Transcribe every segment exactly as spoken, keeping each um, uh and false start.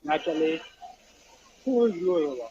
ꯉꯥ ꯆꯠꯂꯦ꯫ ꯂꯣꯏ ꯂꯣꯏꯔꯕꯣ?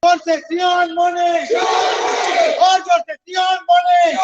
Concesión Money. Concesión Money.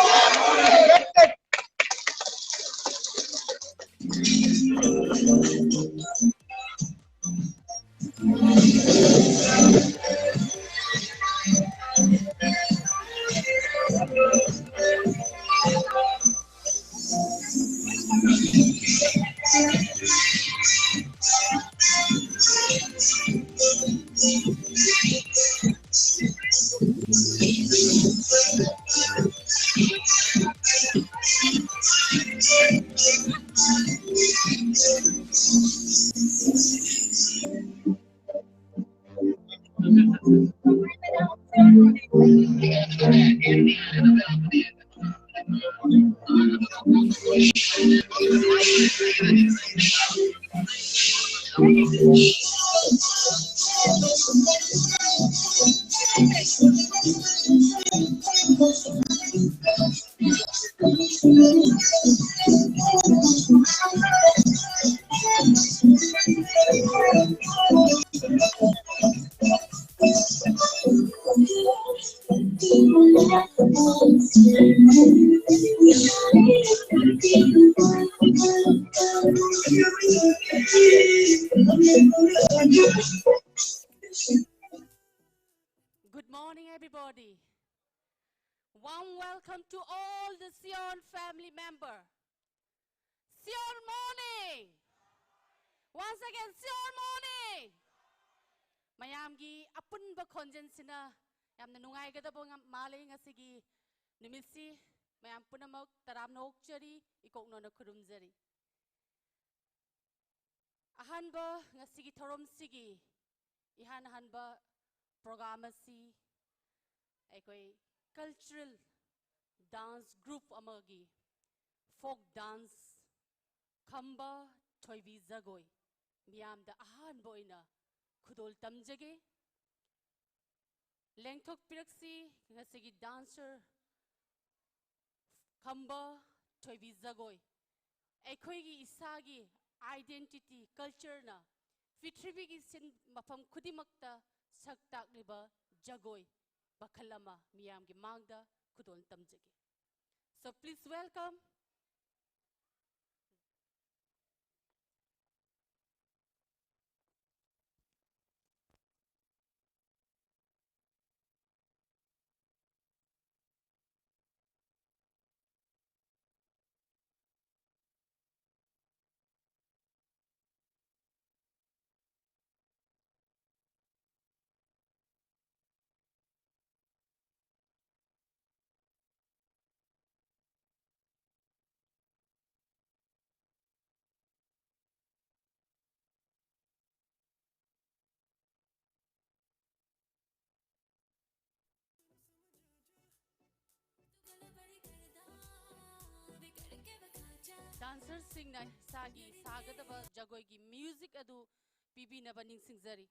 Good morning, everybody. Warm welcome to all the Sion family member. Sion morning. Once again, Sion morning. ꯃꯌꯥꯝꯒꯤ ꯑꯄꯨꯟꯕ ꯈꯣꯟꯖꯦꯜꯁꯤꯅ ꯌꯥꯝꯅ ꯅꯨꯡꯉꯥꯏꯒꯗꯕ ꯉꯝ-, ꯃꯥꯜꯂꯤ ꯉꯁꯤꯒꯤ ꯅꯨꯃꯤꯠꯁꯤ꯫ ꯃꯌꯥꯝ ꯄꯨꯝꯅꯃꯛ ꯇꯔꯥꯝꯅ ꯑꯣꯛꯆꯔꯤ, ꯏꯀꯣꯛꯅꯣꯅ ꯈꯨꯔꯨꯝꯖꯔꯤ꯫ ꯑꯍꯥꯟꯕ ꯉꯁꯤꯒꯤ ꯊꯧꯔꯝꯁꯤꯒꯤ ꯏꯍꯥꯟ ꯍꯥꯟꯕ program ꯑꯁꯤ ꯑꯩꯈꯣꯏ cultural dance group ꯑꯃꯒꯤ folk dance ꯈꯝꯕ ꯊꯣꯏꯕꯤ ꯖꯒꯣꯏ ꯃꯤꯌꯥꯝꯗ ꯑꯍꯥꯟꯕ ꯑꯣꯏꯅ ꯈꯨꯗꯣꯜ ꯇꯝꯖꯒꯦ꯫ ꯂꯦꯡꯊꯣꯛꯄꯤꯔꯛꯁꯤ ꯉꯁꯤꯒꯤ dancer ꯈꯝꯕ ꯊꯣꯏꯕꯤ ꯖꯒꯣꯏ꯫ ꯑꯩꯈꯣꯏꯒꯤ ꯏꯁꯥꯒꯤ identity, cultureꯅ ꯄ꯭ꯔꯤꯊꯤꯕꯤꯒꯤ ꯁꯤꯟ-, ꯃꯐꯝ ꯈꯨꯗꯤꯡꯃꯛꯇ ꯁꯛ ꯇꯥꯛꯂꯤꯕ ꯖꯒꯣꯏ ꯃꯈꯜ ꯑꯃ ꯃꯤꯌꯥꯝꯒꯤ ꯃꯥꯡꯗ ꯈꯨꯗꯣꯜ ꯇꯝꯖꯒꯦ꯫ So please welcome ꯗꯥꯟꯁꯔꯁꯤꯡꯅ ꯏꯁꯥꯒꯤ ꯁꯥꯒꯗꯕ ꯖꯒꯣꯏꯒꯤ ꯃ꯭ꯌꯨꯖꯤꯛ ꯑꯗꯨ ꯄꯤꯕꯤꯅꯕ ꯅꯤꯡꯁꯤꯡꯖꯔꯤ꯫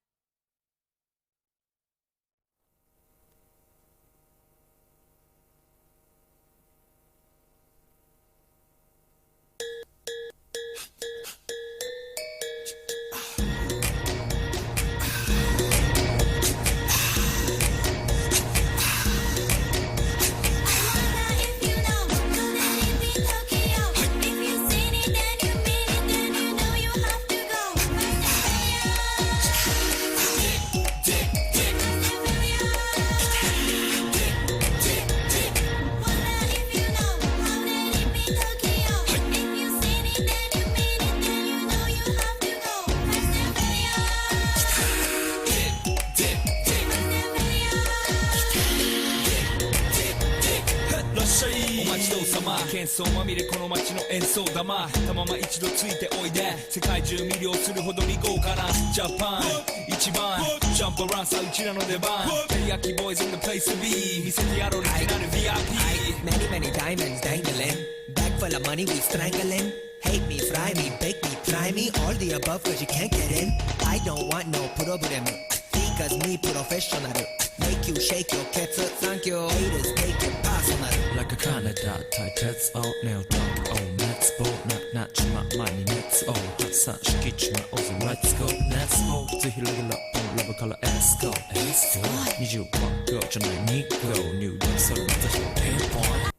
Many, many diamonds dangling. Bag full of money, we strangling. Hate me, fry me, bake me, try me. All the above, cause you can't get in. I don't want no problem. Because me professional. Make you shake your cats up, thank you. Haters take it personal. Like a Canada, tight hats out now, dark old mats, ball, knock, knock, my money nets, oh, hot sun, shikich, my Aussie, let's go, let's go. To heal a lot, love a color, let's go, let's go. Need you walk up, tonight, need go, new dance, so let's go, pinpoint.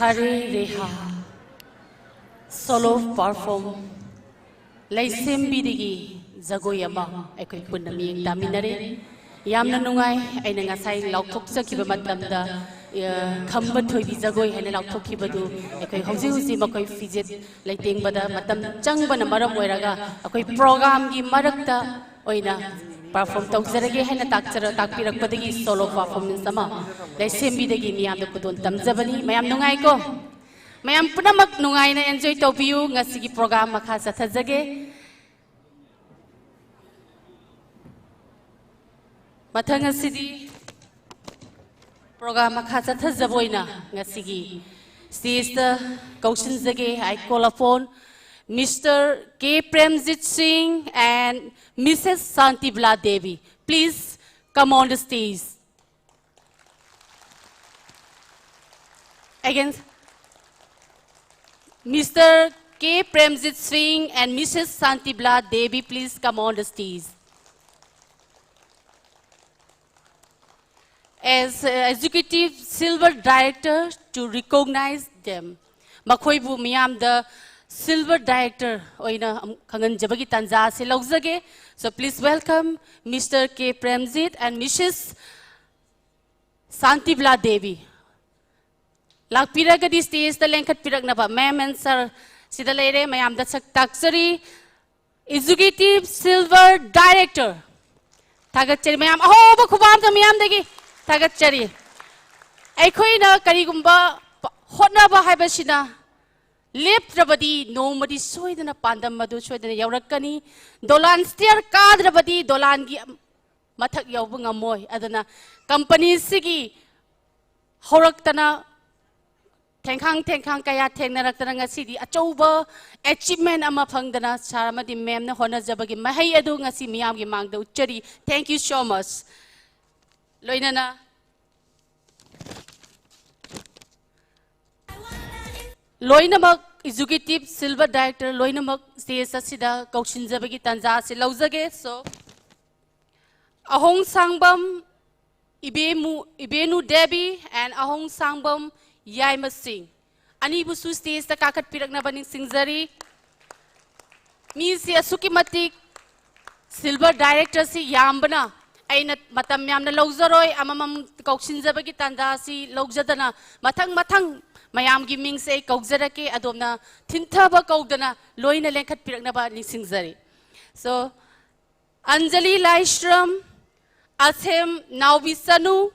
ꯑꯔꯦ ꯔꯦꯍꯥ, solo perform, ꯂꯩꯁꯦꯝꯕꯤꯗꯒꯤ ꯖꯒꯣꯏ ꯑꯃ ꯑꯩꯈꯣꯏ ꯄꯨꯟꯅ ꯃꯤꯠꯌꯦꯡ ꯇꯥꯃꯤꯟꯅꯔꯦ꯫ ꯌꯥꯝꯅ ꯅꯨꯡꯉꯥꯏ꯫ ꯑꯩꯅ ꯉꯁꯥꯏ ꯂꯥꯎꯊꯣꯛꯆꯈꯤꯕ ꯃꯇꯝꯗ, ꯑ, ꯈꯝꯕ ꯊꯣꯏꯕꯤ ꯖꯒꯣꯏ ꯍꯥꯏꯅ ꯂꯥꯎꯊꯣꯛꯈꯤꯕꯗꯨ ꯑꯩꯈꯣꯏ ꯍꯧꯖꯤꯛ ꯍꯧꯖꯤꯛ ꯃꯈꯣꯏ ꯐꯤꯖꯦꯠ ꯂꯩꯇꯦꯡꯕꯗ ꯃꯇꯝ ꯆꯪꯕꯅ ꯃꯔꯝ ꯑꯣꯏꯔꯒ ꯑꯩꯈꯣꯏ programꯒꯤ ꯃꯔꯛꯇ ꯑꯣꯏꯅ perform ꯇꯧꯖꯔꯒꯦ ꯍꯥꯏꯅ ꯇꯥꯛꯆꯔ-, ꯇꯥꯛꯄꯤꯔꯛꯄꯗꯒꯤ solo performance ꯑꯃ ꯂꯩꯁꯦꯝꯕꯤꯗꯒꯤ ꯃꯤꯌꯥꯝꯗ ꯈꯨꯗꯣꯜ ꯇꯝꯖꯕꯅꯤ꯫ ꯃꯌꯥꯝ ꯅꯨꯡꯉꯥꯏꯀꯣ? ꯃꯌꯥꯝ ꯄꯨꯝꯅꯃꯛ ꯅꯨꯡꯉꯥꯏꯅ enjoy ꯇꯧꯕꯤꯌꯨ꯫ ꯉꯁꯤꯒꯤ program ꯃꯈꯥ ꯆꯠꯊꯖꯒꯦ꯫ ꯃꯊꯪ ꯑꯁꯤꯗꯤ program ꯃꯈꯥ ꯆꯠꯊꯖꯕ ꯑꯣꯏꯅ ꯉꯁꯤꯒꯤ stageꯇ ꯀꯧꯁꯤꯟꯖꯒꯦ꯫ I call upon Mister K Premjit Singh and Missus Santibla Devi. Please come on the stage. Again, Mister K Premjit Singh and Missus Santibla Devi, please come on the stage. As, uh, Executive Silver Director to recognize them. ꯃꯈꯣꯏꯕꯨ ꯃꯤꯌꯥꯝꯗ Silver Director ꯑꯣꯏꯅ ꯑꯃꯨꯛ ꯈꯪꯍꯟꯖꯕꯒꯤ ꯇꯥꯟꯖꯥ ꯑꯁꯤ ꯂꯧꯖꯒꯦ꯫ So please welcome Mister K Premjit and Missus Santibla Devi. ꯂꯥꯛꯄꯤꯔꯒꯗꯤ stageꯇ ꯂꯦꯡꯈꯠꯄꯤꯔꯛꯅꯕ꯫ Ma'am and sir ꯁꯤꯗ ꯂꯩꯔꯦ, ꯃꯌꯥꯝꯗ ꯁꯛ ꯇꯥꯛꯆꯔꯤ꯫ Executive Silver Director꯫ ꯊꯥꯒꯠꯆꯔꯤ ꯃꯌꯥꯝ, ꯑꯍꯧꯕ ꯈꯨꯕꯥꯝꯗ ꯃꯤꯌꯥꯝꯗꯒꯤ ꯊꯥꯒꯠꯆꯔꯤ꯫ ꯑꯩꯈꯣꯏꯅ ꯀꯔꯤꯒꯨꯝꯕ ꯄ-, ꯍꯣꯠꯅꯕ ꯍꯥꯏꯕꯁꯤꯅ ꯂꯦꯞꯇ꯭ꯔꯕꯗꯤ ꯅꯣꯡꯃꯗꯤ ꯁꯣꯏꯗꯅ ꯄꯥꯟꯗꯝ ꯑꯗꯨ ꯁꯣꯏꯗꯅ ꯌꯧꯔꯛꯀꯅꯤ꯫ ꯗꯣꯂꯥꯟ stair ꯀꯥꯗ꯭ꯔꯕꯗꯤ ꯗꯣꯂꯥꯟꯒꯤ ꯃꯊꯛ ꯌꯧꯕ ꯉꯝꯃꯣꯏ꯫ ꯑꯗꯨꯅ companyꯁꯤꯒꯤ ꯍꯧꯔꯛꯇꯅ ꯊꯦꯡꯈꯥꯡ ꯊꯦꯡꯈꯥꯡ ꯀꯌꯥ ꯊꯦꯡꯅꯔꯛꯇꯅ ꯉꯁꯤꯗꯤ ꯑꯆꯧꯕ achievement ꯑꯃ ꯐꯪꯗꯅ sir ꯑꯃꯗꯤ ma'amꯅ ꯍꯣꯠꯅꯖꯕꯒꯤ ꯃꯍꯩ ꯑꯗꯨ ꯉꯁꯤ ꯃꯤꯌꯥꯝꯒꯤ ꯃꯥꯡꯗ ꯎꯠꯆꯔꯤ꯫ Thank you so much꯫ ꯂꯣꯏꯅꯅ ꯂꯣꯏꯅꯃꯛ Executive Silver Director ꯂꯣꯏꯅꯃꯛ stage ꯑꯁꯤꯗ ꯀꯧꯁꯤꯟꯖꯕꯒꯤ ꯇꯥꯟꯖꯥ ꯑꯁꯤ ꯂꯧꯖꯒꯦ꯫ So, ꯑꯍꯣꯡ ꯁꯥꯡꯕꯝ ꯏꯕꯦꯃꯨ, ꯏꯕꯦꯅꯨ ꯗꯦꯕꯤ and ꯑꯍꯣꯡ ꯁꯥꯡꯕꯝ ꯌꯥꯏꯃ ꯁꯤꯡ, ꯑꯅꯤꯕꯨꯁꯨ ꯁ꯭ꯇꯦꯖꯇ ꯀꯥꯈꯠꯄꯤꯔꯛꯅꯕ ꯅꯤꯡꯁꯤꯡꯖꯔꯤ꯫ ꯃꯤꯁꯤ ꯑꯁꯨꯛꯀꯤ ꯃꯇꯤꯛ, ꯁꯤꯜꯚꯔ ꯗꯥꯏꯔꯦꯛꯇꯔꯁꯤ ꯌꯥꯝꯕꯅ ꯑꯩꯅ ꯃꯇꯝ ꯌꯥꯝꯅ ꯂꯧꯖꯔꯣꯏ, ꯑꯃꯃꯝ ꯀꯧꯁꯤꯟꯖꯕꯒꯤ ꯇꯥꯟꯖꯥ ꯑꯁꯤ ꯂꯧꯖꯗꯅ ꯃꯊꯪ ꯃꯊꯪ ꯃꯌꯥꯝꯒꯤ ꯃꯤꯡꯁꯦ ꯑꯩ ꯀꯧꯖꯔꯛꯀꯦ꯫ ꯑꯗꯣꯝꯅ ꯊꯤꯟꯊꯕ ꯀꯧꯗꯅ ꯂꯣꯏꯅ ꯂꯦꯡꯈꯠꯄꯤꯔꯛꯅꯕ ꯅꯤꯡꯁꯤꯡꯖꯔꯤ꯫ So, Anjali Laishram, Asem Naobi Sanu,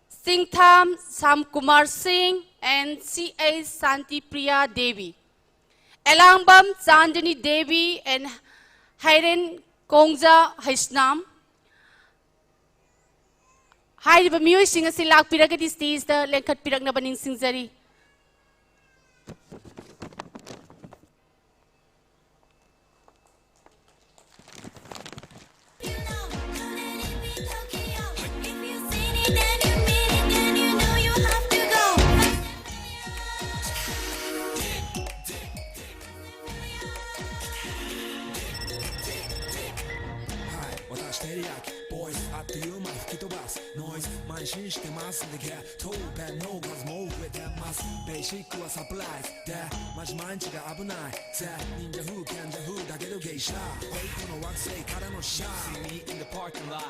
Singtham Sam Kumar Singh and C A Santi Priya Devi. Elambam Chandani Devi and Hairen Kongja Haishnam. ꯍꯥꯏꯔꯤꯕ ꯃꯤꯑꯣꯏꯁꯤꯡ ꯑꯁꯤ ꯂꯥꯛꯄꯤꯔꯒꯗꯤ ꯁ꯭ꯇꯦꯖꯇ ꯂꯦꯡꯈꯠꯄꯤꯔꯛꯅꯕ ꯅꯤꯡꯁꯤꯡꯖꯔꯤ꯫ Hi, 私 Teriyaki Boys あっという間吹き飛ばす Noise 慢心してますんで Get to bad no guns もう植えてます Basic はサプライズで マジ 毎日が危ない That ninja who can だけど geisha この惑星からの shine See me in the parking lot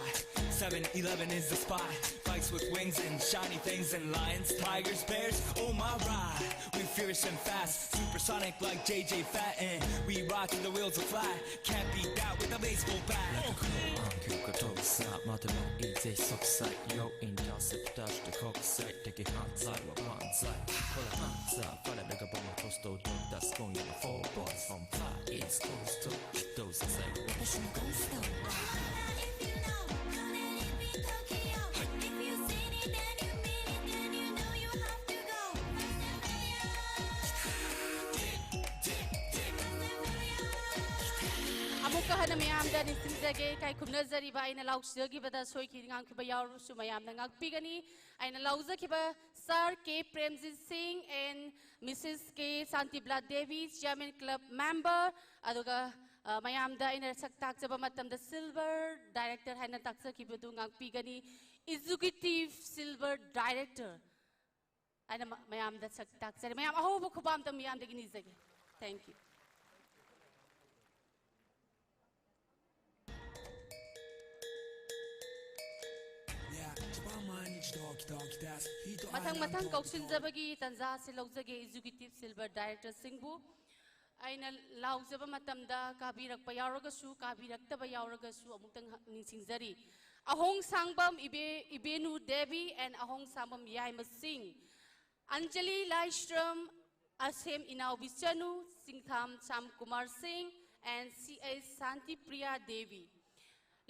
7-Eleven is the spot Bikes with wings and shiny things And lions, tigers, bears, oh my ride We fierce and fast Supersonic like J J Fat And we ride till the wheels are flat Can't beat that with a baseball bat 空間強化遠さ待てばいいぜ息災 Yo interceptor して国際的犯罪は万歳 Pull a panther 我らがボムとストーリー出す今夜の Four boys on fire East Coast と Those say 私の ghost story ꯑꯃꯨꯛꯀ ꯍꯟꯅ ꯃꯌꯥꯝꯗ ꯅꯤꯡꯁꯤꯡꯖꯒꯦ, ꯏꯀꯥꯏ ꯈꯨꯝꯅꯖꯔꯤꯕ ꯑꯩꯅ ꯂꯥꯎꯖꯈꯤꯕꯗ ꯁꯣꯏꯈꯤ ꯉꯥꯡꯈꯤꯕ ꯌꯥꯎꯔꯕꯁꯨ ꯃꯌꯥꯝꯅ ꯉꯥꯛꯄꯤꯒꯅꯤ꯫ ꯑꯩꯅ ꯂꯥꯎꯖꯈꯤꯕ Sir K Premjit Singh and Missus K Santibla Devi, Chairman Club Member, ꯑꯗꯨꯒ, ꯑ, ꯃꯌꯥꯝꯗ ꯑꯩꯅ ꯁꯛ ꯇꯥꯛꯆꯕ ꯃꯇꯝꯗ Silver Director ꯍꯥꯏꯅ ꯇꯥꯛꯆꯈꯤꯕꯗꯨ ꯉꯥꯛꯄꯤꯒꯅꯤ꯫ Executive Silver Director ꯑꯩꯅ ꯃ-, ꯃꯌꯥꯝꯗ ꯁꯛ ꯇꯥꯛꯆꯔꯤ꯫ ꯃꯌꯥꯝ ꯑꯍꯧꯕ ꯈꯨꯕꯥꯝꯇ ꯃꯤꯌꯥꯝꯗꯒꯤ ꯅꯤꯖꯒꯦ꯫ Thank you. ꯃꯊꯪ ꯃꯊꯪ ꯀꯧꯁꯤꯟꯖꯕꯒꯤ ꯇꯥꯟꯖꯥ ꯑꯁꯤ ꯂꯧꯖꯒꯦ executive silver director ꯁꯤꯡꯕꯨ꯫ ꯑꯩꯅ ꯂꯥꯎꯖꯕ ꯃꯇꯝꯗ ꯀꯥꯕꯤꯔꯛꯄ ꯌꯥꯎꯔꯒꯁꯨ, ꯀꯥꯕꯤꯔꯛꯇꯕ ꯌꯥꯎꯔꯒꯁꯨ ꯑꯃꯨꯛꯇꯪ ꯅꯤꯡꯁꯤꯡꯖꯔꯤ꯫ ꯑꯍꯣꯡ ꯁꯥꯡꯕꯝ ꯏꯕꯦ-, ꯏꯕꯦꯅꯨ ꯗꯦꯕꯤ and ꯑꯍꯣꯡ ꯁꯥꯡꯕꯝ ꯌꯥꯏꯃ ꯁꯤꯡ꯫ ꯑꯟꯖꯂꯤ ꯂꯥꯏꯁ꯭ꯔꯝ, ꯑꯁꯦꯝ ꯏꯅꯥꯎꯕꯤ ꯆꯅꯨ, ꯆꯤꯡꯊꯥꯝ ꯁ꯭ꯌꯥꯝ ꯀꯨꯃꯥꯔ ꯁꯤꯡ and C H ꯁꯥꯟꯇꯤ ꯄ꯭ꯔꯤꯌꯥ ꯗꯦꯕꯤ꯫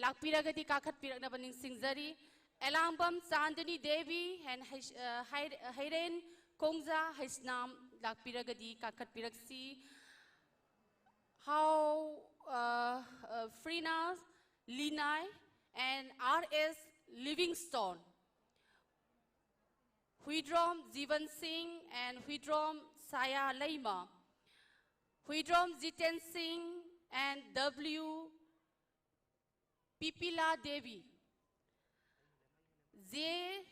ꯂꯥꯛꯄꯤꯔꯒꯗꯤ ꯀꯥꯈꯠꯄꯤꯔꯛꯅꯕ ꯅꯤꯡꯁꯤꯡꯖꯔꯤ꯫ ꯑꯦꯂꯥꯡꯕꯝ ꯆꯥꯟꯗꯅꯤ ꯗꯦꯕꯤ and ꯍꯩꯁ-, ꯑ, ꯍꯩ-, ꯍꯩꯔꯦꯟ ꯀꯣꯡꯖꯥ ꯍꯩꯁꯅꯥꯝ ꯂꯥꯛꯄꯤꯔꯒꯗꯤ ꯀꯥꯈꯠꯄꯤꯔꯛꯁꯤ꯫ ꯍꯥꯎ, ꯑ, ꯑ, ꯐ꯭ꯔꯤꯅꯥ ꯂꯤꯅꯥꯏ and R S Livingstone. Huidrom ꯖꯤꯕꯟ ꯁꯤꯡ and ꯍꯨꯏꯗ꯭ꯔꯣꯝ ꯁꯥꯌꯥ ꯂꯩꯃ꯫ Huidrom Jiten Singh and W Pipila Devi. J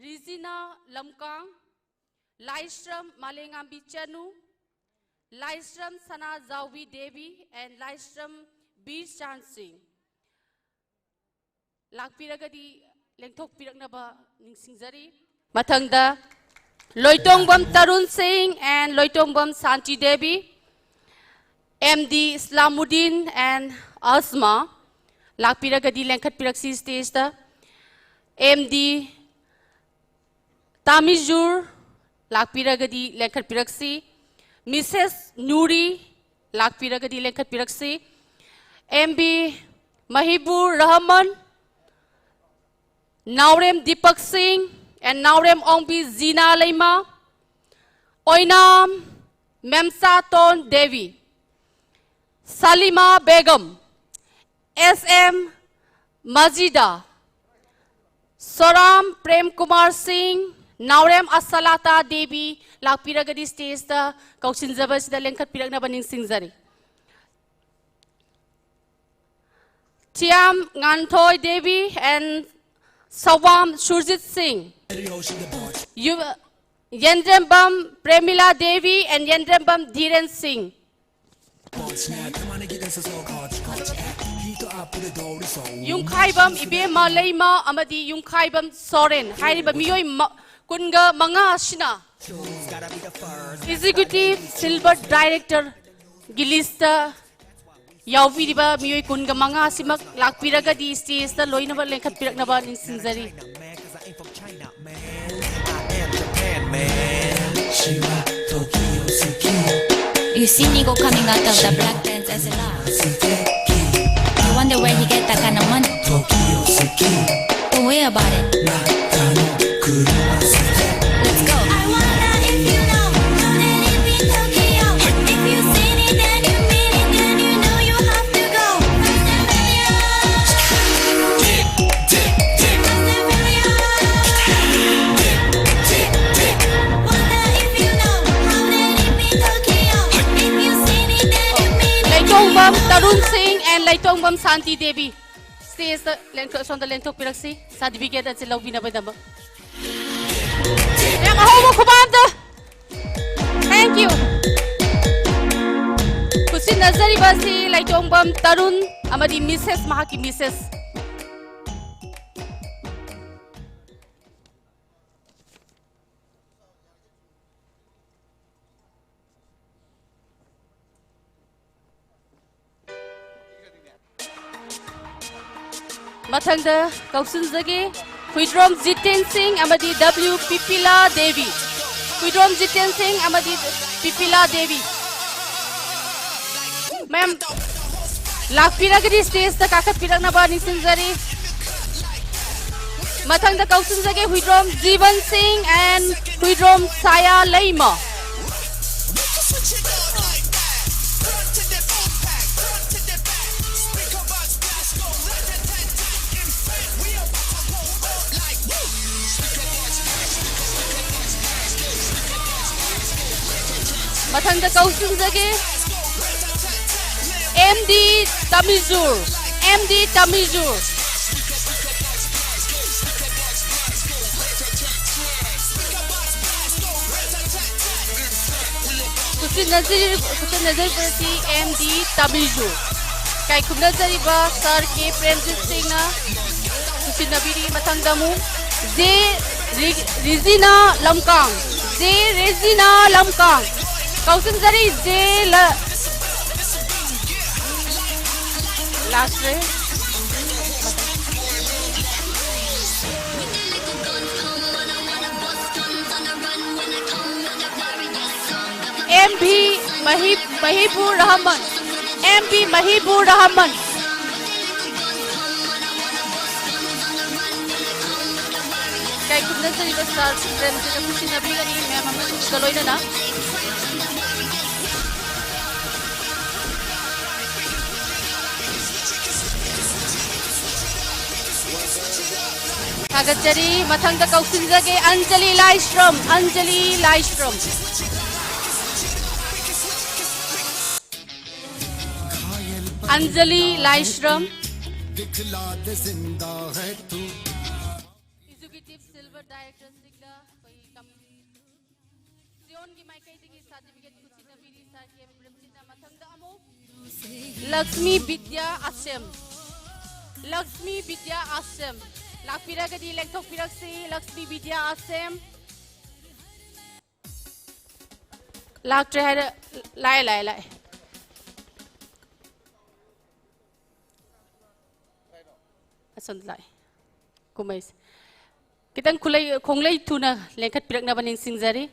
Rijina Lamkang, Laishram Malengambi Chanu, Laishram Sanajaobi Devi and Laishram Birchan Singh. ꯂꯥꯛꯄꯤꯔꯒꯗꯤ ꯂꯦꯡꯊꯣꯛꯄꯤꯔꯛꯅꯕ ꯅꯤꯡꯁꯤꯡꯖꯔꯤ꯫ ꯃꯊꯪꯗ ꯂꯣꯏꯇꯣꯡꯕꯝ ꯇꯔꯨꯟ ꯁꯤꯡ and Loitongbam Shanti Devi, M D ꯏꯁꯂꯥꯃꯨꯗꯤꯟ and ꯑꯁꯃꯥ ꯂꯥꯛꯄꯤꯔꯒꯗꯤ ꯂꯦꯡꯈꯠꯄꯤꯔꯛꯁꯤ stageꯇ꯫ M D ꯇꯥꯃꯤꯖꯨꯔ ꯂꯥꯛꯄꯤꯔꯒꯗꯤ ꯂꯦꯡꯈꯠꯄꯤꯔꯛꯁꯤ꯫ Missus ꯅꯨꯔꯤ ꯂꯥꯛꯄꯤꯔꯒꯗꯤ ꯂꯦꯡꯈꯠꯄꯤꯔꯛꯁꯤ꯫ M B ꯃꯍꯤꯕꯨꯔ Rahman, ꯅꯥꯎꯔꯦꯝ ꯗꯤꯄꯛ ꯁꯤꯡ and Naorem Ongbi Jina Leima, Oinam ꯃꯦꯝꯆꯥꯇꯣꯟ Devi, ꯁꯂꯤꯃꯥ Begum, S M ꯃꯖꯤꯗꯥ, ꯁꯣꯔꯥꯝ Prem Kumar ꯁꯤꯡ, ꯅꯥꯎꯔꯦꯝ ꯑꯁꯂꯥꯇꯥ ꯗꯦꯕꯤ ꯂꯥꯛꯄꯤꯔꯒꯗꯤ stageꯇ ꯀꯧꯁꯤꯟꯖꯕꯁꯤꯗ ꯂꯦꯡꯈꯠꯄꯤꯔꯛꯅꯕ ꯅꯤꯡꯁꯤꯡꯖꯔꯤ꯫ ꯊꯤꯌꯥꯝ ꯉꯥꯟꯊꯣꯏ ꯗꯦꯕꯤ and ꯁꯋꯥꯝ ꯁꯨꯔꯖꯤꯠ ꯁꯤꯡ꯫ ꯌꯨ-, Yendrembam Premila Devi and Yendrembam Dhiren Singh. ꯌꯨꯝꯈꯥꯏꯕꯝ ꯏꯕꯦꯝꯃ ꯂꯩꯃ ꯑꯃꯗꯤ ꯌꯨꯝꯈꯥꯏꯕꯝ ꯁꯣꯔꯦꯟ ꯍꯥꯏꯔꯤꯕ ꯃꯤꯑꯣꯏ ꯃ-, ꯀꯨꯟꯒ ꯃꯉꯥ ꯑꯁꯤꯅ Executive Silver Director ꯒꯤ list ꯇ ꯌꯥꯎꯕꯤꯔꯤꯕ ꯃꯤꯑꯣꯏ ꯀꯨꯟꯒ ꯃꯉꯥ ꯑꯁꯤꯃꯛ ꯂꯥꯛꯄꯤꯔꯒꯗꯤ stage ꯇ ꯂꯣꯏꯅꯃꯛ ꯂꯦꯡꯈꯠꯄꯤꯔꯛꯅꯕ ꯅꯤꯡꯁꯤꯡꯖꯔꯤ꯫ You see Nigo coming out of the black pants as a lot. You wonder where he get that kind of money. Don't worry about it. Let's go. I wonder if you know, know that it be Tokyo. If you seen it, then you mean it, then you know you have to go. Wonder if you know, know that it be Tokyo. If you seen it, then you mean it, then you Leitongvam know Tarun Singh and Leitongvam Santi Devi. Stage ꯇ ꯂꯦꯡꯊꯣꯛ-, ꯁꯣꯝꯗ ꯂꯦꯡꯊꯣꯛꯄꯤꯔꯛꯁꯤ, certificate ꯑꯁꯤ ꯂꯧꯕꯤꯅꯕꯒꯤꯗꯃꯛ꯫ ꯌꯥꯝ ꯑꯍꯧꯕ ꯈꯨꯕꯥꯛ ꯑꯝꯇ꯫ Thank you. ꯈꯨꯠꯁꯤꯟꯅꯖꯔꯤꯕ ꯑꯁꯤ ꯂꯩꯇꯣꯡꯕꯝ ꯇꯔꯨꯟ ꯑꯃꯗꯤ Missus, ꯃꯍꯥꯛꯀꯤ Missus꯫ ꯃꯊꯪꯗ ꯀꯧꯁꯤꯟꯖꯒꯦ, ꯍꯨꯏꯗ꯭ꯔꯣꯝ ꯖꯤꯇꯦꯟ ꯁꯤꯡ ꯑꯃꯗꯤ W ꯄꯤꯄꯤꯂꯥ ꯗꯦꯕꯤ꯫ ꯍꯨꯏꯗ꯭ꯔꯣꯝ ꯖꯤꯇꯦꯟ ꯁꯤꯡ ꯑꯃꯗꯤ ꯄꯤꯄꯤꯂꯥ ꯗꯦꯕꯤ꯫ ꯃꯌꯥꯝ ꯂꯥꯛꯄꯤꯔꯒꯗꯤ stage ꯇ ꯀꯥꯈꯠꯄꯤꯔꯛꯅꯕ ꯅꯤꯡꯁꯤꯡꯖꯔꯤ꯫ ꯃꯊꯪꯗ ꯀꯧꯁꯤꯟꯖꯒꯦ, ꯍꯨꯏꯗ꯭ꯔꯣꯝ ꯖꯤꯕꯟ ꯁꯤꯡ and ꯍꯨꯏꯗ꯭ꯔꯣꯝ ꯁꯥꯌꯥ ꯂꯩꯃ꯫ ꯃꯊꯪꯗ ꯀꯧꯁꯤꯟꯖꯒꯦ, M D Tamizur, M D Tamizur. ꯈꯨꯠꯁꯤꯟꯅꯖꯔꯤ-, ꯈꯨꯠꯁꯤꯟꯅꯖꯔꯤꯕꯁꯤ ꯑꯦꯝ ꯗꯤ ꯇꯥꯕꯤꯖꯨ꯫ ꯏꯀꯥꯏ ꯈꯨꯝꯅꯖꯔꯤꯕ ꯁꯥꯔ ꯀꯦ ꯄ꯭ꯔꯦꯝꯖꯤꯠ ꯁꯤꯡꯅ ꯈꯨꯠꯁꯤꯟꯅꯕꯤꯔꯤ꯫ ꯃꯊꯪꯗ ꯑꯃꯨꯛ ꯖꯦ ꯔꯤ-, ꯔꯤꯖꯤꯅꯥ ꯂꯝꯀꯥꯡ꯫ ꯖꯦ ꯔꯦꯖꯤꯅꯥ ꯂꯝꯀꯥꯡ꯫ ꯀꯧꯁꯤꯟꯖꯔꯤ ꯖꯦ ꯂ-, ꯂꯥꯛꯇ꯭ꯔꯦ꯫ ꯑꯦꯝ ꯚꯤ ꯃꯍꯤ-, ꯃꯍꯤꯕꯨꯔ ꯔꯍꯃꯟ꯫ M V Mahibur Rahman. ꯏꯀꯥꯏ ꯈꯨꯝꯅꯖꯔꯤꯕ ꯁꯥꯔ ꯄ꯭ꯔꯦꯝꯖꯤꯠꯅ ꯈꯨꯠꯁꯤꯟꯅꯕꯤꯒꯅꯤ, ꯃꯌꯥꯝ ꯑꯃꯁꯨꯒ ꯂꯣꯏꯅꯅ꯫ ꯊꯥꯒꯠꯆꯔꯤ꯫ ꯃꯊꯪꯗ ꯀꯧꯁꯤꯟꯖꯒꯦ ꯑꯟꯖꯂꯤ ꯂꯥꯏꯁ꯭ꯔꯝ, ꯑꯟꯖꯂꯤ ꯂꯥꯏꯁ꯭ꯔꯝ꯫ ꯑꯟꯖꯂꯤ ꯂꯥꯏꯁ꯭ꯔꯝ꯫ ꯑꯦꯛꯖꯤꯀ꯭ꯌꯨꯇꯤꯚ ꯁꯤꯜꯚꯔ ꯗꯥꯏꯔꯦꯛꯇꯔꯁꯤꯡꯗ ꯑꯩꯈꯣꯏ ꯀꯝ-, ꯁꯤꯌꯣꯟꯒꯤ ꯃꯥꯏꯀꯩꯗꯒꯤ ꯁꯥꯔꯇꯤꯐꯤꯀꯦꯠ ꯈꯨꯠꯁꯤꯟꯅꯕꯤꯔꯤ ꯁꯥꯔ ꯀꯦ ꯄ꯭ꯔꯦꯝꯖꯤꯠꯅ꯫ ꯃꯊꯪꯗ ꯑꯃꯨꯛ ꯂꯛꯁꯃꯤ ꯕꯤꯗ꯭ꯌꯥ ꯑꯁꯦꯝ꯫ ꯂꯛꯁꯃꯤ ꯕꯤꯗ꯭ꯌꯥ ꯑꯁꯦꯝ꯫ ꯂꯥꯛꯄꯤꯔꯒꯗꯤ ꯂꯦꯡꯊꯣꯛꯄꯤꯔꯛꯁꯤ, ꯂꯛꯁꯃꯤ ꯕꯤꯗ꯭ꯌꯥ ꯑꯁꯦꯝ꯫ ꯂꯥꯛꯇ꯭ꯔꯦ ꯍꯥꯏꯔ-, ꯂꯥꯛꯑꯦ, ꯂꯥꯛꯑꯦ, ꯂꯥꯛꯑꯦ꯫ ꯑꯁꯣꯝꯗ ꯂꯥꯛꯑꯦ꯫ ꯀꯨꯝꯍꯩꯁꯦ꯫ ꯈꯤꯇꯪ ꯈꯨꯂꯩ-, ꯈꯣꯡꯂꯩ ꯊꯨꯅ ꯂꯦꯡꯈꯠꯄꯤꯔꯛꯅꯕ ꯅꯤꯡꯁꯤꯡꯖꯔꯤ꯫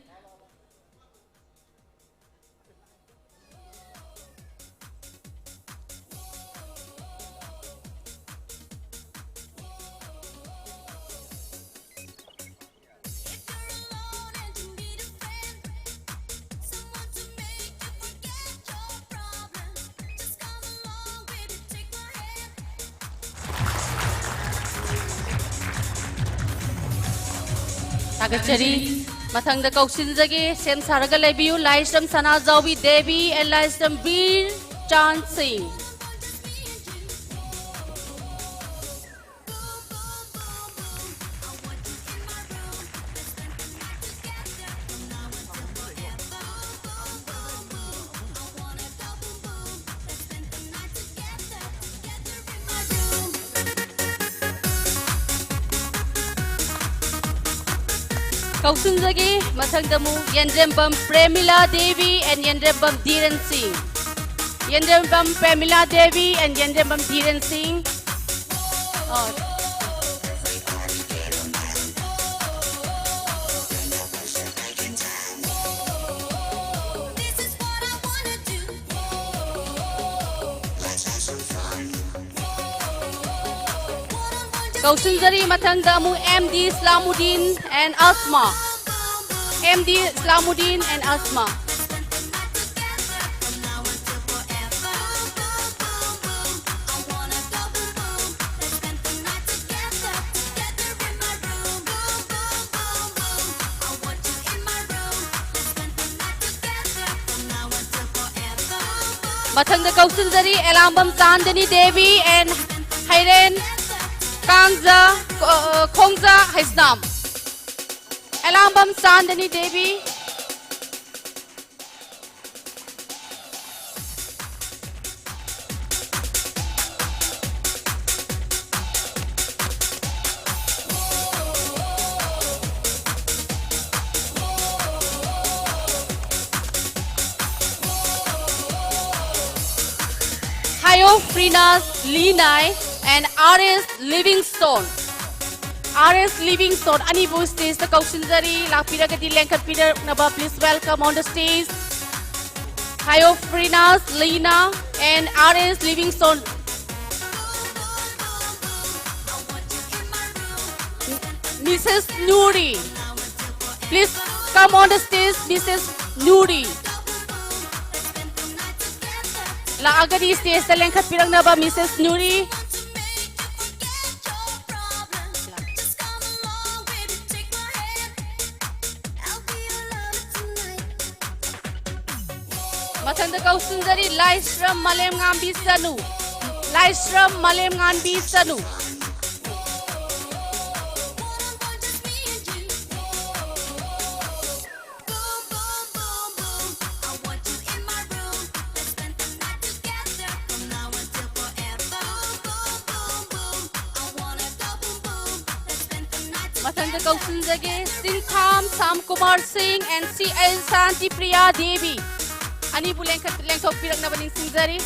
ꯊꯥꯒꯠꯆꯔꯤ꯫ ꯃꯊꯪꯗ ꯀꯧꯁꯤꯟꯖꯒꯦ, ꯁꯦꯝ ꯁꯥꯔꯒ ꯂꯩꯕꯤꯌꯨ, ꯂꯥꯏꯁ꯭ꯔꯝ ꯁꯅꯥꯖꯥꯎꯕꯤ ꯗꯦꯕꯤ and ꯂꯥꯏꯁ꯭ꯔꯝ ꯕꯤꯔ ꯆꯥꯟ ꯁꯤꯡ꯫ ꯀꯧꯁꯤꯟꯖꯒꯦ꯫ ꯃꯊꯪꯗ ꯑꯃꯨꯛ ꯌꯦꯟꯗ꯭ꯔꯦꯝꯕꯝ ꯄ꯭ꯔꯦꯃꯤꯂꯥ ꯗꯦꯕꯤ and ꯌꯦꯟꯗ꯭ꯔꯦꯝꯕꯝ ꯙꯤꯔꯦꯟ ꯁꯤꯡ꯫ ꯌꯦꯟꯗ꯭ꯔꯦꯝꯕꯝ ꯄ꯭ꯔꯦꯃꯤꯂꯥ ꯗꯦꯕꯤ and ꯌꯦꯟꯗ꯭ꯔꯦꯝꯕꯝ ꯙꯤꯔꯦꯟ ꯁꯤꯡ꯫ ꯑꯣ꯫ ꯀꯧꯁꯤꯟꯖꯔꯤ꯫ ꯃꯊꯪꯗ ꯑꯃꯨꯛ M D Islamuddin and Asma. M D Islamuddin and Asma. ꯃꯊꯪꯗ ꯀꯧꯁꯤꯟꯖꯔꯤ ꯑꯦꯂꯥꯝꯕꯝ ꯆꯥꯟꯗꯅꯤ ꯗꯦꯕꯤ and ꯍꯩꯔꯦꯟ ꯀꯥꯡꯖ, ꯑ, ꯈꯣꯡꯖ Heisnam. ꯑꯦꯂꯥꯝꯕꯝ Chandni Devi. Hayofrinas Linai and R S Livingstone. R S Livingstone ꯑꯅꯤꯕꯨ stageꯇ ꯀꯧꯁꯤꯟꯖꯔꯤ꯫ ꯂꯥꯛꯄꯤꯔꯒꯗꯤ ꯂꯦꯡꯈꯠꯄꯤꯔꯛꯅꯕ, please welcome on the stage Hayofrinas Lina and R S Livingstone. Missus Nuri. Please come on the stage, Missus Nuri. ꯂꯥꯛꯑꯒꯗꯤ stageꯇ ꯂꯦꯡꯈꯠꯄꯤꯔꯛꯅꯕ, Missus Nuri. ꯃꯊꯪꯗ ꯀꯧꯁꯤꯟꯖꯔꯤ ꯂꯥꯏꯁ꯭ꯔꯝ ꯃꯥꯂꯦꯝꯉꯥꯟꯕꯤ ꯆꯅꯨ꯫ ꯂꯥꯏꯁ꯭ꯔꯝ ꯃꯥꯂꯦꯝꯉꯥꯟꯕꯤ ꯆꯅꯨ꯫ ꯃꯊꯪꯗ ꯀꯧꯁꯤꯟꯖꯒꯦ, ꯆꯤꯡꯈꯥꯝ ꯁꯥꯝ ꯀꯨꯃꯥꯔ ꯁꯤꯡ and C L ꯁꯥꯟꯇꯤ ꯄ꯭ꯔꯤꯌꯥ ꯗꯦꯕꯤ꯫ ꯑꯅꯤꯕꯨ ꯂꯦꯡꯈꯠ-, ꯂꯦꯡꯊꯣꯛꯄꯤꯔꯛꯅꯕ ꯅꯤꯡꯁꯤꯡꯖꯔꯤ꯫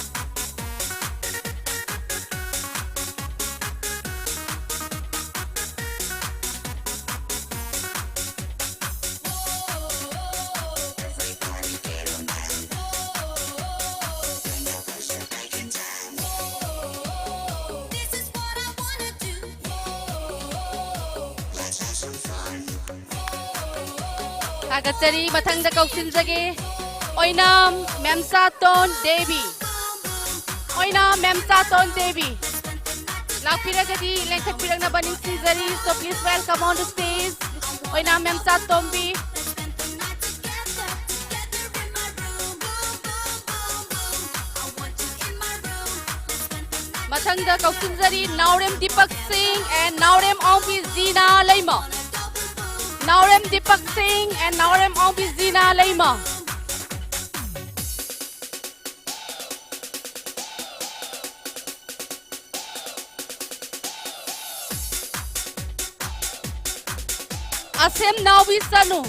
ꯊꯥꯒꯠꯆꯔꯤ꯫ ꯃꯊꯪꯗ ꯀꯧꯁꯤꯟꯖꯒꯦ, ꯑꯣꯏꯅꯥꯝ ꯃꯦꯝꯆꯥꯇꯣꯟ ꯗꯦꯕꯤ꯫ ꯑꯣꯏꯅꯥꯝ ꯃꯦꯝꯆꯥꯇꯣꯟ ꯗꯦꯕꯤ꯫ ꯂꯥꯛꯄꯤꯔꯒꯗꯤ ꯂꯦꯡꯈꯠꯄꯤꯔꯛꯅꯕ ꯅꯤꯡꯁꯤꯡꯖꯔꯤ꯫ So please welcome on the stage, ꯑꯣꯏꯅꯥꯝ ꯃꯦꯝꯆꯥꯇꯣꯝꯕꯤ꯫ ꯃꯊꯪꯗ ꯀꯧꯁꯤꯟꯖꯔꯤ, ꯅꯥꯎꯔꯦꯝ ꯗꯤꯄꯛ ꯁꯤꯡ and ꯅꯥꯎꯔꯦꯝ ꯑꯣꯡꯕꯤ ꯖꯤꯅꯥ ꯂꯩꯃ꯫ ꯅꯥꯎꯔꯦꯝ ꯗꯤꯄꯛ ꯁꯤꯡ and ꯅꯥꯎꯔꯦꯝ ꯑꯣꯡꯕꯤ ꯖꯤꯅꯥ ꯂꯩꯃ꯫ ꯑꯁꯦꯝ ꯅꯥꯎꯕꯤ ꯆꯅꯨ꯫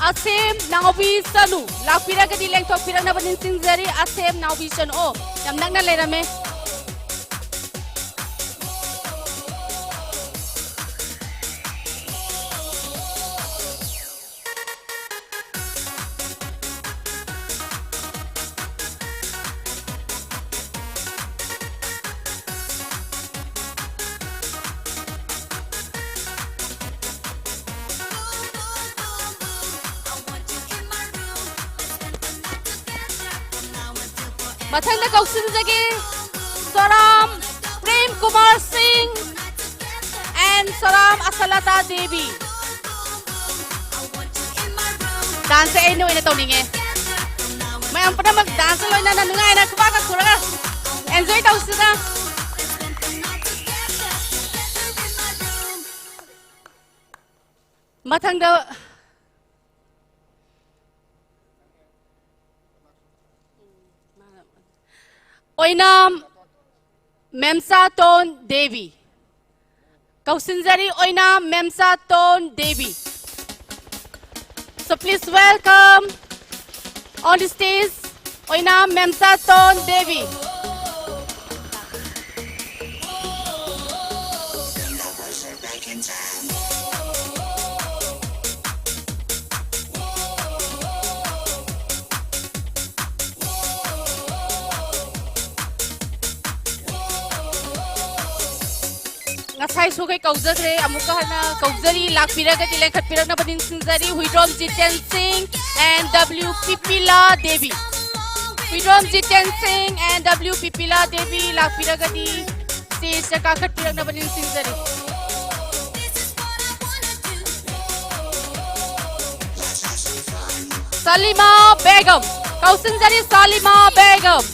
ꯑꯁꯦꯝ ꯅꯥꯎꯕꯤ ꯆꯅꯨ꯫ ꯂꯥꯛꯄꯤꯔꯒꯗꯤ ꯂꯦꯡꯊꯣꯛꯄꯤꯔꯛꯅꯕ ꯅꯤꯡꯁꯤꯡꯖꯔꯤ꯫ ꯑꯁꯦꯝ ꯅꯥꯎꯕꯤ ꯆꯅꯨ꯫ ꯑꯣ, ꯌꯥꯝ ꯅꯛꯅ ꯂꯩꯔꯝꯃꯦ꯫ ꯃꯊꯪꯗ ꯀꯧꯁꯤꯟꯖꯒꯦ, ꯁꯣꯔꯥꯝ ꯄ꯭ꯔꯦꯝ ꯀꯨꯃꯥꯔ ꯁꯤꯡ and ꯁꯣꯔꯥꯝ ꯑꯁꯂꯇꯥ ꯗꯦꯕꯤ꯫ Dance ꯑꯩꯅ ꯑꯣꯏꯅ ꯇꯧꯅꯤꯡꯉꯦ꯫ ꯃꯌꯥꯝ ꯄꯨꯝꯅꯃꯛ dance ꯂꯣꯏꯅꯅ ꯅꯨꯡꯉꯥꯏꯅ ꯈꯨꯕꯥꯛꯀ ꯈꯨꯔꯒ enjoy ꯇꯧꯁꯤꯗ꯫ ꯃꯊꯪꯗ ꯑꯣꯏꯅꯥꯝ ꯃꯦꯝꯆꯥꯇꯣꯟ ꯗꯦꯕꯤ꯫ ꯀꯧꯁꯤꯟꯖꯔꯤ ꯑꯣꯏꯅꯥꯝ ꯃꯦꯝꯆꯥꯇꯣꯟ Devi. So please welcome on the stage ꯑꯣꯏꯅꯥꯝ ꯃꯦꯝꯆꯥꯇꯣꯟ ꯗꯦꯕꯤ꯫ ꯉꯁꯥꯏꯁꯨ ꯑꯩꯈꯣꯏ ꯀꯧꯖꯈ꯭ꯔꯦ, ꯑꯃꯨꯛꯀ ꯍꯟꯅ ꯀꯧꯖꯔꯤ, ꯂꯥꯛꯄꯤꯔꯒꯗꯤ ꯂꯦꯡꯈꯠꯄꯤꯔꯛꯅꯕ ꯅꯤꯡꯁꯤꯡꯖꯔꯤ꯫ Huidrom Jiten Singh and W Pipila Devi. Huidrom Jiten Singh and W Pipila Devi ꯂꯥꯛꯄꯤꯔꯒꯗꯤ stageꯇ ꯀꯥꯈꯠꯄꯤꯔꯛꯅꯕ ꯅꯤꯡꯁꯤꯡꯖꯔꯤ꯫ ꯁꯂꯤꯃꯥ ꯕꯦꯒꯝ, ꯀꯧꯁꯤꯟꯖꯔꯤ ꯁꯂꯤꯃꯥ ꯕꯦꯒꯝ꯫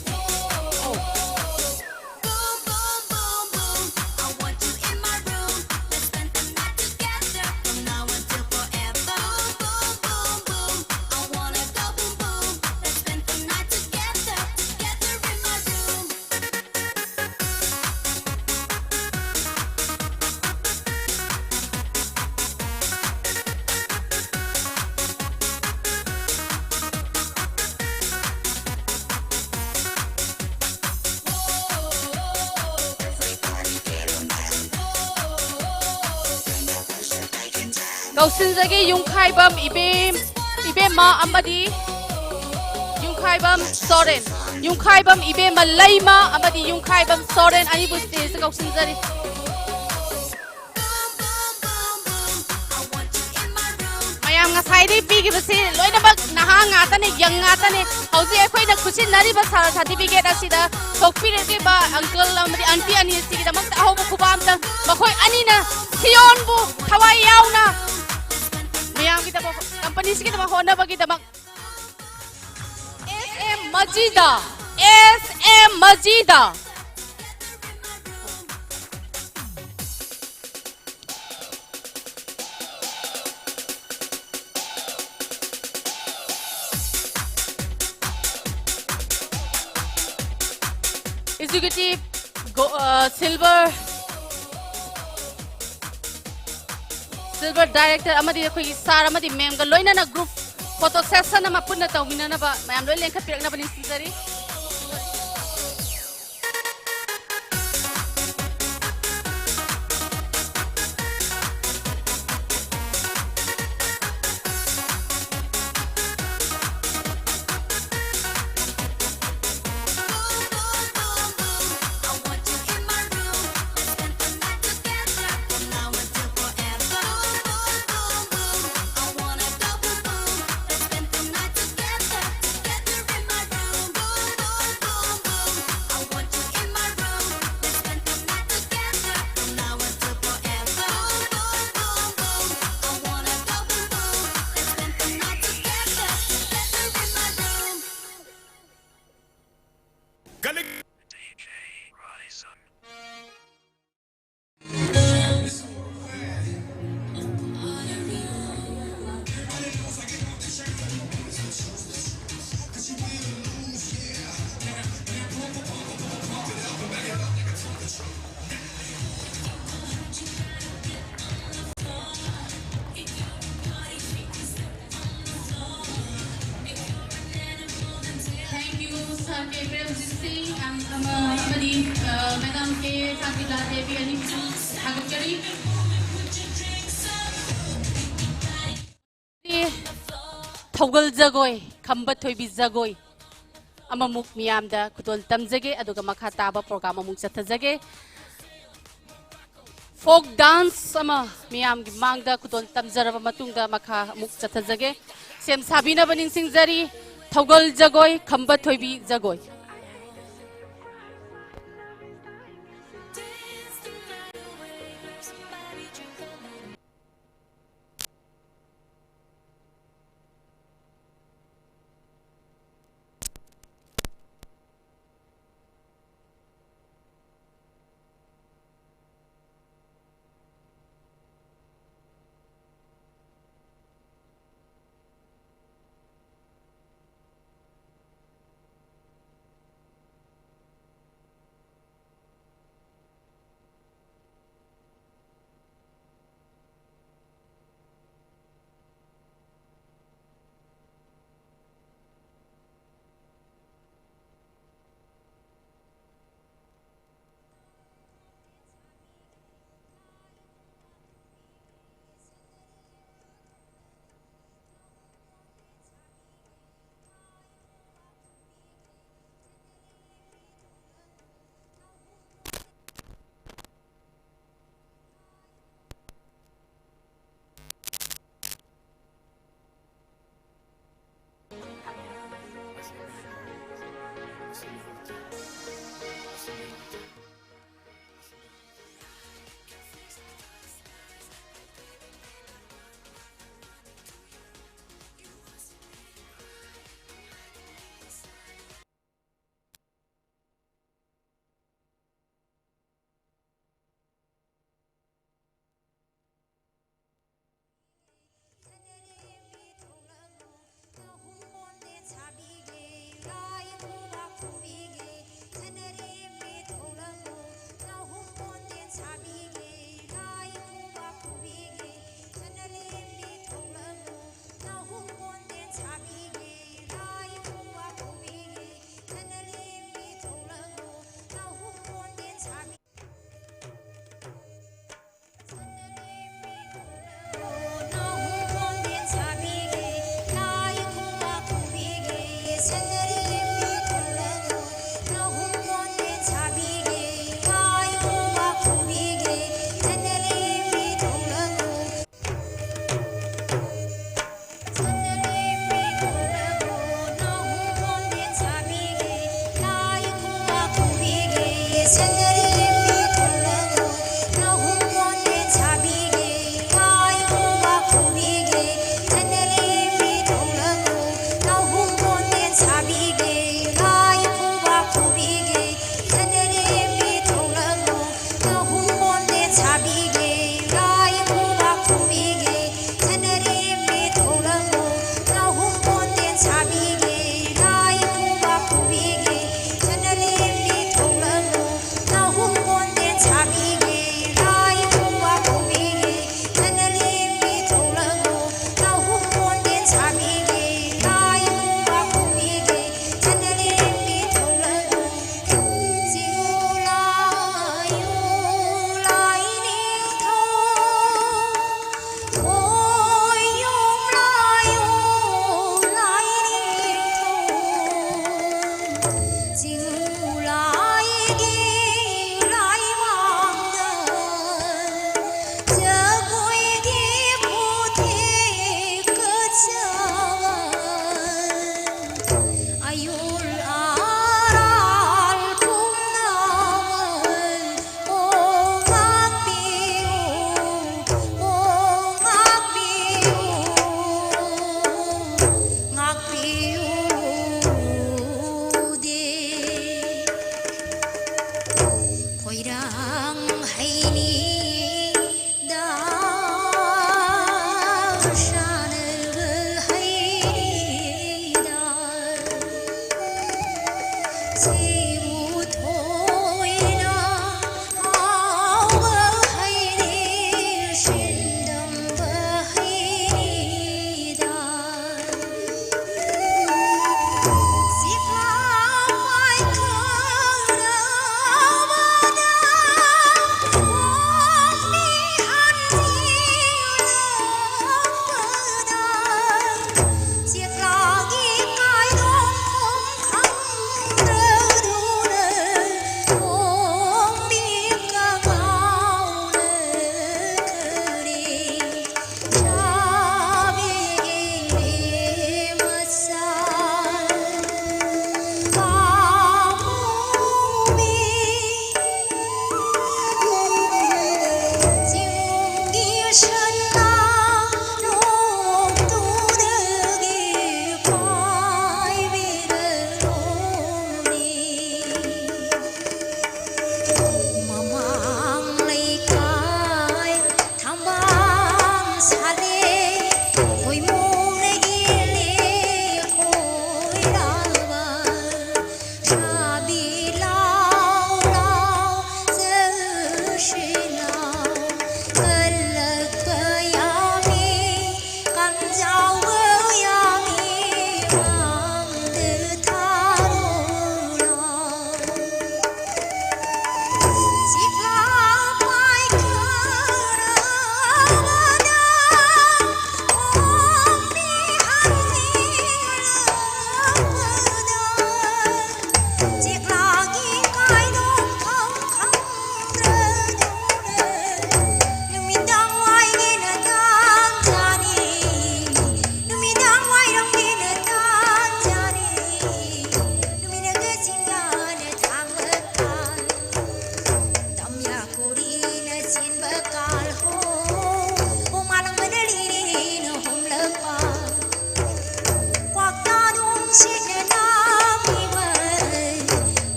ꯀꯧꯁꯤꯟꯖꯒꯦ ꯌꯨꯝꯈꯥꯏꯕꯝ ꯏꯕꯦꯝ, ꯏꯕꯦꯝꯃ ꯑꯃꯗꯤ ꯌꯨꯝꯈꯥꯏꯕꯝ ꯁꯣꯔꯦꯟ꯫ ꯌꯨꯝꯈꯥꯏꯕꯝ ꯏꯕꯦꯝꯃ ꯂꯩꯃ ꯑꯃꯗꯤ ꯌꯨꯝꯈꯥꯏꯕꯝ ꯁꯣꯔꯦꯟ ꯑꯅꯤꯕꯨ stageꯇ ꯀꯧꯁꯤꯟꯖꯔꯤ꯫ ꯃꯌꯥꯝ ꯉꯁꯥꯏꯗꯒꯤ ꯄꯤꯈꯤꯕꯁꯤ ꯂꯣꯏꯅꯃꯛ ꯅꯍꯥ ꯉꯥꯛꯇꯅꯤ, young ꯉꯥꯛꯇꯅꯤ꯫ ꯍꯧꯖꯤꯛ ꯑꯩꯈꯣꯏꯅ ꯈꯨꯠꯁꯤꯟꯅꯔꯤꯕ ꯁ-, certificate ꯑꯁꯤꯗ ꯊꯣꯛꯄꯤꯔꯛꯂꯤꯕ uncle ꯑꯃꯗꯤ aunty ꯑꯅꯤ ꯑꯁꯤꯒꯤꯗꯃꯛꯇ ꯑꯍꯧꯕ ꯈꯨꯕꯥꯝꯇ ꯃꯈꯣꯏ ꯑꯅꯤꯅ ꯁꯤꯌꯣꯟꯕꯨ ꯊꯋꯥꯏ ꯌꯥꯎꯅ ꯃꯌꯥꯝꯒꯤꯗꯃꯛ, companyꯁꯤꯒꯤꯗꯃꯛ ꯍꯣꯠꯅꯕꯒꯤꯗꯃꯛ꯫ S M ꯃꯖꯤꯗ, S M ꯃꯖꯤꯗ꯫ Executive go-, uh, silver silver director ꯑꯃꯗꯤ ꯑꯩꯈꯣꯏꯒꯤ ꯁꯥꯔ ꯑꯃꯗꯤ ꯃꯦꯝꯒ ꯂꯣꯏꯅꯅ ꯒ꯭ꯔꯨꯞ ꯐꯣꯇꯣ ꯁꯦꯁꯟ ꯑꯃ ꯄꯨꯟꯅ ꯇꯧꯃꯤꯟꯅꯅꯕ ꯃꯌꯥꯝ ꯂꯣꯏ ꯂꯦꯡꯈꯠꯄꯤꯔꯛꯅꯕ ꯅꯤꯡꯁꯤꯡꯖꯔꯤ꯫ Thank you, Sir K. Premjit Singh, and, ꯑꯃ-, ꯑꯃꯗꯤ, ꯑ, Madam K. ꯁꯥꯟꯇꯤꯀꯥ ꯗꯦꯕꯤ ꯑꯅꯤꯕꯨꯁꯨ ꯊꯥꯒꯠꯆꯔꯤ꯫ ꯊꯧꯒꯜ ꯖꯒꯣꯏ, ꯈꯝꯕ ꯊꯣꯏꯕꯤ ꯖꯒꯣꯏ ꯑꯃꯃꯨꯛ ꯃꯤꯌꯥꯝꯗ ꯈꯨꯗꯣꯜ ꯇꯝꯖꯒꯦ, ꯑꯗꯨꯒ ꯃꯈꯥ ꯇꯥꯕ ꯄ꯭ꯔꯣꯒ꯭ꯔꯥꯝ ꯑꯃꯨꯛ ꯆꯠꯊꯖꯒꯦ꯫ ꯐꯣꯛ ꯗꯥꯟꯁ ꯑꯃ ꯃꯤꯌꯥꯝꯒꯤ ꯃꯥꯡꯗ ꯈꯨꯗꯣꯜ ꯇꯝꯖꯔꯕ ꯃꯇꯨꯡꯗ ꯃꯈꯥ ꯑꯃꯨꯛ ꯆꯠꯊꯖꯒꯦ꯫ ꯁꯦꯝ ꯁꯥꯕꯤꯅꯕ ꯅꯤꯡꯁꯤꯡꯖꯔꯤ꯫ ꯊꯧꯒꯜ ꯖꯒꯣꯏ, ꯈꯝꯕ ꯊꯣꯏꯕꯤ ꯖꯒꯣꯏ꯫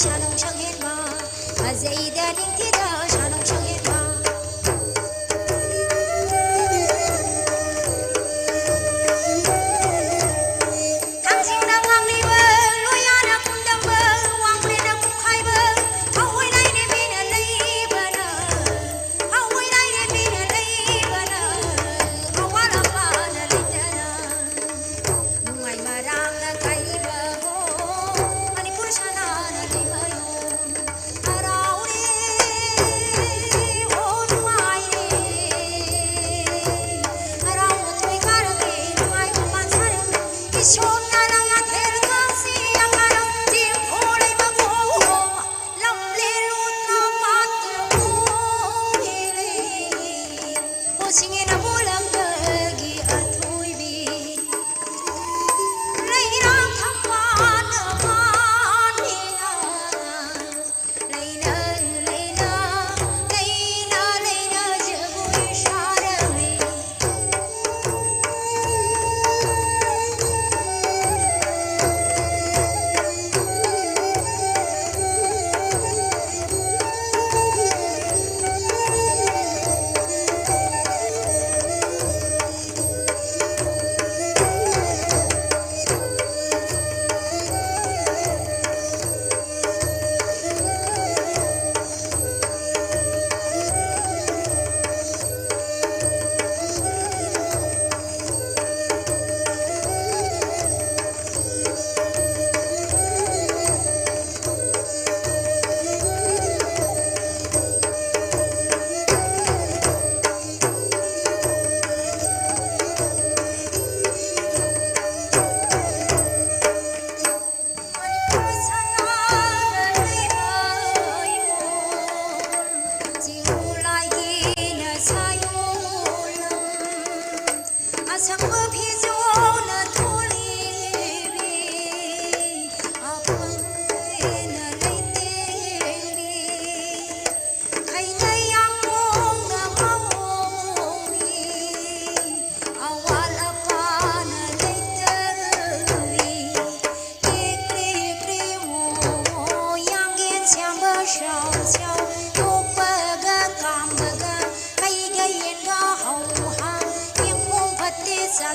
ꯁꯥꯅꯨꯡ ꯁꯛꯍꯦꯟꯕ, ꯐꯖꯩꯗ ꯅꯤꯡꯊꯤꯗ ꯁꯥꯅꯨꯡ ꯁꯛꯍꯦꯟꯕ꯫ ꯊꯥꯡꯖꯤꯡꯅ ꯉꯥꯡꯂꯤꯕ, ꯂꯣꯌꯥꯅ ꯈꯨꯝꯗꯝꯕ, ꯋꯥꯡꯕ꯭ꯔꯦꯟꯅ ꯈꯨꯈꯥꯏꯕ, ꯍꯧꯑꯣꯏ ꯂꯥꯏꯔꯦꯝꯕꯤꯅ ꯂꯩꯕꯅ, ꯍꯧꯑꯣꯏ ꯂꯥꯏꯔꯦꯝꯕꯤꯅ ꯂꯩꯕꯅ, ꯑꯋꯥꯠ ꯑꯄꯥꯅ ꯂꯩꯇꯅ꯫ ꯅꯨꯡꯉꯥꯏ ꯃꯔꯥꯡꯅ ꯀꯥꯏꯔꯤꯕ ꯍꯣ, ꯃꯅꯤꯄꯨꯔ ꯁꯅꯥꯅ ꯂꯩꯃꯌꯣꯝ ꯍꯔꯥꯎꯔꯦ꯫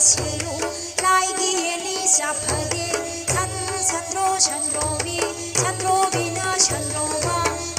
ꯁꯤꯜꯂꯨ꯫ ꯂꯥꯏꯒꯤ ꯌꯦꯅꯤ ꯆꯥꯐꯗꯦ ꯁꯟ ꯁꯟꯗ꯭ꯔꯣ ꯁꯟꯗ꯭ꯔꯣꯕꯤ ꯁꯟꯗ꯭ꯔꯣꯕꯤꯅ ꯁꯟꯗ꯭ꯔꯣꯕ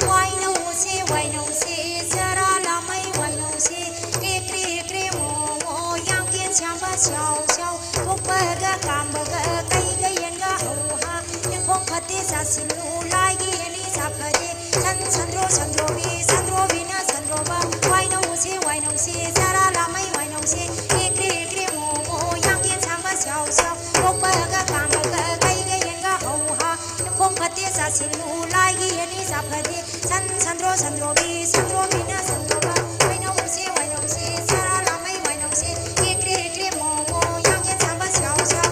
ꯋꯥꯏꯅꯧꯁꯦ ꯋꯥꯏꯅꯧꯁꯦ ꯆꯔꯥ ꯂꯥꯃꯩ ꯋꯥꯏꯅꯧꯁꯦ ꯀ꯭ꯔꯦ ꯀ꯭ꯔꯦ ꯀ꯭ꯔꯦ ꯃꯣ ꯃꯣ ꯌꯥꯡꯀꯦꯟ ꯁꯥꯡꯕ ꯁ꯭ꯌꯥꯎ ꯁ꯭ꯌꯥꯎ ꯊꯣꯛꯄꯒ ꯀꯥꯝꯕꯒ ꯀꯩꯒ ꯌꯦꯟꯒ ꯍꯧ ꯍꯥ ꯌꯦꯡꯈꯣꯡ ꯐꯠꯇꯦ ꯆꯥꯁꯤꯜꯂꯨ ꯂꯥꯏꯒꯤ ꯌꯦꯅꯤ ꯆꯥꯐꯗꯦ ꯁꯟ ꯁꯟꯗ꯭ꯔꯣ ꯁꯟꯗ꯭ꯔꯣꯕꯤ ꯁꯟꯗ꯭ꯔꯣꯕꯤꯅ ꯁꯟꯗ꯭ꯔꯣꯕ ꯋꯥꯏꯅꯧꯁꯦ ꯋꯥꯏꯅꯧꯁꯦ ꯆꯔꯥ ꯂꯥꯃꯩ ꯋꯥꯏꯅꯧꯁꯦ ꯀ꯭ꯔꯦ ꯀ꯭ꯔꯦ ꯀ꯭ꯔꯦ ꯃꯣ ꯃꯣ ꯌꯥꯡꯀꯦꯟ ꯁꯥꯡꯕ ꯁ꯭ꯌꯥꯎ ꯁ꯭ꯌꯥꯎ ꯊꯣꯛꯄꯒ ꯀꯥꯝꯕꯒ ꯀꯩꯒ ꯌꯦꯟꯒ ꯍꯧ ꯍꯥ ꯌꯦꯡꯈꯣꯡ ꯐꯠꯇꯦ ꯆꯥꯁꯤꯜꯂꯨ ꯂꯥꯏꯒꯤ ꯌꯦꯅꯤ ꯆꯥꯐꯗꯦ ꯁꯟ ꯁꯟꯗ꯭ꯔꯣ ꯁꯟꯗ꯭ꯔꯣꯕꯤ ꯁꯟꯗ꯭ꯔꯣꯕꯤꯅ ꯁꯟꯗ꯭ꯔꯣꯕ ꯋꯥꯏꯅꯧꯁꯦ ꯋꯥꯏꯅꯧꯁꯦ ꯆꯔꯥ ꯂꯥꯃꯩ ꯋꯥꯏꯅꯧꯁꯦ ꯀ꯭ꯔꯦ ꯀ꯭ꯔꯦ ꯀ꯭ꯔꯦ ꯃꯣ ꯃꯣ ꯌꯥꯡꯀꯦꯟ ꯁꯥꯡꯕ ꯁ꯭ꯌꯥꯎ ꯁ꯭ꯌꯥꯎ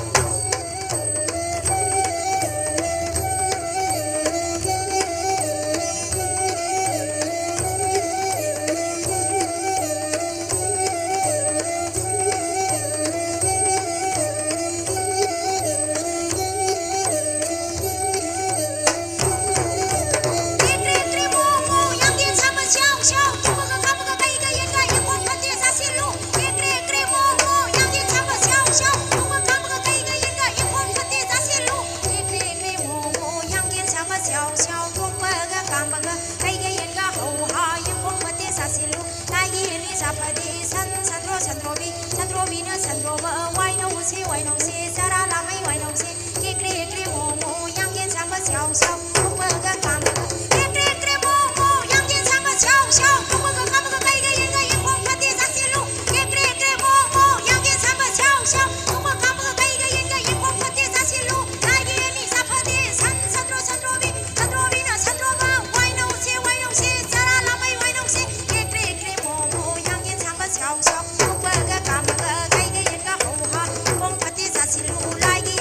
ꯁꯟ ꯁꯟꯗ꯭ꯔꯣ ꯁꯟꯗ꯭ꯔꯣꯕꯤ ꯁꯟꯗ꯭ꯔꯣꯕꯤꯅ ꯁꯟꯗ꯭ꯔꯣꯕ ꯋꯥꯏꯅꯧꯁꯦ ꯋꯥꯏꯅꯧꯁꯦ ꯆꯔꯥ ꯂꯥꯃꯩ ꯋꯥꯏꯅꯧꯁꯦ ꯀ꯭ꯔꯦ ꯀ꯭ꯔꯦ ꯀ꯭ꯔꯦ ꯃꯣ ꯃꯣ ꯌꯥꯡꯀꯦꯟ ꯁꯥꯡꯕ ꯁ꯭ꯌꯥꯎ ꯁ꯭ꯌꯥꯎ ꯊꯣꯛꯄꯒ ꯀꯥꯝꯕꯒ ꯀ꯭ꯔꯦ ꯀ꯭ꯔꯦ ꯀ꯭ꯔꯦ ꯃꯣ ꯃꯣ ꯌꯥꯡꯀꯦꯟ ꯁꯥꯡꯕ ꯁ꯭ꯌꯥꯎ ꯁ꯭ꯌꯥꯎ ꯊꯣꯛꯄꯒ ꯀꯥꯝꯕꯒ ꯀꯩꯒ ꯌꯦꯟꯒ ꯌꯦꯡꯈꯣꯡ ꯐꯠꯇꯦ ꯆꯥꯁꯤꯜꯂꯨ ꯀ꯭ꯔꯦ ꯀ꯭ꯔꯦ ꯀ꯭ꯔꯦ ꯃꯣ ꯃꯣ ꯌꯥꯡꯀꯦꯟ ꯁꯥꯡꯕ ꯁ꯭ꯌꯥꯎ ꯁ꯭ꯌꯥꯎ ꯊꯣꯛꯄ ꯀꯥꯝꯕꯒ ꯀꯩꯒ ꯌꯦꯟꯒ ꯌꯦꯡꯈꯣꯡ ꯐꯠꯇꯦ ꯆꯥꯁꯤꯜꯂꯨ ꯂꯥꯏꯒꯤ ꯌꯦꯅꯤ ꯆꯥꯐꯗꯦ ꯁꯟ ꯁꯟꯗ꯭ꯔꯣ ꯁꯟꯗ꯭ꯔꯣꯕꯤ ꯁꯟꯗ꯭ꯔꯣꯕꯤꯅ ꯁꯟꯗ꯭ꯔꯣꯕ ꯋꯥꯏꯅꯧꯁꯦ ꯋꯥꯏꯅꯧꯁꯦ ꯆꯔꯥ ꯂꯥꯃꯩ ꯋꯥꯏꯅꯧꯁꯦ ꯀ꯭ꯔꯦ ꯀ꯭ꯔꯦ ꯀ꯭ꯔꯦ ꯃꯣ ꯃꯣ ꯌꯥꯡꯀꯦꯟ ꯁꯥꯡꯕ ꯁ꯭ꯌꯥꯎ ꯁ꯭ꯌꯥꯎ ꯊꯣꯛꯄꯒ ꯀꯥꯝꯕꯒ ꯀꯩꯒ ꯌꯦꯟꯒ ꯍꯧ ꯍꯥ ꯌꯦꯡꯈꯣꯡ ꯐꯠꯇꯦ ꯆꯥꯁꯤꯜꯂꯨ ꯂꯥꯏꯒꯤ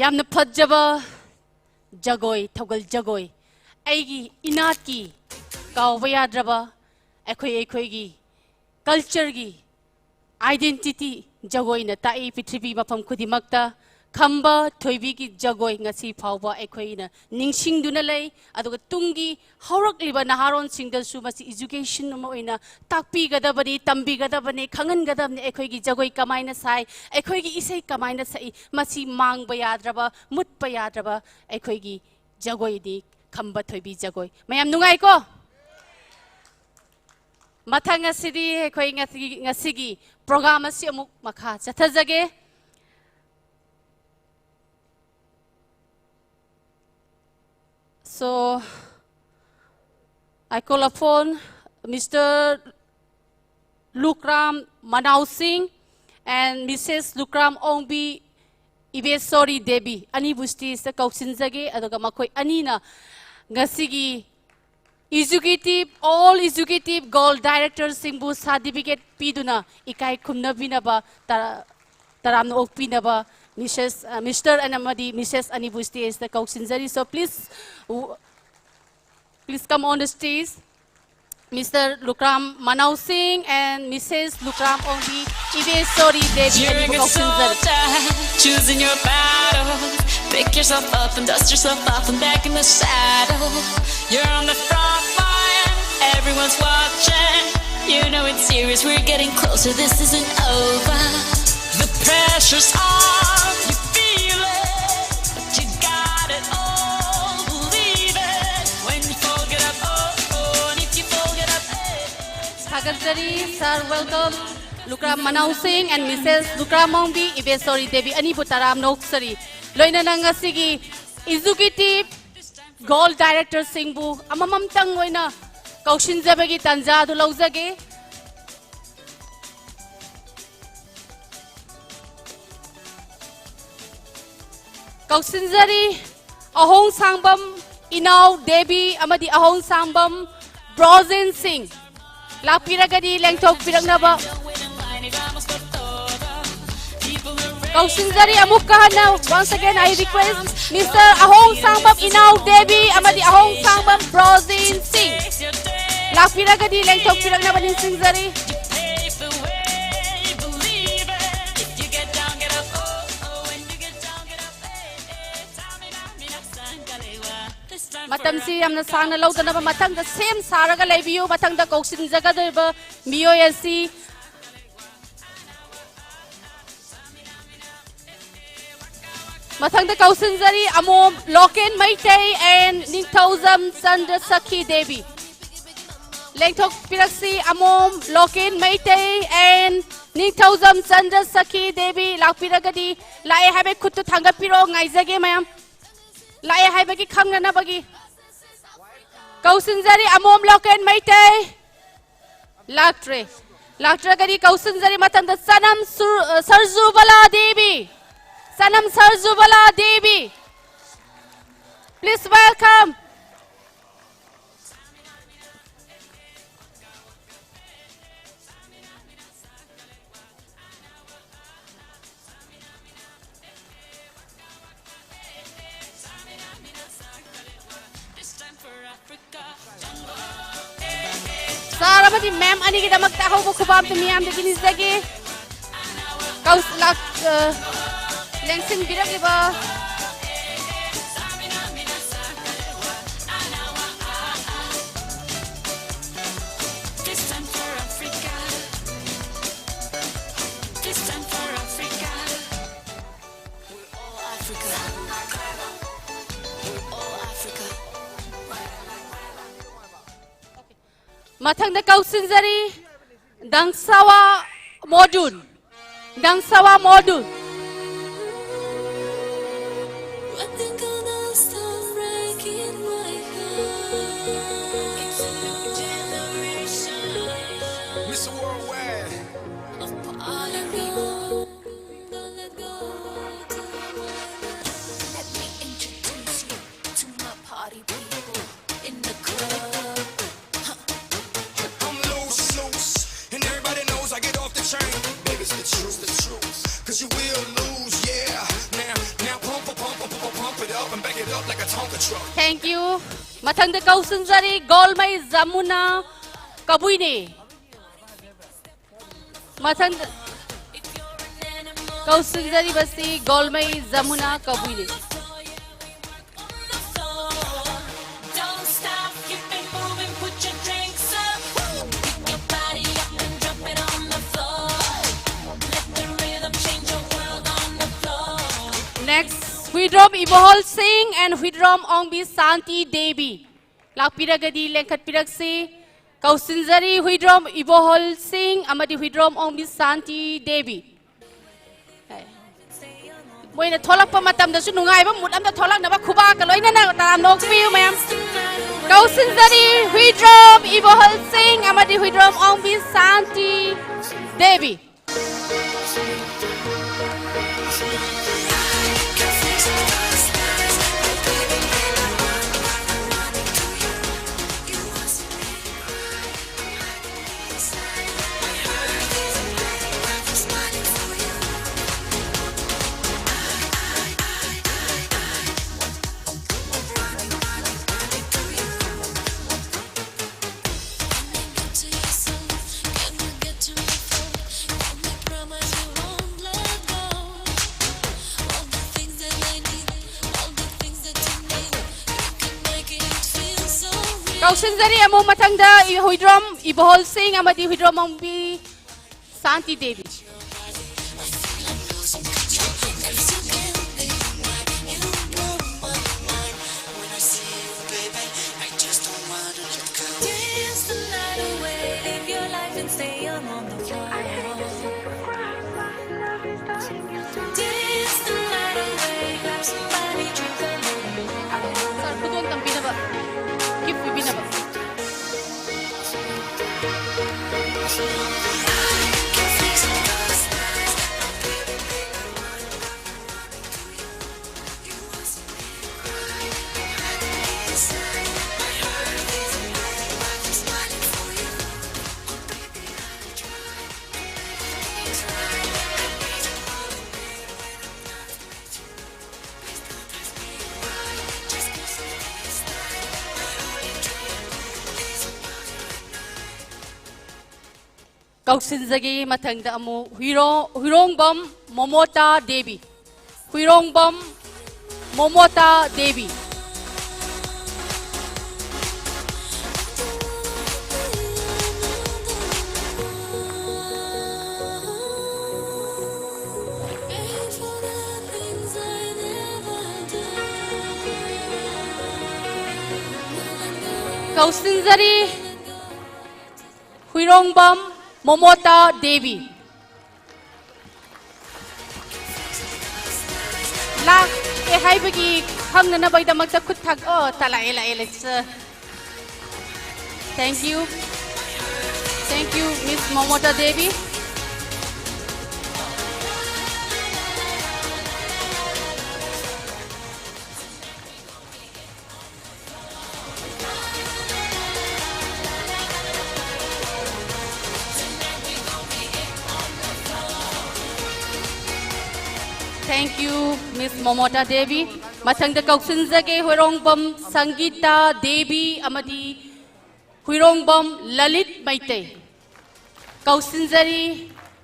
ꯌꯥꯝꯅ ꯐꯖꯕ ꯖꯒꯣꯏ, ꯊꯧꯒꯜ ꯖꯒꯣꯏ꯫ ꯑꯩꯒꯤ ꯏꯅꯥꯠꯀꯤ ꯀꯥꯎꯕ ꯌꯥꯗ꯭ꯔꯕ ꯑꯩꯈꯣꯏ, ꯑꯩꯈꯣꯏꯒꯤ cultureꯒꯤ identity ꯖꯒꯣꯏꯅ ꯇꯥꯛꯏ ꯄ꯭ꯔꯤꯊꯤꯕꯤ ꯃꯐꯝ ꯈꯨꯗꯤꯡꯃꯛꯇ꯫ ꯈꯝꯕ ꯊꯣꯏꯕꯤꯒꯤ ꯖꯒꯣꯏ ꯉꯁꯤ ꯐꯥꯎꯕ ꯑꯩꯈꯣꯏꯅ ꯅꯤꯡꯁꯤꯡꯗꯨꯅ ꯂꯩ꯫ ꯑꯗꯨꯒ ꯇꯨꯡꯒꯤ ꯍꯧꯔꯛꯂꯤꯕ ꯅꯍꯥꯔꯣꯟꯁꯤꯡꯗꯁꯨ ꯃꯁꯤ education ꯑꯃ ꯑꯣꯏꯅ ꯇꯥꯛꯄꯤꯒꯗꯕꯅꯤ, ꯇꯝꯕꯤꯒꯗꯕꯅꯤ, ꯈꯪꯍꯟꯒꯗꯕꯅꯤ꯫ ꯑꯩꯈꯣꯏꯒꯤ ꯖꯒꯣꯏ ꯀꯃꯥꯏꯅ ꯁꯥꯏ, ꯑꯩꯈꯣꯏꯒꯤ ꯏꯁꯩ ꯀꯃꯥꯏꯅ ꯁꯛꯏ, ꯃꯁꯤ ꯃꯥꯡꯕ ꯌꯥꯗ꯭ꯔꯕ, ꯃꯨꯠꯄ ꯌꯥꯗ꯭ꯔꯕ ꯑꯩꯈꯣꯏꯒꯤ ꯖꯒꯣꯏꯅꯤ, ꯈꯝꯕ ꯊꯣꯏꯕꯤ ꯖꯒꯣꯏ꯫ ꯃꯌꯥꯝ ꯅꯨꯡꯉꯥꯏꯀꯣ? ꯃꯊꯪ ꯑꯁꯤꯗꯤ ꯑꯩꯈꯣꯏ ꯉꯁꯤ, ꯉꯁꯤꯒꯤ program ꯑꯁꯤ ꯑꯃꯨꯛ ꯃꯈꯥ ꯆꯠꯊꯖꯒꯦ꯫ So, I call upon Mister Lukram Manao Singh and Missus Lukram Ongbi Ibesori Devi ꯑꯅꯤꯕꯨ stageꯇ ꯀꯧꯁꯤꯟꯖꯒꯦ꯫ ꯑꯗꯨꯒ ꯃꯈꯣꯏ ꯑꯅꯤꯅ ꯉꯁꯤꯒꯤ executive, all executive gold directorꯁꯤꯡꯕꯨ certificate ꯄꯤꯗꯨꯅ ꯏꯀꯥꯏ ꯈꯨꯝꯅꯕꯤꯅꯕ, ꯇꯔꯥ-, ꯇꯔꯥꯝꯅ ꯑꯣꯛꯄꯤꯅꯕ Missus, ꯑ, Mister ꯑꯃꯗꯤ Missus ꯑꯅꯤꯕꯨ stageꯇ ꯀꯧꯁꯤꯟꯖꯔꯤ꯫ So please, w-, please come on the stage. Mister Lukram Manao Singh and Missus Lukram Ongbi Ibesori Devi You're a ꯑꯅꯤꯕꯨ good ꯀꯧꯁꯤꯟꯖꯔꯤ꯫ Soldier, choosing your battle. Pick yourself up and dust yourself off and back in the saddle. You're on the front line, everyone's watching. You know it's serious, we're getting closer, this isn't over. The pressure's on, you feel it, but you got it all, believe it. When you fold, get up, oh, oh, and if you fold, get up, eh. ꯊꯥꯒꯠꯆꯔꯤ, sir, welcome. Lukram Manao Singh and Missus Lukram Ongbi Ibesori Devi ꯑꯅꯤꯕꯨ ꯇꯔꯥꯝꯅ ꯑꯣꯛꯆꯔꯤ꯫ ꯂꯣꯏꯅꯅ ꯉꯁꯤꯒꯤ executive gold directorꯁꯤꯡꯕꯨ ꯑꯃꯃꯝꯇꯪ ꯑꯣꯏꯅ ꯀꯧꯁꯤꯟꯖꯕꯒꯤ ꯇꯥꯟꯖꯥ ꯑꯗꯨ ꯂꯧꯖꯒꯦ꯫ ꯀꯧꯁꯤꯟꯖꯔꯤ, ꯑꯍꯣꯡ ꯁꯥꯡꯕꯝ ꯏꯅꯥꯎ ꯗꯦꯕꯤ ꯑꯃꯗꯤ ꯑꯍꯣꯡ ꯁꯥꯡꯕꯝ ꯕ꯭ꯔꯣꯖꯦꯟ ꯁꯤꯡ ꯂꯥꯛꯄꯤꯔꯒꯗꯤ ꯂꯦꯡꯊꯣꯛꯄꯤꯔꯛꯅꯕ꯫ ꯀꯧꯁꯤꯟꯖꯔꯤ ꯑꯃꯨꯛꯀ ꯍꯟꯅ, once again I request Mister ꯑꯍꯣꯡ ꯁꯥꯡꯕꯝ ꯏꯅꯥꯎ ꯗꯦꯕꯤ ꯑꯃꯗꯤ ꯑꯍꯣꯡ ꯁꯥꯡꯕꯝ ꯕ꯭ꯔꯣꯖꯤꯟ ꯁꯤꯡ ꯂꯥꯛꯄꯤꯔꯒꯗꯤ ꯂꯦꯡꯊꯣꯛꯄꯤꯔꯛꯅꯕ ꯅꯤꯡꯁꯤꯡꯖꯔꯤ꯫ ꯃꯇꯝꯁꯤ ꯌꯥꯝꯅ ꯁꯥꯡꯅ ꯂꯧꯗꯅꯕ ꯃꯊꯪꯗ ꯁꯦꯝ ꯁꯥꯔꯒ ꯂꯩꯕꯤꯌꯨ꯫ ꯃꯊꯪꯗ ꯀꯧꯁꯤꯟꯖꯒꯗꯧꯔꯤꯕ ꯃꯤꯑꯣꯏ ꯑꯁꯤ ꯃꯊꯪꯗ ꯀꯧꯁꯤꯟꯖꯔꯤ ꯑꯃꯣꯝ ꯂꯣꯀꯦꯟ ꯃꯩꯇꯩ and ꯅꯤꯡꯊꯧꯖꯝ ꯆꯟꯗ꯭ꯔ ꯁꯈꯤ ꯗꯦꯕꯤ꯫ ꯂꯦꯡꯊꯣꯛꯄꯤꯔꯛꯁꯤ ꯑꯃꯣꯝ ꯂꯣꯀꯦꯟ ꯃꯩꯇꯩ and ꯅꯤꯡꯊꯧꯖꯝ ꯆꯟꯗ꯭ꯔ ꯁꯈꯤ ꯗꯦꯕꯤ꯫ ꯂꯥꯛꯄꯤꯔꯒꯗꯤ, ꯂꯥꯛꯑꯦ ꯍꯥꯏꯕꯒꯤ ꯈꯨꯠꯇꯨ ꯊꯥꯡꯒꯠꯄꯤꯔꯣ, ꯉꯥꯏꯖꯒꯦ ꯃꯌꯥꯝ꯫ ꯂꯥꯛꯑꯦ ꯍꯥꯏꯕꯒꯤ ꯈꯪꯅꯅꯕꯒꯤ꯫ ꯀꯧꯁꯤꯟꯖꯔꯤ ꯑꯃꯣꯝ ꯂꯣꯀꯦꯟ ꯃꯩꯇꯩ꯫ ꯂꯥꯛꯇ꯭ꯔꯦ꯫ ꯂꯥꯛꯇ꯭ꯔꯒꯗꯤ ꯀꯧꯁꯤꯟꯖꯔꯤ ꯃꯊꯪꯗ ꯆꯅꯝ ꯁꯨꯔ-, ꯑ, ꯁꯔꯖꯨꯕꯂꯥ ꯗꯦꯕꯤ꯫ ꯆꯅꯝ ꯁꯔꯖꯨꯕꯂꯥ ꯗꯦꯕꯤ꯫ Please welcome. ꯁꯥꯔ ꯑꯃꯗꯤ ꯃꯦꯝ ꯑꯅꯤꯒꯤꯗꯃꯛꯇ ꯑꯍꯧꯕ ꯈꯨꯕꯥꯝꯇ ꯃꯤꯌꯥꯝꯗꯒꯤ ꯅꯤꯖꯒꯦ꯫ ꯀꯧꯁ-, ꯂꯥꯛ-, ꯑ, ꯂꯦꯡꯁꯤꯟꯕꯤꯔꯛꯂꯤꯕ ꯃꯊꯪꯗ ꯀꯧꯁꯤꯟꯖꯔꯤ ꯗꯪꯁꯥꯋꯥ ꯃꯣꯗꯨꯟ꯫ ꯗꯪꯁꯥꯋꯥ ꯃꯣꯗꯨꯟ꯫ Mister Worldwide. Let me introduce you to my party people in the club. Huh. I'm loose, loose, and everybody knows I get off the chain. Baby, it's the truth, the truth. 'Cause you will ꯃꯊꯪꯗ ꯀꯧꯁꯤꯟꯖꯔꯤ ꯒꯣꯜꯃꯩ ꯖꯃꯨꯅꯥ ꯀꯕꯨꯏꯅꯤ꯫ ꯃꯊꯪꯗ ꯀꯧꯁꯤꯟꯖꯔꯤꯕꯁꯤ ꯒꯣꯜꯃꯩ Yamuna ꯀꯕꯨꯏꯅꯤ꯫ Don't stop, keep it moving, put your drinks up. Pick your body up and drop it on the floor. Let the rhythm change your world on the floor. Next, Huidrom Ibohol Singh and Huidrom Ongbi Santi Devi꯫ ꯂꯥꯛꯄꯤꯔꯒꯗꯤ ꯂꯦꯡꯈꯠꯄꯤꯔꯛꯁꯤ꯫ ꯀꯧꯁꯤꯟꯖꯔꯤ Huidrom ꯏꯕꯣꯍꯣꯜ ꯁꯤꯡ ꯑꯃꯗꯤ ꯍꯨꯏꯗ꯭ꯔꯣꯝ ꯑꯣꯡꯕꯤ ꯁꯥꯟꯇꯤ ꯗꯦꯕꯤ꯫ ꯃꯣꯏꯅ ꯊꯣꯛꯂꯛꯄ ꯃꯇꯝꯗꯁꯨ ꯅꯨꯡꯉꯥꯏꯕ ꯃꯨꯠ ꯑꯃꯗ ꯊꯣꯛꯂꯛꯅꯕ ꯈꯨꯕꯥꯛꯀ ꯂꯣꯏꯅꯅ ꯇꯔꯥꯝꯅ ꯑꯣꯛꯄꯤꯌꯨ ꯃꯌꯥꯝ꯫ ꯀꯧꯁꯤꯟꯖꯔꯤ ꯍꯨꯏꯗ꯭ꯔꯣꯝ ꯏꯕꯣꯍꯣꯜ ꯁꯤꯡ ꯑꯃꯗꯤ ꯍꯨꯏꯗ꯭ꯔꯣꯝ ꯑꯣꯡꯕꯤ ꯁꯥꯟꯇꯤ ꯗꯦꯕꯤ꯫ ꯀꯧꯁꯤꯟꯖꯔꯤ ꯑꯃꯨꯛ ꯃꯊꯪꯗ ꯏ-, ꯍꯨꯏꯗ꯭ꯔꯣꯝ ꯏꯕꯣꯍꯣꯜ ꯁꯤꯡ ꯑꯃꯗꯤ ꯍꯨꯏꯗ꯭ꯔꯣꯝ ꯑꯣꯡꯕꯤ ꯁꯥꯟꯇꯤ Devi. Dance the night away, live your life and stay young on the floor. Dance the night away, grab somebody, drink a little more. Sir, ꯈꯨꯗꯣꯜ ꯇꯝꯕꯤꯅꯕ, gift ꯄꯤꯕꯤꯅꯕ꯫ ꯀꯧꯁꯤꯟꯖꯒꯦ꯫ ꯃꯊꯪꯗ ꯑꯃꯨꯛ ꯍꯨꯏꯔꯣ-, ꯍꯨꯏꯔꯣꯡꯕꯝ ꯃꯣꯃꯣꯇꯥ ꯗꯦꯕꯤ꯫ ꯍꯨꯏꯔꯣꯡꯕꯝ ꯃꯣꯃꯣꯇꯥ ꯗꯦꯕꯤ꯫ ꯀꯧꯁꯤꯟꯖꯔꯤ꯫ ꯍꯨꯏꯔꯣꯡꯕꯝ ꯃꯣꯃꯣꯇꯥ ꯗꯦꯕꯤ꯫ ꯂꯥꯛꯑꯦ ꯍꯥꯏꯕꯒꯤ ꯈꯪꯅꯅꯕꯒꯤꯗꯃꯛꯇ ꯈꯨꯠ ꯊꯥꯡ-, ꯑꯣ, ꯇ ꯂꯥꯛꯑꯦ, ꯂꯥꯛꯑꯦ, ꯂꯥꯛꯑꯦ, sir꯫ Thank you. Thank you, Miss Momota Devi. Thank you, Miss Momota Devi. ꯃꯊꯪꯗ ꯀꯧꯁꯤꯟꯖꯒꯦ ꯍꯨꯏꯔꯣꯡꯕꯝ ꯁꯪꯒꯤꯇꯥ ꯗꯦꯕꯤ ꯑꯃꯗꯤ ꯍꯨꯏꯔꯣꯡꯕꯝ Lalit Meitei. ꯀꯧꯁꯤꯟꯖꯔꯤ,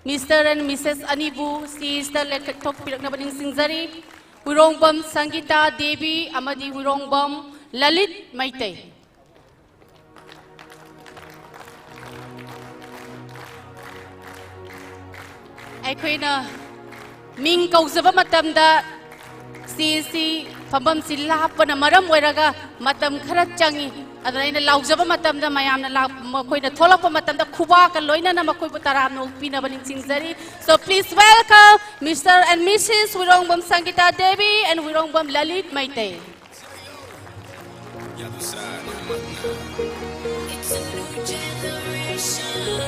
Mister and Missus ꯑꯅꯤꯕꯨ stageꯇ ꯂꯦꯞꯊꯣꯛꯄꯤꯔꯛꯅꯕ ꯅꯤꯡꯁꯤꯡꯖꯔꯤ꯫ ꯍꯨꯏꯔꯣꯡꯕꯝ ꯁꯪꯒꯤꯇꯥ ꯗꯦꯕꯤ ꯑꯃꯗꯤ ꯍꯨꯏꯔꯣꯡꯕꯝ ꯂꯂꯤꯠ ꯃꯩꯇꯩ꯫ ꯑꯩꯈꯣꯏꯅ ꯃꯤꯡ ꯀꯧꯖꯕ ꯃꯇꯝꯗ stageꯁꯤ ꯐꯝꯐꯝꯁꯤ ꯂꯥꯞꯄꯅ ꯃꯔꯝ ꯑꯣꯏꯔꯒ ꯃꯇꯝ ꯈꯔ ꯆꯪꯏ꯫ ꯑꯗꯨꯅ ꯑꯩꯅ ꯂꯥꯎꯖꯕ ꯃꯇꯝꯗ ꯃꯌꯥꯝꯅ ꯂꯥꯛ-, ꯃꯈꯣꯏꯅ ꯊꯣꯛꯂꯛꯄ ꯃꯇꯝꯗ ꯈꯨꯕꯥꯛꯀ ꯂꯣꯏꯅꯅ ꯃꯈꯣꯏꯕꯨ ꯇꯔꯥꯝꯅ ꯑꯣꯛꯄꯤꯅꯕ ꯅꯤꯡꯁꯤꯡꯖꯔꯤ꯫ So please welcome Mister and Missus ꯍꯨꯏꯔꯣꯡꯕꯝ ꯁꯪꯒꯤꯇꯥ Devi and ꯍꯨꯏꯔꯣꯡꯕꯝ Lalit Meitei. It's a new generation.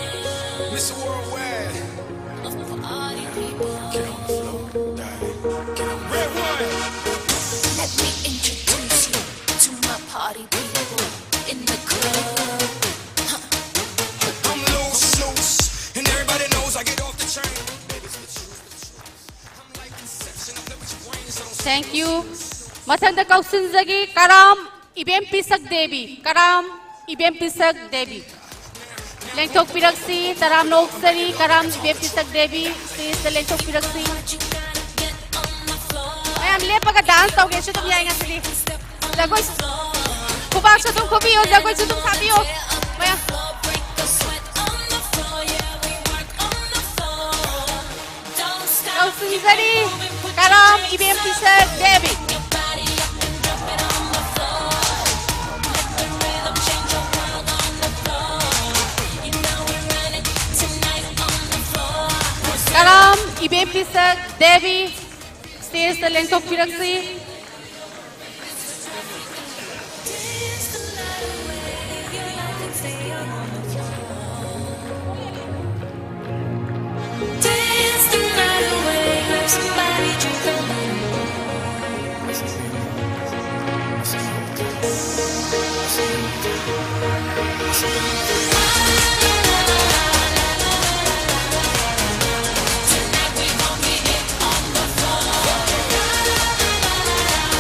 Mister Worldwide. Of party people. Get on the floor, die. Get on. Red one. Let me introduce you to my party people in the club. Huh. I'm loose, loose, and everybody knows I get off the train. Thank you. ꯃꯊꯪꯗ ꯀꯧꯁꯤꯟꯖꯒꯦ ꯀꯔꯥꯝ ꯏꯕꯦꯝ ꯄꯤꯁꯛ ꯗꯦꯕꯤ꯫ ꯀꯔꯥꯝ ꯏꯕꯦꯝ ꯄꯤꯁꯛ ꯗꯦꯕꯤ꯫ ꯂꯦꯡꯊꯣꯛꯄꯤꯔꯛꯁꯤ꯫ ꯇꯔꯥꯝꯅ ꯑꯣꯛꯆꯔꯤ꯫ ꯀꯔꯥꯝ ꯏꯕꯦꯝ ꯄꯤꯁꯛ ꯗꯦꯕꯤ ꯁ꯭ꯇꯦꯖꯇ ꯂꯦꯡꯊꯣꯛꯄꯤꯔꯛꯁꯤ꯫ ꯃꯌꯥꯝ ꯂꯦꯞꯄꯒ dance ꯇꯧꯒꯦꯁꯨ ꯑꯗꯨꯝ ꯌꯥꯏ ꯉꯁꯤꯗꯤ꯫ ꯖꯒꯣꯏ ꯈꯨꯕꯥꯛꯁꯨ ꯑꯗꯨꯝ ꯈꯨꯕꯤꯌꯨ, ꯖꯒꯣꯏꯁꯨ ꯑꯗꯨꯝ ꯁꯥꯕꯤꯌꯨ꯫ ꯃꯌꯥꯝ ꯀꯧꯁꯤꯟꯖꯔꯤ, ꯀꯔꯥꯝ ꯏꯕꯦꯝ ꯄꯤꯁꯛ ꯗꯦꯕꯤ꯫ ꯀꯔꯥꯝ ꯏꯕꯦꯝ ꯄꯤꯁꯛ ꯗꯦꯕꯤ ꯁ꯭ꯇꯦꯖꯇ ꯂꯦꯡꯊꯣꯛꯄꯤꯔꯛꯁꯤ꯫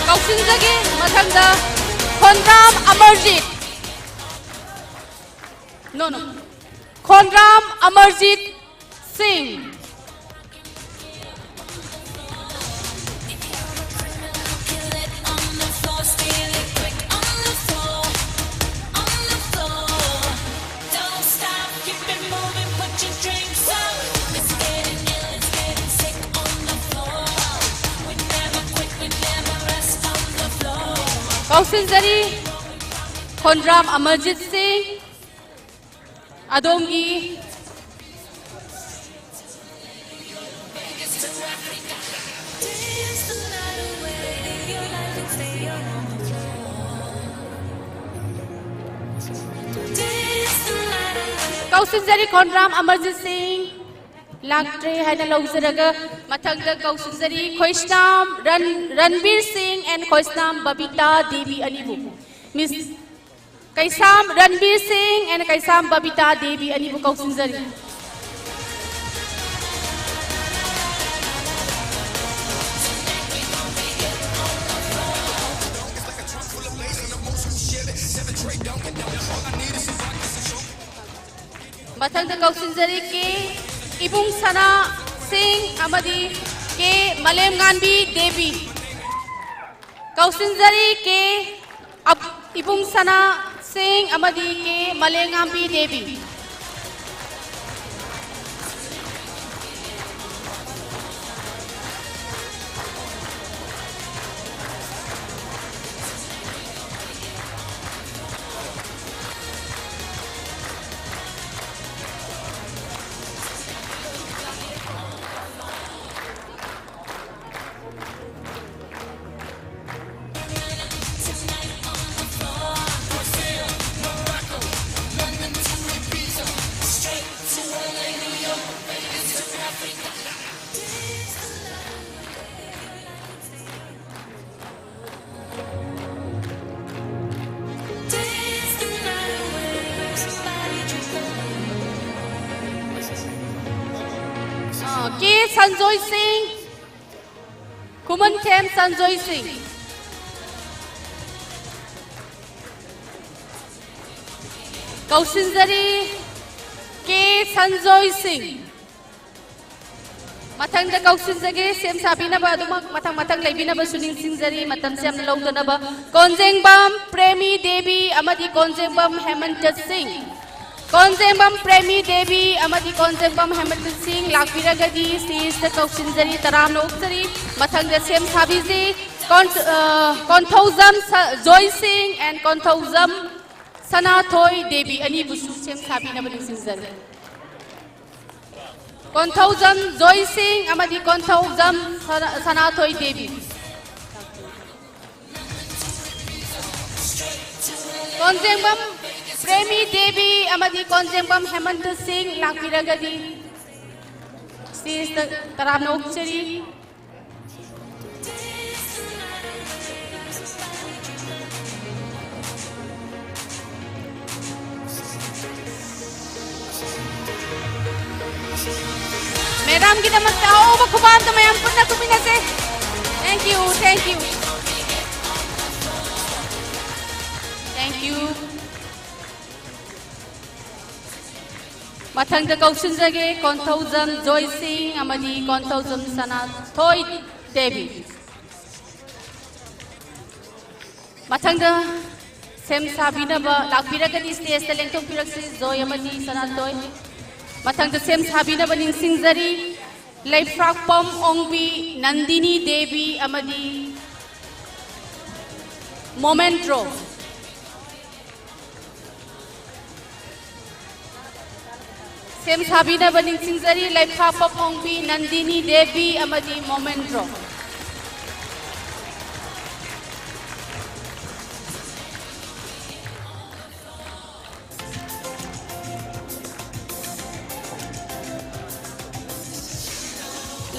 ꯀꯧꯁꯤꯟꯖꯒꯦ꯫ ꯃꯊꯪꯗ ꯈꯣꯟꯗ꯭ꯔꯥꯝ ꯑꯃꯔꯖꯤꯠ꯫ No, no. ꯈꯣꯟꯗ꯭ꯔꯥꯝ ꯑꯃꯔꯖꯤꯠ ꯁꯤꯡ꯫ ꯀꯧꯁꯤꯟꯖꯔꯤ, ꯈꯣꯟꯗ꯭ꯔꯥꯝ ꯑꯃꯔꯖꯤꯠ ꯁꯤꯡ꯫ ꯑꯗꯣꯝꯒꯤ ꯀꯧꯁꯤꯟꯖꯔꯤ, ꯈꯣꯟꯗ꯭ꯔꯥꯝ ꯑꯃꯔꯖꯤꯠ ꯁꯤꯡ ꯂꯥꯛꯇ꯭ꯔꯦ ꯍꯥꯏꯅ ꯂꯧꯖꯔꯒ, ꯃꯊꯪꯗ ꯀꯧꯁꯤꯟꯖꯔꯤ, ꯈꯣꯏꯁꯅꯥꯝ ꯔꯟ-, ꯔꯟꯕꯤꯔ ꯁꯤꯡ and ꯈꯣꯏꯁꯅꯥꯝ ꯕꯕꯤꯇꯥ ꯗꯦꯕꯤ ꯑꯅꯤꯕꯨ꯫ Miss ꯀꯩꯁꯥꯝ ꯔꯟꯕꯤꯔ ꯁꯤꯡ and ꯀꯩꯁꯥꯝ ꯕꯕꯤꯇꯥ ꯗꯦꯕꯤ ꯑꯅꯤꯕꯨ ꯀꯧꯁꯤꯟꯖꯔꯤ꯫ ꯃꯊꯪꯗ ꯀꯧꯁꯤꯟꯖꯔꯤ ꯀꯦ ꯏꯕꯨꯡꯁꯅꯥ ꯁꯤꯡ ꯑꯃꯗꯤ ꯀꯦ ꯃꯂꯦꯝꯉꯥꯟꯕꯤ ꯗꯦꯕꯤ꯫ ꯀꯧꯁꯤꯟꯖꯔꯤ ꯀꯦ ꯑꯕ-, ꯏꯕꯨꯡꯁꯅꯥ ꯁꯤꯡ ꯑꯃꯗꯤ ꯀꯦ ꯃꯂꯦꯝꯉꯥꯟꯕꯤ ꯗꯦꯕꯤ꯫ ꯑ, ꯀꯦ ꯁꯟꯖꯣꯏ ꯁꯤꯡ, ꯈꯨꯃꯟꯊꯦꯝ ꯁꯟꯖꯣꯏ ꯁꯤꯡ꯫ ꯀꯧꯁꯤꯟꯖꯔꯤ ꯀꯦ ꯁꯟꯖꯣꯏ ꯁꯤꯡ꯫ ꯃꯊꯪꯗ ꯀꯧꯁꯤꯟꯖꯒꯦ, ꯁꯦꯝ ꯁꯥꯕꯤꯅꯕ ꯑꯗꯨꯃꯛ ꯃꯊꯪ ꯃꯊꯪ ꯂꯩꯕꯤꯅꯕꯁꯨ ꯅꯤꯡꯁꯤꯡꯖꯔꯤ, ꯃꯇꯝꯁꯦ ꯌꯥꯝꯅ ꯂꯧꯗꯅꯕ꯫ ꯀꯣꯟꯖꯦꯡꯕꯝ ꯄ꯭ꯔꯦꯃꯤ ꯗꯦꯕꯤ ꯑꯃꯗꯤ ꯀꯣꯟꯖꯦꯡꯕꯝ ꯍꯦꯃꯟꯇ ꯁꯤꯡ꯫ ꯀꯣꯟꯖꯦꯡꯕꯝ ꯄ꯭ꯔꯦꯃꯤ ꯗꯦꯕꯤ ꯑꯃꯗꯤ ꯀꯣꯟꯖꯦꯡꯕꯝ ꯍꯦꯃꯟꯇ ꯁꯤꯡ ꯂꯥꯛꯄꯤꯔꯒꯗꯤ ꯁ꯭ꯇꯦꯖꯇ ꯀꯧꯁꯤꯟꯖꯔꯤ, ꯇꯔꯥꯝꯅ ꯑꯣꯛꯆꯔꯤ꯫ ꯃꯊꯪꯗ ꯁꯦꯝ ꯁꯥꯕꯤꯁꯤ꯫ ꯀꯣꯟ-, ꯑ, ꯀꯣꯟꯊꯧꯖꯝ ꯁ-, ꯖꯣꯏ ꯁꯤꯡ and ꯀꯣꯟꯊꯧꯖꯝ ꯁꯅꯥꯊꯣꯏ ꯗꯦꯕꯤ ꯑꯅꯤꯕꯨꯁꯨ ꯁꯦꯝ ꯁꯥꯕꯤꯅꯕ ꯅꯤꯡꯁꯤꯡꯖꯔꯤ꯫ ꯀꯣꯟꯊꯧꯖꯝ ꯖꯣꯏ ꯁꯤꯡ ꯑꯃꯗꯤ ꯀꯣꯟꯊꯧꯖꯝ ꯁꯅꯥ-, ꯁꯅꯥꯊꯣꯏ ꯗꯦꯕꯤ꯫ ꯀꯣꯟꯖꯦꯡꯕꯝ ꯄ꯭ꯔꯦꯃꯤ ꯗꯦꯕꯤ ꯑꯃꯗꯤ ꯀꯣꯟꯖꯦꯡꯕꯝ ꯍꯦꯃꯟꯇ ꯁꯤꯡ ꯂꯥꯛꯄꯤꯔꯒꯗꯤ ꯁ꯭ꯇꯦꯖꯇ ꯇꯔꯥꯝꯅ ꯑꯣꯛꯆꯔꯤ꯫ ꯃꯦꯗꯥꯝꯒꯤꯗꯃꯛꯇ ꯑꯍꯧꯕ ꯈꯨꯕꯥꯝꯗ ꯃꯌꯥꯝ ꯄꯨꯟꯅ ꯈꯨꯝꯃꯤꯟꯅꯁꯦ꯫ Thank you, thank you. Thank you. ꯃꯊꯪꯗ ꯀꯧꯁꯤꯟꯖꯒꯦ, ꯀꯣꯟꯊꯧꯖꯝ ꯖꯣꯏ ꯁꯤꯡ ꯑꯃꯗꯤ ꯀꯣꯟꯊꯧꯖꯝ ꯁꯅꯥꯊꯣꯏ ꯗꯦꯕꯤ꯫ ꯃꯊꯪꯗ ꯁꯦꯝ ꯁꯥꯕꯤꯅꯕ ꯂꯥꯛꯄꯤꯔꯒꯗꯤ stage ꯇ ꯂꯦꯡꯊꯣꯛꯄꯤꯔꯛꯁꯤ, ꯖꯣꯏ ꯑꯃꯗꯤ ꯁꯅꯥꯊꯣꯏ꯫ ꯃꯊꯪꯗ ꯁꯦꯝ ꯁꯥꯕꯤꯅꯕ ꯅꯤꯡꯁꯤꯡꯖꯔꯤ, ꯂꯩꯐ꯭ꯔꯥꯛꯄꯝ ꯑꯣꯡꯕꯤ ꯅꯟꯗꯤꯅꯤ ꯗꯦꯕꯤ ꯑꯃꯗꯤ ꯃꯣꯃꯦꯟꯗ꯭ꯔꯣ꯫ ꯁꯦꯝ ꯁꯥꯕꯤꯅꯕ ꯅꯤꯡꯁꯤꯡꯖꯔꯤ, ꯂꯩꯐ꯭ꯔꯥꯛꯄꯝ ꯑꯣꯡꯕꯤ ꯅꯟꯗꯤꯅꯤ ꯗꯦꯕꯤ ꯑꯃꯗꯤ ꯃꯣꯃꯦꯟꯗ꯭ꯔꯣ꯫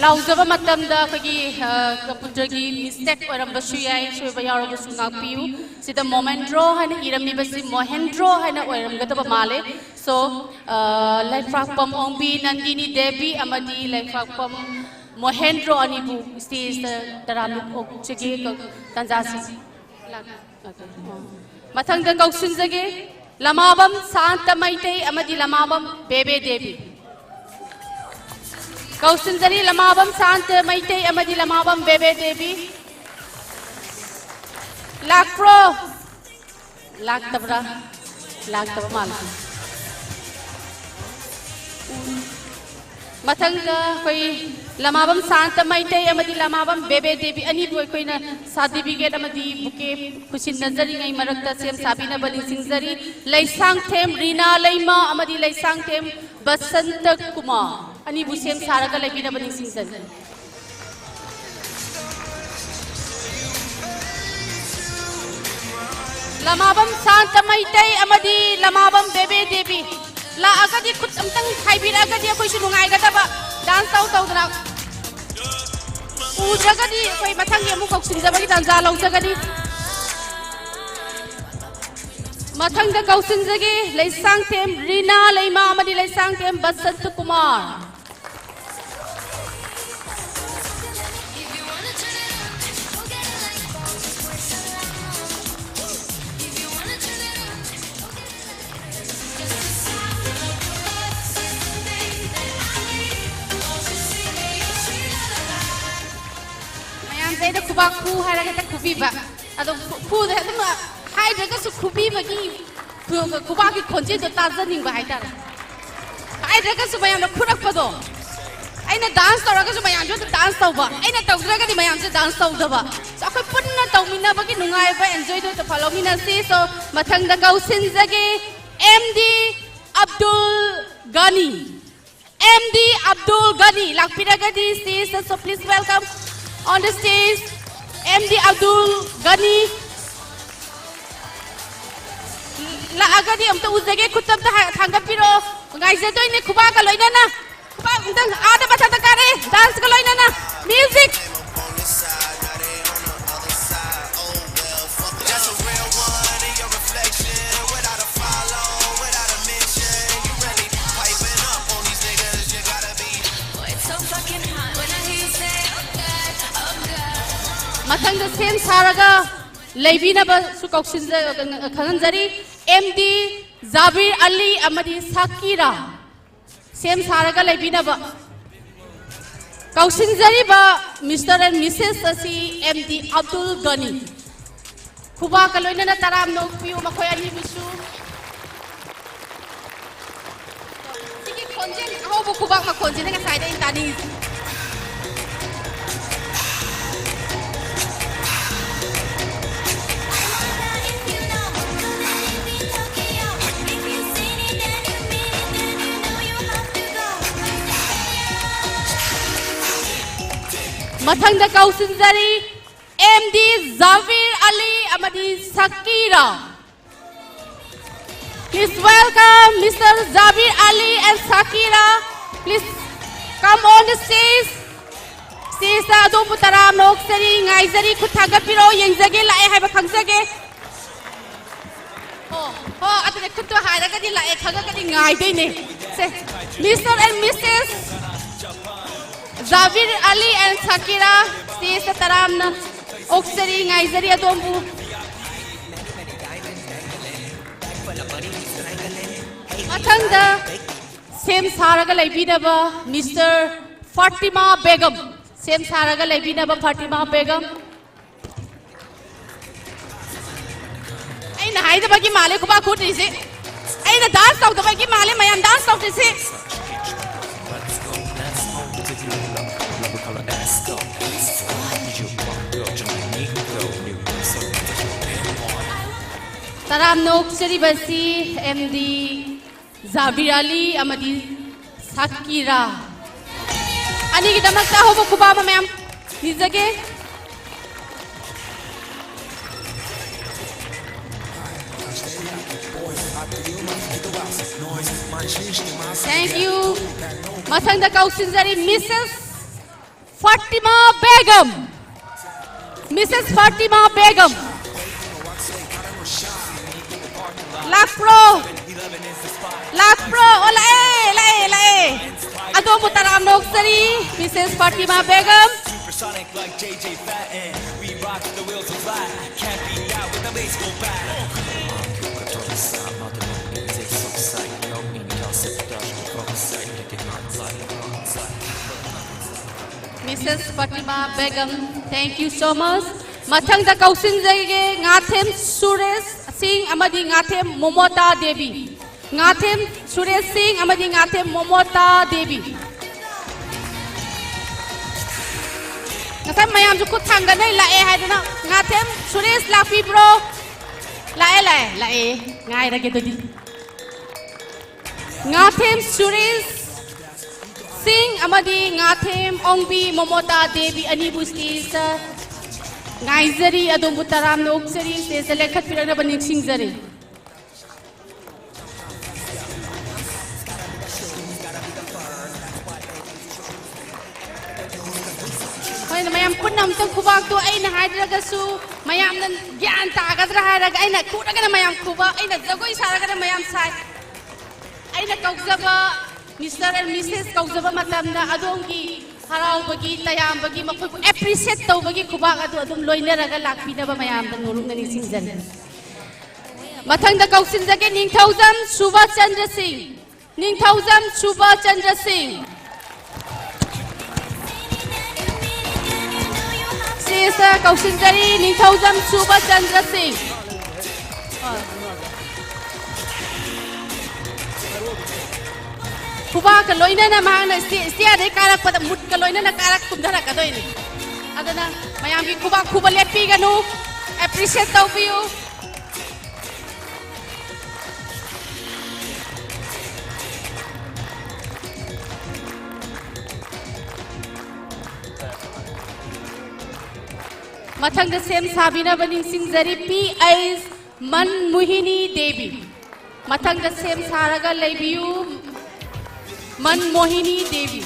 ꯂꯥꯎꯖꯕ ꯃꯇꯝꯗ ꯑꯩꯈꯣꯏꯒꯤ, ꯑ, computer ꯒꯤ mistake ꯑꯣꯏꯔꯝꯕꯁꯨ ꯌꯥꯏ, ꯁꯣꯏꯕ ꯌꯥꯎꯔꯕꯁꯨ ꯉꯥꯛꯄꯤꯌꯨ꯫ ꯁꯤꯗ ꯃꯣꯃꯦꯟꯗ꯭ꯔꯣ ꯍꯥꯏꯅ ꯏꯔꯝꯃꯤꯕꯁꯤ ꯃꯣꯍꯦꯟꯗ꯭ꯔꯣ ꯍꯥꯏꯅ ꯑꯣꯏꯔꯝꯒꯗꯕ ꯃꯥꯜꯂꯦ꯫ So, ꯑ, ꯂꯩꯐ꯭ꯔꯥꯛꯄꯝ ꯑꯣꯡꯕꯤ ꯅꯟꯗꯤꯅꯤ ꯗꯦꯕꯤ ꯑꯃꯗꯤ ꯂꯩꯐ꯭ꯔꯥꯛꯄꯝ ꯃꯣꯍꯦꯟꯗ꯭ꯔꯣ ꯑꯅꯤꯕꯨ stage ꯇ ꯇꯔꯥꯝꯅ ꯑꯣꯛꯆꯒꯦ꯫ ꯇꯥꯟꯖꯥꯁꯤ ꯃꯊꯪꯗ ꯀꯧꯁꯤꯟꯖꯒꯦ, ꯂꯃꯥꯕꯝ ꯁꯥꯟꯇ ꯃꯩꯇꯩ ꯑꯃꯗꯤ ꯂꯃꯥꯕꯝ ꯕꯦꯕꯦ ꯗꯦꯕꯤ꯫ ꯀꯧꯁꯤꯟꯖꯔꯤ, ꯂꯃꯥꯕꯝ ꯁꯥꯟꯇ ꯃꯩꯇꯩ ꯑꯃꯗꯤ ꯂꯃꯥꯕꯝ ꯕꯦꯕꯦ ꯗꯦꯕꯤ꯫ ꯂꯥꯛꯄ꯭ꯔꯣ? ꯂꯥꯛꯇꯕ꯭ꯔꯥ? ꯂꯥꯛꯇꯕ ꯃꯥꯜꯂꯦ꯫ ꯃꯊꯪꯗ ꯑꯩꯈꯣꯏ ꯂꯃꯥꯕꯝ ꯁꯥꯟꯇ ꯃꯩꯇꯩ ꯑꯃꯗꯤ ꯂꯃꯥꯕꯝ ꯕꯦꯕꯦ ꯗꯦꯕꯤ ꯑꯅꯤꯕꯨ ꯑꯩꯈꯣꯏꯅ certificate ꯑꯃꯗꯤ bouquet ꯈꯨꯠꯁꯤꯟꯅꯖꯔꯤꯉꯩ ꯃꯔꯛꯇ ꯁꯦꯝ ꯁꯥꯕꯤꯅꯕ ꯅꯤꯡꯁꯤꯡꯖꯔꯤ꯫ ꯂꯩꯁꯥꯡꯊꯦꯝ ꯔꯤꯅꯥ ꯂꯩꯃ ꯑꯃꯗꯤ ꯂꯩꯁꯥꯡꯊꯦꯝ ꯕꯁꯟꯇ ꯀꯨꯃꯥꯔ ꯑꯅꯤꯕꯨ ꯁꯦꯝ ꯁꯥꯔꯒ ꯂꯩꯕꯤꯅꯕ ꯅꯤꯡꯁꯤꯡꯖꯔꯤ꯫ ꯂꯃꯥꯕꯝ ꯁꯥꯟꯇ ꯃꯩꯇꯩ ꯑꯃꯗꯤ ꯂꯃꯥꯕꯝ ꯕꯦꯕꯦ ꯗꯦꯕꯤ ꯂꯥꯛꯑꯒꯗꯤ, ꯈꯨꯠ ꯑꯝꯇꯪ ꯍꯥꯏꯕꯤꯔꯛꯑꯒꯗꯤ ꯑꯩꯈꯣꯏꯁꯨ ꯅꯨꯡꯉꯥꯏꯒꯗꯕ, dance ꯇꯧ ꯇꯧꯗꯅ꯫ ꯎꯗ꯭ꯔꯒꯗꯤ ꯑꯩꯈꯣꯏ ꯃꯊꯪꯒꯤ ꯑꯃꯨꯛ ꯀꯧꯁꯤꯟꯖꯕꯒꯤ ꯇꯥꯟꯖꯥ ꯂꯧꯖꯒꯅꯤ꯫ ꯃꯊꯪꯗ ꯀꯧꯁꯤꯟꯖꯒꯦ, ꯂꯩꯁꯥꯡꯊꯦꯝ ꯔꯤꯅꯥ ꯂꯩꯃ ꯑꯃꯗꯤ ꯂꯩꯁꯥꯡꯊꯦꯝ ꯕꯁꯟꯇ ꯀꯨꯃꯥꯔ꯫ ꯈꯨꯕꯥꯛ ꯈꯨ ꯍꯥꯏꯔꯒ ꯍꯦꯛꯇ ꯈꯨꯕꯤꯕ꯫ ꯑꯗꯣ ꯈꯨ-, ꯈꯨꯗ ꯑꯗꯨꯝ ꯍꯥꯏꯗ꯭ꯔꯒꯁꯨ ꯈꯨꯕꯤꯕꯒꯤ ꯈꯨ-, ꯈꯨꯕꯥꯛꯀꯤ ꯈꯣꯟꯖꯦꯜꯗꯣ ꯇꯥꯖꯅꯤꯡꯕ ꯍꯥꯏꯇꯥꯔꯦ꯫ ꯍꯥꯏꯗ꯭ꯔꯒꯁꯨ ꯃꯌꯥꯝꯅ ꯈꯨꯔꯛꯄꯗꯣ꯫ ꯑꯩꯅ dance ꯇꯧꯔꯒꯁꯨ ꯃꯌꯥꯝꯁꯨ ꯑꯗꯨꯝ dance ꯇꯧꯕ꯫ ꯑꯩꯅ ꯇꯧꯗ꯭ꯔꯒꯗꯤ ꯃꯌꯥꯝꯁꯨ dance ꯇꯧꯗꯕ꯫ So, ꯑꯩꯈꯣꯏ ꯄꯨꯟꯅ ꯇꯧꯃꯤꯟꯅꯕꯒꯤ ꯅꯨꯡꯉꯥꯏꯕ enjoyꯗꯣ ꯍꯦꯛꯇ ꯐꯥꯎꯂꯧꯃꯤꯟꯅꯁꯤ꯫ So, ꯃꯊꯪꯗ ꯀꯧꯁꯤꯟꯖꯒꯦ, M D Abdul Ghani꯫ M D Abdul Ghani ꯂꯥꯛꯄꯤꯔꯒꯗꯤ stageꯇ, so please welcome on the stage, M D Abdul Ghani꯫ ꯂꯥꯛꯑꯒꯗꯤ ꯑꯝꯇ ꯎꯖꯒꯦ, ꯈꯨꯠꯇ ꯑꯝꯇ ꯍꯥ-, ꯊꯥꯡꯒꯠꯄꯤꯔꯛꯑꯣ꯫ ꯉꯥꯏꯖꯗꯣꯏꯅꯦ ꯈꯨꯕꯥꯛꯀ ꯂꯣꯏꯅꯅ꯫ ꯈꯨꯕꯥꯛ ꯑꯝꯇꯪ ꯑꯥꯗ ꯃꯊꯛꯇ ꯀꯥꯔꯦ, danceꯀ ꯂꯣꯏꯅꯅ꯫ Music! ꯃꯊꯪꯗ ꯁꯦꯝ ꯁꯥꯔꯒ ꯂꯩꯕꯤꯅꯕꯁꯨ ꯀꯧꯁꯤꯟꯖ-, ꯈꯪꯍꯟꯖꯔꯤ꯫ M D Zabir Ali ꯑꯃꯗꯤ ꯁꯥꯀꯤꯔꯥ꯫ ꯁꯦꯝ ꯁꯥꯔꯒ ꯂꯩꯕꯤꯅꯕ ꯀꯧꯁꯤꯟꯖꯔꯤꯕ Mister and Missus ꯑꯁꯤ M D Abdul Ghani꯫ ꯈꯨꯕꯥꯛꯀ ꯂꯣꯏꯅꯅ ꯇꯔꯥꯝꯅ ꯑꯣꯛꯄꯤꯌꯨ ꯃꯈꯣꯏ ꯑꯅꯤꯕꯨꯁꯨ꯫ ꯁꯤꯒꯤ ꯈꯣꯟꯖꯦꯜ ꯑꯍꯧꯕ ꯈꯨꯕꯥꯛ ꯃꯈꯣꯟꯁꯤꯅ ꯉꯁꯥꯏꯗ ꯑꯩꯅ ꯇꯥꯅꯤꯡꯉꯤꯁꯦ꯫ ꯃꯊꯪꯗ ꯀꯧꯁꯤꯟꯖꯔꯤ, M D Zabir Ali ꯑꯃꯗꯤ ꯁꯀꯤꯔꯥ꯫ Please welcome Mister Zabir Ali and Sakira. Please come on the stage. Stageꯇ ꯑꯗꯣꯝꯕꯨ ꯇꯔꯥꯝꯅ ꯑꯣꯛꯆꯔꯤ, ꯉꯥꯏꯖꯔꯤ꯫ ꯈꯨꯠ ꯊꯥꯡꯒꯠꯄꯤꯔꯣ, ꯌꯦꯡꯖꯒꯦ, ꯂꯥꯛꯑꯦ ꯍꯥꯏꯕ ꯈꯪꯖꯒꯦ꯫ ꯑꯣ, ꯑꯣ, ꯑꯗꯨꯅꯦ, ꯈꯨꯠꯇꯣ ꯍꯥꯏꯔꯒꯗꯤ ꯂꯥꯛꯑꯦ ꯈꯪꯉꯒꯗꯤ ꯉꯥꯏꯗꯣꯏꯅꯦ꯫ ꯁꯦ, Mister and Missus Zabir Ali and Sakira, stageꯇ ꯇꯔꯥꯝꯅ ꯑꯣꯛꯆꯔꯤ, ꯉꯥꯏꯖꯔꯤ ꯑꯗꯣꯝꯕꯨ꯫ ꯃꯊꯪꯗ ꯁꯦꯝ ꯁꯥꯔꯒ ꯂꯩꯕꯤꯅꯕ Mister Fatima Begum, ꯁꯦꯝ ꯁꯥꯔꯒ ꯂꯩꯕꯤꯅꯕ Fatima Begum꯫ ꯍꯥꯏꯗꯕꯒꯤ ꯃꯥꯜꯂꯦ ꯈꯨꯕꯥꯛ ꯈꯨꯗ꯭ꯔꯤꯁꯦ꯫ ꯑꯩꯅ ꯗꯥꯟꯁ ꯇꯧꯗꯕꯒꯤ ꯃꯥꯜꯂꯦ ꯃꯌꯥꯝ ꯗꯥꯟꯁ ꯇꯧꯗ꯭ꯔꯤꯁꯦ꯫ ꯇꯔꯥꯝꯅ ꯑꯣꯛꯆꯔꯤꯕꯁꯤ ꯑꯦꯝ ꯗꯤ ꯖꯥꯕꯤꯔ ꯑꯂꯤ ꯑꯃꯗꯤ ꯁꯀꯤꯔꯥ ꯑꯅꯤꯒꯤꯗꯃꯛꯇ ꯑꯍꯧꯕ ꯈꯨꯕꯥꯛ ꯑꯃ ꯃꯌꯥꯝ ꯅꯤꯖꯒꯦ꯫ Thank you. ꯃꯊꯪꯗ ꯀꯧꯁꯤꯟꯖꯔꯤ ꯃꯤꯁꯦꯁ ꯐꯥꯇꯤꯃꯥ ꯕꯦꯒꯝ꯫ ꯃꯤꯁꯦꯁ ꯐꯥꯇꯤꯃꯥ ꯕꯦꯒꯝ꯫ ꯂꯥꯛꯄ꯭ꯔꯣ? ꯂꯥꯛꯄ꯭ꯔꯣ? ꯑꯣ, ꯂꯥꯛꯑꯦ, ꯂꯥꯛꯑꯦ, ꯂꯥꯛꯑꯦ꯫ ꯑꯗꯣꯝꯕꯨ ꯇꯔꯥꯝꯅ ꯑꯣꯛꯆꯔꯤ, Mrs Fatima Begum. Mrs Fatima Begum, thank you so much. ꯃꯊꯪꯗ ꯀꯧꯁꯤꯟꯖꯒꯦ ꯉꯥꯊꯦꯝ ꯁꯨꯔꯦꯁ ꯁꯤꯡ ꯑꯃꯗꯤ ꯉꯥꯊꯦꯝ ꯃꯣꯃꯣꯇꯥ ꯗꯦꯕꯤ꯫ ꯉꯥꯊꯦꯝ ꯁꯨꯔꯦꯁ ꯁꯤꯡ ꯑꯃꯗꯤ ꯉꯥꯊꯦꯝ ꯃꯣꯃꯣꯇꯥ ꯗꯦꯕꯤ꯫ ꯉꯁꯥꯏ ꯃꯌꯥꯝꯁꯨ ꯈꯨꯠ ꯊꯥꯡꯒꯠꯅꯩ, ꯂꯥꯛꯑꯦ ꯍꯥꯏꯗꯅ꯫ ꯉꯥꯊꯦꯝ ꯁꯨꯔꯦꯁ ꯂꯥꯛꯄꯤꯕ꯭ꯔꯣ? ꯂꯥꯛꯑꯦ, ꯂꯥꯛꯑꯦ, ꯂꯥꯛꯑꯦ꯫ ꯉꯥꯏꯔꯒꯦ ꯑꯗꯨꯗꯤ꯫ ꯉꯥꯊꯦꯝ ꯁꯨꯔꯦꯁ ꯁꯤꯡ ꯑꯃꯗꯤ ꯉꯥꯊꯦꯝ ꯑꯣꯡꯕꯤ ꯃꯣꯃꯣꯇꯥ ꯗꯦꯕꯤ ꯑꯅꯤꯕꯨ ꯁ꯭ꯇꯦꯖꯇ ꯉꯥꯏꯖꯔꯤ, ꯑꯗꯣꯝꯕꯨ ꯇꯔꯥꯝꯅ ꯑꯣꯛꯆꯔꯤ, ꯁ꯭ꯇꯦꯖꯇ ꯂꯦꯡꯈꯠꯄꯤꯔꯛꯅꯕ ꯅꯤꯡꯁꯤꯡꯖꯔꯤ꯫ ꯍꯣꯏꯅꯦ, ꯃꯌꯥꯝ ꯄꯨꯟꯅ ꯑꯝꯇꯪ ꯈꯨꯕꯥꯛꯇꯣ ꯑꯩꯅ ꯍꯥꯏꯗ꯭ꯔꯒꯁꯨ ꯃꯌꯥꯝꯅ ꯒ꯭ꯌꯥꯟ ꯇꯥꯒꯗ꯭ꯔꯥ ꯍꯥꯏꯔꯒ ꯑꯩꯅ ꯈꯨꯔꯒꯅ ꯃꯌꯥꯝ ꯈꯨꯕ, ꯑꯩꯅ ꯖꯒꯣꯏ ꯁꯥꯔꯒꯅ ꯃꯌꯥꯝ ꯁꯥꯏ꯫ ꯑꯩꯅ ꯀꯧꯖꯕ ꯃꯤꯁꯇꯔ ꯑꯦꯟ ꯃꯤꯁꯦꯁ ꯀꯧꯖꯕ ꯃꯇꯝꯗ ꯑꯗꯣꯝꯒꯤ ꯍꯔꯥꯎꯕꯒꯤ, ꯇꯌꯥꯝꯕꯒꯤ, ꯃꯈꯣꯏꯕꯨ ꯑꯦꯄ꯭ꯔꯤꯁꯤꯌꯦꯠ ꯇꯧꯕꯒꯤ ꯈꯨꯕꯥꯛ ꯑꯗꯨ ꯑꯗꯨꯝ ꯂꯣꯏꯅꯔꯒ ꯂꯥꯛꯄꯤꯅꯕ ꯃꯌꯥꯝꯗ ꯅꯣꯂꯨꯛꯅ ꯅꯤꯡꯁꯤꯡꯖꯔꯤ꯫ ꯃꯊꯪꯗ ꯀꯧꯁꯤꯟꯖꯒꯦ ꯅꯤꯡꯊꯧꯖꯝ ꯁꯨꯕꯥꯁ ꯆꯟꯗ꯭ꯔ ꯁꯤꯡ꯫ ꯅꯤꯡꯊꯧꯖꯝ ꯁꯨꯕꯥꯁ ꯆꯟꯗ꯭ꯔ ꯁꯤꯡ꯫ ꯁ꯭ꯇꯦꯖꯇ ꯀꯧꯁꯤꯟꯖꯔꯤ ꯅꯤꯡꯊꯧꯖꯝ ꯁꯨꯕꯥꯁ ꯆꯟꯗ꯭ꯔ ꯁꯤꯡ꯫ ꯑ, ꯈꯨꯕꯥꯛꯀ ꯂꯣꯏꯅꯅ ꯃꯍꯥꯛꯅ ꯁ꯭ꯇꯦ-, ꯁ꯭ꯇꯦꯌꯔꯗꯒꯤ ꯀꯥꯔꯛꯄꯗ ꯃꯨꯠꯀ ꯂꯣꯏꯅꯅ ꯀꯥꯔꯛ ꯀꯨꯝꯊꯔꯛꯀꯗꯣꯏꯅꯤ꯫ ꯑꯗꯨꯅ ꯃꯌꯥꯝꯒꯤ ꯈꯨꯕꯥꯛ ꯈꯨꯕ ꯂꯦꯞꯄꯤꯒꯅꯨ, ꯑꯦꯄ꯭ꯔꯤꯁꯤꯌꯦꯠ ꯇꯧꯕꯤꯌꯨ꯫ ꯃꯊꯪꯗ ꯁꯦꯝ ꯁꯥꯕꯤꯅꯕ ꯅꯤꯡꯁꯤꯡꯖꯔꯤ ꯄꯤ ꯑꯩꯆ ꯃꯟꯃꯣꯍꯤꯅꯤ ꯗꯦꯕꯤ꯫ ꯃꯊꯪꯗ ꯁꯦꯝ ꯁꯥꯔꯒ ꯂꯩꯕꯤꯌꯨ ꯃꯟꯃꯣꯍꯤꯅꯤ ꯗꯦꯕꯤ꯫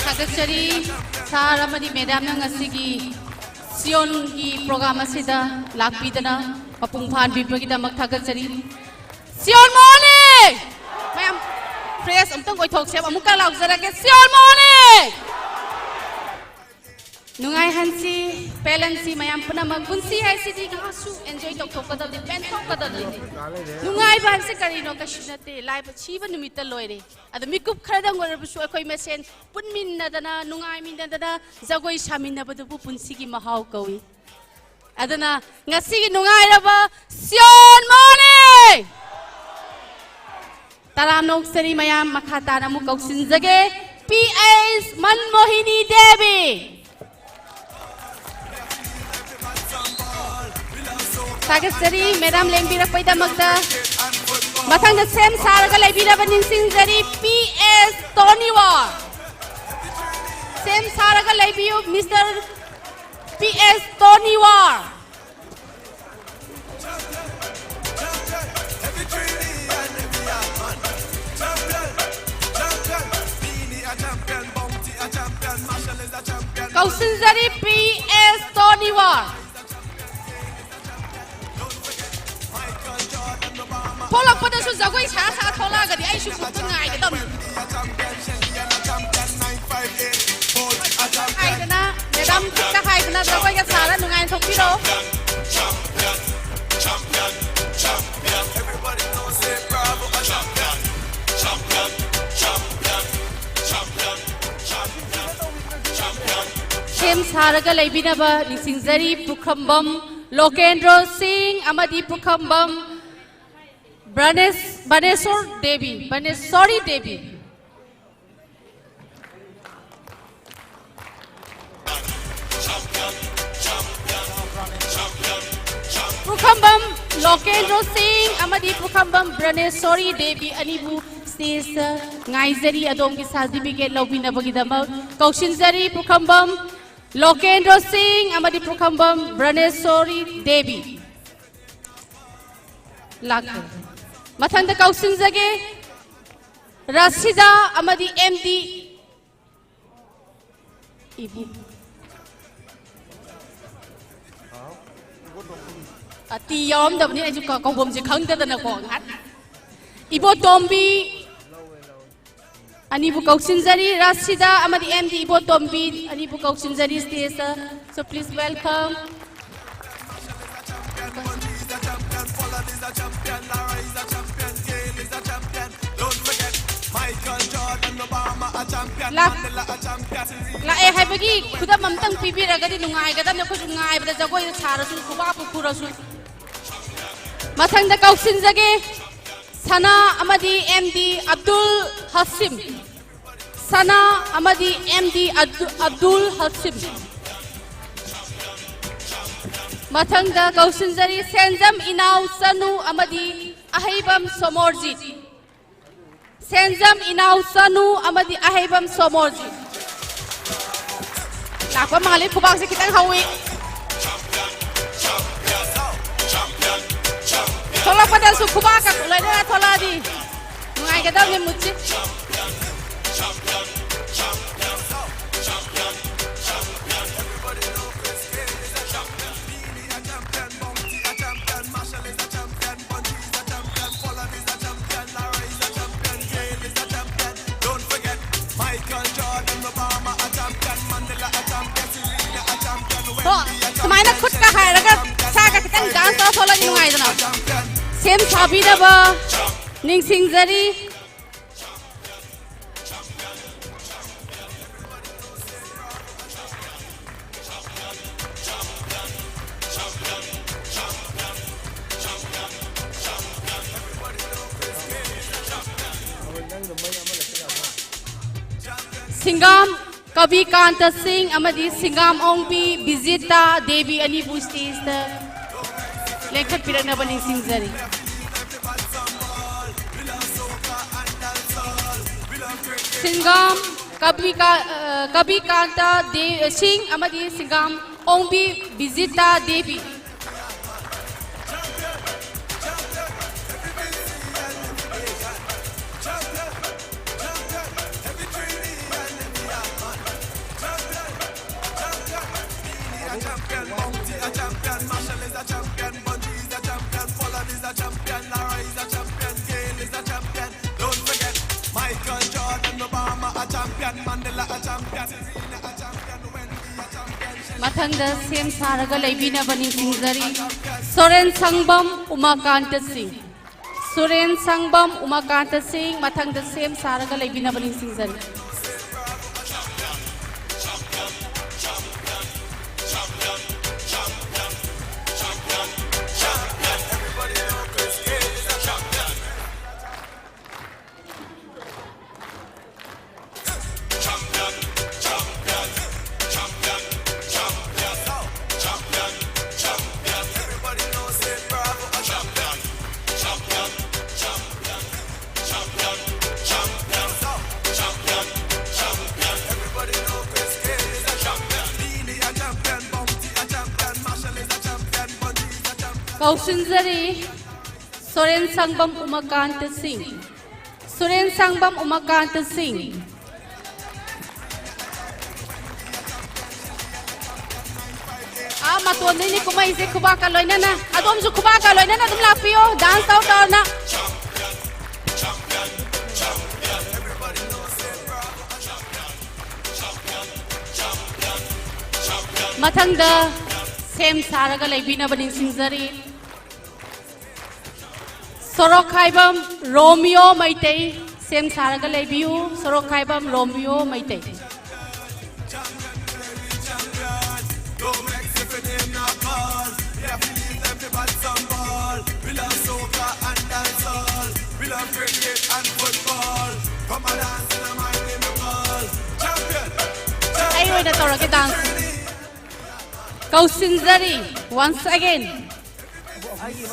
ꯊꯥꯒꯠꯆꯔꯤ ꯁꯥꯔ ꯑꯃꯗꯤ ꯃꯦꯗꯥꯝꯅ ꯉꯁꯤꯒꯤ ꯁꯤꯌꯣꯟꯒꯤ ꯄ꯭ꯔꯣꯒ꯭ꯔꯥꯝ ꯑꯁꯤꯗ ꯂꯥꯛꯄꯤꯗꯅ ꯃꯄꯨꯡ ꯐꯥꯍꯟꯕꯤꯕꯒꯤꯗꯃꯛ ꯊꯥꯒꯠꯆꯔꯤ꯫ ꯁꯤꯌꯣꯟ ꯃꯣꯍꯣꯅꯤ! ꯃꯌꯥꯝ ꯐ꯭ꯔꯦꯁ ꯑꯝꯇꯪ ꯑꯣꯏꯊꯣꯛꯁꯦꯕ꯫ ꯑꯃꯨꯛꯀ ꯂꯥꯎꯖꯔꯛꯀꯦ, ꯁꯤꯌꯣꯟ ꯃꯣꯍꯣꯅꯤ! ꯅꯨꯡꯉꯥꯏꯍꯟꯁꯤ, ꯄꯦꯜꯍꯟꯁꯤ ꯃꯌꯥꯝ ꯄꯨꯝꯅꯃꯛ꯫ ꯄꯨꯟꯁꯤ ꯍꯥꯏꯁꯤꯗꯤ ꯉꯥꯏꯍꯥꯛꯁꯨ ꯑꯦꯟꯖꯣꯏ ꯇꯧꯊꯣꯛꯀꯗꯕꯅꯤ, ꯄꯦꯟꯊꯣꯛꯀꯗꯕꯅꯤ꯫ ꯅꯨꯡꯉꯥꯏꯕ ꯍꯥꯏꯕꯁꯤ ꯀꯔꯤꯅꯣ? ꯀꯩꯁꯨ ꯅꯠꯇꯦ, ꯂꯥꯏꯕ ꯁꯤꯕ ꯅꯨꯃꯤꯠꯇ ꯂꯣꯏꯔꯦ꯫ ꯑꯗ ꯃꯤꯀꯨꯞ ꯈꯔꯗꯪ ꯑꯣꯏꯔꯕꯁꯨ ꯑꯩꯈꯣꯏ ꯃꯁꯦꯟ ꯄꯨꯟꯃꯤꯟꯅꯗꯅ, ꯅꯨꯡꯉꯥꯏꯃꯤꯟꯅꯗꯅ ꯖꯒꯣꯏ ꯁꯥꯃꯤꯟꯅꯕꯗꯨꯕꯨ ꯄꯨꯟꯁꯤꯒꯤ ꯃꯍꯥꯎ ꯀꯧꯏ꯫ ꯑꯗꯨꯅ ꯉꯁꯤꯒꯤ ꯅꯨꯡꯉꯥꯏꯔꯕ ꯁꯤꯌꯣꯟ ꯃꯣꯍꯣꯅꯤ! ꯇꯔꯥꯝꯅ ꯑꯣꯛꯆꯔꯤ ꯃꯌꯥꯝ, ꯃꯈꯥ ꯇꯥꯅ ꯑꯃꯨꯛ ꯀꯧꯁꯤꯟꯖꯒꯦ ꯄꯤ ꯑꯩꯆ ꯃꯟꯃꯣꯍꯤꯅꯤ ꯗꯦꯕꯤ꯫ ꯊꯥꯒꯠꯆꯔꯤ ꯃꯦꯗꯥꯝ ꯂꯦꯡꯕꯤꯔꯛꯄꯩꯗꯃꯛꯇ꯫ ꯃꯊꯪꯗ ꯁꯦꯝ ꯁꯥꯔꯒ ꯂꯩꯕꯤꯅꯕ ꯅꯤꯡꯁꯤꯡꯖꯔꯤ ꯄꯤ ꯑꯦꯁ ꯇꯣꯅꯤꯋꯥ꯫ ꯁꯦꯝ ꯁꯥꯔꯒ ꯂꯩꯕꯤꯌꯨ mister P S ꯇꯣꯅꯤꯋꯥ꯫ ꯀꯧꯁꯤꯟꯖꯔꯤ P S ꯇꯣꯅꯤꯋꯥ꯫ ꯊꯣꯛꯂꯛꯄꯗꯁꯨ ꯖꯒꯣꯏ ꯁꯥ ꯁꯥ ꯊꯣꯛꯂꯛꯑꯒꯗꯤ ꯑꯩꯁꯨ ꯒ꯭ꯔꯨꯞꯇ ꯉꯥꯏꯒꯗꯕꯅꯤ꯫ ꯍꯥꯏꯗꯅ, ꯃꯦꯗꯥꯝ ꯈꯨꯠꯀ ꯍꯥꯏꯗꯅ ꯖꯒꯣꯏꯒ ꯁꯥꯔ ꯅꯨꯡꯉꯥꯏꯅ ꯊꯣꯛꯄꯤꯔꯣ꯫ ꯁꯥꯔꯒ ꯂꯩꯕꯤꯅꯕ ꯅꯤꯡꯁꯤꯡꯖꯔꯤ꯫ ꯄꯨꯈ꯭ꯔꯝꯕꯝ ꯂꯣꯀꯦꯟꯗ꯭ꯔꯣ ꯁꯤꯡ ꯑꯃꯗꯤ ꯄꯨꯈ꯭ꯔꯝꯕꯝ ꯕ꯭ꯔꯅꯦꯁ-, ꯕꯅꯦꯁꯣꯔ ꯗꯦꯕꯤ, ꯕꯅꯦꯁꯣꯔꯤ ꯗꯦꯕꯤ꯫ ꯄꯨꯈ꯭ꯔꯝꯕꯝ ꯂꯣꯀꯦꯟꯗ꯭ꯔꯣ ꯁꯤꯡ ꯑꯃꯗꯤ ꯄꯨꯈ꯭ꯔꯝꯕꯝ ꯕ꯭ꯔꯅꯦꯁꯣꯔꯤ ꯗꯦꯕꯤ ꯑꯅꯤꯕꯨ stage ꯉꯥꯏꯖꯔꯤ꯫ ꯑꯗꯣꯝꯒꯤ certificate ꯂꯧꯕꯤꯅꯕꯒꯤꯗꯃꯛ ꯀꯧꯁꯤꯟꯖꯔꯤ꯫ ꯄꯨꯈ꯭ꯔꯝꯕꯝ ꯂꯣꯀꯦꯟꯗ꯭ꯔꯣ ꯁꯤꯡ ꯑꯃꯗꯤ ꯄꯨꯈ꯭ꯔꯝꯕꯝ ꯕ꯭ꯔꯅꯦꯁꯣꯔꯤ ꯗꯦꯕꯤ꯫ ꯂꯥꯛꯈ꯭ꯔꯦ꯫ ꯃꯊꯪꯗ ꯀꯧꯁꯤꯟꯖꯒꯦ꯫ ꯔꯥꯁꯤꯗꯥ ꯑꯃꯗꯤ ꯑꯦꯝ ꯗꯤ ꯏꯕꯨ꯫ ꯑ, ꯇꯤ ꯌꯥꯎꯔꯝꯗꯕꯅꯤ, ꯑꯩꯁꯨ ꯀ-, ꯀꯧꯐꯝꯁꯦ ꯈꯪꯗꯗꯅꯀꯣ ꯉꯥꯏꯍꯥꯛ꯫ ꯏꯕꯣꯇꯣꯝꯕꯤ ꯑꯅꯤꯕꯨ ꯀꯧꯁꯤꯟꯖꯔꯤ, ꯔꯥꯁꯤꯗꯥ ꯑꯃꯗꯤ ꯑꯦꯝ ꯗꯤ ꯏꯕꯣꯇꯣꯝꯕꯤ ꯑꯅꯤꯕꯨ ꯀꯧꯁꯤꯟꯖꯔꯤ stage꯫ So please welcome. ꯂꯥꯛ-, ꯂꯥꯛꯑꯦ ꯍꯥꯏꯕꯒꯤ ꯈꯨꯗꯝ ꯑꯝꯇꯪ ꯄꯤꯕꯤꯔꯒꯗꯤ ꯅꯨꯡꯉꯥꯏꯒꯗꯕꯅꯤ꯫ ꯑꯩꯈꯣꯏꯁꯨ ꯉꯥꯏꯕꯗ ꯖꯒꯣꯏꯗ ꯁꯥꯔꯁꯨ, ꯈꯨꯕꯥꯛꯄꯨ ꯈꯨꯔꯁꯨ꯫ ꯃꯊꯪꯗ ꯀꯧꯁꯤꯟꯖꯒꯦ, ꯁꯅꯥ ꯑꯃꯗꯤ ꯑꯦꯝ ꯗꯤ ꯑꯕꯗꯨꯜ ꯍꯥꯁꯤꯝ꯫ ꯁꯅꯥ ꯑꯃꯗꯤ ꯑꯦꯝ ꯗꯤ ꯑꯕꯗꯨ-, ꯑꯕꯗꯨꯜ ꯍꯥꯁꯤꯝ꯫ ꯃꯊꯪꯗ ꯀꯧꯁꯤꯟꯖꯔꯤ, ꯁꯦꯟꯖꯝ ꯏꯅꯥꯎ ꯆꯅꯨ ꯑꯃꯗꯤ ꯑꯍꯩꯕꯝ ꯁꯣꯃꯣꯔꯖꯤꯠ꯫ ꯁꯦꯟꯖꯝ ꯏꯅꯥꯎ ꯆꯅꯨ ꯑꯃꯗꯤ ꯑꯍꯩꯕꯝ ꯁꯣꯃꯣꯔꯖꯤꯠ꯫ ꯂꯥꯛꯄ ꯃꯥꯜꯂꯤ, ꯈꯨꯕꯥꯛꯁꯦ ꯈꯤꯇꯪ ꯍꯧꯏ꯫ ꯊꯣꯛꯂꯛꯄꯗꯁꯨ ꯈꯨꯕꯥꯛꯀ ꯂꯣꯏꯅꯅ ꯊꯣꯛꯂꯛꯑꯗꯤ ꯅꯨꯡꯉꯥꯏꯒꯗꯕꯅꯤ ꯃꯨꯠꯁꯤ꯫ ꯍꯣ, ꯁꯨꯃꯥꯏꯅ ꯈꯨꯠꯀ ꯍꯥꯏꯔꯒ ꯁꯥꯒ ꯈꯤꯇꯪ dance ꯇꯧꯔ ꯊꯣꯛꯂꯛꯑꯗꯤ ꯅꯨꯡꯉꯥꯏꯗꯅ꯫ ꯁꯦꯝ ꯁꯥꯕꯤꯅꯕ ꯅꯤꯡꯁꯤꯡꯖꯔꯤ꯫ ꯁꯤꯡꯒꯥꯝ ꯀꯕꯤꯀꯥꯟꯇ ꯁꯤꯡ ꯑꯃꯗꯤ ꯁꯤꯡꯒꯥꯝ ꯑꯣꯡꯕꯤ ꯕꯤꯖꯤꯇꯥ ꯗꯦꯕꯤ ꯑꯅꯤꯕꯨ ꯁ꯭ꯇꯦꯖꯇ ꯂꯦꯡꯈꯠꯄꯤꯔꯛꯅꯕ ꯅꯤꯡꯁꯤꯡꯖꯔꯤ꯫ ꯁꯤꯡꯒꯥꯝ ꯀꯕꯤꯀꯥ-, ꯑ, ꯀꯕꯤꯀꯥꯟꯇ ꯗꯦ-, ꯁꯤꯡ ꯑꯃꯗꯤ ꯁꯤꯡꯒꯥꯝ ꯑꯣꯡꯕꯤ ꯕꯤꯖꯤꯇꯥ ꯗꯦꯕꯤ꯫ ꯃꯊꯪꯗ ꯁꯦꯝ ꯁꯥꯔꯒ ꯂꯩꯕꯤꯅꯕ ꯅꯤꯡꯁꯤꯡꯖꯔꯤ꯫ ꯁꯣꯔꯦꯟ ꯁꯪꯕꯝ ꯎꯃꯥꯀꯥꯟꯇ ꯁꯤꯡ꯫ ꯁꯨꯔꯦꯟ ꯁꯪꯕꯝ ꯎꯃꯥꯀꯥꯟꯇ ꯁꯤꯡ ꯃꯊꯪꯗ ꯁꯦꯝ ꯁꯥꯔꯒ ꯂꯩꯕꯤꯅꯕ ꯅꯤꯡꯁꯤꯡꯖꯔꯤ꯫ ꯀꯧꯁꯤꯟꯖꯔꯤ꯫ ꯁꯣꯔꯦꯟ ꯁꯪꯕꯝ ꯎꯃꯥꯀꯥꯟꯇ ꯁꯤꯡ꯫ ꯁꯨꯔꯦꯟ ꯁꯪꯕꯝ ꯎꯃꯥꯀꯥꯟꯇ ꯁꯤꯡ꯫ ꯑꯥ, ꯃꯇꯣꯟꯗꯩꯅꯤ ꯀꯨꯝꯍꯩꯁꯦ ꯈꯨꯕꯥꯛꯀ ꯂꯣꯏꯅꯅ꯫ ꯑꯗꯣꯝꯁꯨ ꯈꯨꯕꯥꯛꯀ ꯂꯣꯏꯅꯅ ꯑꯗꯨꯝ ꯂꯥꯛꯄꯤꯌꯣ, dance ꯇꯧ ꯇꯧꯅ꯫ ꯃꯊꯪꯗ ꯁꯦꯝ ꯁꯥꯔꯒ ꯂꯩꯕꯤꯅꯕ ꯅꯤꯡꯁꯤꯡꯖꯔꯤ꯫ ꯁꯣꯔꯣꯛꯈꯥꯏꯕꯝ ꯔꯣꯃꯤꯌꯣ ꯃꯩꯇꯩ, ꯁꯦꯝ ꯁꯥꯔꯒ ꯂꯩꯕꯤꯌꯨ, ꯁꯣꯔꯣꯛꯈꯥꯏꯕꯝ ꯔꯣꯃꯤꯌꯣ ꯃꯩꯇꯩ꯫ ꯑꯣꯏꯅ ꯇꯧꯔꯒꯦ ꯗꯥꯟꯁ꯫ ꯀꯧꯁꯤꯟꯖꯔꯤ, once again꯫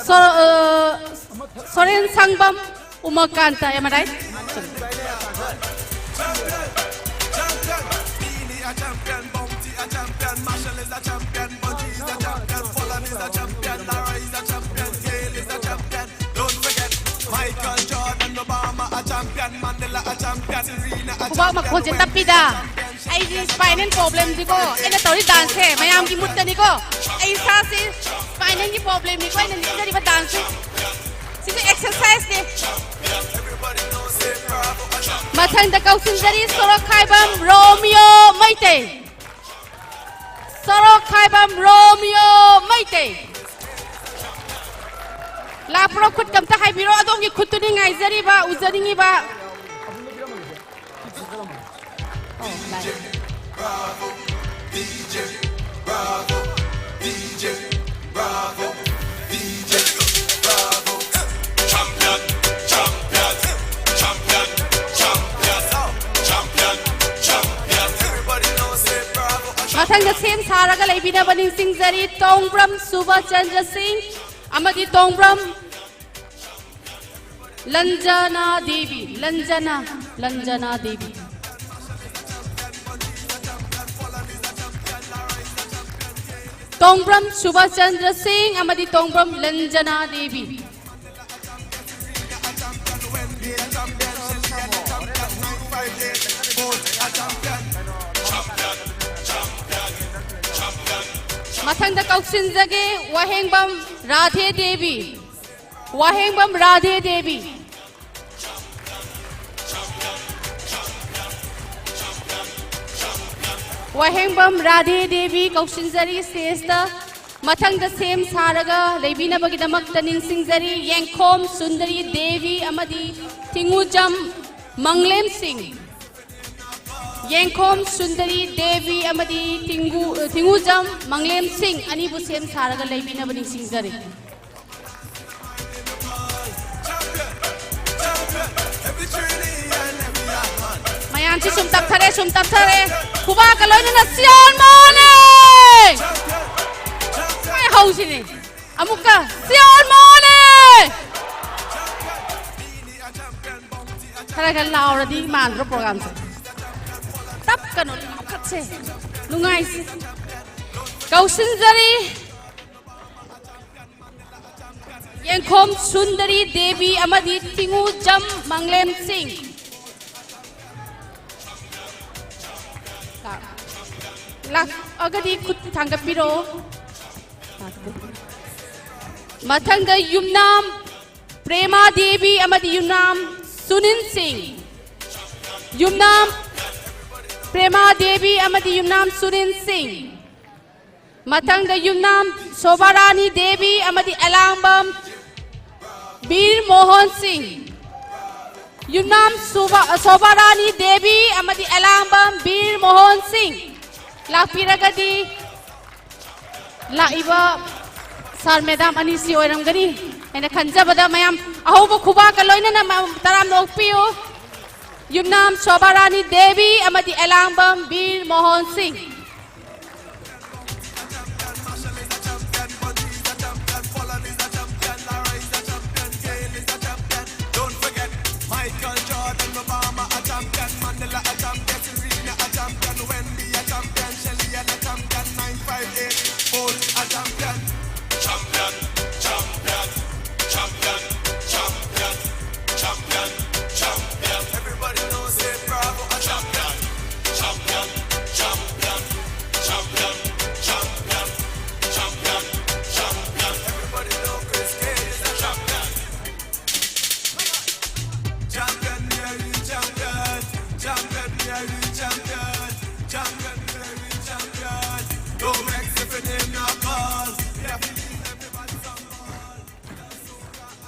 ꯁꯣ-, ꯑ, ꯁꯣꯔꯦꯟ ꯁꯪꯕꯝ ꯎꯃꯥꯀꯥꯟꯇ, am I right? ꯈꯨꯕꯥꯛ ꯃꯈꯣꯟꯁꯦ ꯇꯞꯄꯤꯗ꯫ ꯑꯩꯗꯤ spinal problemꯁꯤꯀꯣ, ꯑꯩꯅ ꯇꯧꯔꯤ ꯗꯥꯟꯁꯁꯦ ꯃꯌꯥꯝꯒꯤ ꯃꯨꯠꯇꯅꯤꯀꯣ꯫ ꯑꯩ ꯏꯁꯥꯁꯦ spinalꯒꯤ problemꯅꯤꯀꯣ ꯑꯩꯅ ꯅꯤꯛꯆꯔꯤꯕ ꯗꯥꯟꯁꯁꯦ꯫ ꯁꯤꯁꯨ exerciseꯅꯦ꯫ ꯃꯊꯪꯗ ꯀꯧꯁꯤꯟꯖꯔꯤ ꯁꯣꯔꯣꯛꯈꯥꯏꯕꯝ ꯔꯣꯃꯤꯌꯣ ꯃꯩꯇꯩ꯫ ꯁꯣꯔꯣꯛꯈꯥꯏꯕꯝ ꯔꯣꯃꯤꯌꯣ ꯃꯩꯇꯩ꯫ ꯂꯥꯛꯄ꯭ꯔꯣ? ꯈꯨꯠ ꯑꯝꯇ ꯍꯥꯏꯕꯤꯔꯣ꯫ ꯑꯗꯣꯝꯒꯤ ꯈꯨꯠꯇꯨꯅꯤ ꯉꯥꯏꯖꯔꯤꯕ, ꯎꯖꯅꯤꯡꯉꯤꯕ꯫ ꯃꯊꯪꯗ ꯁꯦꯝ ꯁꯥꯔꯒ ꯂꯩꯕꯤꯅꯕ ꯅꯤꯡꯁꯤꯡꯖꯔꯤ ꯇꯣꯡꯕ꯭ꯔꯝ ꯁꯨꯕꯆꯟꯗ꯭ꯔ ꯁꯤꯡ ꯑꯃꯗꯤ ꯇꯣꯡꯕ꯭ꯔꯝ ꯂꯟꯖꯅꯥ ꯗꯦꯕꯤ, ꯂꯟꯖꯅꯥ, ꯂꯟꯖꯅꯥ ꯗꯦꯕꯤ꯫ ꯇꯣꯡꯕ꯭ꯔꯝ ꯁꯨꯕꯆꯟꯗ꯭ꯔ ꯁꯤꯡ ꯑꯃꯗꯤ ꯇꯣꯡꯕ꯭ꯔꯝ ꯂꯟꯖꯅꯥ ꯗꯦꯕꯤ꯫ ꯃꯊꯪꯗ ꯀꯧꯁꯤꯟꯖꯒꯦ ꯋꯥꯍꯦꯡꯕꯝ ꯔꯥꯙꯦ ꯗꯦꯕꯤ꯫ ꯋꯥꯍꯦꯡꯕꯝ ꯔꯥꯙꯦ ꯗꯦꯕꯤ꯫ ꯋꯥꯍꯦꯡꯕꯝ ꯔꯥꯙꯦ ꯗꯦꯕꯤ ꯀꯧꯁꯤꯟꯖꯔꯤ stageꯇ꯫ ꯃꯊꯪꯗ ꯁꯦꯝ ꯁꯥꯔꯒ ꯂꯩꯕꯤꯅꯕꯒꯤꯗꯃꯛꯇ ꯅꯤꯡꯁꯤꯡꯖꯔꯤ ꯌꯦꯡꯈꯣꯝ ꯁꯨꯟꯗꯔꯤ ꯗꯦꯕꯤ ꯑꯃꯗꯤ ꯊꯤꯡꯉꯨꯖꯝ ꯃꯪꯂꯦꯝ ꯁꯤꯡ꯫ ꯌꯦꯡꯈꯣꯝ ꯁꯨꯟꯗꯔꯤ ꯗꯦꯕꯤ ꯑꯃꯗꯤ ꯊꯤꯡꯒꯨ-, ꯊꯤꯡꯉꯨꯖꯝ ꯃꯪꯂꯦꯝ ꯁꯤꯡ ꯑꯅꯤꯕꯨ ꯁꯦꯝ ꯁꯥꯔꯒ ꯂꯩꯕꯤꯅꯕ ꯅꯤꯡꯁꯤꯡꯖꯔꯤ꯫ ꯃꯌꯥꯝꯁꯤ ꯁꯨꯝ ꯇꯞꯊꯔꯦ, ꯁꯨꯝ ꯇꯞꯊꯔꯦ꯫ ꯈꯨꯕꯥꯛꯀ ꯂꯣꯏꯅꯅ ꯁꯤꯌꯣꯟ ꯃꯣꯅꯦ꯫ ꯍꯣꯏ, ꯍꯧꯁꯤꯅꯦ꯫ ꯑꯃꯨꯛꯀ ꯁꯤꯌꯣꯟ ꯃꯣꯅꯦ꯫ ꯈꯔ ꯈꯔ ꯂꯥꯎꯔꯗꯤ ꯃꯥꯟꯗ꯭ꯔꯣ ꯄ꯭ꯔꯣꯒꯥꯝꯁꯦ? ꯇꯞꯀꯅꯣ, ꯂꯥꯎꯈꯠꯁꯦ, ꯅꯨꯡꯉꯥꯏꯁꯦ꯫ ꯀꯧꯁꯤꯟꯖꯔꯤ꯫ ꯌꯦꯡꯈꯣꯝ ꯁꯨꯟꯗꯔꯤ ꯗꯦꯕꯤ ꯑꯃꯗꯤ ꯊꯤꯉꯨꯖꯝ ꯃꯪꯂꯦꯝ ꯁꯤꯡ꯫ ꯂꯥꯛꯑꯒꯗꯤ ꯈꯨꯠ ꯊꯥꯡꯒꯠꯄꯤꯔꯛꯑꯣ꯫ ꯃꯊꯪꯗ ꯌꯨꯝꯅꯥꯝ ꯄ꯭ꯔꯦꯃꯥ ꯗꯦꯕꯤ ꯑꯃꯗꯤ ꯌꯨꯝꯅꯥꯝ ꯁꯨꯅꯤꯟ ꯁꯤꯡ꯫ ꯌꯨꯝꯅꯥꯝ ꯄ꯭ꯔꯦꯃꯥ ꯗꯦꯕꯤ ꯑꯃꯗꯤ ꯌꯨꯝꯅꯥꯝ ꯁꯨꯅꯤꯟ ꯁꯤꯡ꯫ ꯃꯊꯪꯗ ꯌꯨꯝꯅꯥꯝ ꯁꯣꯚꯥꯔꯥꯅꯤ ꯗꯦꯕꯤ ꯑꯃꯗꯤ ꯑꯦꯂꯥꯡꯕꯝ ꯕꯤꯔ ꯃꯣꯍꯟ ꯁꯤꯡ꯫ ꯌꯨꯝꯅꯥꯝ ꯁꯣꯚꯥ-, ꯁꯣꯚꯥꯔꯥꯅꯤ ꯗꯦꯕꯤ ꯑꯃꯗꯤ ꯑꯦꯂꯥꯡꯕꯝ ꯕꯤꯔ ꯃꯣꯍꯟ ꯁꯤꯡ ꯂꯥꯛꯄꯤꯔꯒꯗꯤ ꯂꯥꯛꯏꯕ ꯁꯥꯔ ꯃꯦꯗꯥꯝ ꯑꯅꯤꯁꯤ ꯑꯣꯏꯔꯝꯒꯅꯤ ꯍꯥꯏꯅ ꯈꯟꯖꯕꯗ ꯃꯌꯥꯝ ꯑꯍꯧꯕ ꯈꯨꯕꯥꯛꯀ ꯂꯣꯏꯅꯅ ꯃ-, ꯇꯔꯥꯝꯅ ꯑꯣꯛꯄꯤꯌꯨ꯫ ꯌꯨꯝꯅꯥꯝ ꯁꯣꯚꯥꯔꯥꯅꯤ ꯗꯦꯕꯤ ꯑꯃꯗꯤ ꯑꯦꯂꯥꯡꯕꯝ ꯕꯤꯔ ꯃꯣꯍꯟ ꯁꯤꯡ꯫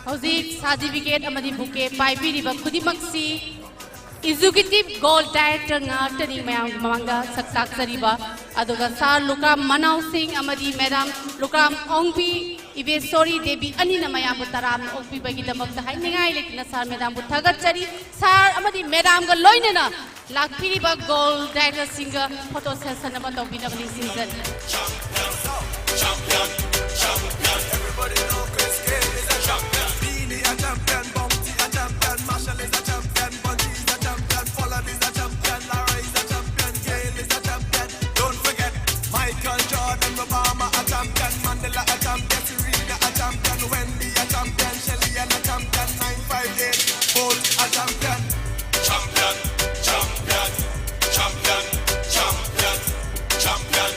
ꯍꯧꯖꯤꯛ ꯁꯥꯔꯇꯤꯐꯤꯀꯦꯠ ꯑꯃꯗꯤ ꯕꯨꯀꯦ ꯄꯥꯏꯕꯤꯔꯤꯕ ꯈꯨꯗꯤꯡꯃꯛꯁꯤ ꯑꯦꯛꯖꯤꯀ꯭ꯌꯨꯇꯤꯚ ꯒꯣꯜ ꯗꯥꯏꯔꯦꯛꯇꯔ ꯉꯥꯛꯇꯅꯤ ꯃꯌꯥꯝꯒꯤ ꯃꯃꯥꯡꯗ ꯁꯛ ꯇꯥꯛꯆꯔꯤꯕ꯫ ꯑꯗꯨꯒ ꯁꯥꯔ ꯂꯨꯀ꯭ꯔꯥꯝ ꯃꯅꯥꯎ ꯁꯤꯡ ꯑꯃꯗꯤ ꯃꯦꯗꯥꯝ ꯂꯨꯀ꯭ꯔꯥꯝ ꯑꯣꯡꯕꯤ ꯏꯕꯦꯁꯣꯔꯤ ꯗꯦꯕꯤ ꯑꯅꯤꯅ ꯃꯌꯥꯝꯕꯨ ꯇꯔꯥꯝꯅ ꯑꯣꯛꯄꯤꯕꯒꯤꯗꯃꯛꯇ ꯍꯥꯏꯅꯤꯡꯉꯥꯏ ꯂꯩꯇꯅ ꯁꯥꯔ ꯃꯦꯗꯥꯝꯕꯨ ꯊꯥꯒꯠꯆꯔꯤ꯫ ꯁꯥꯔ ꯑꯃꯗꯤ ꯃꯦꯗꯥꯝꯒ ꯂꯣꯏꯅꯅ ꯂꯥꯛꯄꯤꯔꯤꯕ ꯒꯣꯜ ꯗꯥꯏꯔꯦꯛꯇꯔꯁꯤꯡꯒ ꯐꯣꯇꯣ ꯁꯦꯁꯟ ꯑꯃ ꯇꯧꯕꯤꯅꯕ ꯅꯤꯡꯁꯤꯡꯖꯔꯤ꯫ Don't forget, Michael Jordan, Obama a champion, Mandela a champion, Serena a champion, Wendy a champion, Shelly a champion, nine five eight, Bolt a champion. Champion, champion, champion, champion, champion,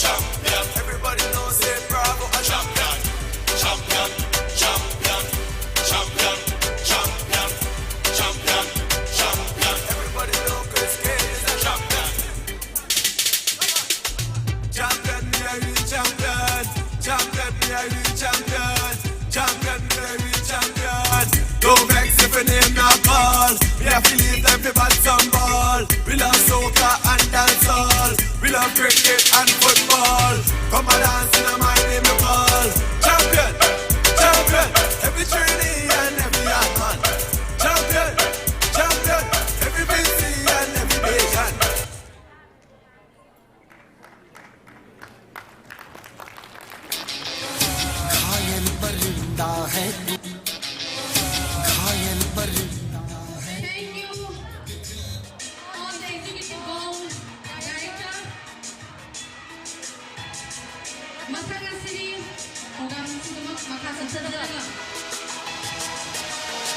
champion. Everybody knows say Bravo a champion. Champion, champion, champion, champion, champion, champion. Everybody know Chris Gayle is a champion. Champion, me a real champion. Champion, me a real champion. Champion, me a real champion. Don't vex if your name not call. We have to leave them to bat some ball. We love soca and dancehall. We love cricket and football. Come and dance in my name you call. Champion, champion. Every trainee and every hard man. Champion, champion. Every busy and every patient. घायल परिंदा है तू, घायल परिंदा है। Thank you, all the executive board director. ꯃꯊꯪ ꯑꯁꯤꯗꯤ program ꯑꯁꯤꯒꯤꯗꯃꯛ ꯃꯈꯥ ꯆꯠꯊꯗꯅ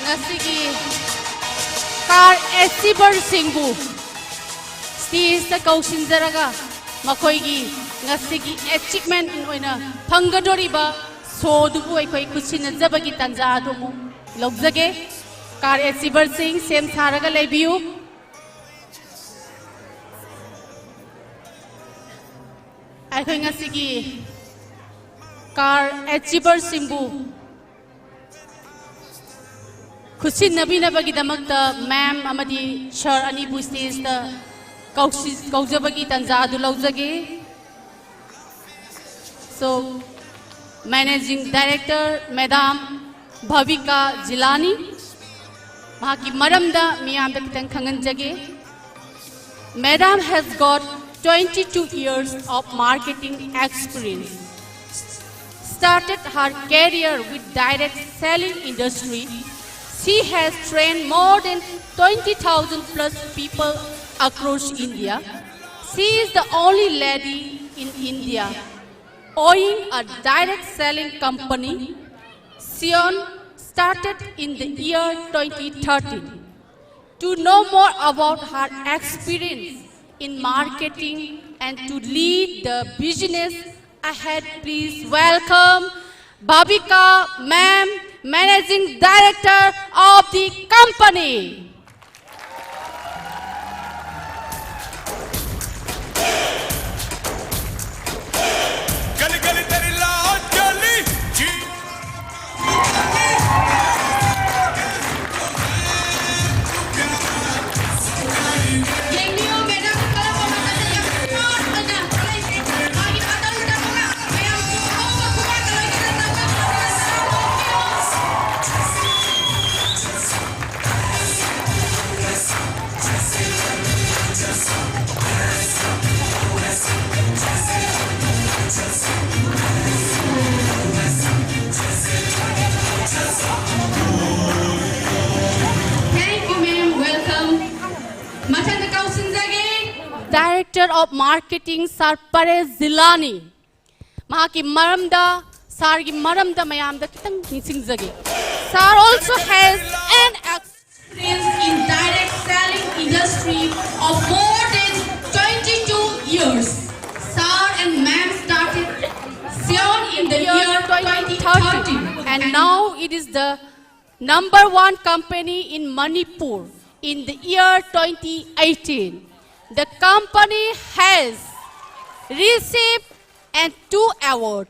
ꯉꯁꯤꯒꯤ car achieverꯁꯤꯡꯕꯨ stageꯇ ꯀꯧꯁꯤꯟꯖꯔꯒ ꯃꯈꯣꯏꯒꯤ ꯉꯁꯤꯒꯤ achievement ꯑꯣꯏꯅ ꯐꯪꯒꯗꯧꯔꯤꯕ showꯗꯨꯕꯨ ꯑꯩꯈꯣꯏ ꯈꯨꯠꯁꯤꯟꯅꯖꯕꯒꯤ ꯇꯥꯟꯖꯥ ꯑꯗꯨ ꯑꯃꯨꯛ ꯂꯧꯖꯒꯦ꯫ Car achieverꯁꯤꯡ ꯁꯦꯝ ꯁꯥꯔꯒ ꯂꯩꯕꯤꯌꯨ꯫ ꯑꯩꯈꯣꯏ ꯉꯁꯤꯒꯤ car achieverꯁꯤꯡꯕꯨ ꯈꯨꯠꯁꯤꯟꯅꯕꯤꯅꯕꯒꯤꯗꯃꯛꯇ ma'am ꯑꯃꯗꯤ sir ꯑꯅꯤꯕꯨ stageꯇ ꯀꯧꯁꯤ-, ꯀꯧꯖꯕꯒꯤ ꯇꯥꯟꯖꯥ ꯑꯗꯨ ꯂꯧꯖꯒꯦ꯫ So, Managing Director Madam Bhavika Jilani, ꯃꯍꯥꯛꯀꯤ ꯃꯔꯝꯗ ꯃꯤꯌꯥꯝꯗ ꯈꯤꯇꯪ ꯈꯪꯍꯟꯖꯒꯦ꯫ Madam has got twenty-two years of marketing experience. Started her career with direct selling industry. She has trained more than twenty thousand plus people across India. She is the only lady in India owning a direct selling company. Sion started in the year twenty thirteen. To know more about her experience in marketing and to lead the business ahead, please welcome Bhavika Ma'am, Managing Director of the company. Thank you, ma'am. Welcome. ꯃꯊꯪꯗ ꯀꯧꯁꯤꯟꯖꯒꯦ꯫ Director of Marketing, Sir Paresh Jilani. ꯃꯍꯥꯛꯀꯤ ꯃꯔꯝꯗ, ꯁꯥꯔꯒꯤ ꯃꯔꯝꯗ ꯃꯌꯥꯝꯗ ꯈꯤꯇꯪ ꯅꯤꯡꯁꯤꯡꯖꯒꯦ꯫ Sir also has an experience in direct selling industry of more than twenty-two years. Sir and ma'am started Sion in the year twenty thirteen, and now it is the number one company in Manipur in the year twenty eighteen. The company has received and two award.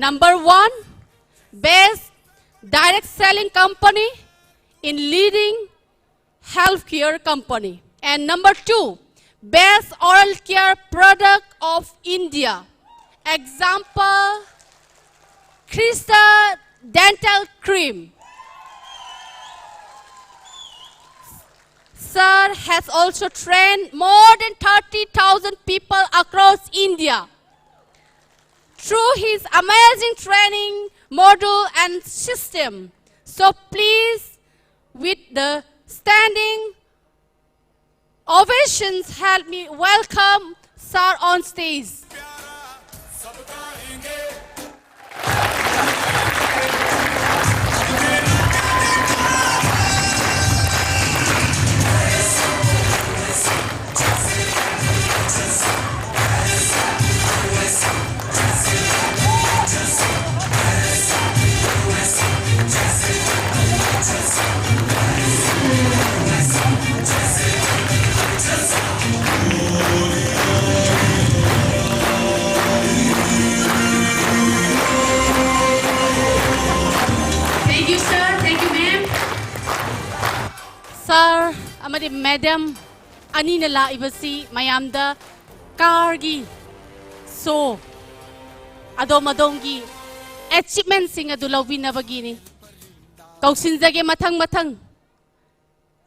Number one, best direct selling company in leading healthcare company. And number two, best oral care product of India. Example, Crystal Dental Cream. Sir has also trained more than thirty thousand people across India through his amazing training model and system. So please, with the standing ovations, help me welcome sir on stage. Thank you, sir. Thank you, ma'am. Sir ꯑꯃꯗꯤ madam ꯑꯅꯤꯅ ꯂꯥꯛꯏꯕꯁꯤ ꯃꯌꯥꯝꯗ ꯀꯥꯔꯒꯤ ꯁꯣ ꯑꯗꯣꯝ ꯑꯗꯣꯝꯒꯤ ꯑꯦꯆꯤꯞꯃꯦꯟꯁꯤꯡ ꯑꯗꯨ ꯂꯧꯕꯤꯅꯕꯒꯤꯅꯤ꯫ ꯀꯧꯁꯤꯟꯖꯒꯦ ꯃꯊꯪ ꯃꯊꯪ꯫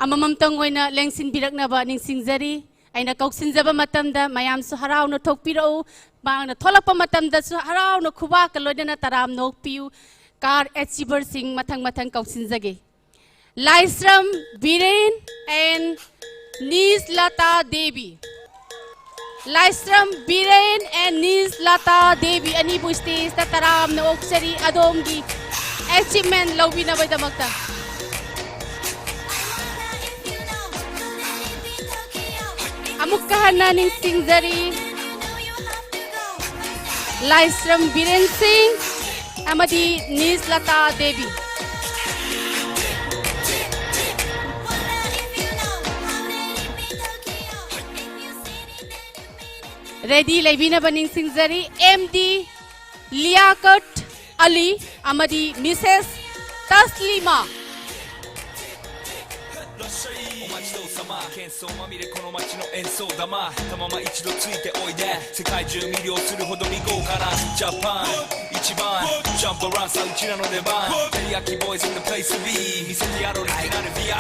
ꯑꯃꯃꯝꯇꯪ ꯑꯣꯏꯅ ꯂꯦꯡꯁꯤꯟꯕꯤꯔꯛꯅꯕ ꯅꯤꯡꯁꯤꯡꯖꯔꯤ꯫ ꯑꯩꯅ ꯀꯧꯁꯤꯟꯖꯕ ꯃꯇꯝꯗ ꯃꯌꯥꯝꯁꯨ ꯍꯔꯥꯎꯅ ꯊꯣꯛꯄꯤꯔꯛꯎ꯫ ꯃꯍꯥꯛꯅ ꯊꯣꯛꯂꯛꯄ ꯃꯇꯝꯗꯁꯨ ꯍꯔꯥꯎꯅ ꯈꯨꯕꯥꯛꯀ ꯂꯣꯏꯅꯅ ꯇꯔꯥꯝꯅ ꯑꯣꯛꯄꯤꯌꯨ꯫ ꯀꯥꯔ ꯑꯦꯆꯤꯚꯔꯁꯤꯡ ꯃꯊꯪ ꯃꯊꯪ ꯀꯧꯁꯤꯟꯖꯒꯦ꯫ Laisram Biren and Nislata Devi. Laisram Biren and Nislata Devi ꯑꯅꯤꯕꯨ stageꯇ ꯇꯔꯥꯝꯅ ꯑꯣꯛꯆꯔꯤ ꯑꯗꯣꯝꯒꯤ achievement ꯂꯧꯕꯤꯅꯕꯒꯤꯗꯃꯛꯇ꯫ ꯑꯃꯨꯛꯀ ꯍꯟꯅ ꯅꯤꯡꯁꯤꯡꯖꯔꯤ꯫ Laisram Biren Singh ꯑꯃꯗꯤ Nislata Devi꯫ Ready ꯂꯩꯕꯤꯅꯕ ꯅꯤꯡꯁꯤꯡꯖꯔꯤ꯫ M D Liaquat Ali ꯑꯃꯗꯤ Missus Taslima꯫ お待ちどうさま。喧騒まみれこの街の演奏玉、たまま一度ついておいで。世界中魅了するほどに豪華なジャパン一番、ジャンプランさ、うちらの出番。テリヤキ boys in the place to be。 見せてやろう、リジナル VIP。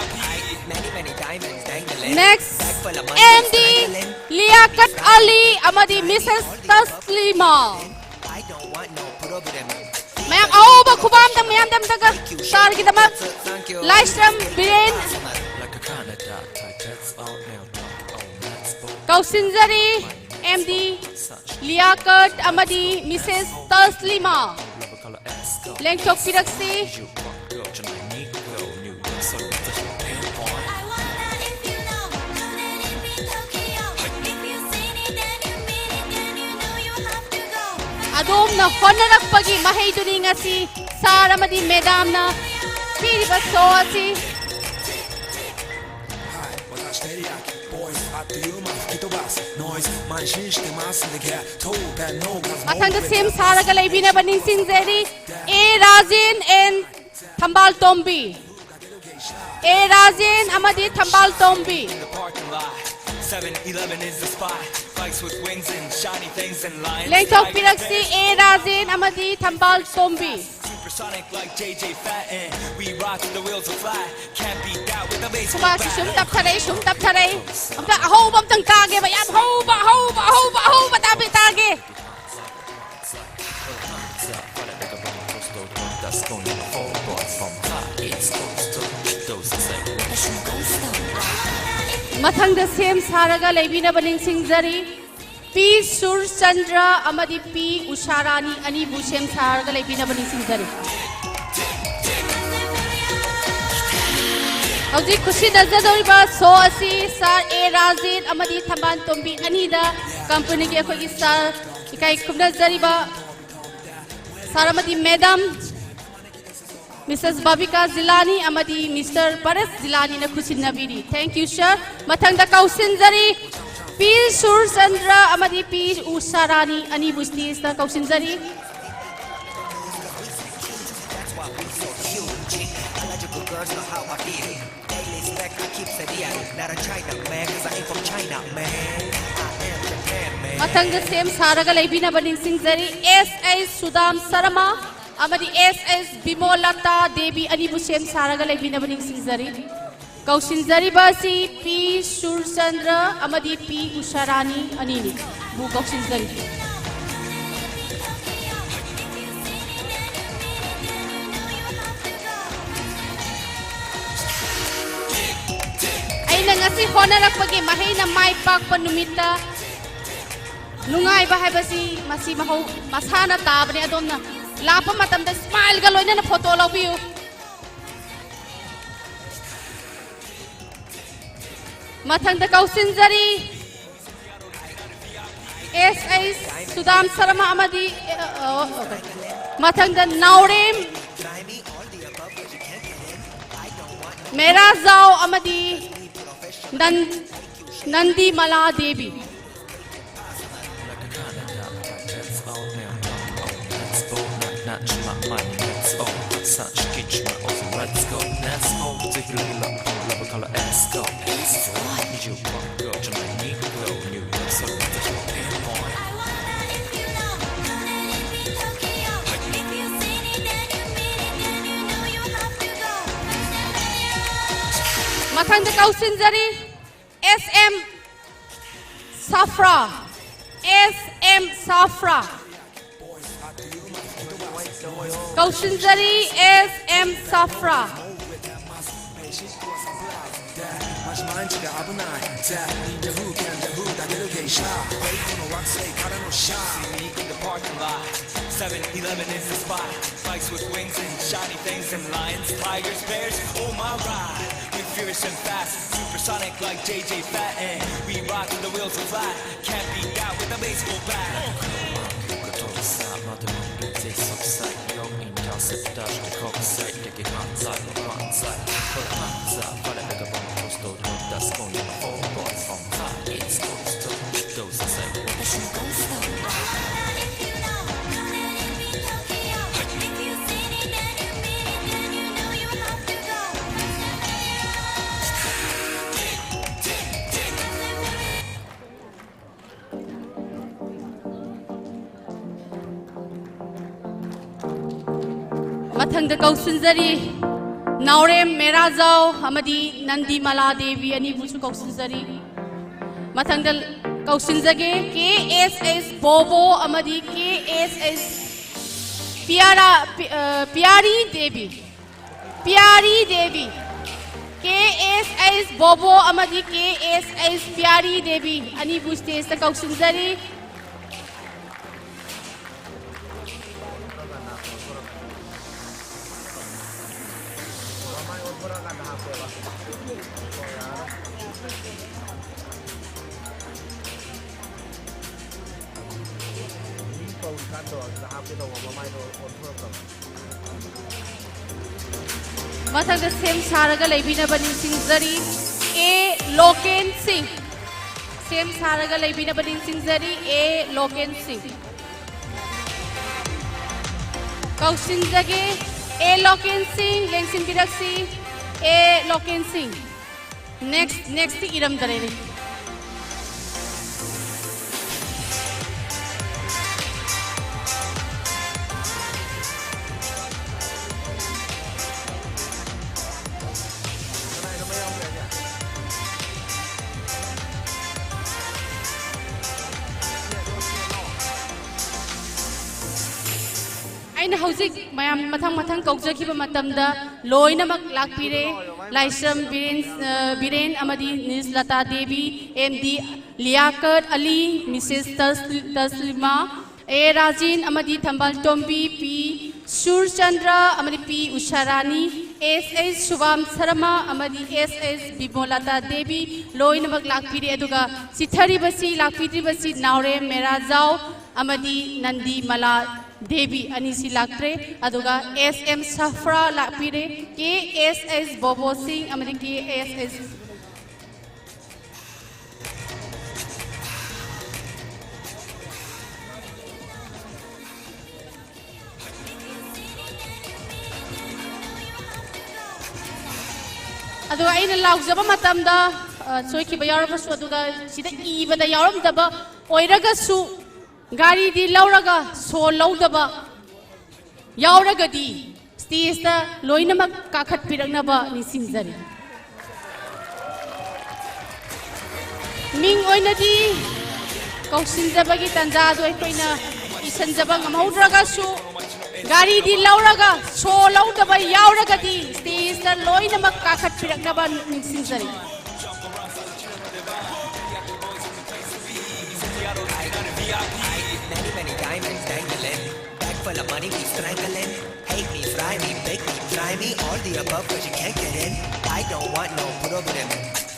Many, many diamonds dangling. Next, Bag full of money, M D dangling. Liaquat Ali ꯑꯃꯗꯤ Missus Taslima꯫ I don't want no problem. ꯃꯌꯥꯝ ꯑꯍꯧꯕ ꯈꯨꯕꯥꯝꯗ ꯃꯌꯥꯝꯗ ꯑꯝꯇꯒ ꯁꯥꯔꯒꯤꯗꯃꯛ ꯂꯥꯏꯁ꯭ꯔꯝ Biren. ꯀꯧꯁꯤꯟꯖꯔꯤ M D Liaquat ꯑꯃꯗꯤ Missus Taslima꯫ ꯂꯦꯡꯊꯣꯛꯄꯤꯔꯛꯁꯤ꯫ I wanna if you know, know that it be Tokyo. If you seen it, then you mean it, then you know you have to go. ꯑꯗꯣꯝꯅ ꯍꯣꯠꯅꯔꯛꯄꯒꯤ ꯃꯍꯩꯗꯨꯅꯤ ꯉꯁꯤ ꯁꯥꯔ ꯑꯃꯗꯤ ꯃꯦꯗꯥꯝꯅ ꯄꯤꯔꯤꯕ ꯁꯣ ꯑꯁꯤ꯫ Hi, 私 Teriyaki Boys. あっという間吹き飛ばす Noise. 慢心してますんで Get to that no gas. ꯃꯊꯪꯗ ꯁꯦꯝ ꯁꯥꯔꯒ ꯂꯩꯕꯤꯅꯕ ꯅꯤꯡꯁꯤꯡꯖꯔꯤ꯫ A Rajen and ꯊꯝꯕꯥꯜ ꯇꯣꯝꯕꯤ꯫ A Rajen ꯑꯃꯗꯤ ꯊꯝꯕꯥꯜ ꯇꯣꯝꯕꯤ꯫ In the parking lot, seven eleven is the spot. Bikes with wings and shiny things and lions. ꯂꯦꯡꯊꯣꯛꯄꯤꯔꯛꯁꯤ A Rajen ꯑꯃꯗꯤ ꯊꯝꯕꯥꯜ ꯇꯣꯝꯕꯤ꯫ Supersonic like J J Fatten. We ride till the wheels are flat. Can't beat that with a bass. ꯈꯨꯕꯥꯛꯁꯤ ꯁꯨꯝ ꯇꯞꯊꯔꯛꯏ, ꯁꯨꯝ ꯇꯞꯊꯔꯛꯏ꯫ ꯑꯝꯇ ꯑꯍꯧꯕ ꯑꯝꯇꯪ ꯇꯥꯒꯦꯕ, ꯌꯥꯝ ꯍꯧꯕ, ꯑꯍꯧꯕ, ꯑꯍꯧꯕ, ꯑꯍꯧꯕ ꯇꯥꯕꯤ ꯇꯥꯒꯦ꯫ ꯃꯊꯪꯗ ꯁꯦꯝ ꯁꯥꯔꯒ ꯂꯩꯕꯤꯅꯕ ꯅꯤꯡꯁꯤꯡꯖꯔꯤ꯫ P ꯁꯨꯔꯆꯟꯗ꯭ꯔ ꯑꯃꯗꯤ P ꯎꯁꯥꯔꯥꯅꯤ ꯑꯅꯤꯕꯨ ꯁꯦꯝ ꯁꯥꯔꯒ ꯂꯩꯕꯤꯅꯕ ꯅꯤꯡꯁꯤꯡꯖꯔꯤ꯫ ꯍꯧꯖꯤꯛ ꯈꯨꯠꯁꯤꯟꯅꯖꯗꯧꯔꯤꯕ ꯁꯣ ꯑꯁꯤ ꯁꯥꯔ A Rajen ꯑꯃꯗꯤ ꯊꯝꯕꯥꯜ ꯇꯣꯝꯕꯤ ꯑꯅꯤꯗ ꯀꯝꯄꯅꯤꯒꯤ ꯑꯩꯈꯣꯏꯒꯤ ꯁꯥꯔ ꯏꯀꯥꯏ ꯈꯨꯝꯅꯖꯔꯤꯕ ꯁꯥꯔ ꯑꯃꯗꯤ ꯃꯦꯗꯥꯝ Missus Babika Jilani ꯑꯃꯗꯤ Mister Paresh Jilaniꯅ ꯈꯨꯠꯁꯤꯟꯅꯕꯤꯔꯤ꯫ Thank you, sir. ꯃꯊꯪꯗ ꯀꯧꯁꯤꯟꯖꯔꯤ P ꯁꯨꯔꯆꯟꯗ꯭ꯔ ꯑꯃꯗꯤ P ꯎꯁꯥꯔꯥꯅꯤ ꯑꯅꯤꯕꯨ stageꯇ ꯀꯧꯁꯤꯟꯖꯔꯤ꯫ So huge. Harajuku girls know how I feel. They respect, I keep it real. Not a China man, cause I ain't from China, man. I am Japan, man. ꯃꯊꯪꯗ ꯁꯦꯝ ꯁꯥꯔꯒ ꯂꯩꯕꯤꯅꯕ ꯅꯤꯡꯁꯤꯡꯖꯔꯤ, ꯑꯦꯁ H ꯁꯨꯗꯥꯝ Sharma ꯑꯃꯗꯤ ꯑꯦꯁ H ꯕꯤꯃꯣꯂꯇꯥ Devi ꯑꯅꯤꯕꯨ ꯁꯦꯝ ꯁꯥꯔꯒ ꯂꯩꯕꯤꯅꯕ ꯅꯤꯡꯁꯤꯡꯖꯔꯤ꯫ ꯀꯧꯁꯤꯟꯖꯔꯤꯕ ꯑꯁꯤ ꯄꯤ ꯁꯨꯔꯆꯟꯗ꯭ꯔ ꯑꯃꯗꯤ ꯄꯤ ꯎꯁꯥꯔꯥꯅꯤ ꯑꯅꯤꯅꯤ꯫ ꯕꯨ ꯀꯧꯁꯤꯟꯖꯔꯤ꯫ ꯑꯩꯅ ꯉꯁꯤ ꯍꯣꯠꯅꯔꯛꯄꯒꯤ ꯃꯍꯩꯅ ꯃꯥꯏ ꯄꯥꯛꯄ ꯅꯨꯃꯤꯠꯇ ꯅꯨꯡꯉꯥꯏꯕ ꯍꯥꯏꯕꯁꯤ ꯃꯁꯤ ꯃꯍꯧ ꯃꯁꯥꯅ ꯇꯥꯕꯅꯤ꯫ ꯑꯗꯣꯝꯅ ꯂꯥꯛꯄ ꯃꯇꯝꯗ ꯁ꯭ꯃꯥꯏꯜꯒ ꯂꯣꯏꯅꯅ ꯐꯣꯇꯣ ꯂꯧꯕꯤꯌꯨ꯫ ꯃꯊꯪꯗ ꯀꯧꯁꯤꯟꯖꯔꯤ ꯑꯦꯁ ꯑꯩꯆ ꯁꯨꯗꯥꯝ ꯁꯔꯃ ꯑꯃꯗꯤ, ꯑ, ꯑ, ꯃꯊꯪꯗ ꯅꯥꯎꯔꯦꯝ ꯃꯦꯔꯥꯖꯥꯎ ꯑꯃꯗꯤ ꯅꯟ-, ꯅꯟꯗꯤꯃꯂꯥ ꯗꯦꯕꯤ꯫ ꯃꯊꯪꯗ ꯀꯧꯁꯤꯟꯖꯔꯤ S M Safra, S M Safra. ꯀꯧꯁꯤꯟꯖꯔꯤ S M Safra. Seven-Eleven is the spot. Bikes with wings and shiny things and lions, tigers, bears. Oh my ride, we fierce and fast, supersonic like J J Fat, and we rock till the wheels are flat. Can't beat that with a baseball bat. ꯃꯊꯪꯗ ꯀꯧꯁꯤꯟꯖꯔꯤ, ꯅꯥꯎꯔꯦꯝ ꯃꯦꯔꯥꯖꯥꯎ ꯑꯃꯗꯤ ꯅꯟꯗꯤꯃꯂꯥ ꯗꯦꯕꯤ ꯑꯅꯤꯕꯨꯁꯨ ꯀꯧꯁꯤꯟꯖꯔꯤ꯫ ꯃꯊꯪꯗ ꯀꯧꯁꯤꯟꯖꯒꯦ, ꯀꯦ ꯑꯦꯁ ꯑꯦꯁ ꯕꯣꯕꯣ ꯑꯃꯗꯤ ꯀꯦ ꯑꯦꯁ ꯑꯦꯁ ꯄꯤꯌꯥꯔꯥ, ꯄꯤ-, ꯑ, ꯄꯤꯌꯥꯔꯤ ꯗꯦꯕꯤ꯫ ꯄꯤꯌꯥꯔꯤ ꯗꯦꯕꯤ꯫ ꯀꯦ ꯑꯦꯁ ꯑꯦꯁ ꯕꯣꯕꯣ ꯑꯃꯗꯤ ꯀꯦ ꯑꯦꯁ ꯑꯦꯁ ꯄꯤꯌꯥꯔꯤ ꯗꯦꯕꯤ ꯑꯅꯤꯕꯨ ꯁ꯭ꯇꯦꯖꯇ ꯀꯧꯁꯤꯟꯖꯔꯤ꯫ ꯃꯊꯪꯗ ꯁꯦꯝ ꯁꯥꯔꯒ ꯂꯩꯕꯤꯅꯕ ꯅꯤꯡꯁꯤꯡꯖꯔꯤ, ꯑꯦ ꯂꯣꯀꯦꯟ ꯁꯤꯡ꯫ ꯁꯦꯝ ꯁꯥꯔꯒ ꯂꯩꯕꯤꯅꯕ ꯅꯤꯡꯁꯤꯡꯖꯔꯤ, ꯑꯦ ꯂꯣꯀꯦꯟ ꯁꯤꯡ꯫ ꯀꯧꯁꯤꯟꯖꯒꯦ, ꯑꯦ ꯂꯣꯀꯦꯟ ꯁꯤꯡ, ꯂꯦꯡꯁꯤꯟꯕꯤꯔꯛꯁꯤ, A Loken Singh. Next, next ꯇꯤ ꯏꯔꯝꯗꯔꯦꯅꯦ꯫ ꯑꯩꯅ ꯍꯧꯖꯤꯛ ꯃꯌꯥꯝ ꯃꯊꯪ ꯃꯊꯪ ꯀꯧꯖꯈꯤꯕ ꯃꯇꯝꯗ ꯂꯣꯏꯅꯃꯛ ꯂꯥꯛꯄꯤꯔꯦ꯫ ꯂꯥꯏꯁ꯭ꯔꯝ ꯕꯤꯔꯦꯟ, ꯑ, ꯕꯤꯔꯦꯟ ꯑꯃꯗꯤ ꯃꯤꯁ ꯂꯇꯥ ꯗꯦꯕꯤ, ꯑꯦꯝ ꯗꯤ ꯂꯤꯌꯥꯀꯠ ꯑꯂꯤ, ꯃꯤꯁꯦꯁ ꯇꯁ-, ꯇꯁꯂꯤꯃꯥ, ꯑꯦ ꯔꯥꯖꯤꯟ ꯑꯃꯗꯤ ꯊꯝꯕꯥꯜ ꯇꯣꯝꯕꯤ, ꯄꯤ ꯁꯨꯔꯆꯟꯗ꯭ꯔ ꯑꯃꯗꯤ ꯄꯤ ꯎꯁꯥꯔꯥꯅꯤ, ꯑꯦꯁ ꯑꯦꯁ ꯁꯨꯕꯥꯝ ꯁꯔꯃ ꯑꯃꯗꯤ ꯑꯦꯁ ꯑꯦꯁ ꯕꯤꯃꯣꯂꯥꯇꯥ ꯗꯦꯕꯤ ꯂꯣꯏꯅꯃꯛ ꯂꯥꯛꯄꯤꯔꯦ꯫ ꯑꯗꯨꯒ ꯆꯤꯊꯔꯤꯕꯁꯤ, ꯂꯥꯛꯄꯤꯗ꯭ꯔꯤꯕꯁꯤ ꯅꯥꯎꯔꯦꯝ ꯃꯦꯔꯥꯖꯥꯎ ꯑꯃꯗꯤ ꯅꯟꯗꯤ ꯃꯂꯥ ꯗꯦꯕꯤ ꯑꯅꯤꯁꯤ ꯂꯥꯛꯇ꯭ꯔꯦ꯫ ꯑꯗꯨꯒ ꯑꯦꯁ ꯑꯦꯝ ꯁꯐ꯭ꯔꯥ ꯂꯥꯛꯄꯤꯔꯦ, ꯀꯦ ꯑꯦꯁ ꯑꯦꯁ ꯕꯣꯕꯣ ꯁꯤꯡ ꯑꯃꯗꯤ ꯀꯦ ꯑꯦꯁ ꯑꯦꯁ ꯑꯗꯨꯒ ꯑꯩꯅ ꯂꯥꯎꯖꯕ ꯃꯇꯝꯗ, ꯑ, ꯁꯣꯏꯈꯤꯕ ꯌꯥꯎꯔꯕꯁꯨ, ꯑꯗꯨꯒ ꯁꯤꯗ ꯏꯕꯗ ꯌꯥꯎꯔꯝꯗꯕ ꯑꯣꯏꯔꯒꯁꯨ, ꯒꯥꯔꯤꯗꯤ ꯂꯧꯔꯒ ꯁꯣ ꯂꯧꯗꯕ ꯌꯥꯎꯔꯒꯗꯤ, ꯁ꯭ꯇꯦꯖꯇ ꯂꯣꯏꯅꯃꯛ ꯀꯥꯈꯠꯄꯤꯔꯛꯅꯕ ꯅꯤꯡꯁꯤꯡꯖꯔꯤ꯫ ꯃꯤꯡ ꯑꯣꯏꯅꯗꯤ ꯀꯧꯁꯤꯟꯖꯕꯒꯤ ꯇꯥꯟꯖꯥꯗꯣ ꯑꯩꯈꯣꯏꯅ ꯏꯁꯤꯟꯖꯕ ꯉꯝꯍꯧꯗ꯭ꯔꯒꯁꯨ, ꯒꯥꯔꯤꯗꯤ ꯂꯧꯔꯒ ꯁꯣ ꯂꯧꯗꯕ ꯌꯥꯎꯔꯒꯗꯤ ꯁ꯭ꯇꯦꯖꯇ ꯂꯣꯏꯅꯃꯛ ꯀꯥꯈꯠꯄꯤꯔꯛꯅꯕ ꯅꯤꯡꯁꯤꯡꯖꯔꯤ꯫ Many, many diamonds dangling. Bag full of money, we strangling. Hate me, fry me, bake me, try me. All the above, cause you can't get in. I don't want no problem.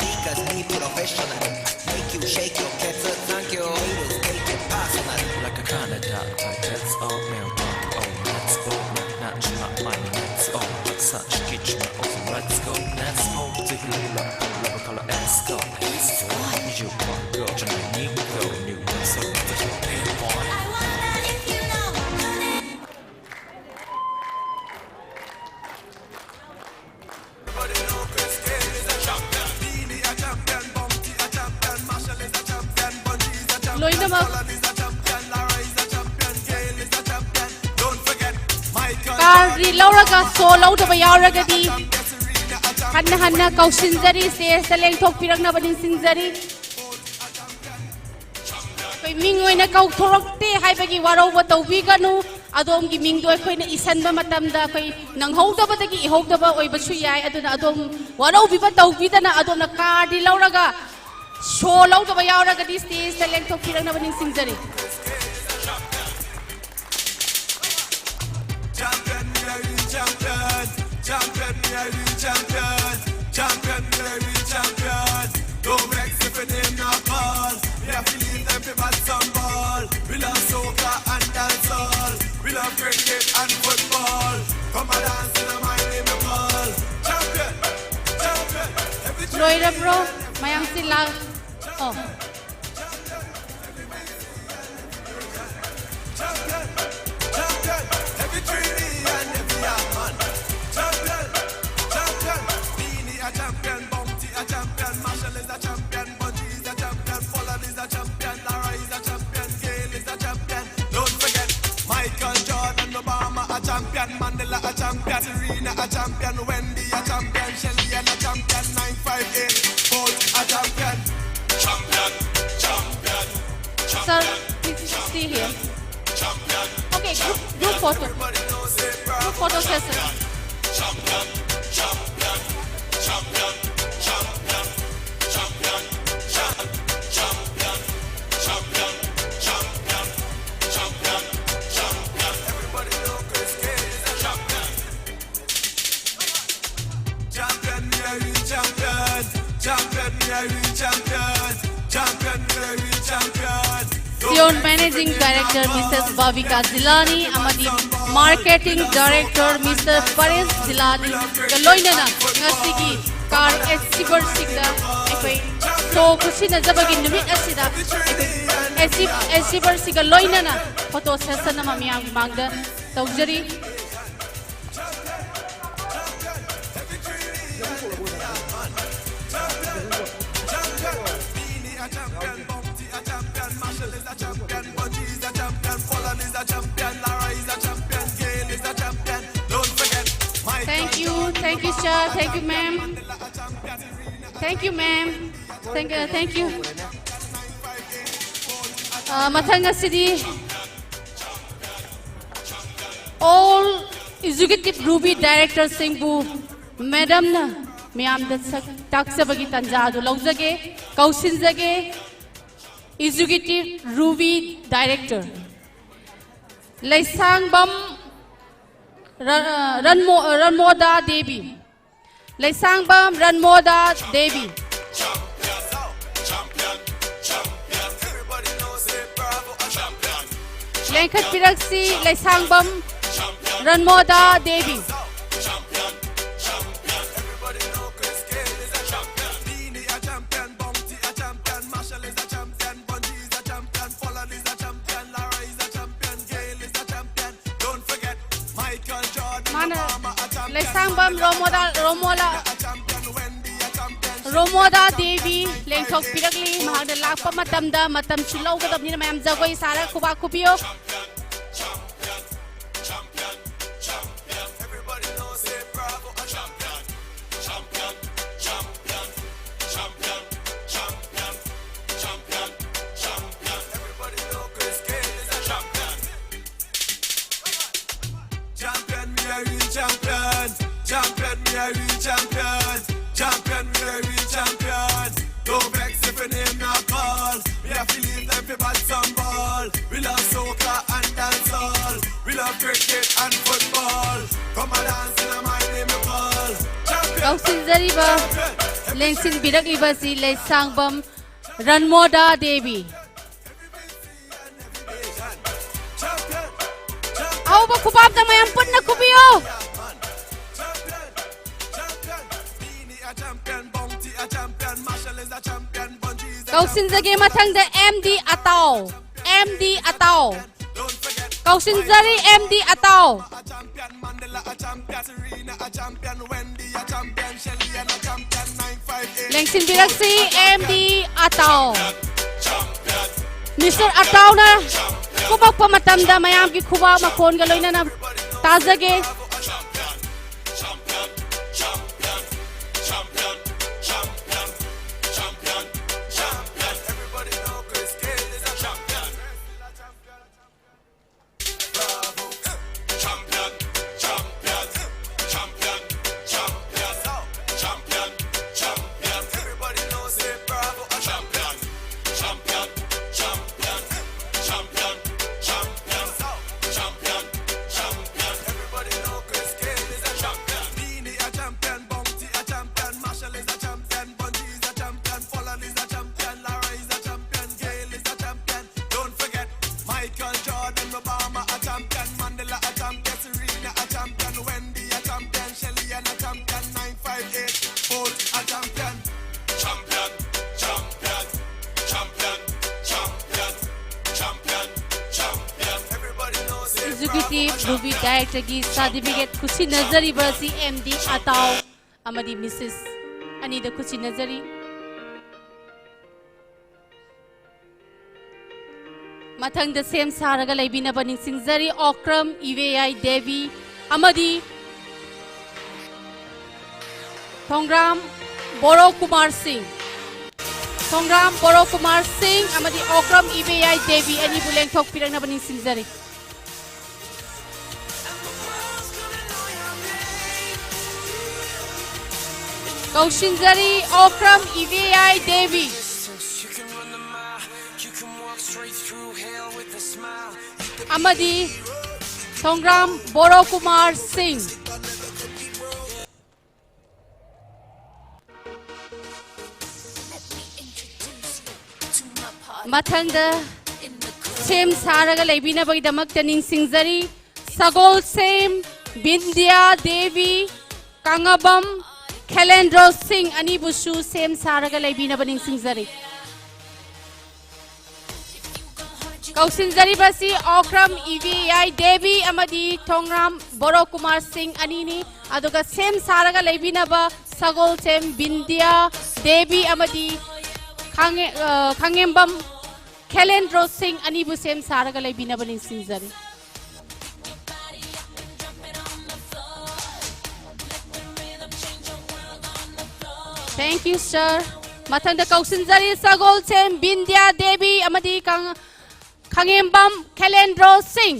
Because me professional. Make you shake your caps, thank you. Haters take it personal. Like a Canada, I text all mail talk. Oh, let's go. Not, not, not my next. Oh, such kitchen of let's go. Let's go. Take a look, look, color, let's go. Let's go. You want go, tonight, need go. New one, so let's go. Hey, boy. ꯂꯣꯏꯅꯃꯛ ꯀꯥꯔꯗꯤ ꯂꯧꯔꯒ ꯁꯣ ꯂꯧꯗꯕ ꯌꯥꯎꯔꯒꯗꯤ ꯍꯟꯅ ꯍꯟꯅ ꯀꯧꯁꯤꯟꯖꯔꯤ, ꯁ꯭ꯇꯦꯖꯇ ꯂꯦꯡꯊꯣꯛꯄꯤꯔꯛꯅꯕ ꯅꯤꯡꯁꯤꯡꯖꯔꯤ꯫ ꯑꯩꯈꯣꯏ ꯃꯤꯡ ꯑꯣꯏꯅ ꯀꯧꯊꯣꯔꯛꯇꯦ ꯍꯥꯏꯕꯒꯤ ꯋꯥꯔꯧꯕ ꯇꯧꯕꯤꯒꯅꯨ꯫ ꯑꯗꯣꯝꯒꯤ ꯃꯤꯡꯗꯣ ꯑꯩꯈꯣꯏꯅ ꯏꯁꯟꯕ ꯃꯇꯝꯗ ꯑꯩꯈꯣꯏ ꯅꯪꯍꯧꯗꯕꯗꯒꯤ ꯏꯍꯧꯗꯕ ꯑꯣꯏꯕꯁꯨ ꯌꯥꯏ꯫ ꯑꯗꯨꯅ ꯑꯗꯣꯝ ꯋꯥꯔꯧꯕꯤꯕ ꯇꯧꯕꯤꯗꯅ ꯑꯗꯣꯝꯅ ꯀꯥꯔꯗꯤ ꯂꯧꯔꯒ ꯁꯣ ꯂꯧꯗꯕ ꯌꯥꯎꯔꯒꯗꯤ ꯁ꯭ꯇꯦꯖꯇ ꯂꯦꯡꯊꯣꯛꯄꯤꯔꯛꯅꯕ ꯅꯤꯡꯁꯤꯡꯖꯔꯤ꯫ Champion, me a real champion. Champion, me a real champion. Champion, me a real champion. Don't vex if your name not call. We have to leave them to bat some ball. We love soca and dancehall. We love cricket and football. Come and dance in the mind in the ball. Champion, champion. Every ꯂꯣꯏꯔꯕ꯭ꯔꯣ? ꯃꯌꯥꯝꯁꯤ ꯂꯥꯛ ꯑꯣ꯫ Champion, champion, every trainee and every hard man. Champion, champion, Beenie a champion, Bounty a champion, Marshall is a champion, Bunji is a champion, Pollard is a champion, Lara is a champion, Gail is a champion. Don't forget, Michael Jordan, Obama a champion, Mandela a champion. Champion, Wendy a champion, Shelly and a champion, nine five eight, Bolt a champion. Champion, champion, Sir, please stay here. champion, Okay, group, group photo. everybody knows it, bro. Group photo session. Champion, champion, champion, champion, champion, champion, champion, champion, champion, champion. Everybody know Chris K is a champion. Champion, Mary, champion. Champion, Mary, champion. Champion, Mary, champion. Sion Managing Director Missus Bhavika Zilani ꯑꯃꯗꯤ Marketing Director Mister Paresh Zilani ꯒ ꯂꯣꯏꯅꯅ ꯉꯁꯤꯒꯤ car exhibition ꯁꯤꯡꯗ ꯑꯩꯈꯣꯏ show ꯈꯨꯠꯁꯤꯟꯅꯖꯕꯒꯤ ꯅꯨꯃꯤꯠ ꯑꯁꯤꯗ ꯑꯩꯈꯣꯏ exhi- exhibition ꯁꯤꯒ ꯂꯣꯏꯅꯅ photo session ꯑꯃ ꯃꯤꯌꯥꯝꯒꯤ ꯃꯥꯡꯗ ꯇꯧꯖꯔꯤ꯫ Thank you, thank you, sir, thank you, ma'am. Thank you, ma'am. Thank you, thank you. ꯑ, ꯃꯊꯪ ꯑꯁꯤꯗꯤ all executive Ruby director ꯁꯤꯡꯕꯨ madam ꯅ ꯃꯌꯥꯝꯗ ꯁꯛ ꯇꯥꯛꯆꯕꯒꯤ ꯇꯥꯟꯖꯥ ꯑꯗꯨ ꯂꯧꯖꯒꯦ, ꯀꯧꯁꯤꯟꯖꯒꯦ꯫ Executive Ruby Director ꯂꯩꯁꯥꯡꯕꯝ ꯔ- ꯔꯟꯃꯣ- ꯔꯟꯃꯣꯗꯥ ꯗꯦꯕꯤ꯫ ꯂꯩꯁꯥꯡꯕꯝ ꯔꯟꯃꯣꯗꯥ ꯗꯦꯕꯤ꯫ ꯂꯦꯡꯈꯠꯄꯤꯔꯛꯁꯤ ꯂꯩꯁꯥꯡꯕꯝ ꯔꯟꯃꯣꯗꯥ ꯗꯦꯕꯤ꯫ ꯃꯥꯅ ꯂꯩꯁꯥꯡꯕꯝ ꯔꯣꯃꯣꯗꯥ ꯔꯣꯃꯣꯂꯥ ꯔꯣꯃꯣꯗꯥ ꯗꯦꯕꯤ ꯂꯦꯡꯊꯣꯛꯄꯤꯔꯛꯂꯤ꯫ ꯃꯍꯥꯛꯅ ꯂꯥꯛꯄ ꯃꯇꯝꯗ ꯃꯇꯝꯁꯨ ꯂꯧꯒꯗꯕꯅꯤꯅ ꯃꯌꯥꯝ ꯖꯒꯣꯏ ꯁꯥꯔ ꯈꯨꯕꯥꯛ ꯈꯨꯕꯤꯌꯨ꯫ We are real champion, champion, we are real champion. Don't vex if your name not call. We are feeling like we bad some ball. We love soca and dancehall. We love cricket and football. Come and dance in my name you call. Champion, ꯀꯥꯎꯁꯤꯟꯖꯔꯤꯕ, champion. ꯂꯦꯡꯁꯤꯟꯕꯤꯔꯛꯂꯤꯕꯁꯤ ꯂꯩꯁꯥꯡꯕꯝ ꯔꯟꯃꯣꯗꯥ Devi. ꯑꯍꯧꯕ ꯈꯨꯕꯥꯛꯇ ꯃꯌꯥꯝ ꯄꯨꯟꯅ ꯈꯨꯕꯤꯌꯨ꯫ ꯀꯧꯁꯤꯟꯖꯒꯦ ꯃꯊꯪꯗ M D Ataur, M D Ataur. ꯀꯧꯁꯤꯟꯖꯔꯤ M D Ataur. ꯂꯦꯡꯁꯤꯟꯕꯤꯔꯛꯁꯤ M D Ataur. Mister ꯑꯇꯥꯎꯅ ꯀꯨꯝꯃꯛꯄ ꯃꯇꯝꯗ ꯃꯌꯥꯝꯒꯤ ꯈꯨꯕꯥꯛ ꯃꯈꯣꯟꯒ ꯂꯣꯏꯅꯅ ꯇꯥꯖꯒꯦ꯫ Don't forget Michael Jordan, Obama a champion, Mandela a champion, Serena a champion, Wendy a champion, Shelly Ann a champion, nine five eight Bolt a champion. Champion, champion, champion, champion, champion, champion. Everybody knows it. Executive Ruby Directorꯒꯤ certificate ꯈꯨꯠꯁꯤꯟꯅꯖꯔꯤꯕ ꯑꯁꯤ M D Ataur ꯑꯃꯗꯤ Mrs ꯑꯅꯤꯗ ꯈꯨꯠꯁꯤꯟꯅꯖꯔꯤ꯫ ꯃꯊꯪꯗ ꯁꯦꯝ ꯁꯥꯔꯒ ꯂꯩꯕꯤꯅꯕ ꯅꯤꯡꯁꯤꯡꯖꯔꯤ, ꯑꯣꯀ꯭ꯔꯝ ꯏꯕꯦꯌꯥꯏ ꯗꯦꯕꯤ ꯑꯃꯗꯤ ꯊꯣꯡꯒ꯭ꯔꯥꯝ ꯕꯣꯔꯣ ꯀꯨꯃꯥꯔ ꯁꯤꯡ꯫ ꯊꯣꯡꯒ꯭ꯔꯥꯝ ꯕꯣꯔꯣ ꯀꯨꯃꯥꯔ ꯁꯤꯡ ꯑꯃꯗꯤ ꯑꯣꯀ꯭ꯔꯝ ꯏꯕꯦꯌꯥꯏ ꯗꯦꯕꯤ ꯑꯅꯤꯕꯨ ꯂꯦꯡꯊꯣꯛꯄꯤꯔꯛꯅꯕ ꯅꯤꯡꯁꯤꯡꯖꯔꯤ꯫ ꯀꯧꯁꯤꯟꯖꯔꯤ ꯑꯣꯀ꯭ꯔꯝ ꯏꯕꯦꯌꯥꯏ ꯗꯦꯕꯤ ꯑꯃꯗꯤ ꯊꯣꯡꯒ꯭ꯔꯥꯝ ꯕꯣꯔꯣ ꯀꯨꯃꯥꯔ ꯁꯤꯡ꯫ ꯃꯊꯪꯗ ꯁꯦꯝ ꯁꯥꯔꯒ ꯂꯩꯕꯤꯅꯕꯒꯤꯗꯃꯛꯇ ꯅꯤꯡꯁꯤꯡꯖꯔꯤ꯫ ꯁꯒꯣꯜꯁꯦꯝ ꯕꯤꯟꯗ꯭ꯌꯥ ꯗꯦꯕꯤ, ꯀꯥꯉꯕꯝ ꯈꯦꯂꯦꯟꯗ꯭ꯔꯣ ꯁꯤꯡ ꯑꯅꯤꯕꯨꯁꯨ ꯁꯦꯝ ꯁꯥꯔꯒ ꯂꯩꯕꯤꯅꯕ ꯅꯤꯡꯁꯤꯡꯖꯔꯤ꯫ ꯀꯧꯁꯤꯟꯖꯔꯤꯕꯁꯤ ꯑꯣꯀ꯭ꯔꯝ ꯏꯕꯦꯌꯥꯏ ꯗꯦꯕꯤ ꯑꯃꯗꯤ ꯊꯣꯡꯒ꯭ꯔꯥꯝ ꯕꯣꯔꯣ ꯀꯨꯃꯥꯔ ꯁꯤꯡ ꯑꯅꯤꯅꯤ꯫ ꯑꯗꯨꯒ ꯁꯦꯝ ꯁꯥꯔꯒ ꯂꯩꯕꯤꯅꯕ ꯁꯒꯣꯜꯁꯦꯝ ꯕꯤꯟꯗ꯭ꯌꯥ ꯗꯦꯕꯤ ꯑꯃꯗꯤ ꯈꯥꯉꯦ-, ꯑ, ꯈꯥꯉꯦꯝꯕꯝ ꯈꯦꯂꯦꯟꯗ꯭ꯔꯣ ꯁꯤꯡ ꯑꯅꯤꯕꯨ ꯁꯦꯝ ꯁꯥꯔꯒ ꯂꯩꯕꯤꯅꯕ ꯅꯤꯡꯁꯤꯡꯖꯔꯤ꯫ Thank you, sir. ꯃꯊꯪꯗ ꯀꯧꯁꯤꯟꯖꯔꯤ ꯁꯒꯣꯜꯁꯦꯝ ꯕꯤꯟꯗ꯭ꯌꯥ ꯗꯦꯕꯤ ꯑꯃꯗꯤ ꯀꯪ-, ꯈꯥꯉꯦꯝꯕꯝ ꯈꯦꯂꯦꯟꯗ꯭ꯔꯣ ꯁꯤꯡ꯫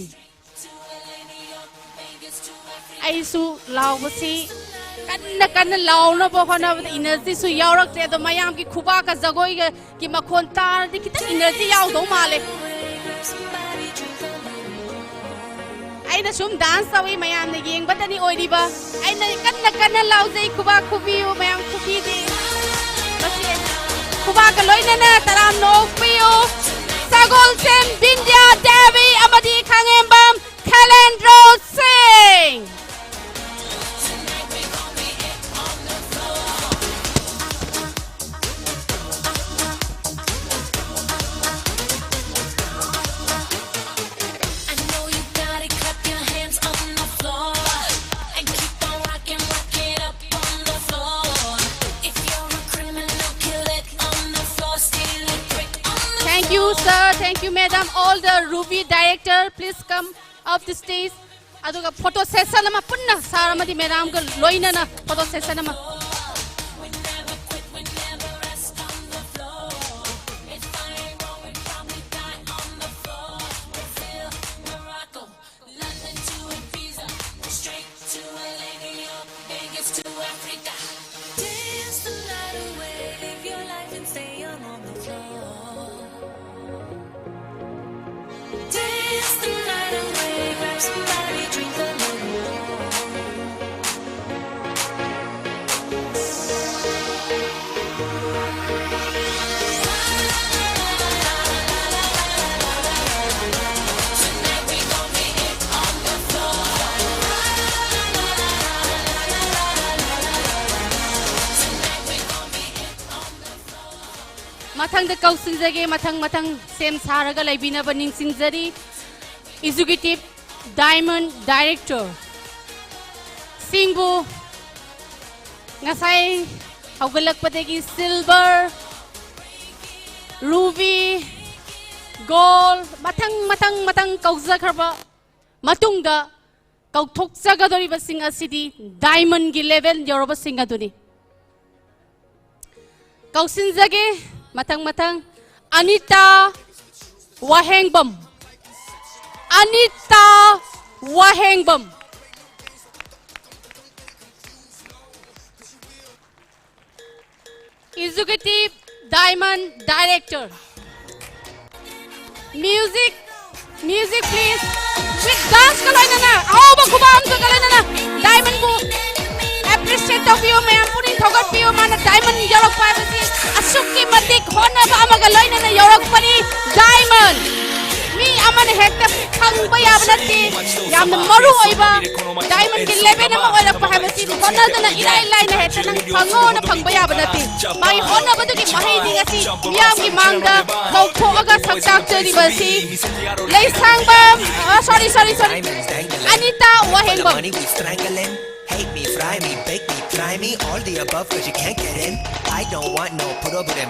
ꯑꯩꯁꯨ ꯂꯥꯎꯕꯁꯤ ꯀꯟꯅ ꯀꯟꯅ ꯂꯥꯎꯅꯕ ꯍꯣꯠꯅꯕꯗ ꯏꯅꯔꯖꯤꯁꯨ ꯌꯥꯎꯔꯛꯇ꯭ꯔꯦ꯫ ꯑꯗꯣ ꯃꯌꯥꯝꯒꯤ ꯈꯨꯕꯥꯛꯀ ꯖꯒꯣꯏꯒꯒꯤ ꯃꯈꯣꯟ ꯇꯥꯔꯗꯤ ꯈꯤꯇꯪ ꯏꯅꯔꯖꯤ ꯌꯥꯎꯗꯧ ꯃꯥꯜꯂꯦ꯫ ꯑꯩꯅ ꯁꯨꯝ ꯗꯥꯟꯁ ꯇꯧꯏ, ꯃꯌꯥꯝꯅ ꯌꯦꯡꯕꯗꯅꯤ ꯑꯣꯏꯔꯤꯕ꯫ ꯑꯩꯅ ꯀꯟꯅ ꯀꯟꯅ ꯂꯥꯎꯖꯩ, ꯈꯨꯕꯥꯛ ꯈꯨꯕꯤꯌꯨ, ꯃꯌꯥꯝ ꯈꯨꯕꯤꯗꯦ꯫ ꯃꯁꯤ ꯈꯨꯕꯥꯛꯀ ꯂꯣꯏꯅꯅ ꯇꯔꯥꯝꯅ ꯑꯣꯛꯄꯤꯌꯨ꯫ ꯁꯒꯣꯜꯁꯦꯝ ꯕꯤꯟꯗ꯭ꯌꯥ ꯗꯦꯕꯤ ꯑꯃꯗꯤ ꯈꯥꯉꯦꯝꯕꯝ ꯈꯦꯂꯦꯟꯗ꯭ꯔꯣ ꯁꯤꯡ꯫ I know you got it, clap your hands on the floor and keep on rocking, rock it up on the floor. If you're a criminal, kill it on the floor, steal it, break on the Thank you, sir. Thank you, madam. All the Ruby director, please come up the stage. ꯑꯗꯨꯒ photo session ꯑꯃ ꯄꯨꯟꯅ ꯁꯥꯔ ꯑꯃꯗꯤ ꯃꯦꯗꯥꯝꯒ ꯂꯣꯏꯅꯅ photo session ꯑꯃ꯫ ꯃꯊꯪꯗ ꯀꯧꯁꯤꯟꯖꯒꯦ, ꯃꯊꯪ ꯃꯊꯪ ꯁꯦꯝ ꯁꯥꯔꯒ ꯂꯩꯕꯤꯅꯕ ꯅꯤꯡꯁꯤꯡꯖꯔꯤ꯫ Executive Diamond Director ꯁꯤꯡꯕꯨ ꯉꯁꯥꯏ ꯍꯧꯒꯠꯂꯛꯄꯗꯒꯤ Silver, Ruby, Gold, ꯃꯊꯪ ꯃꯊꯪ ꯃꯊꯪ ꯀꯧꯖꯈ꯭ꯔꯕ ꯃꯇꯨꯡꯗ, ꯀꯧꯊꯣꯛꯆꯒꯗꯧꯔꯤꯕꯁꯤꯡ ꯑꯁꯤꯗꯤ Diamondꯒꯤ level ꯌꯧꯔꯕꯁꯤꯡ ꯑꯗꯨꯅꯤ꯫ ꯀꯧꯁꯤꯟꯖꯒꯦ ꯃꯊꯪ ꯃꯊꯪ꯫ ꯑꯅꯤꯇꯥ ꯋꯥꯍꯦꯡꯕꯝ꯫ ꯑꯅꯤꯇꯥ ꯋꯥꯍꯦꯡꯕꯝ꯫ Executive Diamond Director. Music, music please. With dance ꯀ ꯂꯣꯏꯅꯅ, ꯑꯍꯧꯕ ꯈꯨꯕꯥꯛ ꯑꯃꯒ ꯂꯣꯏꯅꯅ Diamondꯕꯨ appreciate ꯇꯧꯕꯤꯌꯨ ꯃꯌꯥꯝ, ꯄꯨꯛꯅꯤꯡ ꯊꯧꯒꯠꯄꯤꯌꯨ꯫ ꯃꯥꯅ Diamond ꯌꯧꯔꯛꯄ ꯍꯥꯏꯕꯁꯤ ꯑꯁꯨꯛꯀꯤ ꯃꯇꯤꯛ ꯍꯣꯠꯅꯕ ꯑꯃꯒ ꯂꯣꯏꯅꯅ ꯌꯧꯔꯛꯄꯅꯤ꯫ Diamond ꯃꯤ ꯑꯃꯅ ꯍꯦꯛꯇ ꯐꯪꯕ ꯌꯥꯕ ꯅꯠꯇꯦ꯫ ꯌꯥꯝꯅ ꯃꯔꯨ ꯑꯣꯏꯕ Diamondꯒꯤ level ꯑꯃ ꯑꯣꯏꯔꯛꯄ ꯍꯥꯏꯕꯁꯤ ꯍꯣꯠꯅꯗꯅ ꯏꯔꯥꯏ ꯂꯥꯏꯅ ꯍꯦꯛꯇ ꯅꯪ ꯐꯪꯉꯣꯅ ꯐꯪꯕ ꯌꯥꯕ ꯅꯠꯇꯦ꯫ ꯃꯥꯒꯤ ꯍꯣꯠꯅꯕꯗꯨꯒꯤ ꯃꯍꯩꯅꯤ ꯉꯁꯤ ꯃꯤꯌꯥꯝꯒꯤ ꯃꯥꯡꯗ ꯀꯧꯊꯣꯛꯑꯒ ꯁꯛ ꯇꯥꯛꯆꯔꯤꯕ ꯑꯁꯤ꯫ ꯂꯩꯁꯥꯡꯕꯝ, ꯑ, sorry, sorry, sorry. Anita Wahengbam. Money we strangling. Hate me, fry me, bake me, try me, all the above, cause you can't get in. I don't want no problem.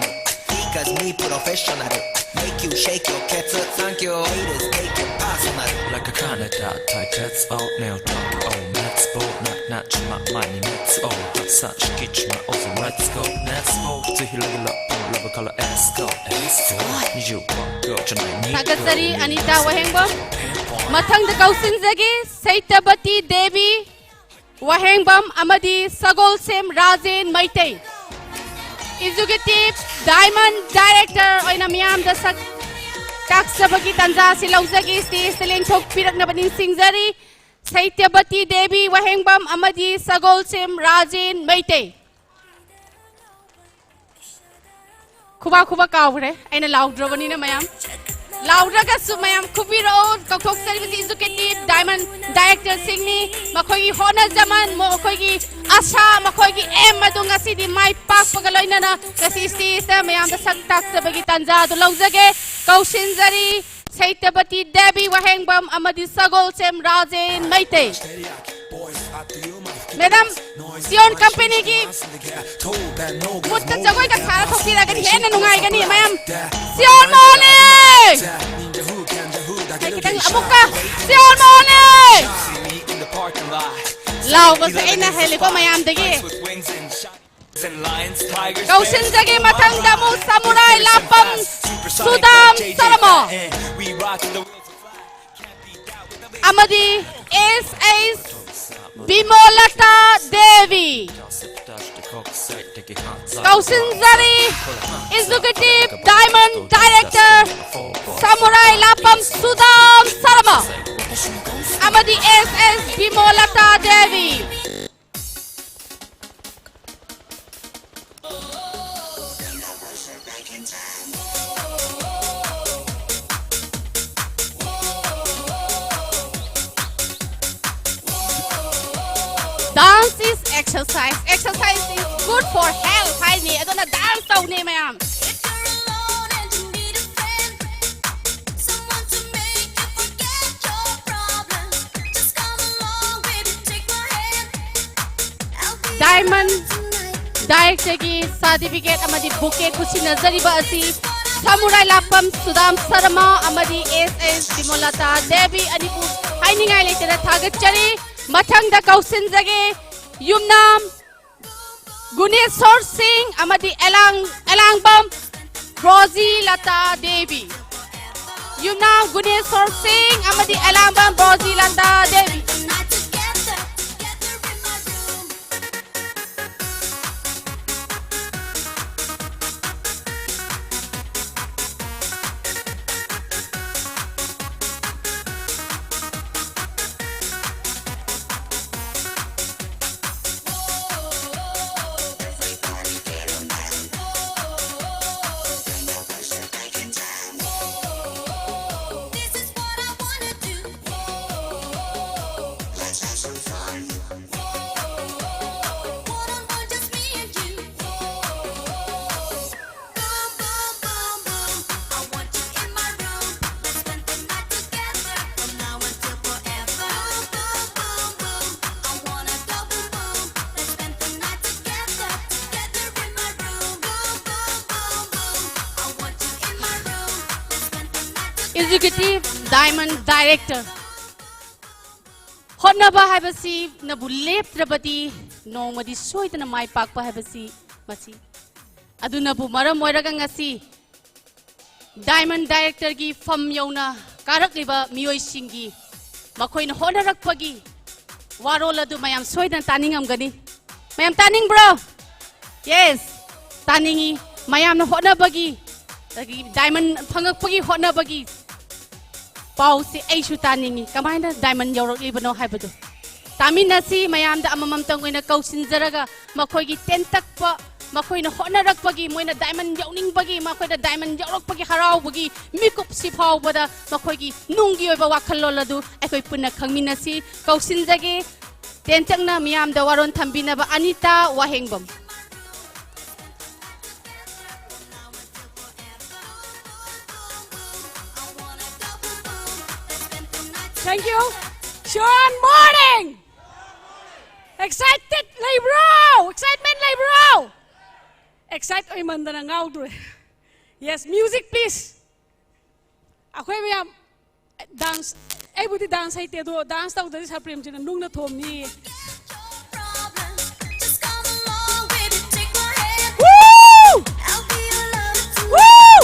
Because me professional. Make you shake your cat, thank you. Haters take it personal. Like a Canada, tight hats out now, talk, oh, let's go, not, not, my money, let's all, such, kitchen, my, also, let's go, let's go, to heal, heal up, all over color, let's go, let's go, you walk up, tonight, ꯊꯥꯒꯠꯆꯔꯤ ꯑꯅꯤꯇꯥ ꯋꯥꯍꯦꯡꯕꯝ꯫ ꯃꯊꯪꯗ ꯀꯧꯁꯤꯟꯖꯒꯦ ꯁꯩꯇꯕꯇꯤ ꯗꯦꯕꯤ ꯋꯥꯍꯦꯡꯕꯝ ꯑꯃꯗꯤ ꯁꯒꯣꯜꯁꯦꯝ Rajen Meitei. Executive Diamond Director ꯑꯣꯏꯅ ꯃꯤꯌꯥꯝꯗ ꯁꯛ ꯇꯥꯛꯆꯕꯒꯤ ꯇꯥꯟꯖꯥ ꯑꯁꯤ ꯂꯧꯖꯒꯦ꯫ Stageꯇ ꯂꯦꯡꯊꯣꯛꯄꯤꯔꯛꯅꯕ ꯅꯤꯡꯁꯤꯡꯖꯔꯤ꯫ ꯁꯩꯇꯕꯇꯤ ꯗꯦꯕꯤ ꯋꯥꯍꯦꯡꯕꯝ ꯑꯃꯗꯤ ꯁꯒꯣꯜꯁꯦꯝ ꯔꯥꯖꯦꯟ ꯃꯩꯇꯩ꯫ ꯈꯨꯕꯥꯛ ꯈꯨꯕꯥꯛ ꯀꯥꯎꯈ꯭ꯔꯦ, ꯑꯩꯅ ꯂꯥꯎꯗ꯭ꯔꯕꯅꯤꯅ ꯃꯌꯥꯝ꯫ ꯂꯥꯎꯔꯒꯁꯨ ꯃꯌꯥꯝ ꯈꯨꯕꯤꯔꯛꯑꯣ꯫ ꯀꯧꯊꯣꯛꯆꯔꯤꯕꯁꯤ executive diamond directorꯁꯤꯡꯅꯤ꯫ ꯃꯈꯣꯏꯒꯤ ꯍꯣꯠꯅꯖꯃꯟ, ꯃꯈꯣꯏꯒꯤ ꯑꯁꯥ, ꯃꯈꯣꯏꯒꯤ aim ꯑꯗꯨ ꯉꯁꯤꯗꯤ ꯃꯥꯏ ꯄꯥꯛꯄꯒ ꯂꯣꯏꯅꯅ ꯉꯁꯤ stageꯇ ꯃꯌꯥꯝꯗ ꯁꯛ ꯇꯥꯛꯆꯕꯒꯤ ꯇꯥꯟꯖꯥ ꯑꯗꯨ ꯂꯧꯖꯒꯦ꯫ ꯀꯧꯁꯤꯟꯖꯔꯤ ꯁꯩꯇꯕꯇꯤ ꯗꯦꯕꯤ ꯋꯥꯍꯦꯡꯕꯝ ꯑꯃꯗꯤ ꯁꯒꯣꯜꯁꯦꯝ ꯔꯥꯖꯦꯟ ꯃꯩꯇꯩ꯫ Madam, ꯁꯤꯌꯣꯟ companyꯒꯤ ꯃꯨꯠꯇ ꯖꯒꯣꯏꯒ ꯁꯥꯔ ꯊꯣꯛꯄꯤꯔꯒꯗꯤ ꯍꯦꯟꯅ ꯅꯨꯡꯉꯥꯏꯒꯅꯤ, ꯃꯌꯥꯝ꯫ ꯁꯤꯌꯣꯟ ꯃꯣꯍꯣꯟꯅꯤ! ꯈꯤꯇꯪ ꯑꯃꯨꯛꯀ, ꯁꯤꯌꯣꯟ ꯃꯣꯍꯣꯟꯅꯤ! ꯂꯥꯎꯕꯁꯦ ꯑꯩꯅ ꯍꯦꯜꯂꯤꯀꯣ ꯃꯌꯥꯝꯗꯒꯤ꯫ ꯀꯧꯁꯤꯟꯖꯒꯦ ꯃꯊꯪꯗ ꯑꯃꯨꯛ ꯁꯃꯨꯔꯥꯏ ꯂꯥꯞꯄꯝ ꯁꯨꯗꯥꯝ ꯁꯔꯃ ꯑꯃꯗꯤ ꯑꯦꯁ ꯑꯦꯁ ꯕꯤꯃꯣꯂꯇꯥ Devi. ꯀꯧꯁꯤꯟꯖꯔꯤ executive diamond director ꯁꯃꯨꯔꯥꯏ ꯂꯥꯞꯄꯝ ꯁꯨꯗꯥꯝ Sharma ꯑꯃꯗꯤ ꯑꯦꯁ ꯑꯦꯁ ꯕꯤꯃꯣꯂꯇꯥ Devi. Dance is exercise. Exercise is good for health ꯍꯥꯏꯅꯤ꯫ ꯑꯗꯨꯅ dance ꯇꯧꯅꯤ ꯃꯌꯥꯝ꯫ Diamond Directorꯒꯤ certificate ꯑꯃꯗꯤ bouquet ꯈꯨꯠꯁꯤꯟꯅꯖꯔꯤꯕ ꯑꯁꯤ ꯁꯃꯨꯔꯥꯏ ꯂꯥꯞꯄꯝ ꯁꯨꯗꯥꯝ ꯁꯔꯃ ꯑꯃꯗꯤ ꯑꯦꯁ ꯑꯦꯁ ꯕꯤꯃꯣꯂꯇꯥ ꯗꯦꯕꯤ ꯑꯅꯤꯕꯨ ꯍꯥꯏꯅꯤꯡꯉꯥꯏ ꯂꯩꯇꯅ ꯊꯥꯒꯠꯆꯔꯤ꯫ ꯃꯊꯪꯗ ꯀꯧꯁꯤꯟꯖꯒꯦ ꯌꯨꯝꯅꯥꯝ ꯒꯨꯅꯦꯁꯣꯔ ꯁꯤꯡ ꯑꯃꯗꯤ ꯑꯦꯂꯥꯡ-, ꯑꯦꯂꯥꯡꯕꯝ ꯔꯣꯖꯤ ꯂꯇꯥ ꯗꯦꯕꯤ꯫ ꯌꯨꯝꯅꯥꯝ ꯒꯨꯅꯦꯁꯣꯔ ꯁꯤꯡ ꯑꯃꯗꯤ Elangbam Roji Lata Devi. Executive Diamond Director꯫ ꯍꯣꯠꯅꯕ ꯍꯥꯏꯕꯁꯤ ꯅꯕꯨ ꯂꯦꯞꯇ꯭ꯔꯕꯗꯤ ꯅꯣꯡꯃꯗꯤ ꯁꯣꯏꯗꯅ ꯃꯥꯏ ꯄꯥꯛꯄ ꯍꯥꯏꯕꯁꯤ ꯃꯁꯤ꯫ ꯑꯗꯨꯅꯕꯨ ꯃꯔꯝ ꯑꯣꯏꯔꯒ ꯉꯁꯤ Diamond Directorꯒꯤ ꯐꯝ ꯌꯧꯅ ꯀꯥꯔꯛꯂꯤꯕ ꯃꯤꯑꯣꯏꯁꯤꯡꯒꯤ ꯃꯈꯣꯏꯅ ꯍꯣꯠꯅꯔꯛꯄꯒꯤ ꯋꯥꯔꯣꯜ ꯑꯗꯨ ꯃꯌꯥꯝ ꯁꯣꯏꯗꯅ ꯇꯥꯅꯤꯡꯉꯝꯒꯅꯤ꯫ ꯃꯌꯥꯝ ꯇꯥꯅꯤꯡꯕ꯭ꯔꯣ? Yes, ꯇꯥꯅꯤꯡꯉꯤ꯫ ꯃꯌꯥꯝꯅ ꯍꯣꯠꯅꯕꯒꯤ, ꯑꯗꯒꯤ diamond ꯐꯪꯉꯛꯄꯒꯤ ꯍꯣꯠꯅꯕꯒꯤ ꯄꯥꯎꯁꯤ ꯑꯩꯁꯨ ꯇꯥꯅꯤꯡꯉꯤ꯫ ꯀꯃꯥꯏꯅ diamond ꯌꯧꯔꯛꯂꯤꯕꯅꯣ ꯍꯥꯏꯕꯗꯨ ꯇꯥꯃꯤꯟꯅꯁꯤ꯫ ꯃꯌꯥꯝꯗ ꯑꯃꯃꯝꯇꯪ ꯑꯣꯏꯅ ꯀꯧꯁꯤꯟꯖꯔꯒ ꯃꯈꯣꯏꯒꯤ ꯇꯦꯟꯇꯛꯄ, ꯃꯈꯣꯏꯅ ꯍꯣꯠꯅꯔꯛꯄꯒꯤ, ꯃꯣꯏꯅ diamond ꯌꯧꯅꯤꯡꯕꯒꯤ, ꯃꯈꯣꯏꯗ diamond ꯌꯧꯔꯛꯄꯒꯤ ꯍꯔꯥꯎꯕꯒꯤ ꯃꯤꯀꯨꯞꯁꯤ ꯐꯥꯎꯕꯗ ꯃꯈꯣꯏꯒꯤ ꯅꯨꯡꯒꯤ ꯑꯣꯏꯕ ꯋꯥꯈꯜꯂꯣꯟ ꯑꯗꯨ ꯑꯩꯈꯣꯏ ꯄꯨꯟꯅ ꯈꯪꯃꯤꯟꯅꯁꯤ꯫ ꯀꯧꯁꯤꯟꯖꯒꯦ꯫ ꯇꯦꯟꯇꯛꯅ ꯃꯤꯌꯥꯝꯗ ꯋꯥꯔꯣꯜ ꯊꯝꯕꯤꯅꯕ ꯑꯅꯤꯇꯥ ꯋꯥꯍꯦꯡꯕꯝ꯫ Thank you. Sean Morning. Excited ꯂꯩꯕ꯭ꯔꯣ? Excitement ꯂꯩꯕ꯭ꯔꯣ? Excite ꯑꯣꯏꯃꯟꯗꯅ ꯉꯥꯎꯗ꯭ꯔꯦ꯫ Yes, music please. ꯑꯩꯈꯣꯏ ꯃꯌꯥꯝ dance, ꯑꯩꯕꯨꯗꯤ dance ꯍꯩꯇꯦ, ꯑꯗꯣ dance ꯇꯧꯗ꯭ꯔꯗꯤ ꯁꯔ ꯄ꯭ꯔꯦꯝꯖꯤꯠꯅ ꯅꯨꯡꯅ ꯊꯣꯝꯅꯤ꯫ Woo! Woo!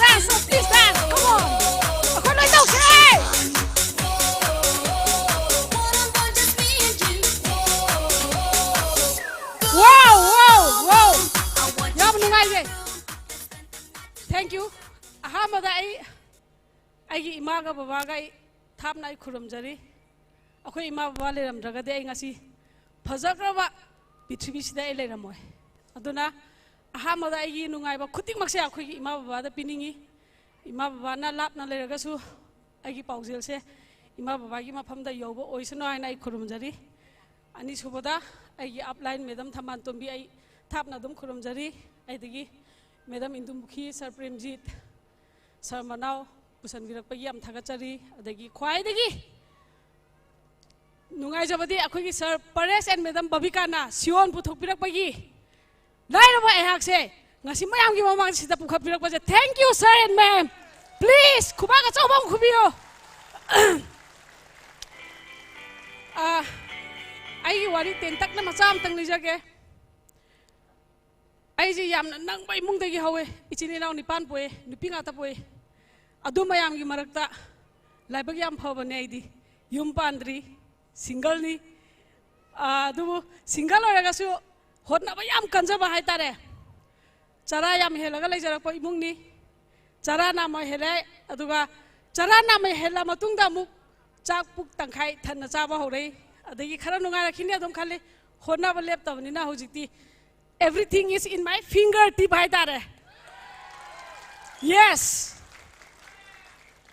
Dance, please dance, come on. ꯑꯩꯈꯣꯏ ꯂꯣꯏ ꯇꯧꯁꯦ꯫ Wow, wow, wow. ꯌꯥꯝ ꯅꯨꯡꯉꯥꯏꯌꯦ꯫ Thank you. ꯑꯍꯥꯟꯕꯗ ꯑꯩ ꯑꯩꯒꯤ ꯏꯃꯥꯒ ꯕꯕꯥꯒ ꯑꯩ ꯊꯥꯞꯅ ꯑꯩ ꯈꯨꯔꯨꯝꯖꯔꯤ꯫ ꯑꯩꯈꯣꯏ ꯏꯃꯥ ꯕꯕꯥ ꯂꯩꯔꯝꯗ꯭ꯔꯒꯗꯤ ꯑꯩ ꯉꯁꯤ ꯐꯖꯈ꯭ꯔꯕ ꯄ꯭ꯔꯤꯊꯤꯕꯤꯁꯤꯗ ꯑꯩ ꯂꯩꯔꯝꯃꯣꯏ꯫ ꯑꯗꯨꯅ ꯑꯍꯥꯟꯕꯗ ꯑꯩꯒꯤ ꯅꯨꯡꯉꯥꯏꯕ ꯈꯨꯗꯤꯡꯃꯛꯁꯦ ꯑꯩꯈꯣꯏꯒꯤ ꯏꯃꯥ ꯕꯕꯥꯗ ꯄꯤꯅꯤꯡꯉꯤ꯫ ꯏꯃꯥ ꯕꯕꯥꯅ ꯂꯥꯞꯅ ꯂꯩꯔꯒꯁꯨ ꯑꯩꯒꯤ ꯄꯥꯎꯖꯦꯜꯁꯦ ꯏꯃꯥ ꯕꯕꯥꯒꯤ ꯃꯐꯝꯗ ꯌꯧꯕ ꯑꯣꯏꯁꯅꯨ ꯍꯥꯏꯅ ꯑꯩ ꯈꯨꯔꯨꯝꯖꯔꯤ꯫ ꯑꯅꯤꯁꯨꯕꯗ ꯑꯩꯒꯤ upline madam ꯊꯝꯕꯥꯜꯇꯣꯝꯕꯤ ꯑꯩ ꯊꯥꯞꯅ ꯑꯗꯨꯝ ꯈꯨꯔꯨꯝꯖꯔꯤ꯫ ꯑꯩꯗꯒꯤ madam ꯏꯟꯗꯨꯃꯨꯈꯤ, ꯁꯔ ꯄ꯭ꯔꯦꯝꯖꯤꯠ, ꯁꯔ ꯃꯅꯥꯎ ꯄꯨꯁꯟꯕꯤꯔꯛꯄꯒꯤ ꯌꯥꯝ ꯊꯥꯒꯠꯆꯔꯤ꯫ ꯑꯗꯒꯤ ꯈ꯭ꯋꯥꯏꯗꯒꯤ ꯅꯨꯡꯉꯥꯏꯖꯕꯗꯤ ꯑꯩꯈꯣꯏꯒꯤ ꯁꯔ ꯄꯔꯦꯁ and madam ꯕꯕꯤꯀꯥꯅ ꯁꯤꯌꯣꯟ ꯄꯨꯊꯣꯛꯄꯤꯔꯛꯄꯒꯤ ꯂꯥꯏꯔꯕ ꯑꯩꯍꯥꯛꯁꯦ ꯉꯁꯤ ꯃꯌꯥꯝꯒꯤ ꯃꯃꯥꯡꯁꯤꯗ ꯄꯨꯈꯠꯄꯤꯔꯛꯄꯁꯦ, thank you, sir and ma'am. Please, ꯈꯨꯕꯥꯛ ꯑꯆꯧꯕ ꯑꯃ ꯈꯨꯕꯤꯌꯨ꯫ ꯑꯥ, ꯑꯩꯒꯤ ꯋꯥꯔꯤ ꯇꯦꯟꯇꯛꯅ ꯃꯆꯥ ꯑꯃꯇꯪ ꯂꯤꯖꯒꯦ꯫ ꯑꯩꯁꯦ ꯌꯥꯝꯅ ꯅꯪꯕ ꯏꯃꯨꯡꯗꯒꯤ ꯍꯧꯋꯦ꯫ ꯏꯆꯤꯟ ꯏꯅꯥꯎ ꯅꯤꯄꯥꯟ ꯄꯣꯛꯑꯦ, ꯅꯨꯄꯤ ꯉꯥꯛꯇ ꯄꯣꯛꯑꯦ꯫ ꯑꯗꯨ ꯃꯌꯥꯝꯒꯤ ꯃꯔꯛꯇ ꯂꯥꯏꯕꯛ ꯌꯥꯝ ꯐꯕꯅꯦ ꯑꯩꯗꯤ꯫ ꯌꯨꯝ ꯄꯥꯟꯗ꯭ꯔꯤ, single ꯅꯤ꯫ ꯑꯥ, ꯑꯗꯨꯕꯨ single ꯑꯣꯏꯔꯒꯁꯨ ꯍꯣꯠꯅꯕ ꯌꯥꯝ ꯀꯟꯖꯕ ꯍꯥꯏꯇꯥꯔꯦ꯫ ꯆꯔꯥ ꯌꯥꯝ ꯍꯦꯜꯂꯒ ꯂꯩꯖꯔꯛꯄ ꯏꯃꯨꯡꯅꯤ꯫ ꯆꯔꯥ ꯅꯥꯝꯃ ꯍꯦꯜꯂꯦ, ꯑꯗꯨꯒ ꯆꯔꯥ ꯅꯥꯝꯃ ꯍꯦꯜꯂ ꯃꯇꯨꯡꯗ ꯑꯃꯨꯛ ꯆꯥꯛ ꯄꯨꯛ ꯇꯪꯈꯥꯏ ꯊꯟꯅ ꯆꯥꯕ ꯍꯧꯔꯛꯏ꯫ ꯑꯗꯒꯤ ꯈꯔ ꯅꯨꯡꯉꯥꯏꯔꯛꯈꯤꯅꯤ ꯑꯗꯨꯝ ꯈꯜꯂꯤ꯫ ꯍꯣꯠꯅꯕ ꯂꯦꯞꯇꯕꯅꯤꯅ ꯍꯧꯖꯤꯛꯇꯤ everything is in my finger tip ꯍꯥꯏꯇꯥꯔꯦ꯫ Yes,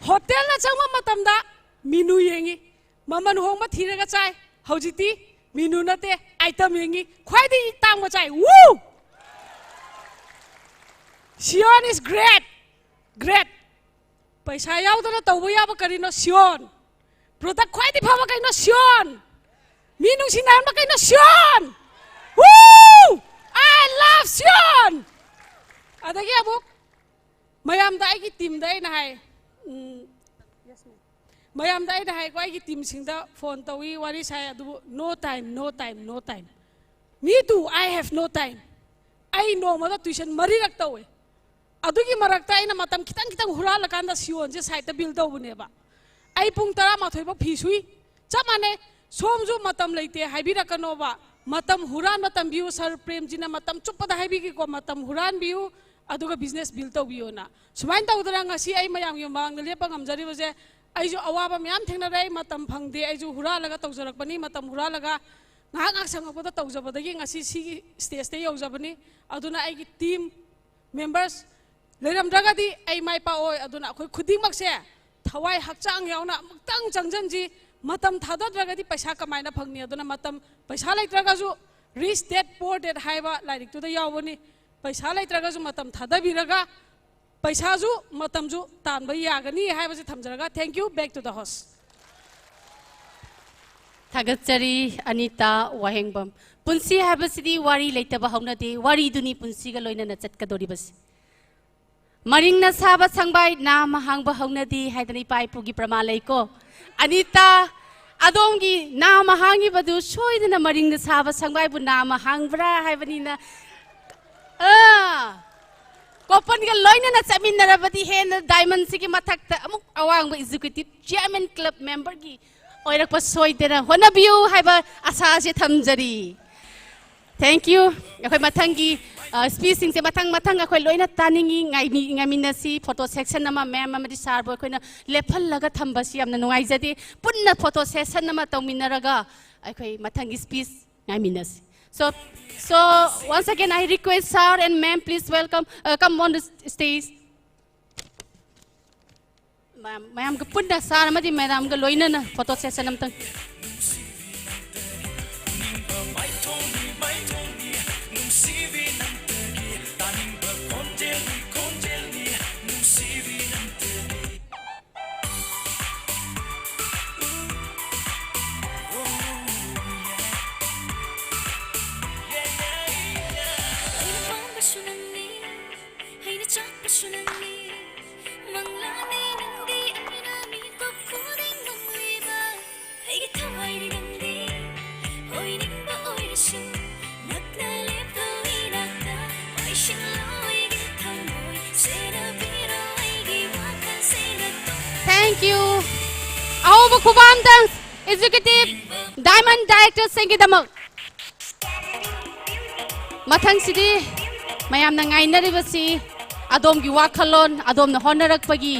ꯍꯣꯇꯦꯜꯗ ꯆꯪꯕ ꯃꯇꯝꯗ menu ꯌꯦꯡꯉꯤ, ꯃꯃꯜ ꯍꯣꯡꯕ ꯊꯤꯔꯒ ꯆꯥꯏ꯫ ꯍꯧꯖꯤꯛꯇꯤ menu ꯅꯠꯇꯦ, item ꯌꯦꯡꯉꯤ, ꯈ꯭ꯋꯥꯏꯗꯒꯤ ꯇꯥꯡꯕ ꯆꯥꯏ꯫ Woo! Sion is great, great. ꯄꯩꯁꯥ ꯌꯥꯎꯗꯅ ꯇꯧꯕ ꯌꯥꯕ ꯀꯔꯤꯅꯣ? Sion꯫ Product ꯈ꯭ꯋꯥꯏꯗꯒꯤ ꯐꯕ ꯀꯩꯅꯣ? Sion꯫ ꯃꯤ ꯅꯨꯡꯁꯤꯅꯍꯟꯕ ꯀꯩꯅꯣ? Sion꯫ Woo! I love Sion꯫ ꯑꯗꯒꯤ ꯑꯃꯨꯛ ꯃꯌꯥꯝꯗ, ꯑꯩꯒꯤ teamꯗ ꯑꯩꯅ ꯍꯥꯏ, ꯎꯝ, ꯃꯌꯥꯝꯗ ꯑꯩꯅ ꯍꯥꯏꯀꯣ, ꯑꯩꯒꯤ teamꯁꯤꯡꯗ phone ꯇꯧꯏ, ꯋꯥꯔꯤ ꯁꯥꯏ, ꯑꯗꯨꯕꯨ no time, no time, no time꯫ Me too, I have no time꯫ ꯑꯩ ꯅꯣꯡꯃꯗ tuition ꯃꯔꯤꯔꯛ ꯇꯧꯋꯦ꯫ ꯑꯗꯨꯒꯤ ꯃꯔꯛꯇ ꯑꯩꯅ ꯃꯇꯝ ꯈꯤꯇꯪ ꯈꯤꯇꯪ ꯍꯨꯔꯥꯜꯂꯀꯥꯟꯗ Sionꯁꯦ sideꯇ build ꯇꯧꯕꯅꯦꯕ꯫ ꯑꯩ ꯄꯨꯡ ꯇꯔꯥꯃꯥꯊꯣꯏ ꯐꯥꯎ ꯐꯤ ꯁꯨꯏ꯫ ꯆꯞ ꯃꯥꯟꯅꯩ꯫ ꯁꯣꯝꯁꯨ ꯃꯇꯝ ꯂꯩꯇꯦ ꯍꯥꯏꯕꯤꯔꯛꯀꯅꯣꯕ꯫ ꯃꯇꯝ ꯍꯨꯔꯥꯟꯕ ꯇꯝꯕꯤꯌꯨ꯫ Sir ꯄ꯭ꯔꯦꯝꯖꯤꯅ ꯃꯇꯝ ꯆꯨꯞꯄꯗ ꯍꯥꯏꯕꯤꯈꯤꯀꯣ, "ꯃꯇꯝ ꯍꯨꯔꯥꯟꯕꯤꯌꯨ, ꯑꯗꯨꯒ business build ꯇꯧꯕꯤꯌꯨꯅ"꯫ ꯁꯨꯃꯥꯏꯅ ꯇꯧꯗꯅ ꯉꯁꯤ ꯑꯩ ꯃꯌꯥꯝꯒꯤ ꯃꯃꯥꯡꯗ ꯂꯦꯞꯄ ꯉꯝꯖꯔꯤꯕꯁꯦ꯫ ꯑꯩꯁꯨ ꯑꯋꯥꯕ ꯃꯌꯥꯝ ꯊꯦꯡꯅꯔꯦ, ꯑꯩ ꯃꯇꯝ ꯐꯪꯗꯦ, ꯑꯩꯁꯨ ꯍꯨꯔꯥꯜꯂꯒ ꯇꯧꯖꯔꯛꯄꯅꯤ, ꯃꯇꯝ ꯍꯨꯔꯥꯜꯂꯒ ꯉꯥꯏꯍꯥꯛ ꯉꯥꯏꯍꯥꯛ ꯁꯪꯉꯛꯄꯗ ꯇꯧꯖꯕꯗꯒꯤ ꯉꯁꯤ ꯁꯤꯒꯤ stageꯇ ꯌꯧꯖꯕꯅꯤ꯫ ꯑꯗꯨꯅ ꯑꯩꯒꯤ team members ꯂꯩꯔꯝꯗ꯭ꯔꯒꯗꯤ ꯑꯩ ꯃꯥꯏ ꯄꯥꯛꯑꯣꯏ꯫ ꯑꯗꯨꯅ ꯑꯩꯈꯣꯏ ꯈꯨꯗꯤꯡꯃꯛꯁꯦ ꯊꯋꯥꯏ ꯍꯛꯆꯥꯡ ꯌꯥꯎꯅ ꯑꯃꯨꯛꯇꯪ ꯆꯪꯁꯤꯟꯁꯤ꯫ ꯃꯇꯝ ꯊꯥꯗꯗ꯭ꯔꯒꯗꯤ ꯄꯩꯁꯥ ꯀꯃꯥꯏꯅ ꯐꯪꯅꯤ? ꯑꯗꯨꯅ ꯃꯇꯝ, ꯄꯩꯁꯥ ꯂꯩꯇ꯭ꯔꯒꯁꯨ, Rich Dad Poor Dad ꯍꯥꯏꯕ ꯂꯥꯏꯔꯤꯛꯇꯨꯗ ꯌꯥꯎꯕꯅꯤ꯫ ꯄꯩꯁꯥ ꯂꯩꯇ꯭ꯔꯒꯁꯨ ꯃꯇꯝ ꯊꯥꯗꯕꯤꯔꯒ ꯄꯩꯁꯥꯁꯨ ꯃꯇꯝꯁꯨ ꯇꯥꯟꯕ ꯌꯥꯒꯅꯤ ꯍꯥꯏꯕꯁꯤ ꯊꯝꯖꯔꯒ, thank you, back to the host꯫ ꯊꯥꯒꯠꯆꯔꯤ ꯑꯅꯤꯇꯥ ꯋꯥꯍꯦꯡꯕꯝ꯫ ꯄꯨꯟꯁꯤ ꯍꯥꯏꯕꯁꯤꯗꯤ ꯋꯥꯔꯤ ꯂꯩꯇꯕ ꯍꯧꯅꯗꯦ, ꯋꯥꯔꯤꯗꯨꯅꯤ ꯄꯨꯟꯁꯤꯒ ꯂꯣꯏꯅꯅ ꯆꯠꯀꯗꯧꯔꯤꯕꯁꯤ꯫ ꯃꯔꯤꯡꯅ ꯁꯥꯕ ꯁꯪꯕꯥꯏ ꯅꯥꯃ ꯍꯥꯡꯕ ꯍꯧꯅꯗꯦ ꯍꯥꯏꯗꯅ ꯏꯄꯥ ꯏꯄꯨꯒꯤ ꯄ꯭ꯔꯃꯥꯟ ꯂꯩꯀꯣ꯫ ꯑꯅꯤꯇꯥ, ꯑꯗꯣꯝꯒꯤ ꯅꯥꯃ ꯍꯥꯡꯉꯤꯕꯗꯨ ꯁꯣꯏꯗꯅ ꯃꯔꯤꯡꯅ ꯁꯥꯕ ꯁꯪꯕꯥꯏꯕꯨ ꯅꯥꯃ ꯍꯥꯡꯕ꯭ꯔꯥ ꯍꯥꯏꯕꯅꯤꯅ, ꯑꯥ, ꯀꯣꯄꯟꯒ ꯂꯣꯏꯅꯅ ꯆꯠꯃꯤꯟꯅꯔꯕꯗꯤ ꯍꯦꯟꯅ ꯗꯥꯏꯃꯟꯁꯤꯒꯤ ꯃꯊꯛꯇ ꯑꯃꯨꯛ ꯑꯋꯥꯡꯕ executive chairman club memberꯒꯤ ꯑꯣꯏꯔꯛꯄ ꯁꯣꯏꯗꯅ ꯍꯣꯠꯅꯕꯤꯌꯨ ꯍꯥꯏꯕ ꯑꯁꯥꯁꯦ ꯊꯝꯖꯔꯤ꯫ Thank you꯫ ꯑꯩꯈꯣꯏ ꯃꯊꯪꯒꯤ, ꯑ, speechꯁꯤꯡꯁꯦ ꯃꯊꯪ ꯃꯊꯪ ꯑꯩꯈꯣꯏ ꯂꯣꯏꯅ ꯇꯥꯅꯤꯡꯉꯤ, ꯉꯥꯏꯃꯤ-, ꯉꯥꯏꯃꯤꯟꯅꯁꯤ꯫ Photo session ꯑꯃ ma'am ꯑꯃꯗꯤ sirꯕꯨ ꯑꯩꯈꯣꯏꯅ ꯂꯦꯞꯍꯜꯂꯒ ꯊꯝꯕꯁꯤ ꯌꯥꯝꯅ ꯅꯨꯡꯉꯥꯏꯖꯗꯦ꯫ ꯄꯨꯟꯅ photo session ꯑꯃ ꯇꯧꯃꯤꯟꯅꯔꯒ ꯑꯩꯈꯣꯏ ꯃꯊꯪꯒꯤ speech ꯉꯥꯏꯃꯤꯟꯅꯁꯤ꯫ So, so once again, I request sir and ma'am, please welcome, uh, come on the stage. ꯃꯌꯥꯝ, ꯃꯌꯥꯝꯒ ꯄꯨꯟꯅ sir ꯑꯃꯗꯤ madamꯒ ꯂꯣꯏꯅꯅ photo session ꯑꯝꯇꯪ꯫ ꯑꯩꯅ ꯄꯥꯝꯕꯁꯨ ꯅꯪꯅꯤ, ꯑꯩꯅ ꯆꯥꯛꯄꯁꯨ ꯅꯪꯅꯤ, ꯃꯪꯂꯥꯅꯤ ꯅꯪꯗꯤ ꯑꯩꯅ ꯃꯤꯀꯨꯞ ꯈꯨꯗꯤꯡ ꯃꯪꯂꯤꯕ, ꯑꯩꯒꯤ ꯊꯋꯥꯏꯅꯤ ꯅꯪꯗꯤ, ꯑꯣꯏꯅꯤꯡꯕ ꯑꯣꯏꯔꯁꯨ, ꯅꯛꯅ ꯂꯦꯞꯄꯨ ꯏꯅꯥꯛꯇ, ꯄꯥꯏꯁꯤꯜꯂꯣ ꯑꯩꯒꯤ ꯊꯃꯣꯏ, ꯁꯦꯟꯅꯕꯤꯔꯣ ꯑꯩꯒꯤ ꯋꯥꯈꯜ ꯁꯦꯟꯅ ꯇꯨꯝ Thank you꯫ ꯑꯍꯧꯕ ꯈꯨꯕꯥꯝꯗꯪ executive diamond directorꯁꯤꯡꯒꯤꯗꯃꯛ꯫ ꯃꯊꯪꯁꯤꯗꯤ ꯃꯌꯥꯝꯅ ꯉꯥꯏꯅꯔꯤꯕꯁꯤ ꯑꯗꯣꯝꯒꯤ ꯋꯥꯈꯜꯂꯣꯟ, ꯑꯗꯣꯝꯅ ꯍꯣꯠꯅꯔꯛꯄꯒꯤ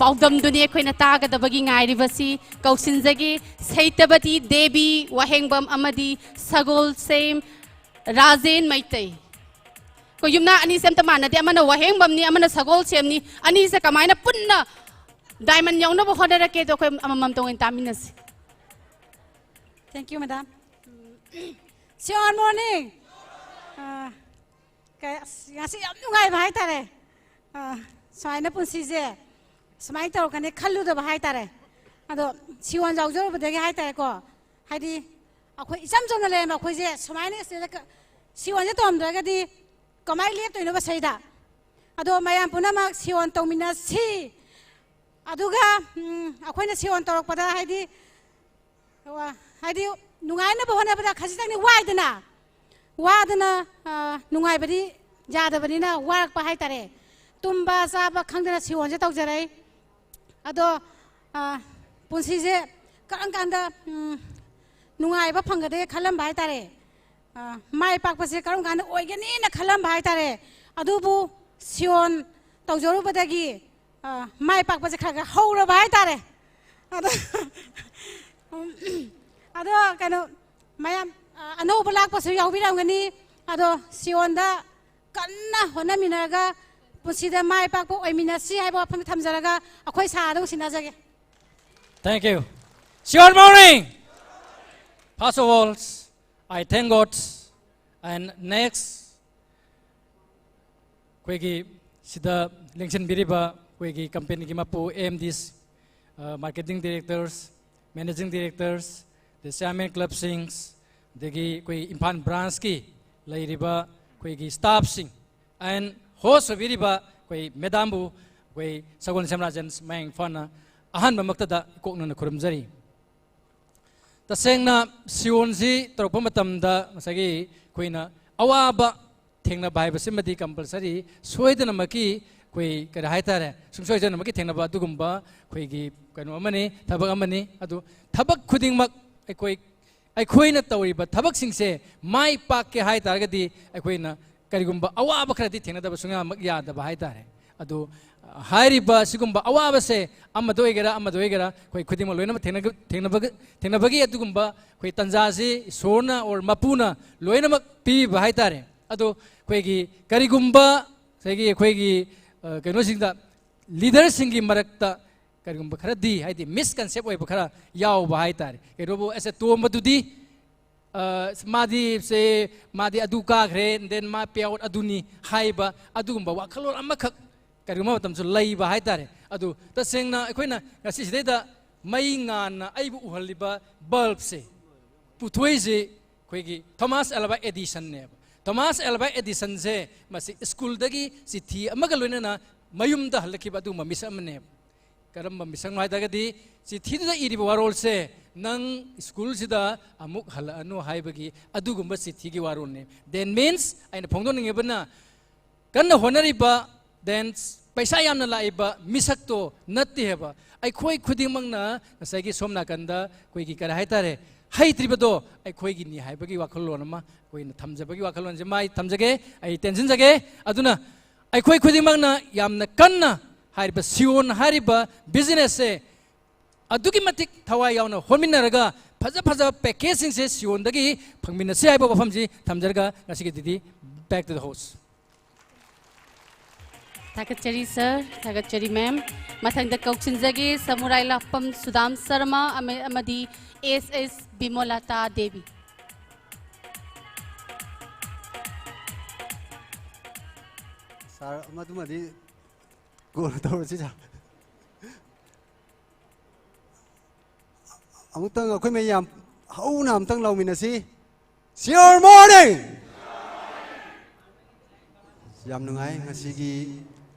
ꯄꯥꯎꯗꯝꯗꯨꯅꯤ ꯑꯩꯈꯣꯏꯅ ꯇꯥꯒꯗꯕꯒꯤ ꯉꯥꯏꯔꯤꯕꯁꯤ꯫ ꯀꯧꯁꯤꯟꯖꯒꯦ ꯁꯩꯇꯕꯇꯤ ꯗꯦꯕꯤ ꯋꯥꯍꯦꯡꯕꯝ ꯑꯃꯗꯤ ꯁꯒꯣꯜꯁꯦꯝ ꯔꯥꯖꯦꯟ ꯃꯩꯇꯩ꯫ ꯑꯩꯈꯣꯏ ꯌꯨꯝꯅꯥꯛ ꯑꯅꯤꯁꯦ ꯑꯝꯇ ꯃꯥꯟꯅꯗꯦ, ꯑꯃꯅ ꯋꯥꯍꯦꯡꯕꯝꯅꯤ, ꯑꯃꯅ ꯁꯒꯣꯜꯁꯦꯝꯅꯤ꯫ ꯑꯅꯤꯁꯦ ꯀꯃꯥꯏꯅ ꯄꯨꯟꯅ diamond ꯌꯧꯅꯕ ꯍꯣꯠꯅꯔꯛꯀꯦꯗꯣ ꯑꯩꯈꯣꯏ ꯑꯃꯃꯝꯇ ꯑꯣꯏꯅ ꯇꯥꯃꯤꯟꯅꯁꯤ꯫ Thank you, madam. ꯁꯤ, good morning꯫ ꯑꯥ, ꯀ-, ꯑꯁ, ꯉꯁꯤ ꯌꯥꯝ ꯅꯨꯡꯉꯥꯏꯕ ꯍꯥꯏꯇꯥꯔꯦ꯫ ꯑꯥ, ꯁꯨꯃꯥꯏꯅ ꯄꯨꯟꯁꯤꯁꯦ ꯁꯨꯃꯥꯏꯅ ꯇꯧꯔꯛꯀꯅꯤ ꯈꯜꯂꯨꯗꯕ ꯍꯥꯏꯇꯥꯔꯦ꯫ ꯑꯗꯣ ꯁꯤꯌꯣꯟ ꯌꯥꯎꯖꯔꯨꯕꯗꯒꯤ ꯍꯥꯏꯇꯥꯔꯦꯀꯣ, ꯍꯥꯏꯗꯤ ꯑꯩꯈꯣꯏ ꯏꯆꯝ ꯆꯝꯅ ꯂꯩꯔꯝꯕ ꯑꯩꯈꯣꯏꯁꯦ ꯁꯨꯃꯥꯏꯅ ꯁꯤꯗ ꯁꯤꯌꯣꯟꯁꯦ ꯇꯧꯔꯝꯗ꯭ꯔꯒꯗꯤ ꯀꯃꯥꯏꯅ ꯂꯦꯞꯇꯣꯏꯅꯣꯕ ꯁꯤꯗ? ꯑꯗꯣ ꯃꯌꯥꯝ ꯄꯨꯝꯅꯃꯛ ꯁꯤꯌꯣꯟ ꯇꯧꯃꯤꯟꯅꯁꯤ꯫ ꯑꯗꯨꯒ ꯎꯝ, ꯑꯩꯈꯣꯏꯅ ꯁꯤꯌꯣꯟ ꯇꯧꯔꯛꯄꯗ ꯍꯥꯏꯗꯤ ꯋꯥ- ꯍꯥꯏꯗꯤ ꯅꯨꯡꯉꯥꯏꯅꯕ ꯍꯣꯠꯅꯕꯗ ꯈꯖꯤꯛꯇꯪꯗꯤ ꯋꯥꯏꯗꯅ, ꯋꯥꯗꯅ ꯑ, ꯅꯨꯡꯉꯥꯏꯕꯗꯤ ꯌꯥꯗꯕꯅꯤꯅ ꯋꯥꯔꯛꯄ ꯍꯥꯏꯇꯥꯔꯦ꯫ ꯇꯨꯝꯕ ꯆꯥꯕ ꯈꯪꯗꯅ ꯁꯤꯌꯣꯟꯁꯦ ꯇꯧꯖꯔꯛꯏ꯫ ꯑꯗꯣ ꯑ, ꯄꯨꯟꯁꯤꯁꯦ ꯀꯔꯝ ꯀꯥꯟꯗ ꯎꯝ, ꯅꯨꯡꯉꯥꯏꯕ ꯐꯪꯒꯗꯒꯦ ꯈꯜꯂꯝꯕ ꯍꯥꯏꯇꯥꯔꯦ꯫ ꯑ, ꯃꯥꯏ ꯄꯥꯛꯄꯁꯦ ꯀꯔꯝ ꯀꯥꯟꯗ ꯑꯣꯏꯒꯅꯤꯅ ꯈꯜꯂꯝꯕ ꯍꯥꯏꯇꯥꯔꯦ꯫ ꯑꯗꯨꯕꯨ ꯁꯤꯌꯣꯟ ꯇꯧꯖꯔꯨꯕꯗꯒꯤ ꯑ, ꯃꯥꯏ ꯄꯥꯛꯄꯁꯦ ꯈꯔ ꯈꯔ ꯍꯧꯔꯕ ꯍꯥꯏꯇꯥꯔꯦ꯫ ꯑꯗꯣ ꯑꯗꯣ ꯀꯩꯅꯣ ꯃꯌꯥꯝ ꯑ, ꯑꯅꯧꯕ ꯂꯥꯛꯄꯁꯨ ꯌꯥꯎꯕꯤꯔꯝꯒꯅꯤ꯫ ꯑꯗꯣ ꯁꯤꯌꯣꯟꯗ ꯀꯟꯅ ꯍꯣꯠꯅꯃꯤꯟꯅꯔꯒ ꯄꯨꯟꯁꯤꯗ ꯃꯥꯏ ꯄꯥꯛꯄ ꯑꯣꯏꯃꯤꯟꯅꯁꯤ ꯍꯥꯏꯕ ꯋꯥꯐꯝ ꯊꯝꯖꯔꯒ ꯑꯩꯈꯣꯏ ꯁꯥꯔꯗ ꯑꯃꯨꯛ ꯁꯤꯟꯅꯖꯒꯦ꯫ Thank you. Sean Morning! First of all, I thank God. And next, ꯑꯩꯈꯣꯏꯒꯤ ꯁꯤꯗ ꯂꯦꯡꯁꯤꯟꯕꯤꯔꯤꯕ ꯑꯩꯈꯣꯏꯒꯤ ꯀꯝꯄꯦꯅꯤꯒꯤ ꯃꯄꯨ, ꯑꯦꯝ ꯗꯤꯁ, ꯃꯥꯔꯀꯦꯇꯤꯡ ꯗꯤꯔꯦꯛꯇꯔꯁ, ꯃꯦꯅꯦꯖꯤꯡ ꯗꯤꯔꯦꯛꯇꯔꯁ, ꯑꯗꯩ ꯆꯤꯌꯥꯔꯃꯦꯟ ꯀ꯭ꯂꯕꯁꯤꯡ, ꯑꯗꯒꯤ ꯑꯩꯈꯣꯏ ꯏꯝꯐꯥꯜ ꯕ꯭ꯔꯥꯟꯁꯀꯤ ꯂꯩꯔꯤꯕ ꯑꯩꯈꯣꯏꯒꯤ ꯁ꯭ꯇꯥꯐꯁꯤꯡ, ꯑꯦꯟ ꯍꯣꯁ ꯑꯣꯏꯕꯤꯔꯤꯕ ꯑꯩꯈꯣꯏ ꯃꯦꯗꯥꯝꯕꯨ ꯑꯩꯈꯣꯏ ꯁꯒꯣꯜꯁꯦꯝ ꯔꯥꯖꯟ ꯃꯌꯥꯡ ꯏꯝꯐꯥꯜꯅ ꯑꯍꯥꯟꯕ ꯃꯛꯇꯗ ꯏꯀꯣꯛꯅꯅ ꯈꯨꯔꯨꯝꯖꯔꯤ꯫ ꯇꯁꯦꯡꯅ ꯁꯤꯌꯣꯟꯁꯤ ꯇꯧꯔꯛꯄ ꯃꯇꯝꯗ ꯉꯁꯥꯏꯒꯤ ꯑꯩꯈꯣꯏꯅ ꯑꯋꯥꯕ ꯊꯦꯡꯅꯕ ꯍꯥꯏꯕꯁꯤꯃꯗꯤ ꯀꯝꯄꯜꯁꯔꯤ ꯁꯣꯏꯗꯅꯃꯛꯀꯤ ꯑꯩꯈꯣꯏ ꯀꯔꯤ ꯍꯥꯏꯇꯥꯔꯦ, ꯁꯨꯡꯁꯣꯏ ꯁꯣꯏꯗꯅꯃꯛꯀꯤ ꯊꯦꯡꯅꯕ ꯑꯗꯨꯒꯨꯝꯕ ꯑꯩꯈꯣꯏꯒꯤ ꯀꯩꯅꯣ ꯑꯃꯅꯤ, ꯊꯕꯛ ꯑꯃꯅꯤ꯫ ꯑꯗꯨ ꯊꯕꯛ ꯈꯨꯗꯤꯡꯃꯛ ꯑꯩꯈꯣꯏ ꯑꯩꯈꯣꯏꯅ ꯇꯧꯔꯤꯕ ꯊꯕꯛꯁꯤꯡꯁꯦ ꯃꯥꯏ ꯄꯥꯛꯀꯦ ꯍꯥꯏ ꯇꯥꯔꯒꯗꯤ ꯑꯩꯈꯣꯏꯅ ꯀꯔꯤꯒꯨꯝꯕ ꯑꯋꯥꯕ ꯈꯔꯗꯤ ꯊꯦꯡꯅꯗꯕ ꯁꯨꯡꯌꯥꯃꯛ ꯌꯥꯗꯕ ꯍꯥꯏ ꯇꯥꯔꯦ꯫ ꯑꯗꯨ ꯍꯥꯏꯔꯤꯕ ꯁꯤꯒꯨꯝꯕ ꯑꯋꯥꯕꯁꯦ ꯑꯃꯗ ꯑꯣꯏꯒꯦꯔꯥ ꯑꯃꯗ ꯑꯣꯏꯒꯦꯔꯥ ꯑꯩꯈꯣꯏ ꯈꯨꯗꯤꯡꯃꯛ ꯂꯣꯏꯅꯃꯛ ꯊꯦꯡꯅꯒ- ꯊꯦꯡꯅꯕꯒ- ꯊꯦꯡꯅꯕꯒꯤ ꯑꯗꯨꯒꯨꯝꯕ ꯑꯩꯈꯣꯏ ꯇꯥꯟꯖꯥꯁꯤ ꯏꯁꯣꯔꯅ ꯑꯣꯔ ꯃꯄꯨꯅ ꯂꯣꯏꯅꯃꯛ ꯄꯤꯕꯤꯕ ꯍꯥꯏ ꯇꯥꯔꯦ꯫ ꯑꯗꯣ ꯑꯩꯈꯣꯏꯒꯤ ꯀꯔꯤꯒꯨꯝꯕ ꯉꯁꯥꯏꯒꯤ ꯑꯩꯈꯣꯏꯒꯤ ꯑ, ꯀꯩꯅꯣꯁꯤꯡꯗ ꯂꯤꯗꯔꯁꯤꯡꯒꯤ ꯃꯔꯛꯇ ꯀꯔꯤꯒꯨꯝꯕ ꯈꯔꯗꯤ ꯍꯥꯏꯗꯤ ꯃꯤꯁꯀꯟꯁꯦꯞ ꯑꯣꯏꯕ ꯈꯔ ꯌꯥꯎꯕ ꯍꯥꯏ ꯇꯥꯔꯦ꯫ ꯀꯩꯅꯣꯕꯨ ꯑꯁ ꯇꯣꯝꯕꯗꯨꯗꯤ ꯑ, ꯃꯥꯗꯤ ꯁꯦ ꯃꯥꯗꯤ ꯑꯗꯨ ꯀꯥꯈ꯭ꯔꯦ, ꯗꯦꯟ ꯃꯥ ꯄꯦ ꯑꯥꯎꯠ ꯑꯗꯨꯅꯤ ꯍꯥꯏꯕ ꯑꯗꯨꯒꯨꯝꯕ ꯋꯥꯈꯜꯂꯣꯟ ꯑꯃꯈꯛ ꯀꯔꯤꯒꯨꯝꯕ ꯃꯇꯝꯁꯨ ꯂꯩꯕ ꯍꯥꯏ ꯇꯥꯔꯦ꯫ ꯑꯗꯨ ꯇꯁꯦꯡꯅ ꯑꯩꯈꯣꯏꯅ ꯉꯁꯤꯁꯤꯗꯩꯗ ꯃꯩ ꯉꯥꯟꯅ ꯑꯩꯕꯨ ꯎꯍꯜꯂꯤꯕ ꯕꯜꯕꯁꯦ ꯄꯨꯊꯣꯛꯏꯁꯤ ꯑꯩꯈꯣꯏꯒꯤ ꯊꯣꯃꯥꯁ ꯑꯦꯜꯚꯥ ꯑꯦꯗꯤꯁꯟꯅꯦꯕ꯫ ꯊꯣꯃꯥꯁ ꯑꯦꯜꯚꯥ ꯑꯦꯗꯤꯁꯟꯁꯦ ꯃꯁꯤ ꯁ꯭ꯀꯨꯜꯗꯒꯤ ꯆꯤꯊꯤ ꯑꯃꯒ ꯂꯣꯏꯅꯅ ꯃꯌꯨꯝꯗ ꯍꯜꯂꯛꯈꯤꯕ ꯑꯗꯨꯒꯨꯝꯕ ꯃꯤꯁꯛ ꯑꯃꯅꯦꯕ꯫ ꯀꯔꯝꯕ ꯃꯤꯁꯛꯅꯣ ꯍꯥꯏ ꯇꯥꯔꯒꯗꯤ, ꯆꯤꯊꯤꯗꯨꯗ ꯏꯔꯤꯕ ꯋꯥꯔꯣꯜꯁꯦ, "ꯅꯪ ꯁ꯭ꯀꯨꯜꯁꯤꯗ ꯑꯃꯨꯛ ꯍꯜꯂꯛꯑꯅꯨ" ꯍꯥꯏꯕꯒꯤ ꯑꯗꯨꯒꯨꯝꯕ ꯆꯤꯊꯤꯒꯤ ꯋꯥꯔꯣꯜꯅꯦ꯫ That means, ꯑꯩꯅ ꯐꯣꯡꯗꯣꯛꯅꯤꯡꯉꯤꯕꯅ, ꯀꯟꯅ ꯍꯣꯠꯅꯔꯤꯕ, then ꯄꯩꯁꯥ ꯌꯥꯝꯅ ꯂꯥꯛꯏꯕ ꯃꯤꯁꯛꯇꯣ ꯅꯠꯇꯦ ꯍꯥꯏꯕ꯫ ꯑꯩꯈꯣꯏ ꯈꯨꯗꯤꯡꯃꯛꯅ ꯉꯁꯥꯏꯒꯤ ꯁꯣꯝ ꯅꯥꯀꯟꯗ ꯑꯩꯈꯣꯏꯒꯤ ꯀꯔꯤ ꯍꯥꯏꯇꯥꯔꯦ, ꯍꯩꯇ꯭ꯔꯤꯕꯗꯣ ꯑꯩꯈꯣꯏꯒꯤꯅꯤ ꯍꯥꯏꯕꯒꯤ ꯋꯥꯈꯜꯂꯣꯟ ꯑꯃ ꯑꯩꯈꯣꯏꯅ ꯊꯝꯖꯕꯒꯤ ꯋꯥꯈꯜꯂꯣꯟꯁꯦ ꯃꯥꯏ ꯊꯝꯖꯒꯦ, ꯑꯩ ꯇꯦꯟꯁꯤꯟꯖꯒꯦ꯫ ꯑꯗꯨꯅ ꯑꯩꯈꯣꯏ ꯈꯨꯗꯤꯡꯃꯛꯅ ꯌꯥꯝꯅ ꯀꯟꯅ ꯍꯥꯏꯔꯤꯕ ꯁꯤꯌꯣꯟ ꯍꯥꯏꯔꯤꯕ businessꯁꯦ ꯑꯗꯨꯛꯀꯤ ꯃꯇꯤꯛ ꯊꯋꯥꯏ ꯌꯥꯎꯅ ꯍꯣꯠꯃꯤꯟꯅꯔꯒ ꯐꯖ ꯐꯖꯕ packageꯁꯤꯡꯁꯦ ꯁꯤꯌꯣꯟꯗꯒꯤ ꯐꯪꯃꯤꯟꯅꯁꯤ ꯍꯥꯏꯕ ꯋꯥꯐꯝꯁꯤ ꯊꯝꯖꯔꯒ ꯉꯁꯤꯒꯤꯗꯨꯗꯤ back to the host꯫ ꯊꯥꯒꯠꯆꯔꯤ ꯁꯔ, ꯊꯥꯒꯠꯆꯔꯤ ꯃꯦꯝ꯫ ꯃꯊꯪꯗ ꯀꯧꯁꯤꯟꯖꯒꯦ ꯁꯃꯨꯔꯥꯏ ꯂꯥꯛꯄꯝ ꯁꯨꯗꯥꯝ ꯁꯔꯃ ꯑꯃ-, ꯑꯃꯗꯤ ꯑꯦꯁ ꯑꯦꯁ ꯕꯤꯃꯣꯂꯥꯇꯥ ꯗꯦꯕꯤ꯫ ꯁꯥꯔ, ꯃꯗꯨꯃꯗꯤ ꯀꯣꯟꯅ ꯇꯧꯔꯁꯤ, ꯁꯥꯔ꯫ ꯑꯃꯨꯛꯇꯪ ꯑꯩꯈꯣꯏ ꯃꯌꯥꯝ ꯍꯧꯅ ꯑꯃꯨꯛꯇꯪ ꯂꯥꯎꯃꯤꯟꯅꯁꯤ꯫ Sir morning! ꯌꯥꯝ ꯅꯨꯡꯉꯥꯏ ꯉꯁꯤꯒꯤ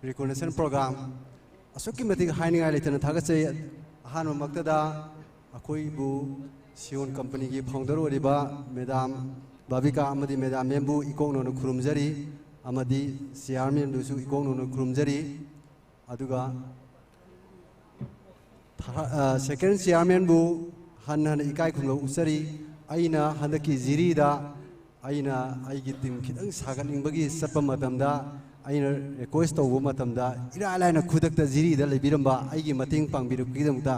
recognition program꯫ ꯑꯁꯨꯛꯀꯤ ꯃꯇꯤꯛ ꯍꯥꯏꯅꯤꯡꯉꯥꯏ ꯂꯩꯇꯅ ꯊꯥꯒꯠꯆꯩ꯫ ꯑꯍꯥꯟꯕꯃꯛꯇꯗ ꯑꯩꯈꯣꯏꯕꯨ ꯁꯤꯌꯣꯟ companyꯒꯤ founder ꯑꯣꯏꯔꯤꯕ ꯃꯦꯗꯥꯝ ꯕꯥꯕꯤꯀꯥ ꯑꯃꯗꯤ ꯃꯦꯗꯥꯝ ꯃꯦꯝꯕꯨ ꯏꯀꯣꯛꯅꯧꯅ ꯈꯨꯔꯨꯝꯖꯔꯤ, ꯑꯃꯗꯤ ꯆꯤꯌꯥꯔꯃꯦꯟꯗꯨꯁꯨ ꯏꯀꯣꯛꯅꯧꯅ ꯈꯨꯔꯨꯝꯖꯔꯤ꯫ ꯑꯗꯨꯒ ꯊꯥ-, ꯑ, second chairmanꯕꯨ ꯍꯟꯅ ꯍꯟꯅ ꯏꯀꯥꯏ ꯈꯨꯝꯅꯕ ꯎꯠꯆꯔꯤ꯫ ꯑꯩꯅ ꯍꯟꯗꯛꯀꯤ ꯖꯤꯔꯤꯗ ꯑꯩꯅ ꯑꯩꯒꯤ team ꯈꯤꯇꯪ ꯁꯥꯒꯠꯅꯤꯡꯕꯒꯤ ꯆꯠꯄ ꯃꯇꯝꯗ, ꯑꯩꯅ request ꯇꯧꯕ ꯃꯇꯝꯗ ꯏꯔꯥꯏ ꯂꯥꯏꯅ ꯈꯨꯗꯛꯇ ꯖꯤꯔꯤꯗ ꯂꯩꯕꯤꯔꯝꯕ, ꯑꯩꯒꯤ ꯃꯇꯦꯡ ꯄꯥꯡꯕꯤꯔꯛꯄꯒꯤꯗꯃꯛꯇ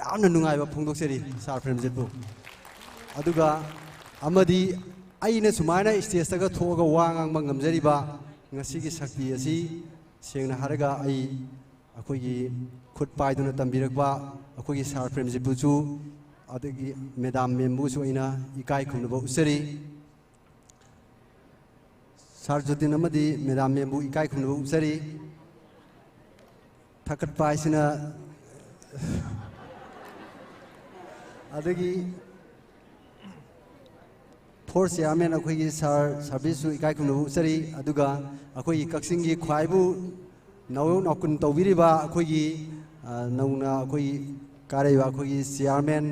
ꯌꯥꯝꯅ ꯅꯨꯡꯉꯥꯏꯕ ꯐꯣꯡꯗꯣꯛꯆꯔꯤ ꯁꯥꯔ ꯄ꯭ꯔꯦꯝꯖꯤꯠꯄꯨ꯫ ꯑꯗꯨꯒ ꯑꯃꯗꯤ ꯑꯩꯅ ꯁꯨꯃꯥꯏꯅ stageꯇꯒ ꯊꯣꯛꯑꯒ ꯋꯥ ꯉꯥꯡꯕ ꯉꯝꯖꯔꯤꯕ ꯉꯁꯤꯒꯤ ꯁꯛꯇꯤ ꯑꯁꯤ, ꯁꯦꯡꯅ ꯍꯥꯏꯔꯒ, ꯑꯩ ꯑꯩꯈꯣꯏꯒꯤ ꯈꯨꯠ ꯄꯥꯏꯗꯨꯅ ꯇꯝꯕꯤꯔꯛꯄ ꯑꯩꯈꯣꯏꯒꯤ ꯁꯥꯔ ꯄ꯭ꯔꯦꯝꯖꯤꯠꯄꯨꯁꯨ, ꯑꯗꯒꯤ ꯃꯦꯗꯥꯝ ꯃꯦꯝꯕꯨꯁꯨ ꯑꯩꯅ ꯏꯀꯥꯏ ꯈꯨꯝꯅꯕ ꯎꯠꯆꯔꯤ꯫ ꯁꯥꯔ ꯖꯣꯇꯤꯟ ꯑꯃꯗꯤ ꯃꯦꯗꯥꯝ ꯃꯦꯝꯕꯨ ꯏꯀꯥꯏ ꯈꯨꯝꯅꯕ ꯎꯠꯆꯔꯤ꯫ ꯊꯥꯒꯠꯄ ꯍꯥꯏꯁꯤꯅ, ꯑꯗꯒꯤ ꯐꯣꯔ ꯆꯤꯌꯥꯔꯃꯦꯟ ꯑꯩꯈꯣꯏꯒꯤ ꯁꯥꯔ ꯁꯥꯔꯚꯤꯁꯁꯨ ꯏꯀꯥꯏ ꯈꯨꯝꯅꯕ ꯎꯠꯆꯔꯤ, ꯑꯗꯨꯒ ꯑꯩꯈꯣꯏꯒꯤ ꯀꯛꯆꯤꯡꯒꯤ ꯈ꯭ꯋꯥꯏꯕꯨ ꯅꯧꯌꯣꯛ ꯅꯧꯀꯨꯟ ꯇꯧꯕꯤꯔꯤꯕ ꯑꯩꯈꯣꯏꯒꯤ, ꯑ, ꯅꯧꯅ ꯑꯩꯈꯣꯏ ꯀꯥꯔꯛꯏꯕ ꯑꯩꯈꯣꯏꯒꯤ ꯆꯤꯌꯥꯔꯃꯦꯟ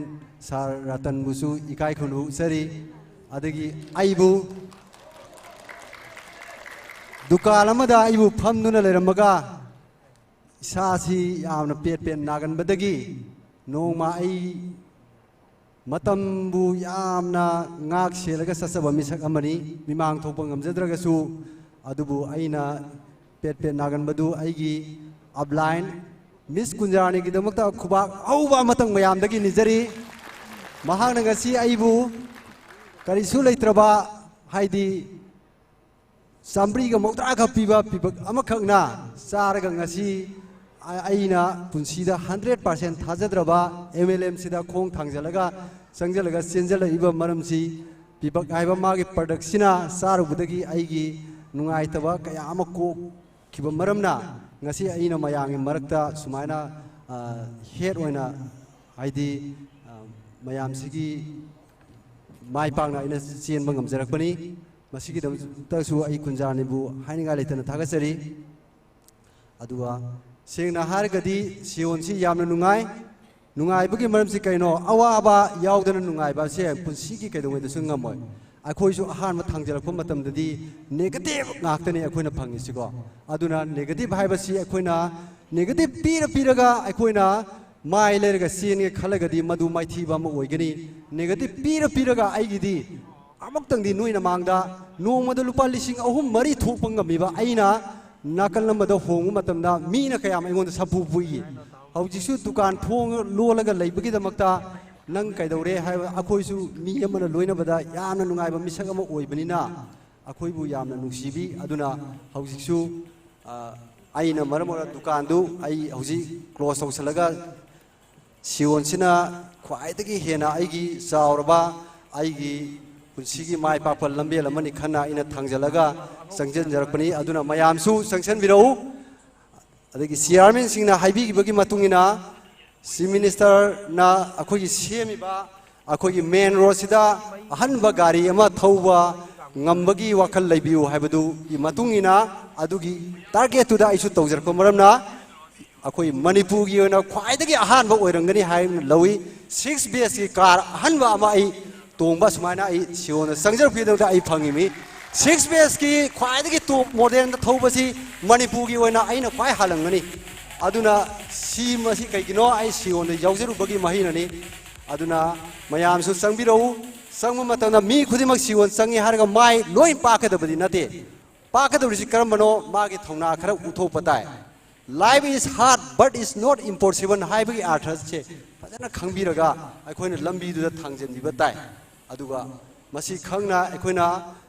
ꯁꯥꯔ ꯔꯇꯟꯕꯨꯁꯨ ꯏꯀꯥꯏ ꯈꯨꯝꯅꯕ ꯎꯠꯆꯔꯤ꯫ ꯑꯗꯒꯤ ꯑꯩꯕꯨ ꯗꯨꯀꯥꯟ ꯑꯃꯗ ꯑꯩꯕꯨ ꯐꯝꯗꯨꯅ ꯂꯩꯔꯝꯃꯒ ꯏꯁꯥꯁꯤ ꯌꯥꯝꯅ ꯄꯦꯠ ꯄꯦꯠ ꯅꯥꯒꯟꯕꯗꯒꯤ ꯅꯣꯡꯃ ꯑꯩ ꯃꯇꯝꯕꯨ ꯌꯥꯝꯅ ꯉꯥꯛ ꯁꯦꯜꯂꯒ ꯆꯠꯆꯕ ꯃꯤꯁꯛ ꯑꯃꯅꯤ꯫ ꯃꯤꯃꯥꯡ ꯊꯣꯛꯄ ꯉꯝꯖꯗ꯭ꯔꯒꯁꯨ, ꯑꯗꯨꯕꯨ ꯑꯩꯅ ꯄꯦꯠ ꯄꯦꯠ ꯅꯥꯒꯟꯕꯗꯨ ꯑꯩꯒꯤ ꯑꯞꯂꯥꯏꯟ ꯃꯤꯁ ꯀꯨꯟꯖꯥꯅꯤꯒꯤꯗꯃꯛꯇ ꯈꯨꯕꯥꯛ ꯍꯧꯕ ꯑꯃꯇꯪ ꯃꯌꯥꯝꯗꯒꯤ ꯅꯤꯖꯔꯤ꯫ ꯃꯍꯥꯛꯅ ꯉꯁꯤ ꯑꯩꯕꯨ ꯀꯔꯤꯁꯨ ꯂꯩꯇ꯭ꯔꯕ, ꯍꯥꯏꯗꯤ ꯆꯥꯝꯃꯔꯤꯒ ꯃꯧꯗ꯭ꯔꯥꯒ ꯄꯤꯕ ꯄꯤꯕꯛ ꯑꯃꯈꯛꯅ ꯆꯥꯔꯒ ꯉꯁꯤ ꯑ-, ꯑꯩꯅ ꯄꯨꯟꯁꯤꯗ ꯍꯟꯗ꯭ꯔꯦꯠ ꯄꯥꯔꯁꯦꯟ ꯊꯥꯖꯗ꯭ꯔꯕ ꯑꯦꯝ ꯑꯦꯜ ꯑꯦꯝꯁꯤꯗ ꯈꯣꯡ ꯊꯥꯡꯖꯜꯂꯒ ꯆꯪꯁꯤꯜꯂꯒ ꯆꯦꯟꯁꯤꯜꯂꯛꯏꯕ ꯃꯔꯝꯁꯤ ꯄꯤꯕꯛ ꯍꯥꯏꯕ ꯃꯥꯒꯤ ꯄ꯭ꯔꯗꯛꯁꯤꯅ ꯆꯥꯔꯨꯕꯗꯒꯤ ꯑꯩꯒꯤ ꯅꯨꯡꯉꯥꯏꯇꯕ ꯀꯌꯥ ꯑꯃ ꯀꯣꯛꯈꯤꯕ ꯃꯔꯝꯅ ꯉꯁꯤ ꯑꯩꯅ ꯃꯌꯥꯝꯒꯤ ꯃꯔꯛꯇ ꯁꯨꯃꯥꯏꯅ, ꯑ, ꯍꯦꯠ ꯑꯣꯏꯅ, ꯍꯥꯏꯗꯤ, ꯑ, ꯃꯌꯥꯝꯁꯤꯒꯤ ꯃꯥꯏ ꯄꯥꯛꯅ ꯑꯩꯅ ꯆꯦꯟꯕ ꯉꯝꯖꯔꯛꯄꯅꯤ꯫ ꯃꯁꯤꯒꯤꯗꯃꯛꯇꯁꯨ ꯑꯩ ꯀꯨꯟꯖꯥꯅꯤꯕꯨ ꯍꯥꯏꯅꯤꯡꯉꯥꯏ ꯂꯩꯇꯅ ꯊꯥꯒꯠꯆꯔꯤ꯫ ꯑꯗꯨꯒ ꯁꯦꯡꯅ ꯍꯥꯏꯔꯒꯗꯤ ꯁꯤꯌꯣꯟꯁꯤ ꯌꯥꯝꯅ ꯅꯨꯡꯉꯥꯏ꯫ ꯅꯨꯡꯉꯥꯏꯕꯒꯤ ꯃꯔꯝꯁꯤ ꯀꯩꯅꯣ? ꯑꯋꯥꯕ ꯌꯥꯎꯗꯅ ꯅꯨꯡꯉꯥꯏꯕ ꯑꯁꯦ ꯄꯨꯟꯁꯤꯒꯤ ꯀꯩꯗꯧꯉꯩꯗꯁꯨ ꯉꯝꯃꯣꯏ꯫ ꯑꯩꯈꯣꯏꯁꯨ ꯑꯍꯥꯟꯕ ꯊꯥꯡꯖꯔꯛꯄ ꯃꯇꯝꯗꯗꯤ ꯅꯦꯒꯦꯇꯤꯚ ꯉꯥꯛꯇꯅꯤ ꯑꯩꯈꯣꯏꯅ ꯐꯪꯉꯤꯁꯤꯀꯣ꯫ ꯑꯗꯨꯅ ꯅꯦꯒꯦꯇꯤꯚ ꯍꯥꯏꯕꯁꯤ ꯑꯩꯈꯣꯏꯅ ꯅꯦꯒꯦꯇꯤꯚ ꯄꯤꯔ ꯄꯤꯔꯒ ꯑꯩꯈꯣꯏꯅ ꯃꯥꯏ ꯂꯩꯔꯒ ꯆꯦꯟꯒꯦ ꯈꯜꯂꯒꯗꯤ ꯃꯗꯨ ꯃꯥꯏꯊꯤꯕ ꯑꯃ ꯑꯣꯏꯒꯅꯤ꯫ ꯅꯦꯒꯦꯇꯤꯚ ꯄꯤꯔ ꯄꯤꯔꯒ ꯑꯩꯒꯤꯗꯤ ꯑꯃꯨꯛꯇꯪꯗꯤ ꯅꯣꯏꯅ ꯃꯥꯡꯗ ꯅꯣꯡꯃꯗ ꯂꯨꯄꯥ ꯂꯤꯁꯤꯡ ꯑꯍꯨꯝ ꯃꯔꯤ ꯊꯣꯛꯄ ꯉꯝꯃꯤꯕ ꯑꯩꯅ ꯅꯥꯀꯜ ꯑꯃꯗ ꯍꯣꯡꯕ ꯃꯇꯝꯗ ꯃꯤꯅ ꯀꯌꯥꯝ ꯑꯩꯉꯣꯟꯗ ꯁꯥꯐꯨ ꯐꯨꯏ꯫ ꯍꯧꯖꯤꯛꯁꯨ ꯗꯨꯀꯥꯟ ꯊꯣꯡ ꯂꯣꯜꯂꯒ ꯂꯩꯕꯒꯤꯗꯃꯛꯇ ꯅꯪ ꯀꯩꯗꯧꯔꯦ ꯍꯥꯏꯕ, ꯑꯩꯈꯣꯏꯁꯨ ꯃꯤ ꯑꯃꯅ ꯂꯣꯏꯅꯕꯗ ꯌꯥꯝꯅ ꯅꯨꯡꯉꯥꯏꯕ ꯃꯤꯁꯛ ꯑꯃ ꯑꯣꯏꯕꯅꯤꯅ ꯑꯩꯈꯣꯏꯕꯨ ꯌꯥꯝꯅ ꯅꯨꯡꯁꯤꯕꯤ꯫ ꯑꯗꯨꯅ ꯍꯧꯖꯤꯛꯁꯨ, ꯑ, ꯑꯩꯅ ꯃꯔꯝ ꯑꯣꯏꯔꯒ ꯗꯨꯀꯥꯟꯗꯨ ꯑꯩ ꯍꯧꯖꯤꯛ ꯀ꯭ꯂꯣꯖ ꯇꯧꯁꯤꯜꯂꯒ ꯁꯤꯌꯣꯟꯁꯤꯅ ꯈ꯭ꯋꯥꯏꯗꯒꯤ ꯍꯦꯟꯅ ꯑꯩꯒꯤ ꯆꯥꯎꯔꯕ, ꯑꯩꯒꯤ ꯄꯨꯟꯁꯤꯒꯤ ꯃꯥꯏ ꯄꯥꯛꯄ ꯂꯝꯕꯦꯜ ꯑꯃꯅꯤ ꯈꯟꯅ ꯑꯩꯅ ꯊꯥꯡꯖꯜꯂꯒ ꯆꯪꯁꯤꯟꯖꯔꯛꯄꯅꯤ꯫ ꯑꯗꯨꯅ ꯃꯌꯥꯝꯁꯨ ꯆꯪꯁꯤꯟꯕꯤꯔꯛꯎ꯫ ꯑꯗꯒꯤ ꯆꯤꯌꯥꯔꯃꯦꯟꯁꯤꯡꯅ ꯍꯥꯏꯕꯤꯈꯤꯕꯒꯤ ꯃꯇꯨꯡ ꯏꯟꯅ ꯆꯤꯐ ꯃꯤꯅꯤꯁꯇꯔꯅ ꯑꯩꯈꯣꯏꯒꯤ ꯁꯦꯝꯃꯤꯕ ꯑꯩꯈꯣꯏꯒꯤ ꯃꯦꯟ ꯔꯣꯗꯁꯤꯗ ꯑꯍꯟꯕ ꯒꯥꯔꯤ ꯑꯃ ꯊꯧꯕ ꯉꯝꯕꯒꯤ ꯋꯥꯈꯜ ꯂꯩꯕꯤꯌꯨ ꯍꯥꯏꯕꯗꯨꯒꯤ ꯃꯇꯨꯡ ꯏꯟꯅ ꯑꯗꯨꯒꯤ ꯇꯥꯔꯒꯦꯠꯇꯨꯗ ꯑꯩꯁꯨ ꯇꯧꯖꯔꯛꯄ ꯃꯔꯝꯅ ꯑꯩꯈꯣꯏ ꯃꯅꯤꯄꯨꯔꯒꯤ ꯑꯣꯏꯅ ꯈ꯭ꯋꯥꯏꯗꯒꯤ ꯑꯍꯥꯟꯕ ꯑꯣꯏꯔꯝꯒꯅꯤ ꯍꯥꯏꯅ ꯂꯧꯏ꯫ ꯁꯤꯛꯁ ꯕꯦꯁꯀꯤ ꯀꯥꯔ ꯑꯍꯟꯕ ꯑꯃ ꯑꯩ ꯇꯣꯡꯕ ꯁꯨꯃꯥꯏꯅ ꯑꯩ ꯁꯤꯌꯣꯟꯗ ꯆꯪꯖꯔꯛꯄꯒꯤꯗꯃꯛꯇ ꯑꯩ ꯐꯪꯉꯤꯃꯤ꯫ ꯁꯤꯛꯁ ꯕꯦꯁꯀꯤ ꯈ꯭ꯋꯥꯏꯗꯒꯤ ꯇꯣꯞ ꯃꯣꯗꯦꯜꯗ ꯊꯧꯕꯁꯤ ꯃꯅꯤꯄꯨꯔꯒꯤ ꯑꯣꯏꯅ ꯑꯩꯅ ꯈ꯭ꯋꯥꯏ ꯍꯥꯜꯂꯝꯒꯅꯤ꯫ ꯑꯗꯨꯅ ꯁꯤ ꯃꯁꯤ ꯀꯩꯒꯤꯅꯣ ꯑꯩ ꯁꯤꯌꯣꯟꯗ ꯌꯥꯎꯖꯔꯨꯕꯒꯤ ꯃꯍꯩꯅꯅꯤ꯫ ꯑꯗꯨꯅ ꯃꯌꯥꯝꯁꯨ ꯆꯪꯕꯤꯔꯛꯎ꯫ ꯆꯪꯕ ꯃꯇꯝꯗ ꯃꯤ ꯈꯨꯗꯤꯡꯃꯛ ꯁꯤꯌꯣꯟ ꯆꯪꯉꯤ ꯍꯥꯏꯔꯒ ꯃꯥꯏ ꯂꯣꯏ ꯄꯥꯛꯀꯗꯕꯗꯤ ꯅꯠꯇꯦ꯫ ꯄꯥꯛꯀꯗꯧꯔꯤꯁꯤ ꯀꯔꯝꯕꯅꯣ? ꯃꯥꯒꯤ ꯊꯧꯅꯥ ꯈꯔ ꯎꯠꯊꯣꯛꯄ ꯇꯥꯏ꯫ Life is hard but it's not impossible ꯍꯥꯏꯕꯒꯤ ꯑꯥꯔꯊꯁꯦ ꯐꯖꯅ ꯈꯪꯕꯤꯔꯒ ꯑꯩꯈꯣꯏꯅ ꯂꯝꯕꯤꯗꯨꯗ ꯊꯥꯡꯖꯟꯕꯤꯕ ꯇꯥꯏ꯫ ꯑꯗꯨꯒ ꯃꯁꯤ ꯈꯪꯅ ꯑꯩꯈꯣꯏꯅ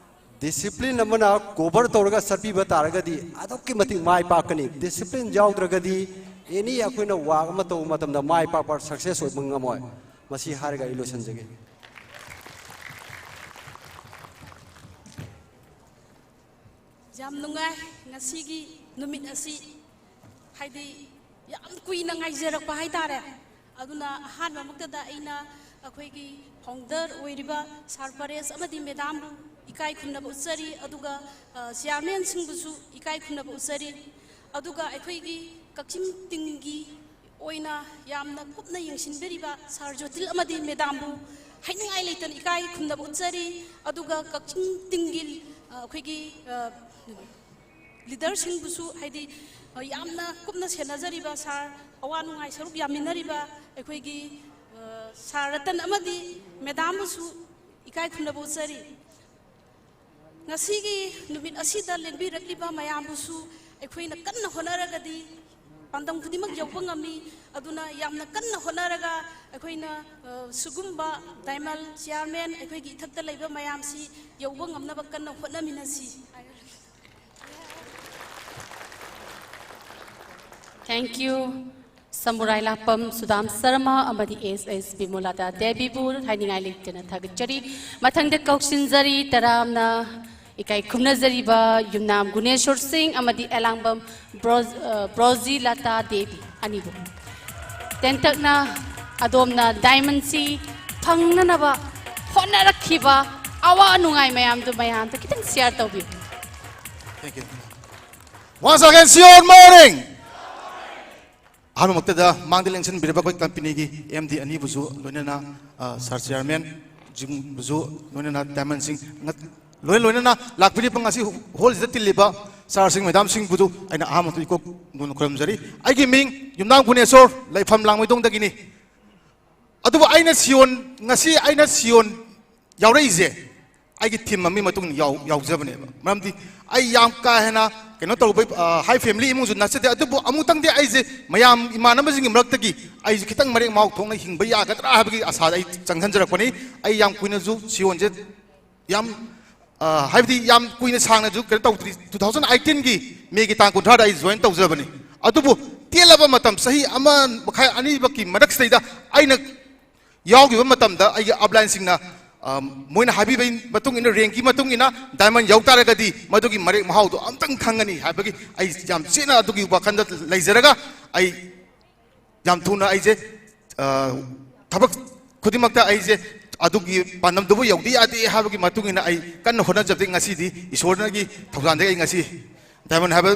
ꯗꯤꯁꯤꯄ꯭ꯂꯤꯟ ꯑꯃꯅ ꯀꯣꯚꯔ ꯇꯧꯔꯒ ꯆꯠꯄꯤꯕ ꯇꯥꯔꯒꯗꯤ ꯑꯗꯨꯛꯀꯤ ꯃꯇꯤꯛ ꯃꯥꯏ ꯄꯥꯛꯀꯅꯤ꯫ ꯗꯤꯁꯤꯄ꯭ꯂꯤꯟ ꯌꯥꯎꯗ꯭ꯔꯒꯗꯤ ꯑꯦꯅꯤ ꯑꯩꯈꯣꯏꯅ ꯋꯥꯛ ꯑꯃ ꯇꯧꯕ ꯃꯇꯝꯗ ꯃꯥꯏ ꯄꯥꯛꯄ ꯁꯛꯁꯦꯁ ꯑꯣꯏꯕ ꯉꯝꯃꯣꯏ꯫ ꯃꯁꯤ ꯍꯥꯏꯔꯒ ꯑꯩ ꯂꯣꯏꯁꯤꯟꯖꯒꯦ꯫ ꯌꯥꯝ ꯅꯨꯡꯉꯥꯏ ꯉꯁꯤꯒꯤ ꯅꯨꯃꯤꯠ ꯑꯁꯤ, ꯍꯥꯏꯗꯤ ꯌꯥꯝ ꯀꯨꯏꯅ ꯉꯥꯏꯖꯔꯛꯄ ꯍꯥꯏꯇꯥꯔꯦ꯫ ꯑꯗꯨꯅ ꯑꯍꯥꯟꯕꯃꯛꯇꯗ ꯑꯩꯅ ꯑꯩꯈꯣꯏꯒꯤ ꯐꯥꯎꯟꯗꯔ ꯑꯣꯏꯔꯤꯕ ꯁꯥꯔ ꯄꯔꯦꯁ ꯑꯃꯗꯤ ꯃꯦꯗꯥꯝꯕꯨ ꯏꯀꯥꯏ ꯈꯨꯝꯅꯕ ꯎꯠꯆꯔꯤ꯫ ꯑꯗꯨꯒ ꯆꯤꯌꯥꯔꯃꯦꯟꯁꯤꯡꯕꯨꯁꯨ ꯏꯀꯥꯏ ꯈꯨꯝꯅꯕ ꯎꯠꯆꯔꯤ꯫ ꯑꯗꯨꯒ ꯑꯩꯈꯣꯏꯒꯤ ꯀꯛꯆꯤꯡ ꯇꯤꯡꯒꯤ ꯑꯣꯏꯅ ꯌꯥꯝꯅ ꯀꯨꯞꯅ ꯌꯦꯡꯁꯤꯟꯕꯤꯔꯤꯕ ꯁꯥꯔ ꯖꯣꯇꯤꯜ ꯑꯃꯗꯤ ꯃꯦꯗꯥꯝꯕꯨ ꯍꯥꯏꯅꯤꯡꯉꯥꯏ ꯂꯩꯇꯅ ꯏꯀꯥꯏ ꯈꯨꯝꯅꯕ ꯎꯠꯆꯔꯤ꯫ ꯑꯗꯨꯒ ꯀꯛꯆꯤꯡ ꯇꯤꯡꯒꯤ ꯑꯩꯈꯣꯏꯒꯤ ꯂꯤꯗꯔꯁꯤꯡꯕꯨꯁꯨ, ꯍꯥꯏꯗꯤ ꯌꯥꯝꯅ ꯀꯨꯞꯅ ꯁꯦꯟꯅꯖꯔꯤꯕ ꯁꯥꯔ, ꯑꯋꯥ ꯅꯨꯡꯉꯥꯏ ꯁꯔꯨꯛ ꯌꯥꯃꯤꯟꯅꯔꯤꯕ ꯑꯩꯈꯣꯏꯒꯤ ꯁꯥꯔ ꯔꯇꯟ ꯑꯃꯗꯤ ꯃꯦꯗꯥꯝꯕꯨꯁꯨ ꯏꯀꯥꯏ ꯈꯨꯝꯅꯕ ꯎꯠꯆꯔꯤ꯫ ꯉꯁꯤꯒꯤ ꯅꯨꯃꯤꯠ ꯑꯁꯤꯗ ꯂꯦꯡꯕꯤꯔꯛꯂꯤꯕ ꯃꯌꯥꯝꯕꯨꯁꯨ ꯑꯩꯈꯣꯏꯅ ꯀꯟꯅ ꯍꯣꯠꯅꯔꯒꯗꯤ ꯄꯥꯟꯗꯝ ꯈꯨꯗꯤꯡꯃꯛ ꯌꯧꯕ ꯉꯝꯃꯤ꯫ ꯑꯗꯨꯅ ꯌꯥꯝꯅ ꯀꯟꯅ ꯍꯣꯠꯅꯔꯒ ꯑꯩꯈꯣꯏꯅ ꯁꯤꯒꯨꯝꯕ ꯗꯥꯏꯃꯜ ꯆꯤꯌꯥꯔꯃꯦꯟ ꯑꯩꯈꯣꯏꯒꯤ ꯏꯊꯛꯇ ꯂꯩꯕ ꯃꯌꯥꯝꯁꯤ ꯌꯧꯕ ꯉꯝꯅꯕ ꯀꯟꯅ ꯍꯣꯠꯅꯃꯤꯟꯅꯁꯤ꯫ Thank you. ꯁꯃꯨꯔꯥꯏ ꯂꯥꯛꯄꯝ ꯁꯨꯗꯥꯝ ꯁꯔꯃ ꯑꯃꯗꯤ ꯑꯦꯁ ꯑꯦꯁ ꯕꯤꯃꯣꯂꯥꯇꯥ ꯗꯦꯕꯤꯕꯨ ꯍꯥꯏꯅꯤꯡꯉꯥꯏ ꯂꯩꯇꯅ ꯊꯥꯒꯠꯆꯔꯤ꯫ ꯃꯊꯪꯗ ꯀꯧꯁꯤꯟꯖꯔꯤ ꯇꯔꯥꯝꯅ ꯏꯀꯥꯏ ꯈꯨꯝꯅꯖꯔꯤꯕ ꯌꯨꯝꯅꯥꯝ ꯒꯨꯅꯦꯁꯣꯔ ꯁꯤꯡ ꯑꯃꯗꯤ ꯑꯦꯂꯥꯡꯕꯝ ꯕ꯭ꯔꯣꯖ- ꯑ, ꯕ꯭ꯔꯣꯖꯤ ꯂꯇꯥ ꯗꯦꯕꯤ ꯑꯅꯤꯕꯨ꯫ ꯇꯦꯟꯇꯛꯅ ꯑꯗꯣꯝꯅ ꯗꯥꯏꯃꯟꯁꯤ ꯐꯪꯅꯅꯕ ꯍꯣꯠꯅꯔꯛꯈꯤꯕ ꯑꯋꯥ ꯅꯨꯡꯉꯥꯏ ꯃꯌꯥꯝꯗꯨ ꯃꯌꯥꯝꯗ ꯈꯤꯇꯪ share ꯇꯧꯕꯤꯌꯨ꯫ Thank you. Once again, Sion morning. ꯑꯍꯥꯟꯕꯃꯛꯇꯗ ꯃꯥꯡꯗ ꯂꯦꯡꯁꯤꯟꯕꯤꯔꯕ ꯑꯩꯈꯣꯏ ꯀꯝꯄꯅꯤꯒꯤ ꯑꯦꯝ ꯗꯤ ꯑꯅꯤꯕꯨꯁꯨ, ꯂꯣꯏꯅꯅ, ꯑ, ꯁꯥꯔ ꯆꯤꯌꯥꯔꯃꯦꯟ ꯖꯤꯡꯕꯨꯁꯨ, ꯂꯣꯏꯅꯅ ꯗꯥꯏꯃꯟꯁꯤꯡ ꯉ-, ꯂꯣꯏ ꯂꯣꯏꯅꯅ ꯂꯥꯛꯄꯤꯔꯤꯕ ꯉꯁꯤ ꯍꯣꯜꯁꯤꯗ ꯇꯤꯜꯂꯤꯕ ꯁꯥꯔꯁꯤꯡ ꯃꯦꯗꯥꯝꯁꯤꯡꯕꯨꯁꯨ ꯑꯩꯅ ꯑꯍꯥꯟꯕꯗ ꯏꯀꯣꯛ ꯅꯣꯟꯅ ꯈꯨꯔꯨꯝꯖꯔꯤ꯫ ꯑꯩꯒꯤ ꯃꯤꯡ ꯌꯨꯝꯅꯥꯝ ꯒꯨꯅꯦꯁꯣꯔ, ꯂꯩꯐꯝ ꯂꯥꯡꯃꯩꯗꯣꯡꯗꯒꯤꯅꯤ꯫ ꯑꯗꯨꯕꯨ ꯑꯩꯅ ꯁꯤꯌꯣꯟ, ꯉꯁꯤ ꯑꯩꯅ ꯁꯤꯌꯣꯟ ꯌꯥꯎꯔꯛꯏꯁꯦ ꯑꯩꯒꯤ ꯊꯤꯝ ꯑꯃꯒꯤ ꯃꯇꯨꯡ ꯏꯟꯅ ꯌꯥꯎ-, ꯌꯥꯎꯖꯕꯅꯦꯕ꯫ ꯃꯔꯝꯗꯤ ꯑꯩ ꯌꯥꯝ ꯀꯥ ꯍꯦꯟꯅ ꯀꯩꯅꯣ ꯇꯧꯕ, ꯑ, high family ꯏꯃꯨꯡꯁꯨ ꯅꯠꯆꯗꯦ꯫ ꯑꯗꯨꯕꯨ ꯑꯃꯨꯛꯇꯪꯗꯤ ꯑꯩꯁꯦ ꯃꯌꯥꯝ ꯏꯃꯥꯟꯅꯕꯁꯤꯡꯒꯤ ꯃꯔꯛꯇꯒꯤ ꯑꯩꯁꯨ ꯈꯤꯇꯪ ꯃꯔꯦꯛ ꯃꯍꯥꯎ ꯊꯣꯛꯅ ꯍꯤꯡꯕ ꯌꯥꯒꯗ꯭ꯔꯥ ꯍꯥꯏꯕꯒꯤ ꯑꯁꯥꯗ ꯑꯩ ꯆꯪꯁꯤꯟꯖꯔꯛꯄꯅꯤ꯫ ꯑꯩ ꯌꯥꯝ ꯀꯨꯏꯅꯁꯨ ꯁꯤꯌꯣꯟꯁꯦ ꯌꯥꯝ, ꯑ, ꯍꯥꯏꯕꯗꯤ ꯌꯥꯝ ꯀꯨꯏꯅ ꯁꯥꯡꯅꯁꯨ ꯀꯩꯅꯣ ꯇꯧꯗ꯭ꯔꯤ꯫ Two thousand eighteenꯒꯤ Mayꯒꯤ ꯇꯥꯡ ꯀꯨꯟꯊ꯭ꯔꯥꯗ ꯑꯩ join ꯇꯧꯖꯕꯅꯤ꯫ ꯑꯗꯨꯕꯨ ꯇꯦꯜꯂꯕ ꯃꯇꯝ, ꯆꯍꯤ ꯑꯃ ꯃꯈꯥꯏ ꯑꯅꯤꯃꯛꯀꯤ ꯃꯔꯛꯁꯤꯗꯩꯗ ꯑꯩꯅ ꯌꯥꯎꯈꯤꯕ ꯃꯇꯝꯗ ꯑꯩꯒꯤ uplineꯁꯤꯡꯅ, ꯑ, ꯃꯣꯏꯅ ꯍꯥꯏꯕꯤꯕꯒꯤ ꯃꯇꯨꯡ ꯏꯟꯅ, rankꯀꯤ ꯃꯇꯨꯡ ꯏꯟꯅ diamond ꯌꯧ ꯇꯥꯔꯒꯗꯤ ꯃꯗꯨꯒꯤ ꯃꯔꯦꯛ ꯃꯍꯥꯎꯗꯣ ꯑꯝꯇꯪ ꯈꯪꯒꯅꯤ ꯍꯥꯏꯕꯒꯤ ꯑꯩ ꯌꯥꯝ ꯆꯦꯠꯅ ꯑꯗꯨꯒꯤ ꯋꯥꯈꯜꯗ ꯂꯩꯖꯔꯒ ꯑꯩ ꯌꯥꯝ ꯊꯨꯅ ꯑꯩꯁꯦ, ꯑ, ꯊꯕꯛ ꯈꯨꯗꯤꯡꯃꯛꯇ ꯑꯩꯁꯦ ꯑꯗꯨꯒꯤ ꯄꯥꯟꯗꯝꯗꯨꯕꯨ ꯌꯧꯗ ꯌꯥꯗꯦ ꯍꯥꯏꯕꯒꯤ ꯃꯇꯨꯡ ꯏꯟꯅ ꯑꯩ ꯀꯟꯅ ꯍꯣꯠꯅꯖꯕꯗꯒꯤ ꯉꯁꯤꯗꯤ ꯏꯁꯣꯔꯅꯒꯤ ꯊꯧꯖꯥꯜꯗꯒꯤ ꯑꯩ ꯉꯁꯤ diamond ꯍꯥꯏꯕ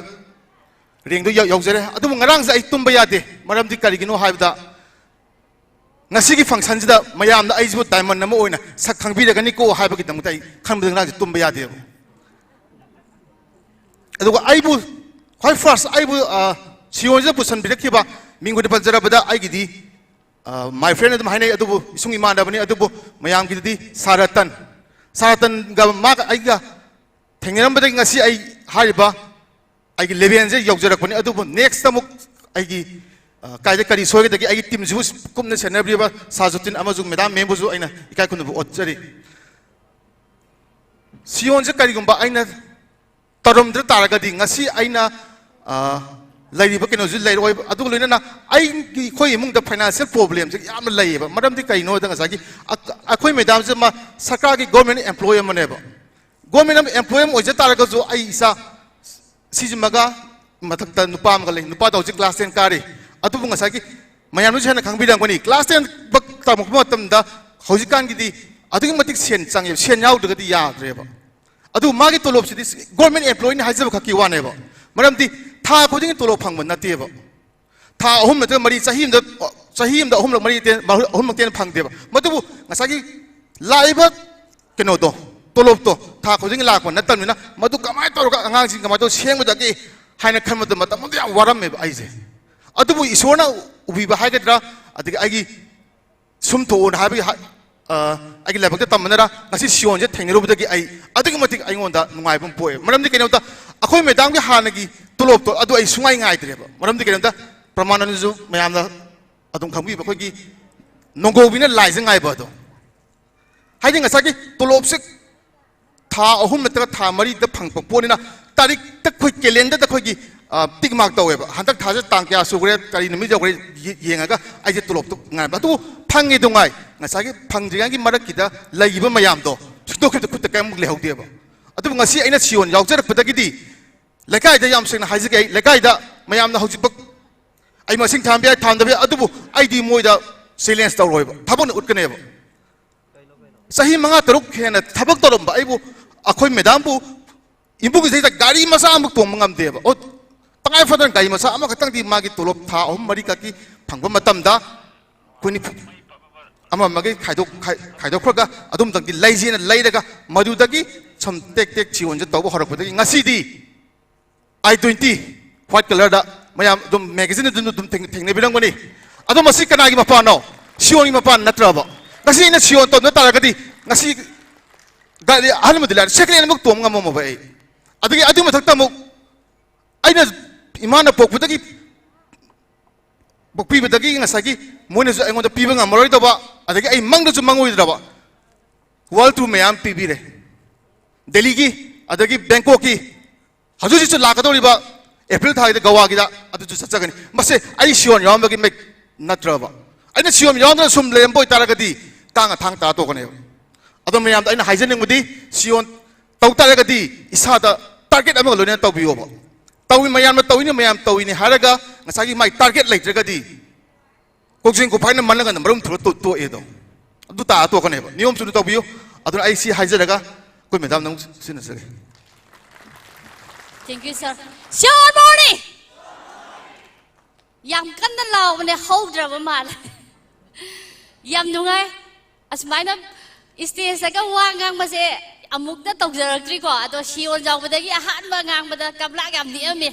rankꯗꯨ ꯌꯧ-, ꯌꯧꯖꯔꯦ꯫ ꯑꯗꯨꯕꯨ ꯉꯔꯥꯡꯁꯦ ꯑꯩ ꯇꯨꯝꯕ ꯌꯥꯗꯦ꯫ ꯃꯔꯝꯗꯤ ꯀꯔꯤꯒꯤꯅꯣ ꯍꯥꯏꯕꯗ ꯉꯁꯤꯒꯤ functionꯁꯤꯗ ꯃꯌꯥꯝꯅ ꯑꯩꯁꯤꯕꯨ diamond ꯑꯃ ꯑꯣꯏꯅ ꯁꯛ ꯈꯪꯕꯤꯔꯒꯅꯤꯀꯣ ꯍꯥꯏꯕꯒꯤꯗꯃꯛꯇ ꯑꯩ ꯈꯟꯕꯗ ꯉꯔꯥꯡꯁꯦ ꯇꯨꯝꯕ ꯌꯥꯗꯦꯕ꯫ ꯑꯗꯨꯒ ꯑꯩꯕꯨ ꯈ꯭ꯋꯥꯏ first ꯑꯩꯕꯨ, ꯑ, ꯁꯤꯌꯣꯟꯁꯤꯗ ꯄꯨꯁꯤꯟꯕꯤꯔꯛꯈꯤꯕ ꯃꯤꯡ ꯑꯣꯏꯅ ꯄꯟꯖꯔꯕꯗ ꯑꯩꯒꯤꯗꯤ, ꯑ, my friend ꯑꯗꯨꯝ ꯍꯥꯏꯅꯩ, ꯑꯗꯨꯕꯨ ꯏꯁꯨꯡ ꯏꯃꯥꯟꯅꯕꯅꯤ꯫ ꯑꯗꯨꯕꯨ ꯃꯌꯥꯝꯒꯤꯗꯗꯤ ꯁꯥꯔ ꯔꯇꯟ, ꯁꯥꯔ ꯔꯇꯟꯒ ꯃꯥꯒ ꯑꯩꯒ ꯊꯦꯡꯅꯔꯝꯕꯗꯒꯤ ꯉꯁꯤ ꯑꯩ ꯍꯥꯏꯔꯤꯕ ꯑꯩꯒꯤ levelꯁꯦ ꯌꯧꯖꯔꯛꯄꯅꯤ꯫ ꯑꯗꯨꯕꯨ next ꯑꯃꯨꯛ ꯑꯩꯒꯤ, ꯑ, ꯀꯥꯏꯗ ꯀꯔꯤ ꯁꯣꯏꯒꯗꯒꯦ, ꯑꯩꯒꯤ teamꯁꯤꯕꯨ ꯀꯨꯞꯅ ꯁꯦꯟꯅꯕꯤꯔꯤꯕ ꯁꯥꯔ ꯖꯣꯇꯤꯟ ꯑꯃꯁꯨꯡ ꯃꯦꯗꯥꯝ ꯃꯦꯝꯕꯨꯁꯨ ꯑꯩꯅ ꯏꯀꯥꯏ ꯈꯨꯝꯅꯕ ꯎꯠꯆꯔꯤ꯫ ꯁꯤꯌꯣꯟꯁꯦ ꯀꯔꯤꯒꯨꯝꯕ ꯑꯩꯅ ꯇꯧꯔꯝꯗ ꯇꯥꯔꯒꯗꯤ ꯉꯁꯤ ꯑꯩꯅ, ꯑ, ꯂꯩꯔꯤꯕ ꯀꯩꯅꯣꯁꯤ ꯂꯩꯔꯣꯏꯕ꯫ ꯑꯗꯨꯒ ꯂꯣꯏꯅꯅ ꯑꯩꯒꯤ, ꯑꯩꯈꯣꯏ ꯏꯃꯨꯡꯗ financial problemꯁꯦ ꯌꯥꯝꯅ ꯂꯩꯌꯦꯕ꯫ ꯃꯔꯝꯗꯤ ꯀꯩꯅꯣꯗ ꯉꯁꯥꯏꯒꯤ ꯑ-, ꯑꯩꯈꯣꯏ ꯃꯦꯗꯥꯝꯁꯦ ꯃꯥ ꯁꯔꯀꯥꯔꯒꯤ government employee ꯑꯃꯅꯦꯕ꯫ Government ꯑꯃ employee ꯑꯃ ꯑꯣꯏꯖ ꯇꯥꯔꯒꯁꯨ ꯑꯩ ꯏꯆꯥ ꯁꯤꯁꯤꯃꯒ ꯃꯊꯛꯇ ꯅꯨꯄꯥ ꯑꯃꯒ ꯂꯩ꯫ ꯅꯨꯄꯥꯗꯣ ꯍꯧꯖꯤꯛ class ten ꯀꯥꯔꯤ꯫ ꯑꯗꯨꯕꯨ ꯉꯁꯥꯏꯒꯤ ꯃꯌꯥꯝꯅꯁꯨ ꯍꯦꯟꯅ ꯈꯪꯕꯤꯔꯝꯒꯅꯤ, class ten ꯕꯛ ꯇꯝꯃꯛꯄ ꯃꯇꯝꯗ ꯍꯧꯖꯤꯛꯀꯥꯟꯒꯤꯗꯤ ꯑꯗꯨꯛꯀꯤ ꯃꯇꯤꯛ ꯁꯦꯟ ꯆꯪꯉꯦꯕ, ꯁꯦꯟ ꯌꯥꯎꯗ꯭ꯔꯒꯗꯤ ꯌꯥꯗ꯭ꯔꯦꯕ꯫ ꯑꯗꯨ ꯃꯥꯒꯤ ꯇꯣꯂꯣꯞꯁꯤꯗꯤ ꯒꯣꯔꯃꯦꯟ ꯑꯦꯝꯄ꯭ꯂꯣꯌꯤꯅꯤ ꯍꯥꯏꯖꯕ ꯈꯛꯀꯤ ꯋꯥꯅꯦꯕ꯫ ꯃꯔꯝꯗꯤ ꯊꯥ ꯈꯨꯗꯤꯡꯒꯤ ꯇꯣꯂꯣꯞ ꯐꯪꯕ ꯅꯠꯇꯦꯕ꯫ ꯊꯥ ꯑꯍꯨꯝ ꯅꯠꯇ꯭ꯔꯒ ꯃꯔꯤ, ꯆꯍꯤ ꯑꯃꯗ, ꯆꯍꯤ ꯑꯃꯗ ꯑꯍꯨꯝꯂꯛ ꯃꯔꯤ ꯇꯦꯟ-, ꯑꯍꯨꯝꯂꯛꯇꯩ ꯍꯦꯟꯅ ꯐꯪꯗꯦꯕ꯫ ꯃꯗꯨꯕꯨ ꯉꯁꯥꯏꯒꯤ ꯂꯥꯛꯏꯕ ꯀꯩꯅꯣꯗꯣ, ꯇꯣꯂꯣꯞꯇꯣ ꯊꯥ ꯈꯨꯗꯤꯡꯒꯤ ꯂꯥꯛꯄ ꯅꯠꯇꯕꯅꯤꯅ, ꯃꯗꯨ ꯀꯃꯥꯏꯅ ꯇꯧꯔꯒ ꯑꯉꯥꯡꯁꯤꯡ ꯀꯃꯥꯏꯅ ꯇꯧꯔ ꯁꯦꯝꯒꯗꯒꯦ ꯍꯥꯏꯅ ꯈꯟꯕꯗ ꯃꯇꯝ ꯑꯃꯗ ꯌꯥꯝ ꯋꯥꯔꯝꯃꯦꯕ ꯑꯩꯁꯦ꯫ ꯑꯗꯨꯕꯨ ꯏꯁꯣꯔꯅ ꯎꯕꯤꯕ ꯍꯥꯏꯒꯗ꯭ꯔꯥ, ꯑꯗꯒꯤ ꯑꯩꯒꯤ ꯁꯨꯝ ꯊꯣꯛꯑꯣꯅ ꯍꯥꯏꯕꯒꯤ ꯍꯥ-, ꯑ, ꯑꯩꯒꯤ ꯂꯥꯏꯕꯛꯇ ꯇꯝꯕꯅꯔ ꯉꯁꯤ ꯁꯤꯌꯣꯟꯁꯦ ꯊꯦꯡꯅꯔꯨꯕꯗꯒꯤ ꯑꯩ ꯑꯗꯨꯛꯀꯤ ꯃꯇꯤꯛ ꯑꯩꯉꯣꯟꯗ ꯅꯨꯡꯉꯥꯏꯕ ꯑꯃ ꯄꯣꯛꯑꯦ꯫ ꯃꯔꯝꯗꯤ ꯀꯩꯅꯣꯝꯇ ꯑꯩꯈꯣꯏ ꯃꯦꯗꯥꯝꯒꯤ ꯍꯥꯟꯅꯒꯤ ꯇꯣꯂꯣꯞꯇꯣ ꯑꯗꯨ ꯑꯩ ꯁꯨꯡꯉꯥꯏ ꯉꯥꯏꯗ꯭ꯔꯦꯕ꯫ ꯃꯔꯝꯗꯤ ꯀꯩꯅꯣꯝꯇ ꯄ꯭ꯔꯃꯥꯟ ꯑꯅꯤꯁꯨ ꯃꯌꯥꯝꯅ ꯑꯗꯨꯝ ꯈꯪꯕꯤꯕ, ꯑꯩꯈꯣꯏꯒꯤ ꯅꯣꯡꯒꯧꯕꯤꯅ ꯂꯥꯏꯖ ꯉꯥꯏꯕ ꯑꯗꯣ꯫ ꯍꯥꯏꯗꯤ ꯉꯁꯥꯏꯒꯤ ꯇꯣꯂꯣꯞꯁꯦ ꯊꯥ ꯑꯍꯨꯝ ꯅꯠꯇ꯭ꯔꯒ ꯊꯥ ꯃꯔꯤꯗ ꯐꯪꯉꯛꯄ ꯄꯣꯠꯅꯤꯅ ꯇꯥꯔꯤꯛꯇ ꯑꯩꯈꯣꯏ ꯀꯦꯂꯦꯟꯗꯔꯗ ꯑꯩꯈꯣꯏꯒꯤ, ꯑ, ꯇꯤꯛ ꯃꯥꯔꯛ ꯇꯧꯋꯦꯕ꯫ ꯍꯟꯗꯛ ꯊꯥꯁꯦ ꯇꯥꯡ ꯀꯌꯥ ꯁꯨꯈ꯭ꯔꯦ, ꯀꯔꯤ ꯅꯨꯃꯤꯠ ꯌꯧꯈ꯭ꯔꯦ ꯌꯦ-, ꯌꯦꯡꯉꯒ ꯑꯩꯁꯦ ꯇꯣꯂꯣꯞꯇꯣ ꯉꯥꯏꯕ꯫ ꯑꯗꯨꯕꯨ ꯐꯪꯉꯤ ꯅꯨꯡꯉꯥꯏ, ꯉꯁꯥꯏꯒꯤ ꯐꯪꯗ꯭ꯔꯤꯉꯩꯒꯤ ꯃꯔꯛꯀꯤꯗ ꯂꯩꯈꯤꯕ ꯃꯌꯥꯝꯗꯣ ꯁꯨꯡꯗꯣꯛꯈꯤꯕꯗ ꯈꯨꯠꯇ ꯀꯔꯤꯃꯨꯛ ꯂꯩꯍꯧꯗꯦꯕ꯫ ꯑꯗꯨꯕꯨ ꯉꯁꯤ ꯑꯩꯅ ꯁꯤꯌꯣꯟ ꯌꯥꯎꯖꯔꯛꯄꯗꯒꯤꯗꯤ ꯂꯩꯀꯥꯏꯗ, ꯌꯥꯝ ꯁꯦꯡꯅ ꯍꯥꯏꯖꯒꯦ ꯑꯩ, ꯂꯩꯀꯥꯏꯗ ꯃꯌꯥꯝꯅ ꯍꯧꯖꯤꯛꯐꯥꯎ ꯑꯩ ꯃꯁꯤꯡ ꯊꯥꯟꯕ ꯌꯥꯏ, ꯊꯥꯟꯗꯕ ꯌꯥꯏ, ꯑꯗꯨꯕꯨ ꯑꯩꯗꯤ ꯃꯣꯏꯗ ꯆꯦꯂꯦꯟꯖ ꯇꯧꯔꯣꯏꯕ, ꯊꯕꯛꯅ ꯎꯠꯀꯅꯦꯕ꯫ ꯆꯍꯤ ꯃꯉꯥ ꯇꯔꯨꯛ ꯍꯦꯟꯅ ꯊꯕꯛ ꯇꯧꯔꯝꯕ ꯑꯩꯕꯨ, ꯑꯩꯈꯣꯏ ꯃꯦꯗꯥꯝꯕꯨ ꯏꯃꯨꯡꯁꯤꯗ ꯒꯥꯔꯤ ꯃꯆꯥ ꯑꯃ ꯇꯣꯡꯕ ꯉꯝꯗꯦꯕ꯫ ꯑꯣ, ꯇꯉꯥꯏ ꯐꯗꯅ ꯒꯥꯔꯤ ꯃꯆꯥ ꯑꯃꯈꯛꯇꯪꯗꯤ ꯃꯥꯒꯤ ꯇꯣꯂꯣꯞ ꯊꯥ ꯑꯍꯨꯝ ꯃꯔꯤ ꯈꯛꯀꯤ ꯐꯪꯕ ꯃꯇꯝꯗ ꯑꯩꯈꯣꯏ ꯅꯤꯐꯨ ꯑꯃ ꯑꯃꯒꯤ ꯈꯥꯏꯗꯣꯛ-, ꯈꯥꯏ-, ꯈꯥꯏꯗꯣꯛꯈ꯭ꯔꯒ ꯑꯗꯨꯝꯇꯪꯗꯤ ꯂꯩꯖꯦꯅ ꯂꯩꯔꯒ ꯃꯗꯨꯗꯒꯤ ꯁꯨꯝ ꯇꯦꯛ ꯇꯦꯛ ꯁꯤꯌꯣꯟꯁꯦ ꯇꯧꯕ ꯍꯧꯔꯛꯄꯗꯒꯤ ꯉꯁꯤꯗꯤ ꯑꯥꯏ ꯇ꯭ꯋꯦꯟꯇꯤ white colourꯗ ꯃꯌꯥꯝ ꯑꯗꯨꯝ magazine ꯑꯗꯨꯝ, ꯑꯗꯨꯝ ꯊꯦꯡ-, ꯊꯦꯡꯅꯕꯤꯔꯝꯒꯅꯤ꯫ ꯑꯗꯣ ꯃꯁꯤ ꯀꯅꯥꯒꯤ ꯃꯄꯥꯟꯅꯣ? ꯁꯤꯌꯣꯟꯒꯤ ꯃꯄꯥꯟ ꯅꯠꯇ꯭ꯔꯕ? ꯉꯁꯤ ꯑꯩꯅ ꯁꯤꯌꯣꯟ ꯇꯧꯗ ꯇꯥꯔꯒꯗꯤ ꯉꯁꯤ ꯒꯥꯔꯤ ꯑꯍꯟꯕꯗꯤ ꯂꯥꯏꯔꯦ, second hand ꯑꯃꯨꯛ ꯇꯣꯡꯕ ꯉꯝꯃꯝꯃꯣꯏ ꯑꯩ꯫ ꯑꯗꯒꯤ ꯑꯗꯨꯒꯤ ꯃꯊꯛꯇ ꯑꯃꯨꯛ ꯑꯩꯅ ꯏꯃꯥꯅ ꯄꯣꯛꯄꯗꯒꯤ, ꯄꯣꯛꯄꯤꯕꯗꯒꯤ ꯉꯁꯥꯏꯒꯤ ꯃꯣꯏꯅꯁꯨ ꯑꯩꯉꯣꯟꯗ ꯄꯤꯕ ꯉꯝꯃꯔꯣꯏꯗꯕ, ꯑꯗꯒꯤ ꯑꯩ ꯃꯪꯗꯁꯨ ꯃꯪꯉꯣꯏꯗ꯭ꯔꯕ world tour ꯃꯌꯥꯝ ꯄꯤꯕꯤꯔꯦ꯫ ꯗꯦꯜꯂꯤꯒꯤ, ꯑꯗꯒꯤ ꯕꯦꯡꯀꯣꯛꯀꯤ, ꯍꯧꯖꯤꯛ ꯍꯧꯖꯤꯛꯁꯨ ꯂꯥꯛꯀꯗꯧꯔꯤꯕ ꯑꯦꯄ꯭ꯔꯤꯜ ꯊꯥꯒꯤꯗ ꯒꯋꯥꯒꯤꯗ ꯑꯗꯨꯁꯨ ꯆꯠꯆꯒꯅꯤ꯫ ꯃꯁꯦ ꯑꯩ ꯁꯤꯌꯣꯟ ꯌꯥꯎꯔꯝꯕꯒꯤ ꯃꯩ ꯅꯠꯇ꯭ꯔꯕ? ꯑꯩꯅ ꯁꯤꯌꯣꯟ ꯌꯥꯎꯗꯅ ꯁꯨꯝ ꯂꯩꯔꯝꯕ ꯑꯣꯏꯇꯥꯔꯒꯗꯤ ꯀꯥꯡ ꯑꯊꯥꯡ ꯇꯥ ꯇꯣꯛꯀꯅꯦꯕ꯫ ꯑꯗꯣ ꯃꯌꯥꯝꯗ ꯑꯩꯅ ꯍꯥꯏꯖꯅꯤꯡꯕꯗꯤ, ꯁꯤꯌꯣꯟ ꯇꯧ ꯇꯥꯔꯒꯗꯤ ꯏꯁꯥꯗ target ꯑꯃꯒ ꯂꯣꯏꯅꯅ ꯇꯧꯕꯤꯌꯣꯕ꯫ ꯇꯧꯏ, ꯃꯌꯥꯝꯅ ꯇꯧꯏꯅꯤ, ꯃꯌꯥꯝ ꯇꯧꯏꯅꯤ ꯍꯥꯏꯔꯒ ꯉꯁꯥꯏꯒꯤ ꯃꯥꯏ target ꯂꯩꯇ꯭ꯔꯒꯗꯤ ꯀꯣꯛꯆꯦꯡ ꯀꯣꯛꯐꯥꯏꯅ ꯃꯜꯂꯒꯅ ꯃꯔꯨꯝ ꯊꯨꯔ ꯇꯣ-, ꯇꯣꯛꯑꯦꯗꯣ꯫ ꯑꯗꯨ ꯇꯥ ꯇꯣꯛꯀꯅꯦꯕ꯫ ꯅꯤꯌꯣꯝ ꯆꯨꯝꯅ ꯇꯧꯕꯤꯌꯨ꯫ ꯑꯗꯨꯅ ꯑꯩ ꯁꯤ ꯍꯥꯏꯖꯔꯒ ꯑꯩꯈꯣꯏ ꯃꯦꯗꯥꯝꯅ ꯑꯃꯨꯛ ꯁꯤꯟꯅꯖꯒꯦ꯫ Thank you, sir. Sure, morning. ꯌꯥꯝ ꯀꯟꯅ ꯂꯥꯎꯕꯅꯦ, ꯍꯧꯗ꯭ꯔꯕ ꯃꯥꯜꯂꯦ꯫ ꯌꯥꯝ ꯅꯨꯡꯉꯥꯏ꯫ ꯑꯁꯨꯃꯥꯏꯅ stageꯇꯒ ꯋꯥ ꯉꯥꯡꯕꯁꯦ ꯑꯃꯨꯛꯇ ꯇꯧꯖꯔꯛꯇ꯭ꯔꯤꯀꯣ꯫ ꯑꯗꯣ ꯁꯤꯌꯣꯟ ꯌꯥꯎꯕꯗꯒꯤ ꯑꯍꯥꯟꯕ ꯉꯥꯡꯕꯗ ꯀꯞꯂꯥꯛ ꯌꯥꯝ ꯅꯤꯛꯑꯝꯃꯦ꯫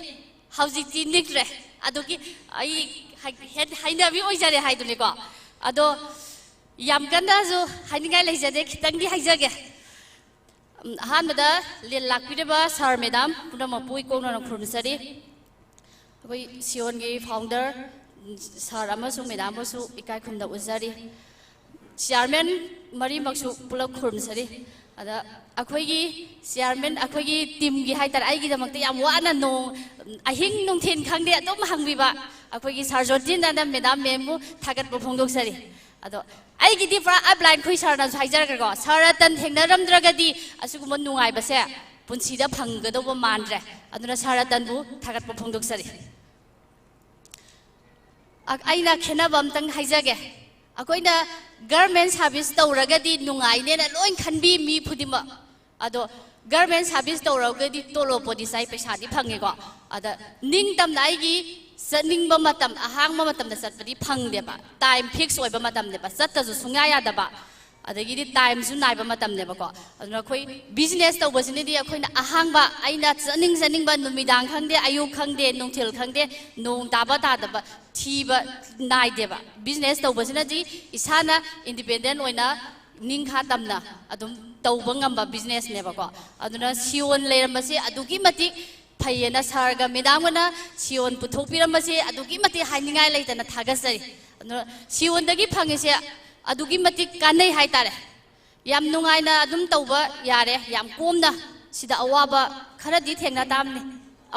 ꯍꯧꯖꯤꯛꯇꯤ ꯅꯤꯛꯇ꯭ꯔꯦ꯫ ꯑꯗꯨꯒꯤ ꯑꯩ ꯍꯩ-, ꯍꯦꯟ-, ꯍꯩꯅꯕꯤ ꯑꯣꯏꯖꯔꯦ ꯍꯥꯏꯗꯨꯅꯤꯀꯣ꯫ ꯑꯗꯣ ꯌꯥꯝ ꯀꯟꯅꯁꯨ ꯍꯥꯏꯅꯤꯡꯉꯥꯏ ꯂꯩꯖꯗꯦ, ꯈꯤꯇꯪꯗꯤ ꯍꯥꯏꯖꯒꯦ꯫ ꯎꯝ, ꯑꯍꯥꯟꯕꯗ ꯂꯦꯟ ꯂꯥꯛꯄꯤꯔꯤꯕ sir, madam ꯄꯨꯝꯅꯃꯛꯄꯨ ꯏꯀꯣꯛꯅꯅ ꯈꯨꯔꯨꯝꯖꯔꯤ꯫ ꯑꯩꯈꯣꯏ ꯁꯤꯌꯣꯟꯒꯤ founder, ꯎꯝ, sir ꯑꯃꯁꯨꯡ madam ꯕꯨꯁꯨ ꯏꯀꯥꯏ ꯈꯨꯝꯅ ꯎꯠꯆꯔꯤ꯫ Chairman ꯃꯔꯤꯃꯛꯁꯨ ꯄꯨꯂꯞ ꯈꯨꯔꯨꯝꯖꯔꯤ꯫ ꯑꯗ ꯑꯩꯈꯣꯏꯒꯤ chairman, ꯑꯩꯈꯣꯏꯒꯤ teamꯒꯤ ꯍꯥꯏꯇꯥꯔꯦ, ꯑꯩꯒꯤꯗꯃꯛꯇ ꯌꯥꯝ ꯋꯥꯅ ꯅꯣꯡ, ꯑꯍꯤꯡ ꯅꯨꯡꯊꯤꯟ ꯈꯪꯗꯦ ꯑꯗꯨꯝ ꯍꯪꯕꯤꯕ ꯑꯩꯈꯣꯏꯒꯤ sir ꯖꯣꯇꯤꯟꯗꯅ madam, ma'amꯕꯨ ꯊꯥꯒꯠꯄ ꯐꯣꯡꯗꯣꯛꯆꯔꯤ꯫ ꯑꯗꯣ ꯑꯩꯒꯤꯗꯤ ꯄꯨꯔꯥ upline, ꯑꯩꯈꯣꯏ sirꯅꯁꯨ ꯍꯥꯏꯖꯔꯛꯈ꯭ꯔꯦꯀꯣ, sir ꯔꯇꯟ ꯊꯦꯡꯅꯔꯝꯗ꯭ꯔꯒꯗꯤ ꯑꯁꯤꯒꯨꯝꯕ ꯅꯨꯡꯉꯥꯏꯕꯁꯦ ꯄꯨꯟꯁꯤꯗ ꯐꯪꯒꯗꯧꯕ ꯃꯥꯟꯗ꯭ꯔꯦ꯫ ꯑꯗꯨꯅ sir ꯔꯇꯟꯕꯨ ꯊꯥꯒꯠꯄ ꯐꯣꯡꯗꯣꯛꯆꯔꯤ꯫ ꯑ-, ꯑꯩꯅ ꯈꯦꯠꯅꯕ ꯑꯝꯇꯪ ꯍꯥꯏꯖꯒꯦ꯫ ꯑꯩꯈꯣꯏꯅ government service ꯇꯧꯔꯒꯗꯤ ꯅꯨꯡꯉꯥꯏꯅꯦꯅ ꯂꯣꯏ ꯈꯟꯕꯤ ꯃꯤ ꯈꯨꯗꯤꯡꯃꯛ꯫ ꯑꯗꯣ government service ꯇꯧꯔꯒꯗꯤ ꯇꯣꯂꯣꯞꯄꯨꯗꯤ ꯆꯥꯏ, ꯄꯩꯁꯥꯗꯤ ꯐꯪꯉꯦꯀꯣ꯫ ꯑꯗ ꯅꯤꯡꯇꯝꯅ ꯑꯩꯒꯤ ꯆꯠꯅꯤꯡꯕ ꯃꯇꯝ, ꯑꯍꯥꯡꯕ ꯃꯇꯝꯗ ꯆꯠꯄꯗꯤ ꯐꯪꯗꯦꯕ꯫ Time fix ꯑꯣꯏꯕ ꯃꯇꯝꯅꯦꯕ, ꯆꯠꯇꯁꯨ ꯁꯨꯡꯌꯥ ꯌꯥꯗꯕ꯫ ꯑꯗꯒꯤꯗꯤ timeꯁꯨ ꯅꯥꯏꯕ ꯃꯇꯝꯅꯦꯕꯀꯣ꯫ ꯑꯗꯨꯅ ꯑꯩꯈꯣꯏ business ꯇꯧꯕꯁꯤꯅꯗꯤ ꯑꯩꯈꯣꯏꯅ ꯑꯍꯥꯡꯕ, ꯑꯩꯅ ꯆꯠꯅꯤꯡ ꯆꯠꯅꯤꯡꯕ ꯅꯨꯃꯤꯗꯥꯡ ꯈꯪꯗꯦ, ꯑꯌꯨꯛ ꯈꯪꯗꯦ, ꯅꯨꯡꯊꯤꯜ ꯈꯪꯗꯦ, ꯅꯣꯡ ꯇꯥꯕ ꯇꯥꯗꯕ ꯊꯤꯕ ꯅꯥꯏꯗꯦꯕ꯫ Business ꯇꯧꯕꯁꯤꯅꯗꯤ ꯏꯁꯥꯅ independent ꯑꯣꯏꯅ ꯅꯤꯡꯈꯥ ꯇꯝꯅ ꯑꯗꯨꯝ ꯇꯧꯕ ꯉꯝꯕ businessꯅꯦꯕꯀꯣ꯫ ꯑꯗꯨꯅ ꯁꯤꯌꯣꯟ ꯂꯩꯔꯝꯕꯁꯦ ꯑꯗꯨꯛꯀꯤ ꯃꯇꯤꯛ ꯐꯩꯌꯦꯅ sirꯒ madamꯒꯅ ꯁꯤꯌꯣꯟ ꯄꯨꯊꯣꯛꯄꯤꯔꯝꯕꯁꯦ ꯑꯗꯨꯛꯀꯤ ꯃꯇꯤꯛ ꯍꯥꯏꯅꯤꯡꯉꯥꯏ ꯂꯩꯇꯅ ꯊꯥꯒꯠꯆꯔꯤ꯫ ꯑꯗꯨꯅ ꯁꯤꯌꯣꯟꯗꯒꯤ ꯐꯪꯉꯤꯁꯦ ꯑꯗꯨꯛꯀꯤ ꯃꯇꯤꯛ ꯀꯥꯟꯅꯩ ꯍꯥꯏꯇꯥꯔꯦ꯫ ꯌꯥꯝ ꯅꯨꯡꯉꯥꯏꯅ ꯑꯗꯨꯝ ꯇꯧꯕ ꯌꯥꯔꯦ, ꯌꯥꯝ ꯀꯣꯝꯅ꯫ ꯁꯤꯗ ꯑꯋꯥꯕ ꯈꯔꯗꯤ ꯊꯦꯡꯅ ꯇꯥꯕꯅꯤ꯫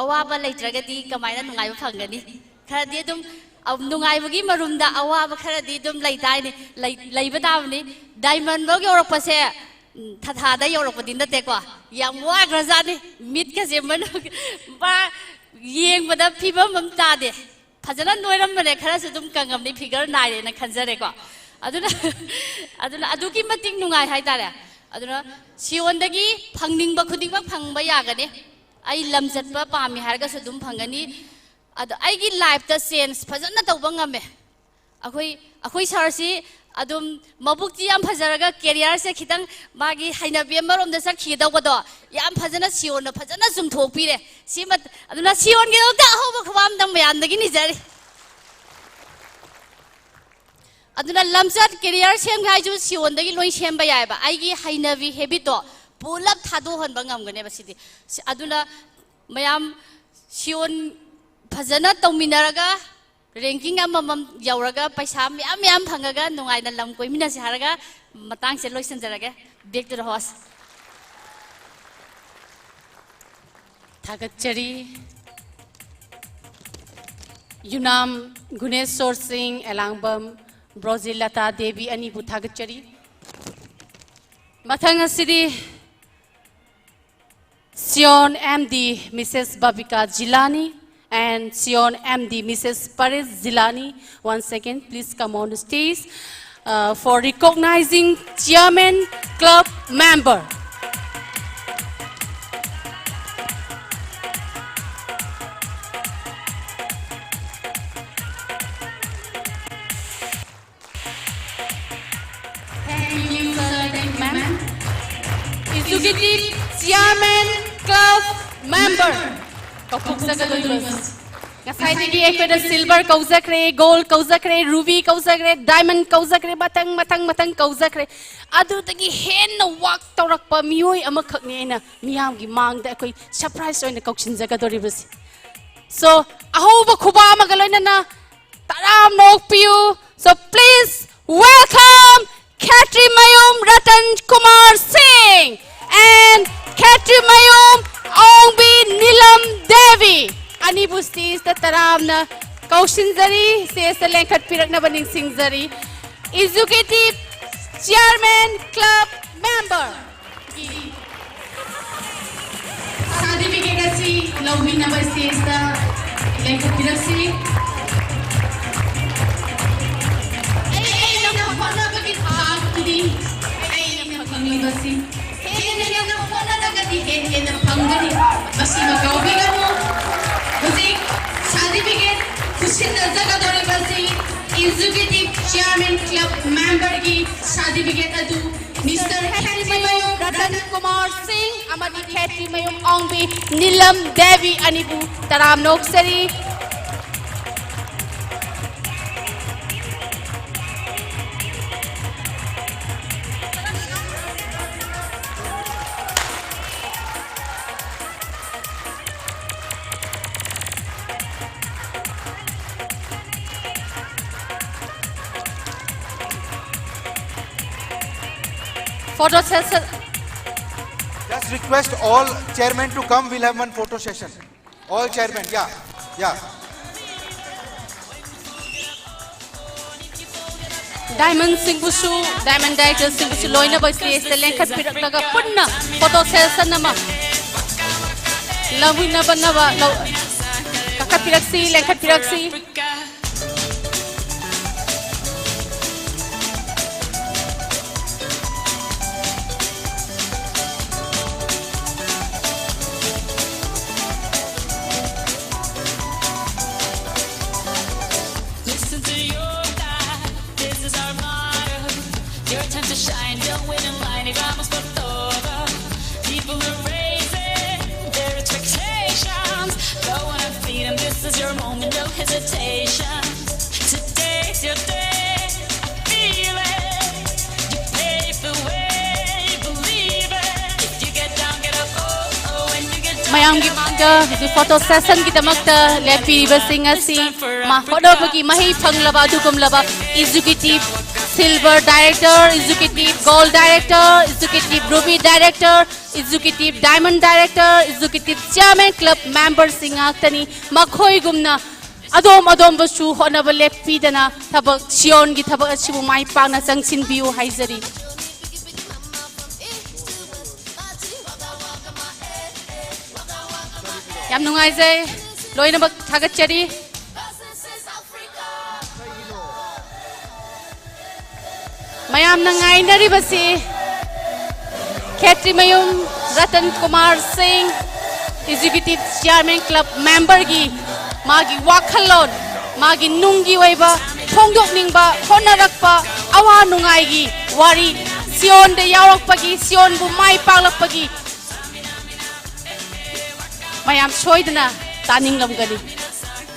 ꯑꯋꯥꯕ ꯂꯩꯇ꯭ꯔꯒꯗꯤ ꯀꯃꯥꯏꯅ ꯅꯨꯡꯉꯥꯏꯕ ꯐꯪꯒꯅꯤ? ꯈꯔꯗꯤ ꯑꯗꯨꯝ, ꯑ, ꯅꯨꯡꯉꯥꯏꯕꯒꯤ ꯃꯔꯨꯝꯗ ꯑꯋꯥꯕ ꯈꯔꯗꯤ ꯑꯗꯨꯝ ꯂꯩ ꯇꯥꯏꯅꯤ, ꯂꯩ-, ꯂꯩꯕ ꯇꯥꯕꯅꯤ꯫ Diamond ꯐꯧ ꯌꯧꯔꯛꯄꯁꯦ, ꯎꯝ, ꯊꯥꯊꯥꯗ ꯌꯧꯔꯛꯄꯗꯤ ꯅꯠꯇꯦꯀꯣ꯫ ꯌꯥꯝ ꯋꯥꯈ꯭ꯔꯖꯥꯠꯅꯤ꯫ ꯃꯤꯠꯀꯁꯦ ꯃꯅꯨꯡ, ꯄꯥ-, ꯌꯦꯡꯕꯗ ꯐꯤꯕꯝ ꯑꯃ ꯇꯥꯗꯦ꯫ ꯐꯖꯅ ꯅꯣꯏꯔꯝꯕꯅꯦ, ꯈꯔꯁꯨ ꯑꯗꯨꯝ ꯀꯪꯉꯝꯅꯤ, figure ꯅꯥꯏꯔꯦꯅ ꯈꯟꯖꯔꯦꯀꯣ꯫ ꯑꯗꯨꯅ ꯑꯗꯨꯅ ꯑꯗꯨꯛꯀꯤ ꯃꯇꯤꯛ ꯅꯨꯡꯉꯥꯏ ꯍꯥꯏꯇꯥꯔꯦ꯫ ꯑꯗꯨꯅ ꯁꯤꯌꯣꯟꯗꯒꯤ ꯐꯪꯅꯤꯡꯕ ꯈꯨꯗꯤꯡꯃꯛ ꯐꯪꯕ ꯌꯥꯒꯅꯤ꯫ ꯑꯩ ꯂꯝ ꯆꯠꯄ ꯄꯥꯝꯃꯤ ꯍꯥꯏꯔꯒꯁꯨ ꯑꯗꯨꯝ ꯐꯪꯒꯅꯤ꯫ ꯑꯗꯣ ꯑꯩꯒꯤ ꯂꯥꯏꯐꯇ ꯆꯦꯟꯖ ꯐꯖꯅ ꯇꯧꯕ ꯉꯝꯃꯦ꯫ ꯑꯩꯈꯣꯏ ꯑꯩꯈꯣꯏ ꯁꯥꯔꯁꯤ ꯑꯗꯨꯝ ꯃꯕꯨꯛꯇꯤ ꯌꯥꯝ ꯐꯖꯔꯒ ꯀꯦꯔꯤꯌꯔꯁꯦ ꯈꯤꯇꯪ ꯃꯥꯒꯤ ꯍꯩꯅꯕꯤ ꯑꯃꯔꯣꯝꯗ ꯆꯠꯈꯤꯒꯗꯧꯕꯗꯣ ꯌꯥꯝ ꯐꯖꯅ ꯁꯤꯌꯣꯟꯅ ꯐꯖꯅ ꯆꯨꯝꯊꯣꯛꯄꯤꯔꯦ꯫ ꯁꯤꯃ ꯑꯗꯨꯅ ꯁꯤꯌꯣꯟꯒꯤꯗꯃꯛꯇ ꯑꯍꯧꯕ ꯈꯨꯕꯥꯝꯗ ꯃꯌꯥꯝꯗꯒꯤ ꯅꯤꯖꯔꯤ꯫ ꯑꯗꯨꯅ ꯂꯝꯆꯠ ꯀꯦꯔꯤꯌꯔ ꯁꯦꯝꯒꯦ ꯍꯥꯏꯁꯨ ꯁꯤꯌꯣꯟꯗꯒꯤ ꯂꯣꯏ ꯁꯦꯝꯕ ꯌꯥꯏꯑꯕ꯫ ꯑꯩꯒꯤ ꯍꯩꯅꯕꯤ ꯍꯦꯕꯤꯠꯇꯣ ꯄꯨꯂꯞ ꯊꯥꯗꯣꯛꯍꯟꯕ ꯉꯝꯒꯅꯦꯕ ꯁꯤꯗꯤ꯫ ꯁꯤ- ꯑꯗꯨꯅ ꯃꯌꯥꯝ ꯁꯤꯌꯣꯟ ꯐꯖꯅ ꯇꯧꯃꯤꯟꯅꯔꯒ ꯔꯦꯡꯀꯤꯡ ꯑꯃꯃꯝ ꯌꯧꯔꯒ ꯄꯩꯁꯥ ꯃꯌꯥꯝ ꯃꯌꯥꯝ ꯐꯪꯉꯒ ꯅꯨꯡꯉꯥꯏꯅ ꯂꯝ ꯀꯣꯏꯃꯤꯟꯅꯁꯦ ꯍꯥꯏꯔꯒ ꯃꯇꯥꯡꯁꯦ ꯂꯣꯏꯁꯤꯟꯖꯔꯒꯦ꯫ Back to the host. ꯊꯥꯒꯠꯆꯔꯤ꯫ ꯌꯨꯅꯥꯝ ꯒꯨꯅꯦꯁꯣꯔ ꯁꯤꯡ, ꯑꯦꯂꯥꯡꯕꯝ ꯕ꯭ꯔꯣꯖꯤꯂꯇꯥ ꯗꯦꯕꯤ ꯑꯅꯤꯕꯨ ꯊꯥꯒꯠꯆꯔꯤ꯫ ꯃꯊꯪ ꯑꯁꯤꯗꯤ Sion M D, Missus Babika Jilani, and Sion M D, Missus Paris Jilani. Once again, please come on the stage uh, for recognizing Chairman Club Member. Thank you, sir. Thank you, ma'am. Executive Chairman Club Member. ꯀꯧꯊꯣꯛꯆꯒꯗꯣꯏꯕ꯫ ꯉꯁꯥꯏꯗꯒꯤ ꯑꯩꯈꯣꯏꯅ silver ꯀꯧꯖꯈ꯭ꯔꯦ, gold ꯀꯧꯖꯈ꯭ꯔꯦ, ruby ꯀꯧꯖꯈ꯭ꯔꯦ, diamond ꯀꯧꯖꯈ꯭ꯔꯦ, ꯃꯊꯪ ꯃꯊꯪ ꯃꯊꯪ ꯀꯧꯖꯈ꯭ꯔꯦ꯫ ꯑꯗꯨꯗꯒꯤ ꯍꯦꯟꯅ work ꯇꯧꯔꯛꯄ ꯃꯤꯑꯣꯏ ꯑꯃꯈꯛꯅꯤ ꯑꯩꯅ ꯃꯤꯌꯥꯝꯒꯤ ꯃꯥꯡꯗ ꯑꯩꯈꯣꯏ surprise ꯑꯣꯏꯅ ꯀꯧꯁꯤꯟꯖꯒꯗꯧꯔꯤꯕꯁꯤ꯫ So, ꯑꯍꯧꯕ ꯈꯨꯕꯥꯛ ꯑꯃꯒ ꯂꯣꯏꯅꯅ ꯇꯔꯥꯝꯅ ꯑꯣꯛꯄꯤꯌꯨ꯫ So please welcome Khetrimayum Ratan Kumar Singh and Khetrimayum Aungbi Nilam Devi. ꯑꯅꯤꯕꯨ stageꯇ ꯇꯔꯥꯝꯅ ꯀꯧꯁꯤꯟꯖꯔꯤ, stageꯇ ꯂꯦꯡꯈꯠꯄꯤꯔꯛꯅꯕ ꯅꯤꯡꯁꯤꯡꯖꯔꯤ꯫ Executive Chairman Club Member꯫ Certificate ꯑꯁꯤ ꯂꯧꯕꯤꯅꯕ stageꯇ ꯂꯦꯡꯈꯠꯄꯤꯔꯛꯁꯤ꯫ ꯑꯩ, ꯑꯩ ꯂꯧ-, ꯐꯪꯂꯤꯕꯁꯤ ꯍꯦꯟꯅ ꯍꯦꯟꯅ ꯍꯣꯠꯅꯔꯒꯗꯤ ꯍꯦꯟꯅ ꯍꯦꯟꯅ ꯐꯪꯒꯅꯤ꯫ ꯃꯁꯤꯃ ꯀꯥꯎꯕꯤꯒꯅꯨ꯫ ꯍꯧꯖꯤꯛ ꯁꯥꯔꯇꯤꯐꯤꯀꯦꯠ ꯈꯨꯠꯁꯤꯟꯅꯖꯒꯗꯧꯔꯤꯕꯁꯤ ꯑꯦꯛꯖꯤꯀ꯭ꯌꯨꯇꯤꯚ ꯆꯤꯌꯥꯔꯃꯦꯟ ꯀ꯭ꯂꯕ ꯃꯦꯝꯕꯔꯒꯤ ꯁꯥꯔꯇꯤꯐꯤꯀꯦꯠ ꯑꯗꯨ ꯃꯤꯁꯇꯔ ꯈꯦꯇ꯭ꯔꯤꯃꯌꯨꯝ ꯔꯇꯟ ꯀꯨꯃꯥꯔ ꯁꯤꯡ ꯑꯃꯗꯤ ꯈꯦꯇ꯭ꯔꯤꯃꯌꯨꯝ ꯑꯣꯡꯕꯤ ꯅꯤꯂꯝ ꯗꯦꯕꯤ ꯑꯅꯤꯕꯨ ꯇꯔꯥꯝꯅ ꯑꯣꯛꯆꯔꯤ꯫ Photo session. Just request all chairman to come. We'll have one photo session. All chairman, yeah, yeah. ꯗꯥꯏꯃꯟꯁꯤꯡꯕꯨꯁꯨ, ꯗꯥꯏꯃꯟ ꯗꯥꯏꯔꯦꯛꯇꯔꯁꯤꯡꯕꯨꯁꯨ ꯂꯣꯏꯅꯕ ꯁ꯭ꯇꯦꯖꯇ ꯂꯦꯡꯈꯠꯄꯤꯔꯛꯂꯒ ꯄꯨꯟꯅ ꯐꯣꯇꯣ ꯁꯦꯁꯟ ꯑꯃ ꯂꯧꯃꯤꯟꯅꯕꯅꯕ ꯂꯧ-, ꯀꯥꯈꯠꯄꯤꯔꯛꯁꯤ, ꯂꯦꯡꯈꯠꯄꯤꯔꯛꯁꯤ꯫ Listen to your God, this is our motto. Your time to shine, don't wait in line, y vamos por todo. People are raising their expectations. Go on and feed 'em, this is your moment, no hesitation. Today's your day, feel it. You pave the way, believe it. If you get down, get up, oh, oh, and you get down, ꯃꯌꯥꯝꯒꯤ ꯃꯥꯡꯗ ꯍꯧꯖꯤꯛ photo ꯁꯦꯁꯟꯒꯤꯗꯃꯛꯇ ꯂꯦꯞꯄꯤꯔꯤꯕꯁꯤꯡ ꯑꯁꯤ ꯃꯥ ꯍꯣꯠꯅꯕꯒꯤ ꯃꯍꯩ ꯐꯪꯂꯕ ꯑꯗꯨꯒꯨꯝꯂꯕ executive silver director, executive gold director, executive ruby director, executive diamond director, executive chairman club ꯃꯦꯝꯕꯔꯁꯤꯡ ꯉꯥꯛꯇꯅꯤ꯫ ꯃꯈꯣꯏꯒꯨꯝꯅ ꯑꯗꯣꯝ ꯑꯗꯣꯝꯕꯁꯨ ꯍꯣꯠꯅꯕ ꯂꯦꯞꯄꯤꯗꯅ ꯊꯕꯛ, ꯁꯤꯌꯣꯟꯒꯤ ꯊꯕꯛ ꯑꯁꯤꯕꯨ ꯃꯥꯏ ꯄꯥꯛꯅ ꯆꯪꯁꯤꯟꯕꯤꯌꯨ ꯍꯥꯏꯖꯔꯤ꯫ ꯌꯥꯝ ꯅꯨꯡꯉꯥꯏꯖꯩ꯫ ꯂꯣꯏꯅꯃꯛ ꯊꯥꯒꯠꯆꯔꯤ꯫ ꯃꯌꯥꯝꯅ ꯉꯥꯏꯅꯔꯤꯕꯁꯤ ꯈꯦꯇ꯭ꯔꯤꯃꯌꯨꯝ ꯔꯇꯟ ꯀꯨꯃꯥꯔ ꯁꯤꯡ, Executive Chairman Club memberꯒꯤ ꯃꯥꯒꯤ ꯋꯥꯈꯜꯂꯣꯟ, ꯃꯥꯒꯤ ꯅꯨꯡꯒꯤ ꯑꯣꯏꯕ ꯐꯣꯡꯗꯣꯛꯅꯤꯡꯕ, ꯍꯣꯠꯅꯔꯛꯄ, ꯑꯋꯥ ꯅꯨꯡꯉꯥꯏꯒꯤ ꯋꯥꯔꯤ, ꯁꯤꯌꯣꯟꯗ ꯌꯥꯎꯔꯛꯄꯒꯤ, ꯁꯤꯌꯣꯟꯕꯨ ꯃꯥꯏ ꯄꯥꯛꯂꯛꯄꯒꯤ ꯃꯌꯥꯝ ꯁꯣꯏꯗꯅ ꯇꯥꯅꯤꯡꯂꯝꯒꯅꯤ꯫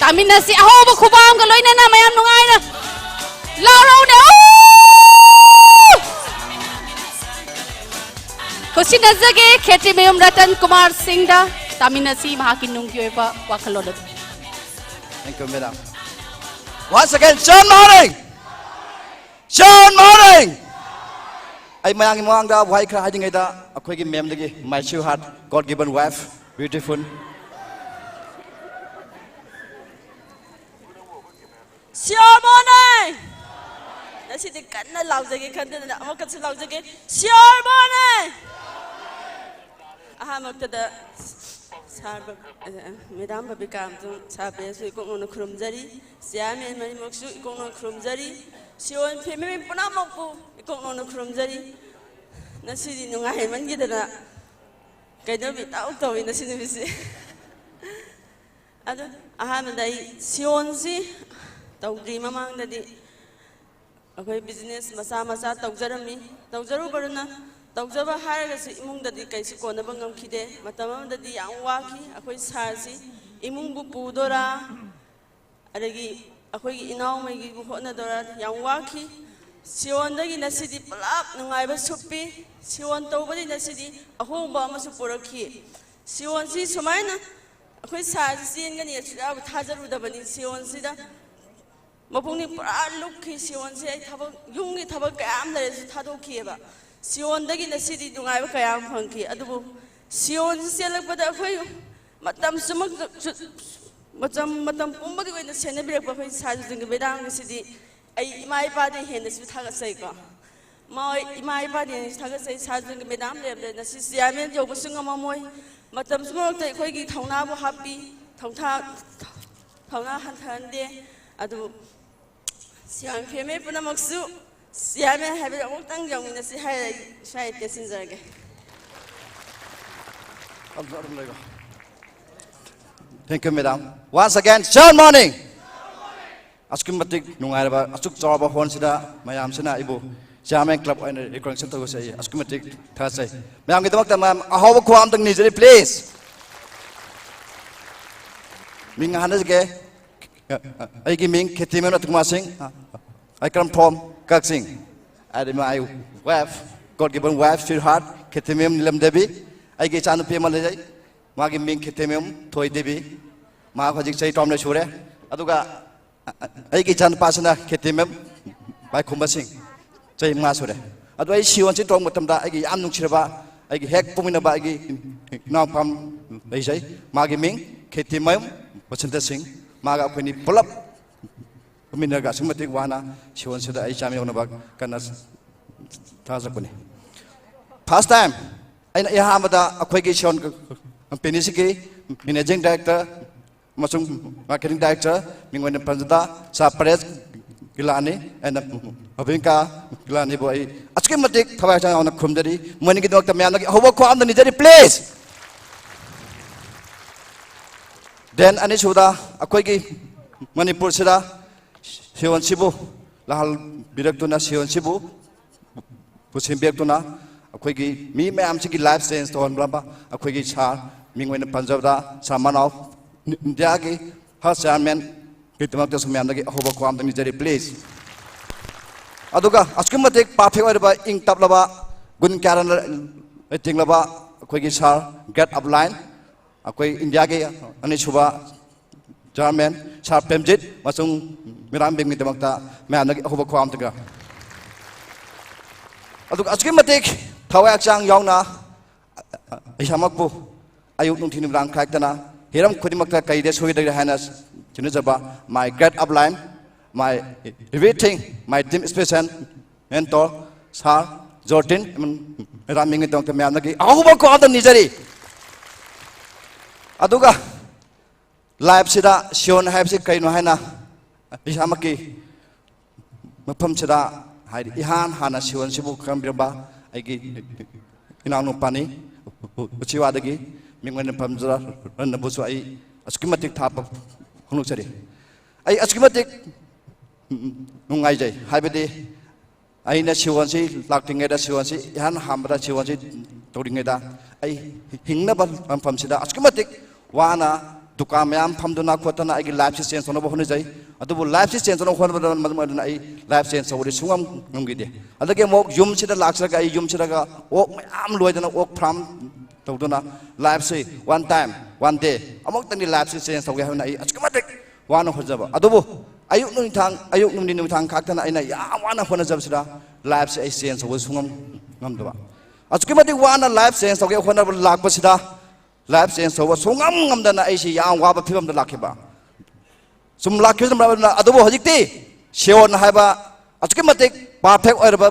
ꯇꯥꯃꯤꯟꯅꯁꯤ ꯑꯍꯧꯕ ꯈꯨꯕꯥꯝꯒ ꯂꯣꯏꯅꯅ ꯃꯌꯥꯝ ꯅꯨꯡꯉꯥꯏꯅ ꯂꯥꯎꯔꯧꯅꯦ꯫ ꯎ! ꯈꯨꯠꯁꯤꯟꯅꯖꯒꯦ ꯈꯦꯇ꯭ꯔꯤꯃꯌꯨꯝ ꯔꯇꯟ ꯀꯨꯃꯥꯔ ꯁꯤꯡꯗ꯫ ꯇꯥꯃꯤꯟꯅꯁꯤ ꯃꯍꯥꯛꯀꯤ ꯅꯨꯡꯒꯤ ꯑꯣꯏꯕ ꯋꯥꯈꯜꯂꯣꯟ ꯑꯗꯨ꯫ Thank you, madam. Once again, ꯁꯤꯌꯣꯟ ꯃꯍꯥꯔꯤꯡ! ꯁꯤꯌꯣꯟ ꯃꯍꯥꯔꯤꯡ! ꯑꯩ ꯃꯌꯥꯝꯒꯤ ꯃꯃꯥꯡꯗ ꯋꯥꯍꯩ ꯈꯔ ꯍꯥꯏꯗ꯭ꯔꯤꯉꯩꯗ ꯑꯩꯈꯣꯏꯒꯤ ꯃꯦꯝꯗꯒꯤ, my sweetheart, God given wife, beautiful. ꯁꯤꯌꯣꯔ ꯃꯣꯅꯦ! ꯉꯁꯤꯗꯤ ꯀꯟꯅ ꯂꯥꯎꯖꯒꯦ ꯈꯟꯗꯗꯅ ꯑꯃꯨꯛꯀꯁꯨ ꯂꯥꯎꯖꯒꯦ꯫ ꯁꯤꯌꯣꯔ ꯃꯣꯅꯦ! ꯑꯍꯥꯟꯕꯃꯛꯇꯗ ꯁꯥꯔ ꯕ-, ꯑ, ꯃꯦꯗꯥꯝ ꯕꯕꯤꯀꯥ ꯑꯃꯁꯨꯡ ꯁꯥꯔ ꯄ꯭ꯔꯦꯁꯁꯨ ꯏꯀꯣꯛ ꯅꯧꯅ ꯈꯨꯔꯨꯝꯖꯔꯤ꯫ ꯆꯤꯌꯥꯔꯃꯦꯟ ꯃꯔꯤꯃꯛꯁꯨ ꯏꯀꯣꯛ ꯅꯧꯅ ꯈꯨꯔꯨꯝꯖꯔꯤ꯫ ꯁꯤꯌꯣꯟ ꯐꯦꯃꯤꯂꯤ ꯄꯨꯝꯅꯃꯛꯄꯨ ꯏꯀꯣꯛ ꯅꯧꯅ ꯈꯨꯔꯨꯝꯖꯔꯤ꯫ ꯉꯁꯤꯗꯤ ꯅꯨꯡꯉꯥꯏꯃꯟꯈꯤꯗꯅ ꯀꯩꯅꯣꯝ ꯏꯇꯧ ꯇꯧꯏ ꯉꯁꯤ ꯅꯨꯃꯤꯠꯁꯦ꯫ ꯑꯗꯨ ꯑꯍꯥꯟꯕꯗ ꯑꯩ ꯁꯤꯌꯣꯟꯁꯤ ꯇꯧꯗ꯭ꯔꯤ ꯃꯃꯥꯡꯗꯗꯤ ꯑꯩꯈꯣꯏ ꯕꯤꯖꯤꯅꯦꯁ ꯃꯆꯥ ꯃꯆꯥ ꯇꯧꯖꯔꯝꯃꯤ꯫ ꯇꯧꯖꯔꯨꯕꯗꯨꯅ, ꯇꯧꯖꯕ ꯍꯥꯏꯔꯒꯁꯨ ꯏꯃꯨꯡꯗꯗꯤ ꯀꯩꯁꯨ ꯀꯣꯟꯅꯕ ꯉꯝꯈꯤꯗꯦ꯫ ꯃꯇꯝ ꯑꯃꯗꯗꯤ ꯌꯥꯝ ꯋꯥꯈꯤ꯫ ꯑꯩꯈꯣꯏ ꯁꯥꯔꯁꯤ ꯏꯃꯨꯡꯕꯨ ꯄꯨꯗꯣꯔꯥ, ꯑꯗꯒꯤ ꯑꯩꯈꯣꯏꯒꯤ ꯏꯅꯥꯎꯃꯩꯒꯤꯕꯨ ꯍꯣꯠꯅꯗꯣꯔꯥ, ꯌꯥꯝ ꯋꯥꯈꯤ꯫ ꯁꯤꯌꯣꯟꯗꯒꯤ ꯉꯁꯤꯗꯤ ꯄꯨꯂꯞ ꯅꯨꯡꯉꯥꯏꯕ ꯁꯨꯞꯄꯤ꯫ ꯁꯤꯌꯣꯟ ꯇꯧꯕꯗꯒꯤ ꯉꯁꯤꯗꯤ ꯑꯍꯣꯡꯕ ꯑꯃꯁꯨ ꯄꯨꯔꯛꯈꯤ꯫ ꯁꯤꯌꯣꯟꯁꯤ ꯁꯨꯃꯥꯏꯅ ꯑꯩꯈꯣꯏ ꯁꯥꯔꯁꯤ ꯆꯦꯟꯒꯅꯤ ꯑꯁꯨꯛ ꯌꯥꯝ ꯊꯥꯖꯔꯨꯗꯕꯅꯤ꯫ ꯁꯤꯌꯣꯟꯁꯤꯗ ꯃꯄꯨꯛꯅꯤꯡ ꯄꯨꯔꯥ ꯂꯨꯞꯈꯤ꯫ ꯁꯤꯌꯣꯟꯁꯦ ꯑꯩ ꯊꯕꯛ, ꯌꯨꯝꯒꯤ ꯊꯕꯛ ꯀꯌꯥ ꯑꯃ ꯂꯩꯔꯁꯨ ꯊꯥꯗꯣꯛꯈꯤꯑꯕ꯫ ꯁꯤꯌꯣꯟꯗꯒꯤ ꯉꯁꯤꯗꯤ ꯅꯨꯡꯉꯥꯏꯕ ꯀꯌꯥ ꯑꯃ ꯐꯪꯈꯤ꯫ ꯑꯗꯨꯕꯨ ꯁꯤꯌꯣꯟꯁꯤ ꯆꯦꯜꯂꯛꯄꯗ ꯑꯩꯈꯣꯏ ꯃꯇꯝ ꯆꯨꯝꯃꯛ-, ꯆꯨ-, ꯃꯇꯝ, ꯃꯇꯝ ꯄꯨꯝꯕꯒꯤ ꯑꯣꯏꯅ ꯁꯦꯟꯅꯕꯤꯔꯛꯄ ꯑꯩꯈꯣꯏ ꯁꯥꯔ ꯖꯣꯟꯒꯤ ꯃꯦꯗꯥꯝ ꯉꯁꯤꯗꯤ ꯑꯩ ꯏꯃꯥ ꯏꯄꯥꯗꯒꯤ ꯍꯦꯟꯅꯁꯨ ꯊꯥꯒꯠꯆꯩꯀꯣ꯫ ꯃꯣꯏ ꯏꯃꯥ ꯏꯄꯥꯗꯒꯤ ꯍꯦꯟꯅꯁꯨ ꯊꯥꯒꯠꯆꯩ꯫ ꯁꯥꯔ ꯖꯣꯟꯒꯤ ꯃꯦꯗꯥꯝ ꯂꯩꯔꯝꯗ꯭ꯔꯦ ꯉꯁꯤ ꯆꯤꯌꯥꯔꯃꯦꯟ ꯌꯧꯕꯁꯨ ꯉꯝꯃꯝꯃꯣꯏ꯫ ꯃꯇꯝ ꯄꯨꯝꯅꯃꯛꯇ ꯑꯩꯈꯣꯏꯒꯤ ꯊꯧꯅꯥꯕꯨ ꯍꯥꯞꯄꯤ, ꯊꯧꯊꯥ-, ꯊꯧꯅꯥ ꯍꯟꯊꯍꯟꯗꯦ꯫ ꯑꯗꯨ ꯁꯤꯌꯥꯟ ꯐꯦꯃꯤꯂꯤ ꯄꯨꯝꯅꯃꯛꯁꯨ ꯆꯤꯌꯥꯔꯃꯦꯟ ꯍꯥꯏꯕꯗꯨ ꯑꯃꯨꯛꯇꯪ ꯌꯧꯃꯤꯟꯅꯁꯤ ꯍꯥꯏꯔ ꯑꯩ ꯁ꯭ꯋꯥꯏꯗ ꯇꯦꯟꯁꯤꯟꯖꯔꯒꯦ꯫ Thank you, madam. Once again, Sean Morning. ꯑꯁꯨꯛꯀꯤ ꯃꯇꯤꯛ ꯅꯨꯡꯉꯥꯏꯔꯕ, ꯑꯁꯨꯛ ꯆꯥꯎꯔꯕ ꯍꯣꯜꯁꯤꯗ ꯃꯌꯥꯝꯁꯤꯅ ꯑꯩꯕꯨ ꯆꯤꯌꯥꯔꯃꯦꯟ ꯀ꯭ꯂꯕ ꯑꯣꯏꯅ ꯔꯤꯀꯣꯒꯅꯤꯁꯟ ꯇꯧꯕꯁꯦ ꯑꯩ ꯑꯁꯨꯛꯀꯤ ꯃꯇꯤꯛ ꯊꯥꯒꯠꯆꯩ꯫ ꯃꯌꯥꯝꯒꯤꯗꯃꯛꯇ ꯃꯌꯥꯝ ꯑꯍꯧꯕ ꯈꯨꯋꯥ ꯑꯝꯇꯪ ꯅꯤꯖꯔꯤ, ꯄ꯭ꯂꯤꯖ꯫ ꯃꯤꯡ ꯍꯥꯟꯅꯖꯒꯦ꯫ ꯑꯩꯒꯤ ꯃꯤꯡ ꯈꯦꯇꯤꯃꯌꯨꯝ ꯔꯥꯖꯀꯨꯃꯥꯔ ꯁꯤꯡ꯫ I come from Kakching. And my wife, God given wife, sweetheart, ꯈꯦꯇꯤꯃꯌꯨꯝ ꯅꯤꯂꯝ Devi. ꯑꯩꯒꯤ ꯏꯆꯥꯅꯨꯄꯤ ꯑꯃ ꯂꯩꯖꯩ꯫ ꯃꯥꯒꯤ ꯃꯤꯡ ꯈꯦꯇꯤꯃꯌꯨꯝ ꯊꯣꯏꯗꯦꯕꯤ꯫ ꯃꯥ ꯍꯧꯖꯤꯛ ꯆꯍꯤ ꯇꯔꯥꯍꯨꯝꯗꯣꯏ ꯁꯨꯔꯦ꯫ ꯑꯗꯨꯒ ꯑꯩꯒꯤ ꯏꯆꯥꯅꯨꯄꯥꯁꯤꯅ ꯈꯦꯇꯤꯃꯌꯨꯝ ꯄꯥꯏꯈꯣꯝꯕ ꯁꯤꯡ꯫ ꯆꯍꯤ ꯃꯉꯥ ꯁꯨꯔꯦ꯫ ꯑꯗꯣ ꯑꯩ ꯁꯤꯌꯣꯟꯁꯤ ꯇꯧꯔꯛꯄ ꯃꯇꯝꯗ ꯑꯩꯒꯤ ꯌꯥꯝ ꯅꯨꯡꯁꯤꯔꯕ, ꯑꯩꯒꯤ ꯍꯦꯛ ꯄꯣꯛꯃꯤꯟꯅꯕ ꯑꯩꯒꯤ ꯏꯅꯥꯎꯄꯥ ꯑꯃ ꯂꯩꯖꯩ꯫ ꯃꯥꯒꯤ ꯃꯤꯡ ꯈꯦꯇꯤꯃꯌꯨꯝ ꯕꯁꯟꯇ ꯁꯤꯡ꯫ ꯃꯥꯒ ꯑꯩꯈꯣꯏꯅꯤ ꯄꯨꯂꯞ ꯄꯣꯛꯃꯤꯟꯅꯔꯒ ꯑꯁꯨꯛꯀꯤ ꯃꯇꯤꯛ ꯋꯥꯅ ꯁꯤꯌꯣꯟꯁꯤꯗ ꯑꯩ ꯆꯥꯃꯤꯟꯅꯅꯕ ꯀꯟꯅ ꯊꯥꯖꯔꯛꯄꯅꯤ꯫ First time ꯑꯩꯅ ꯑꯍꯥꯟꯕꯗ ꯑꯩꯈꯣꯏꯒꯤ ꯁꯤꯌꯣꯟ ꯀꯝꯄꯦꯅꯤꯁꯤꯒꯤ ꯃꯦꯅꯦꯖꯤꯡ ꯗꯥꯏꯔꯦꯛꯇꯔ ꯑꯃꯁꯨꯡ ꯃꯥꯔꯀꯦꯇꯤꯡ ꯗꯥꯏꯔꯦꯛꯇꯔ, ꯃꯤꯡ ꯑꯣꯏꯅ ꯄꯟꯖꯗ ꯁꯥꯔ ꯄꯔꯦꯁ ꯒꯤꯂꯥꯅꯤ, ꯑꯩꯅ ꯃꯕꯤꯡꯀꯥ ꯒꯤꯂꯥꯅꯤꯕꯨ ꯑꯩ ꯑꯁꯨꯛꯀꯤ ꯃꯇꯤꯛ ꯊꯋꯥꯏ ꯍꯛꯆꯥꯡ ꯌꯥꯎꯅ ꯈꯨꯔꯨꯝꯖꯔꯤ꯫ ꯃꯣꯏꯅꯤꯒꯤꯗꯃꯛꯇ ꯃꯌꯥꯝꯗꯒꯤ ꯑꯍꯧꯕ ꯈꯨꯋꯥ ꯑꯝꯇ ꯅꯤꯖꯔꯤ, ꯄ꯭ꯂꯤꯖ꯫ Then ꯑꯅꯤꯁꯨꯕꯗ ꯑꯩꯈꯣꯏꯒꯤ ꯃꯅꯤꯄꯨꯔꯁꯤꯗ ꯁꯤꯌꯣꯟꯁꯤꯕꯨ ꯂꯥꯛꯍꯟꯕꯤꯔꯛꯇꯨꯅ, ꯁꯤꯌꯣꯟꯁꯤꯕꯨ ꯄꯨꯁꯤꯟꯕꯤꯔꯛꯇꯨꯅ ꯑꯩꯈꯣꯏꯒꯤ ꯃꯤ ꯃꯌꯥꯝꯁꯤꯒꯤ ꯂꯥꯏꯐ ꯆꯦꯟꯖ ꯇꯧꯍꯟꯕ ꯑꯩꯈꯣꯏꯒꯤ ꯁꯥꯔ, ꯃꯤꯡ ꯑꯣꯏꯅ ꯄꯟꯖꯕꯗ ꯁꯥꯔ ꯃꯅꯥꯎ, ꯏꯟꯗꯤꯌꯥꯒꯤ ꯍꯔ ꯆꯤꯌꯥꯔꯃꯦꯟꯒꯤꯗꯃꯛꯇꯁꯨ ꯃꯌꯥꯝꯗꯒꯤ ꯑꯍꯧꯕ ꯈꯨꯋꯥ ꯑꯝꯇ ꯅꯤꯖꯔꯤ, ꯄ꯭ꯂꯤꯖ꯫ ꯑꯗꯨꯒ ꯑꯁꯨꯛꯀꯤ ꯃꯇꯤꯛ ꯄꯥꯔꯐꯦꯛ ꯑꯣꯏꯔꯕ, ꯏꯪ ꯇꯞꯂꯕ, ꯒꯨꯟ ꯀꯌꯥꯅ ꯂꯩꯇꯦꯡꯂꯕ ꯑꯩꯈꯣꯏꯒꯤ ꯁꯥꯔ, ꯒ꯭ꯔꯦꯠ ꯑꯞꯂꯥꯏꯟ, ꯑꯩꯈꯣꯏ ꯏꯟꯗꯤꯌꯥꯒꯤ ꯑꯅꯤꯁꯨꯕ ꯆꯤꯌꯥꯔꯃꯦꯟ ꯁꯥꯔ ꯄ꯭ꯔꯦꯝꯖꯤꯠ ꯑꯃꯁꯨꯡ ꯃꯤꯔꯥꯝꯕꯦꯝꯒꯤꯗꯃꯛꯇ ꯃꯌꯥꯝꯗꯒꯤ ꯑꯍꯧꯕ ꯈꯨꯋꯥ ꯑꯃ ꯇꯧꯖꯔꯤ꯫ ꯑꯗꯨꯒ ꯑꯁꯨꯛꯀꯤ ꯃꯇꯤꯛ ꯊꯋꯥꯏ ꯍꯛꯆꯥꯡ ꯌꯥꯎꯅ ꯏꯁꯥꯃꯛꯄꯨ ꯑꯌꯨꯛ ꯅꯨꯡꯊꯤꯜ ꯅꯨꯃꯤꯗꯥꯡ ꯈꯥꯏꯗꯅ ꯍꯤꯔꯝ ꯈꯨꯗꯤꯡꯃꯛꯇ ꯀꯩꯗ ꯁꯣꯏꯒꯗꯒꯦ ꯍꯥꯏꯅ ꯁꯤꯟꯅꯖꯕ my great upline, my everything, my team special mentor, ꯁꯥꯔ ꯖꯣꯔꯇꯤꯟ ꯃꯤꯔꯥꯝꯕꯦꯝꯒꯤꯗꯃꯛꯇ ꯃꯌꯥꯝꯗꯒꯤ ꯑꯍꯧꯕ ꯈꯨꯋꯥ ꯑꯝꯇ ꯅꯤꯖꯔꯤ꯫ ꯑꯗꯨꯒ ꯂꯥꯏꯐꯁꯤꯗ ꯁꯤꯌꯣꯟ ꯍꯥꯏꯕꯁꯤ ꯀꯩꯅꯣ ꯍꯥꯏꯅ ꯏꯁꯥꯃꯛꯀꯤ ꯃꯐꯝꯁꯤꯗ, ꯍꯥꯏꯗꯤ, ꯏꯍꯥꯟ ꯍꯥꯟꯅ ꯁꯤꯌꯣꯟꯁꯤꯕꯨ ꯈꯪꯕꯤꯔꯝꯕ ꯑꯩꯒꯤ ꯏꯅꯥꯎꯅꯨꯄꯥꯅꯤ, ꯎꯆꯤꯋꯥꯗꯒꯤ꯫ ꯃꯤꯡ ꯑꯣꯏꯅ ꯄꯟꯖꯔꯕꯁꯨ ꯑꯩ ꯑꯁꯨꯛꯀꯤ ꯃꯇꯤꯛ ꯊꯥꯞꯄ ꯐꯣꯡꯗꯣꯛꯆꯔꯤ꯫ ꯑꯩ ꯑꯁꯨꯛꯀꯤ ꯃꯇꯤꯛ ꯅꯨꯡꯉꯥꯏꯖꯩ꯫ ꯍꯥꯏꯕꯗꯤ ꯑꯩꯅ ꯁꯤꯌꯣꯟꯁꯤ ꯂꯥꯛꯇ꯭ꯔꯤꯉꯩꯗ, ꯁꯤꯌꯣꯟꯁꯤ ꯏꯍꯥꯟ ꯍꯥꯟꯕꯗ ꯁꯤꯌꯣꯟꯁꯤ ꯇꯧꯔꯤꯉꯩꯗ, ꯑꯩ ꯍꯤꯡꯅꯕ ꯂꯥꯟꯐꯝꯁꯤꯗ ꯑꯁꯨꯛꯀꯤ ꯃꯇꯤꯛ ꯋꯥꯅ ꯗꯨꯀꯥꯟ ꯃꯌꯥꯝ ꯐꯝꯗꯨꯅ ꯈꯣꯠꯇꯅ ꯑꯩꯒꯤ ꯂꯥꯏꯐꯁꯤ ꯆꯦꯟꯖ ꯇꯧꯅꯕ ꯍꯣꯠꯅꯖꯩ꯫ ꯑꯗꯨꯕꯨ ꯂꯥꯏꯐꯁꯤ ꯆꯦꯟꯖ ꯇꯧꯅꯕ ꯍꯣꯠꯅꯕꯗ ꯃꯔꯝ ꯑꯣꯏꯗꯨꯅ ꯑꯩ ꯂꯥꯏꯐ ꯆꯦꯟꯖ ꯇꯧꯕꯗꯤ ꯁꯨꯡꯉꯝ ꯉꯝꯈꯤꯗꯦ꯫ ꯑꯗꯒꯤ ꯑꯃꯨꯛ ꯌꯨꯝꯁꯤꯗ ꯂꯥꯛꯆꯔꯒ ꯑꯩ ꯌꯨꯝꯁꯤꯗꯒ ꯑꯣꯛ ꯃꯌꯥꯝ ꯂꯣꯏꯗꯅ, ꯑꯣꯛ ꯐꯥꯔꯝ ꯇꯧꯗꯨꯅ ꯂꯥꯏꯐꯁꯤ one time, one day ꯑꯃꯨꯛꯇꯪꯗꯤ ꯂꯥꯏꯐꯁꯤ ꯆꯦꯟꯖ ꯇꯧꯒꯦ ꯍꯥꯏꯕꯅ ꯑꯩ ꯑꯁꯨꯛꯀꯤ ꯃꯇꯤꯛ ꯋꯥꯅ ꯍꯣꯠꯅꯖꯕ꯫ ꯑꯗꯨꯕꯨ ꯑꯌꯨꯛ ꯅꯨꯃꯤꯗꯥꯡ, ꯑꯌꯨꯛ ꯅꯨꯡꯊꯤꯟ ꯅꯨꯃꯤꯗꯥꯡ ꯈꯥꯛꯇꯅ ꯑꯩꯅ ꯌꯥꯝ ꯋꯥꯅ ꯍꯣꯠꯅꯖꯕꯁꯤꯗ ꯂꯥꯏꯐꯁꯦ ꯑꯩ ꯆꯦꯟꯖ ꯇꯧꯕ ꯁꯨꯡꯉꯝ ꯉꯝꯗꯕ꯫ ꯑꯁꯨꯛꯀꯤ ꯃꯇꯤꯛ ꯋꯥꯅ ꯂꯥꯏꯐ ꯆꯦꯟꯖ ꯇꯧꯒꯦ ꯍꯣꯠꯅꯕ ꯂꯥꯛꯄꯁꯤꯗ ꯂꯥꯏꯐ ꯆꯦꯟꯖ ꯇꯧꯕ ꯁꯨꯡꯉꯝ ꯉꯝꯗꯅ ꯑꯩꯁꯤ ꯌꯥꯝ ꯋꯥꯕ ꯐꯤꯕꯝꯗ ꯂꯥꯛꯈꯤꯕ꯫ ꯁꯨꯝ ꯂꯥꯛꯈꯤꯕꯁꯤꯅ ꯃꯔꯝ ꯑꯣꯏꯗꯨꯅ, ꯑꯗꯨꯕꯨ ꯍꯧꯖꯤꯛꯇꯤ ꯁꯤꯌꯣꯟ ꯍꯥꯏꯕ ꯑꯁꯨꯛꯀꯤ ꯃꯇꯤꯛ ꯄꯔꯐꯦꯛ ꯑꯣꯏꯔꯕ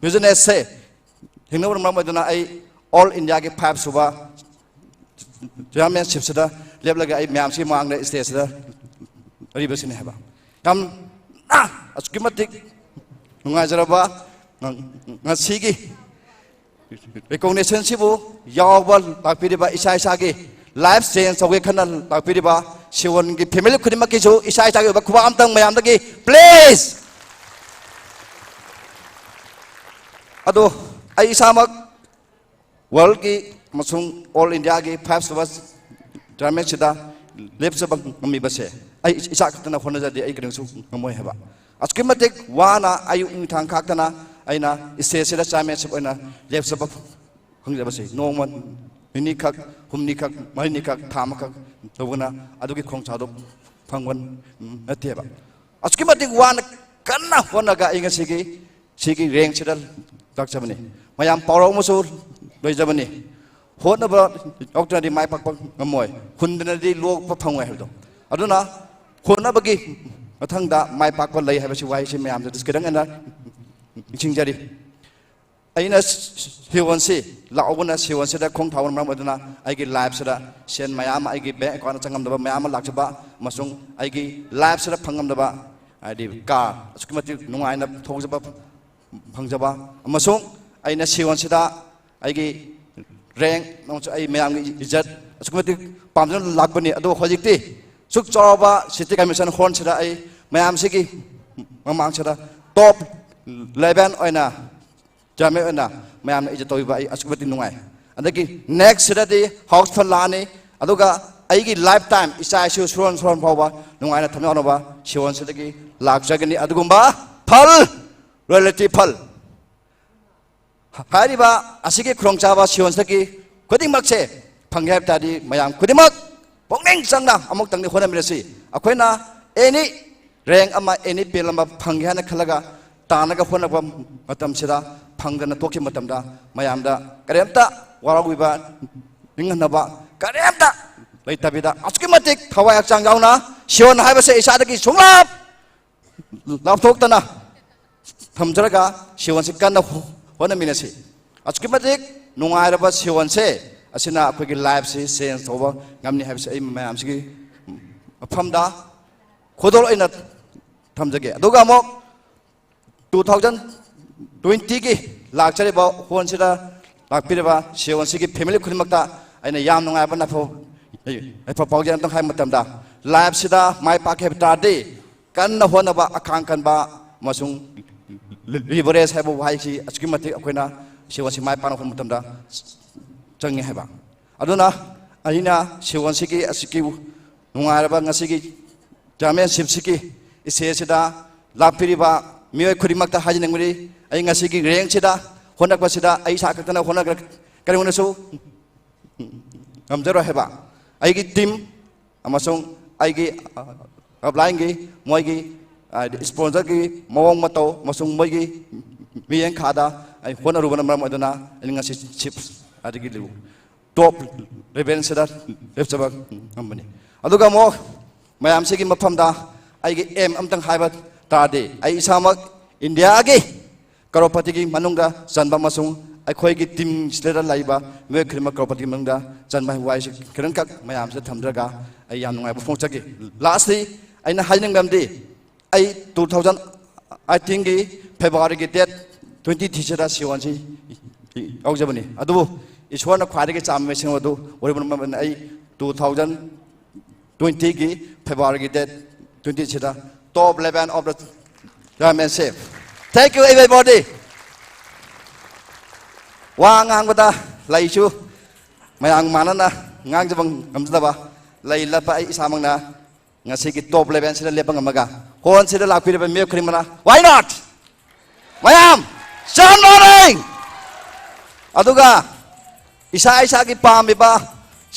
ꯕꯤꯖꯤꯅꯦꯁꯁꯦ ꯍꯤꯡꯅꯕꯅ ꯃꯔꯝ ꯑꯣꯏꯗꯨꯅ ꯑꯩ ꯑꯣꯜ ꯏꯟꯗꯤꯌꯥꯒꯤ ꯐꯥꯏꯚ ꯁꯨꯕ ꯆꯤꯌꯥꯔꯃꯦꯟꯁꯤꯞꯁꯤꯗ ꯂꯦꯞꯂꯒ ꯑꯩ ꯃꯌꯥꯝꯁꯤꯒꯤ ꯃꯃꯥꯡꯗ ꯁ꯭ꯇꯦꯖꯁꯤꯗ ꯂꯩꯔꯤꯕꯁꯤꯅꯤ ꯍꯥꯏꯕ꯫ ꯌꯥꯝꯅ ꯑꯁꯨꯛꯀꯤ ꯃꯇꯤꯛ ꯅꯨꯡꯉꯥꯏꯖꯔꯕ ꯉ-, ꯉꯁꯤꯒꯤ ꯔꯤꯀꯣꯛꯅꯤꯁꯟꯁꯤꯕꯨ ꯌꯥꯎꯕ ꯂꯥꯛꯄꯤꯔꯤꯕ ꯏꯁꯥ ꯏꯁꯥꯒꯤ ꯂꯥꯏꯐ ꯆꯦꯟꯖ ꯇꯧꯒꯦ ꯈꯟꯅ ꯂꯥꯛꯄꯤꯔꯤꯕ ꯁꯤꯌꯣꯟꯒꯤ ꯐꯦꯃꯤꯂꯤ ꯈꯨꯗꯤꯡꯃꯛꯀꯤꯁꯨ ꯏꯁꯥ ꯏꯁꯥꯒꯤ ꯑꯣꯏꯕ ꯈꯨꯕꯥꯛ ꯑꯝꯇꯪ ꯃꯌꯥꯝꯗꯒꯤ, ꯄ꯭ꯂꯤꯖ꯫ ꯑꯗꯣ ꯑꯩ ꯏꯁꯥꯃꯛ ꯋꯥꯔꯜꯒꯤ ꯑꯃꯁꯨꯡ ꯑꯣꯜ ꯏꯟꯗꯤꯌꯥꯒꯤ ꯐꯥꯏꯚ ꯁꯨꯕ ꯇꯣꯔꯅꯥꯃꯦꯟꯁꯤꯗ ꯂꯦꯞꯆꯕ ꯉꯝꯃꯤꯕꯁꯦ ꯑꯩ ꯏꯁꯥ ꯈꯛꯇꯅ ꯍꯣꯠꯅꯖꯗꯦ, ꯑꯩ ꯀꯔꯤꯁꯨ ꯉꯝꯃꯣꯏ ꯍꯥꯏꯕ꯫ ꯑꯁꯨꯛꯀꯤ ꯃꯇꯤꯛ ꯋꯥꯅ ꯑꯌꯨꯛ ꯅꯨꯃꯤꯗꯥꯡ ꯈꯥꯛꯇꯅ ꯑꯩꯅ ꯁ꯭ꯇꯦꯖꯁꯤꯗ ꯆꯤꯌꯥꯔꯃꯦꯟꯁꯤꯞ ꯑꯣꯏꯅ ꯂꯦꯞꯆꯕ ꯐꯪꯖꯕꯁꯦ ꯅꯣꯡꯃ ꯅꯤꯅꯤꯈꯛ, ꯍꯨꯝꯅꯤꯈꯛ, ꯃꯔꯤꯅꯤꯈꯛ, ꯊꯥ ꯑꯃꯈꯛ ꯇꯧꯕꯅ ꯑꯗꯨꯒꯤ ꯈꯣꯡꯊꯥꯡꯗꯣ ꯐꯪꯕ ꯅꯠꯇꯦꯕ꯫ ꯑꯁꯨꯛꯀꯤ ꯃꯇꯤꯛ ꯋꯥꯅ ꯀꯟꯅ ꯍꯣꯠꯅꯒ ꯑꯩ ꯉꯁꯤꯒꯤ ꯁꯤꯒꯤ ꯔꯦꯡꯁꯤꯗ ꯂꯥꯛꯆꯕꯅꯤ꯫ ꯃꯌꯥꯝ ꯄꯥꯎꯔꯧ ꯑꯃꯁꯨ ꯂꯩꯖꯕꯅꯤ, "ꯍꯣꯠꯅꯕ ꯌꯥꯎꯗ꯭ꯔꯗꯤ ꯃꯥꯏ ꯄꯥꯛꯄ ꯉꯝꯃꯣꯏ, ꯍꯨꯟꯗꯅꯗꯤ ꯂꯣꯛꯄ ꯐꯪꯉꯣꯏ" ꯍꯥꯏꯕꯗꯣ꯫ ꯑꯗꯨꯅ ꯍꯣꯠꯅꯕꯒꯤ ꯃꯊꯪꯗ ꯃꯥꯏ ꯄꯥꯛꯄ ꯂꯩ ꯍꯥꯏꯕꯁꯤ ꯋꯥꯍꯩꯁꯤ ꯃꯌꯥꯝꯗ ꯈꯤꯇꯪ ꯑꯩꯅ ꯅꯤꯡꯁꯤꯡꯖꯔꯤ꯫ ꯑꯩꯅ ꯁꯤꯌꯣꯟꯁꯤ ꯂꯥꯛꯎꯕꯅ ꯁꯤꯌꯣꯟꯁꯤꯗ ꯈꯣꯡ ꯊꯥꯕꯅ ꯃꯔꯝ ꯑꯣꯏꯗꯨꯅ ꯑꯩꯒꯤ ꯂꯥꯏꯐꯁꯤꯗ ꯁꯦꯟ ꯃꯌꯥꯝ ꯑꯃ, ꯑꯩꯒꯤ ꯕꯦꯡ ꯑꯦꯀꯥꯎꯟꯗ ꯆꯪꯉꯝꯗꯕ ꯃꯌꯥꯝ ꯑꯃ ꯂꯥꯛꯆꯕ ꯑꯃꯁꯨꯡ ꯑꯩꯒꯤ ꯂꯥꯏꯐꯁꯤꯗ ꯐꯪꯉꯝꯗꯕ, ꯍꯥꯏꯗꯤ ꯀꯥꯔ ꯑꯁꯨꯛꯀꯤ ꯃꯇꯤꯛ ꯅꯨꯡꯉꯥꯏꯅ ꯊꯧꯖꯕ ꯐꯪꯖꯕ ꯑꯃꯁꯨꯡ ꯑꯩꯅ ꯁꯤꯌꯣꯟꯁꯤꯗ ꯑꯩꯒꯤ ꯔꯦꯡ ꯑꯃꯁꯨꯡ ꯑꯩ ꯃꯌꯥꯝꯒꯤ ꯏꯖꯠ ꯑꯁꯨꯛꯀꯤ ꯃꯇꯤꯛ ꯄꯥꯝꯖꯅ ꯂꯥꯛꯄꯅꯤ꯫ ꯑꯗꯨꯕꯨ ꯍꯧꯖꯤꯛꯇꯤ ꯁꯨꯛ ꯆꯥꯎꯔꯕ ꯁꯤꯇꯤ ꯀꯃꯤꯁꯟ ꯍꯣꯜꯁꯤꯗ ꯑꯩ ꯃꯌꯥꯝꯁꯤꯒꯤ ꯃꯃꯥꯡꯁꯤꯗ ꯇꯣꯞ ꯂꯦꯚꯦꯜ ꯑꯣꯏꯅ ꯆꯤꯌꯔꯃꯦꯟ ꯑꯣꯏꯅ ꯃꯌꯥꯝꯅ ꯏꯖꯠ ꯇꯧꯕꯤꯕ ꯑꯩ ꯑꯁꯨꯛꯀꯤ ꯃꯇꯤꯛ ꯅꯨꯡꯉꯥꯏ꯫ ꯑꯗꯒꯤ ꯅꯦꯛꯁꯁꯤꯗꯗꯤ ꯍꯥꯎꯁ ꯐꯟ ꯂꯥꯛꯑꯅꯤ꯫ ꯑꯗꯨꯒ ꯑꯩꯒꯤ ꯂꯥꯏꯐ ꯇꯥꯏꯝ ꯏꯆꯥ ꯏꯁꯨ ꯁꯨꯔꯣꯟ ꯁꯨꯔꯣꯟ ꯐꯥꯎꯕ ꯅꯨꯡꯉꯥꯏꯅ ꯊꯝꯖꯅꯕ ꯁꯤꯌꯣꯟꯁꯤꯗꯒꯤ ꯂꯥꯛꯆꯒꯅꯤ꯫ ꯑꯗꯨꯒꯨꯝꯕ ꯐꯜ, ꯔꯣꯌꯦꯜꯇꯤ ꯐꯜ, ꯍꯥꯏꯔꯤꯕ ꯑꯁꯤꯒꯤ ꯈꯨꯗꯣꯡꯆꯥꯕ ꯁꯤꯌꯣꯟꯁꯤꯗꯒꯤ ꯈꯨꯗꯤꯡꯃꯛꯁꯦ ꯐꯪꯒꯦ ꯍꯥꯏꯕ ꯇꯥꯔꯗꯤ ꯃꯌꯥꯝ ꯈꯨꯗꯤꯡꯃꯛ ꯄꯨꯛꯅꯤꯡ ꯆꯪꯅ ꯑꯃꯨꯛꯇꯪꯗꯤ ꯍꯣꯠꯅꯃꯤꯟꯅꯁꯤ꯫ ꯑꯩꯈꯣꯏꯅ ꯑꯦꯅꯤ ꯔꯦꯡ ꯑꯃ, ꯑꯦꯅꯤ ꯄꯦꯜ ꯑꯃ ꯐꯪꯒꯦ ꯍꯥꯏꯅ ꯈꯜꯂꯒ ꯇꯥꯅꯒ ꯍꯣꯠꯅꯕ ꯃꯇꯝꯁꯤꯗ ꯐꯪꯗꯅ ꯇꯣꯛꯈꯤꯕ ꯃꯇꯝꯗ ꯃꯌꯥꯝꯗ ꯀꯔꯤꯝꯇ ꯋꯥꯔꯧꯕꯤꯕ, ꯅꯤꯡꯍꯟꯅꯕ ꯀꯔꯤꯝꯇ ꯂꯩꯇꯕꯤꯗ ꯑꯁꯨꯛꯀꯤ ꯃꯇꯤꯛ ꯊꯋꯥꯏ ꯍꯛꯆꯥꯡ ꯌꯥꯎꯅ ꯁꯤꯌꯣꯟ ꯍꯥꯏꯕꯁꯦ ꯏꯁꯥꯗꯒꯤ ꯁꯨꯡꯂꯥꯞ ꯂꯥꯞꯊꯣꯛꯇꯅ ꯊꯝꯖꯔꯒ ꯁꯤꯌꯣꯟꯁꯤ ꯀꯟꯅ ꯍꯣ-, ꯍꯣꯠꯅꯃꯤꯟꯅꯁꯤ꯫ ꯑꯁꯨꯛꯀꯤ ꯃꯇꯤꯛ ꯅꯨꯡꯉꯥꯏꯔꯕ ꯁꯤꯌꯣꯟꯁꯦ ꯑꯁꯤꯅ ꯑꯩꯈꯣꯏꯒꯤ ꯂꯥꯏꯐꯁꯤ ꯆꯦꯟꯖ ꯇꯧꯕ ꯉꯝꯅꯤ ꯍꯥꯏꯕꯁꯤ ꯑꯩ ꯃꯌꯥꯝꯁꯤꯒꯤ ꯃꯐꯝꯗ ꯈꯨꯗꯣꯜ ꯑꯣꯏꯅ ꯊꯝꯖꯒꯦ꯫ ꯑꯗꯨꯒ ꯑꯃꯨꯛ ꯇꯨ ꯊꯥꯎꯖꯟ ꯇ꯭ꯋꯦꯟꯇꯤꯒꯤ ꯂꯥꯛꯆꯔꯤꯕ ꯍꯣꯟꯁꯤꯗ ꯂꯥꯛꯄꯤꯔꯤꯕ ꯁꯤꯌꯣꯟꯁꯤꯒꯤ ꯐꯦꯃꯤꯂꯤ ꯈꯨꯗꯤꯡꯃꯛꯇ ꯑꯩꯅ ꯌꯥꯝ ꯅꯨꯡꯉꯥꯏꯕ ꯅꯐ-, ꯌꯥꯏꯐ ꯄꯥꯎꯖꯦꯜ ꯑꯝꯇꯪ ꯍꯥꯏꯕ ꯃꯇꯝꯗ, ꯂꯥꯏꯐꯁꯤꯗ ꯃꯥꯏ ꯄꯥꯛꯀꯦ ꯍꯥꯏꯕ ꯇꯥꯔꯗꯤ ꯀꯟꯅ ꯍꯣꯠꯅꯕ, ꯑꯈꯥꯡ ꯀꯟꯕ ꯑꯃꯁꯨꯡ ꯂꯤꯕꯔꯦꯖ ꯍꯥꯏꯕ ꯋꯥꯍꯩꯁꯤ ꯑꯁꯨꯛꯀꯤ ꯃꯇꯤꯛ ꯑꯩꯈꯣꯏꯅ ꯁꯤꯌꯣꯟꯁꯤ ꯃꯥꯏ ꯄꯥꯛꯅ ꯍꯣꯠꯅꯕ ꯃꯇꯝꯗ ꯆꯪꯉꯤ ꯍꯥꯏꯕ꯫ ꯑꯗꯨꯅ ꯑꯩꯅ ꯁꯤꯌꯣꯟꯁꯤꯒꯤ ꯑꯁꯨꯛꯀꯤ ꯅꯨꯡꯉꯥꯏꯔꯕ ꯉꯁꯤꯒꯤ ꯆꯤꯌꯔꯃꯦꯟꯁꯤꯞꯁꯤꯒꯤ ꯏꯆꯦ ꯑꯁꯤꯗ ꯂꯥꯛꯄꯤꯔꯤꯕ ꯃꯤꯑꯣꯏ ꯈꯨꯗꯤꯡꯃꯛꯇ ꯍꯥꯏꯖꯅꯤꯡꯕꯗꯤ, ꯑꯩ ꯉꯁꯤꯒꯤ ꯔꯦꯡꯁꯤꯗ ꯍꯣꯠꯅꯔꯛꯄꯁꯤꯗ ꯑꯩ ꯏꯁꯥ ꯈꯛꯇꯅ ꯍꯣꯠꯅꯒ-, ꯀꯔꯤꯒꯨꯝꯕꯁꯨ ꯉꯝꯖꯔꯣꯏ ꯍꯥꯏꯕ꯫ ꯑꯩꯒꯤ ꯇꯤꯝ ꯑꯃꯁꯨꯡ ꯑꯩꯒꯤ, ꯑ, ꯑꯞꯂꯥꯏꯟꯒꯤ ꯃꯣꯏꯒꯤ, ꯍꯥꯏꯗꯤ, ꯏꯁꯄꯣꯟꯁꯔꯒꯤ ꯃꯑꯣꯡ ꯃꯇꯧ ꯑꯃꯁꯨꯡ ꯃꯣꯏꯒꯤ ꯃꯤꯠꯌꯦꯡ ꯈꯥꯗ ꯑꯩ ꯍꯣꯠꯅꯔꯨꯕꯅ ꯃꯔꯝ ꯑꯣꯏꯗꯨꯅ ꯑꯩꯅ ꯉꯁꯤ ꯁꯤꯞꯁ ꯑꯗꯒꯤ ꯇꯣꯞ ꯂꯦꯚꯦꯜꯁꯤꯗ ꯂꯦꯞꯆꯕ ꯉꯝꯕꯅꯤ꯫ ꯑꯗꯨꯒ ꯑꯃꯨꯛ ꯃꯌꯥꯝꯁꯤꯒꯤ ꯃꯐꯝꯗ ꯑꯩꯒꯤ ꯑꯦꯝ ꯑꯝꯇꯪ ꯍꯥꯏꯕ ꯇꯥꯔꯗꯤ, ꯑꯩ ꯏꯁꯥꯃꯛ ꯏꯟꯗꯤꯌꯥꯒꯤ ꯀꯔꯣꯔꯄꯇꯤꯒꯤ ꯃꯅꯨꯡꯗ ꯆꯟꯕ ꯑꯃꯁꯨꯡ ꯑꯩꯈꯣꯏꯒꯤ ꯇꯤꯝꯁꯤꯗ ꯂꯩꯕ ꯃꯤꯑꯣꯏ ꯈꯨꯗꯤꯡꯃꯛ ꯀꯔꯣꯔꯄꯇꯤꯒꯤ ꯃꯅꯨꯡꯗ ꯆꯟꯕ ꯍꯥꯏꯕ ꯋꯥꯍꯩꯁꯤ ꯈꯤꯇꯪꯈꯛ ꯃꯌꯥꯝꯁꯤꯗ ꯊꯝꯖꯔꯒ ꯑꯩ ꯌꯥꯝ ꯅꯨꯡꯉꯥꯏꯕ ꯐꯣꯡꯗꯣꯛꯆꯒꯦ꯫ ꯂꯥꯁꯂꯤ ꯑꯩꯅ ꯍꯥꯏꯅꯤꯡꯕ ꯑꯃꯗꯤ, ꯑꯩ ꯇꯨ ꯊꯥꯎꯖꯟ ꯑꯩꯠꯇꯤꯟꯒꯤ ꯐꯦꯕ꯭ꯔꯨꯋꯥꯔꯤꯒꯤ ꯗꯦꯠ ꯇ꯭ꯋꯦꯟꯇꯤ ꯊ꯭ꯔꯤꯁꯤꯗ ꯁꯤꯌꯣꯟꯁꯤ ꯌꯥꯎꯖꯕꯅꯤ꯫ ꯑꯗꯨꯕꯨ ꯏꯁꯣꯔꯅ ꯈ꯭ꯋꯥꯏꯗꯒꯤ ꯆꯥꯝꯕ ꯃꯤꯁꯤꯡ ꯑꯗꯨ ꯑꯣꯏꯔꯤꯕ ꯃꯔꯝꯅ ꯑꯩ two thousand twenty ꯒꯤ February ꯒꯤ date twenty ꯁꯤꯗ top eleven of the chairmanship. Thank you, everybody. ꯋꯥ ꯉꯥꯡꯕꯗ ꯂꯩꯁꯨ ꯃꯌꯥꯝ ꯃꯥꯟꯅꯅ ꯉꯥꯡꯖꯕ ꯉꯝꯖꯗꯕ ꯂꯩ ꯂꯠꯄ ꯑꯩ ꯏꯁꯥꯃꯛꯅ ꯉꯁꯤꯒꯤ top eleven ꯁꯤꯗ ꯂꯦꯞꯄ ꯉꯝꯃꯒ ꯍꯣꯜꯁꯤꯗ ꯂꯥꯛꯄꯤꯔꯤꯕ ꯃꯤꯑꯣꯏ ꯈꯨꯗꯤꯡꯃꯛꯅ, why not? ꯃꯌꯥꯝ ꯆꯥꯟ ꯃꯣꯔꯦꯡ! ꯑꯗꯨꯒ ꯏꯁꯥ ꯏꯁꯥꯒꯤ ꯄꯥꯝꯃꯤꯕ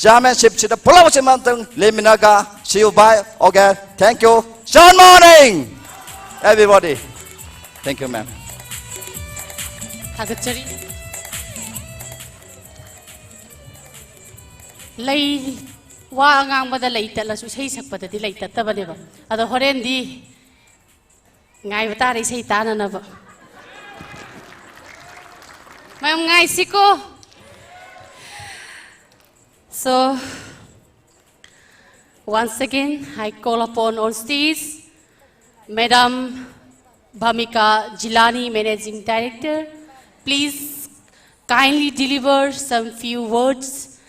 chairmanship ꯁꯤꯗ ꯄꯨꯂꯞ ꯑꯁꯤ ꯑꯃꯇꯪ ꯂꯦꯝꯃꯤꯟꯅꯒ, see you, bye, okay, thank you, ꯆꯥꯟ ꯃꯣꯔꯦꯡ! Everybody, thank you, ma'am. ꯊꯥꯒꯠꯆꯔꯤ꯫ ꯂꯩ, ꯋꯥ ꯉꯥꯡꯕꯗ ꯂꯩ ꯇꯠꯂꯁꯨ ꯏꯁꯩ ꯁꯛꯄꯗꯗꯤ ꯂꯩ ꯇꯠꯇꯕꯅꯦꯕ꯫ ꯑꯗꯣ ꯍꯣꯔꯦꯟꯗꯤ ꯉꯥꯏꯕ ꯇꯥꯔꯦ ꯏꯁꯩ ꯇꯥꯅꯅꯕ꯫ ꯃꯌꯥꯝ ꯉꯥꯏꯁꯤꯀꯣ꯫ So, once again, I call upon on stage Madam Bhamika Jilani, Managing Director. Please kindly deliver some few words.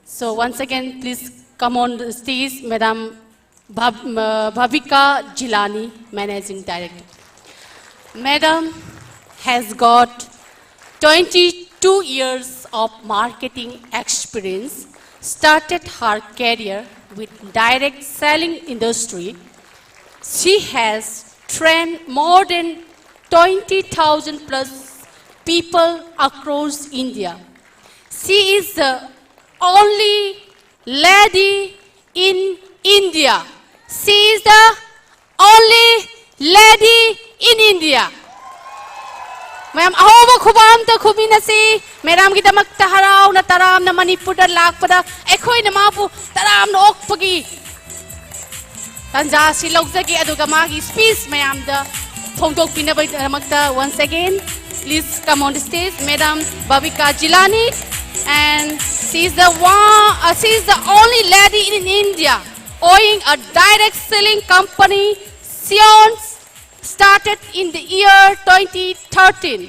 So once again, please come on the stage, Madam Bhab- uh, Bhavika Jilani, Managing Director. Madam has got twenty-two years of marketing experience, started her career with direct selling industry. She has trained more than twenty thousand plus people across India. She is the only lady in India. She is the only lady in India. ꯃꯌꯥꯝ ꯑꯍꯧꯕ ꯈꯨꯕꯥꯛ ꯑꯝꯇ ꯈꯨꯃꯤꯟꯅꯁꯤ꯫ ꯃꯦꯗꯥꯝꯒꯤꯗꯃꯛꯇ ꯍꯔꯥꯎꯅ ꯇꯔꯥꯝꯅ ꯃꯅꯤꯄꯨꯔꯗ ꯂꯥꯛꯄꯗ ꯑꯩꯈꯣꯏꯅ ꯃꯥꯕꯨ ꯇꯔꯥꯝꯅ ꯑꯣꯛꯄꯒꯤ ꯇꯥꯟꯖꯥ ꯑꯁꯤ ꯂꯧꯖꯒꯦ꯫ ꯑꯗꯨꯒ ꯃꯥꯒꯤ speech ꯃꯌꯥꯝꯗ ꯐꯣꯡꯗꯣꯛꯄꯤꯅꯕꯒꯤꯗꯃꯛꯇ once again please come on the stage, Madam Bhavika Jilani, and she is the one, uh, she is the only lady in India owning a direct selling company, Sion, started in the year twenty thirteen.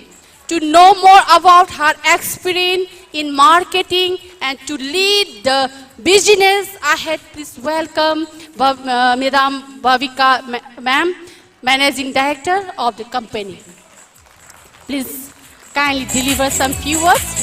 To know more about her experience in marketing and to lead the business ahead, please welcome Bhav- uh, Madam Bhavika ma- Ma'am, Managing Director of the company. Please kindly deliver some few words.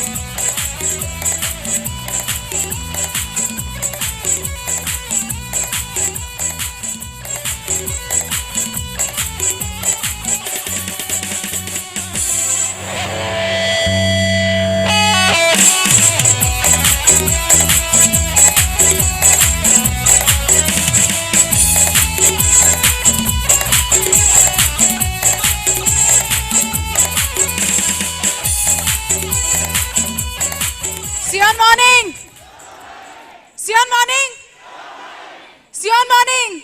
Siyon morning. Siyon morning. Siyon morning.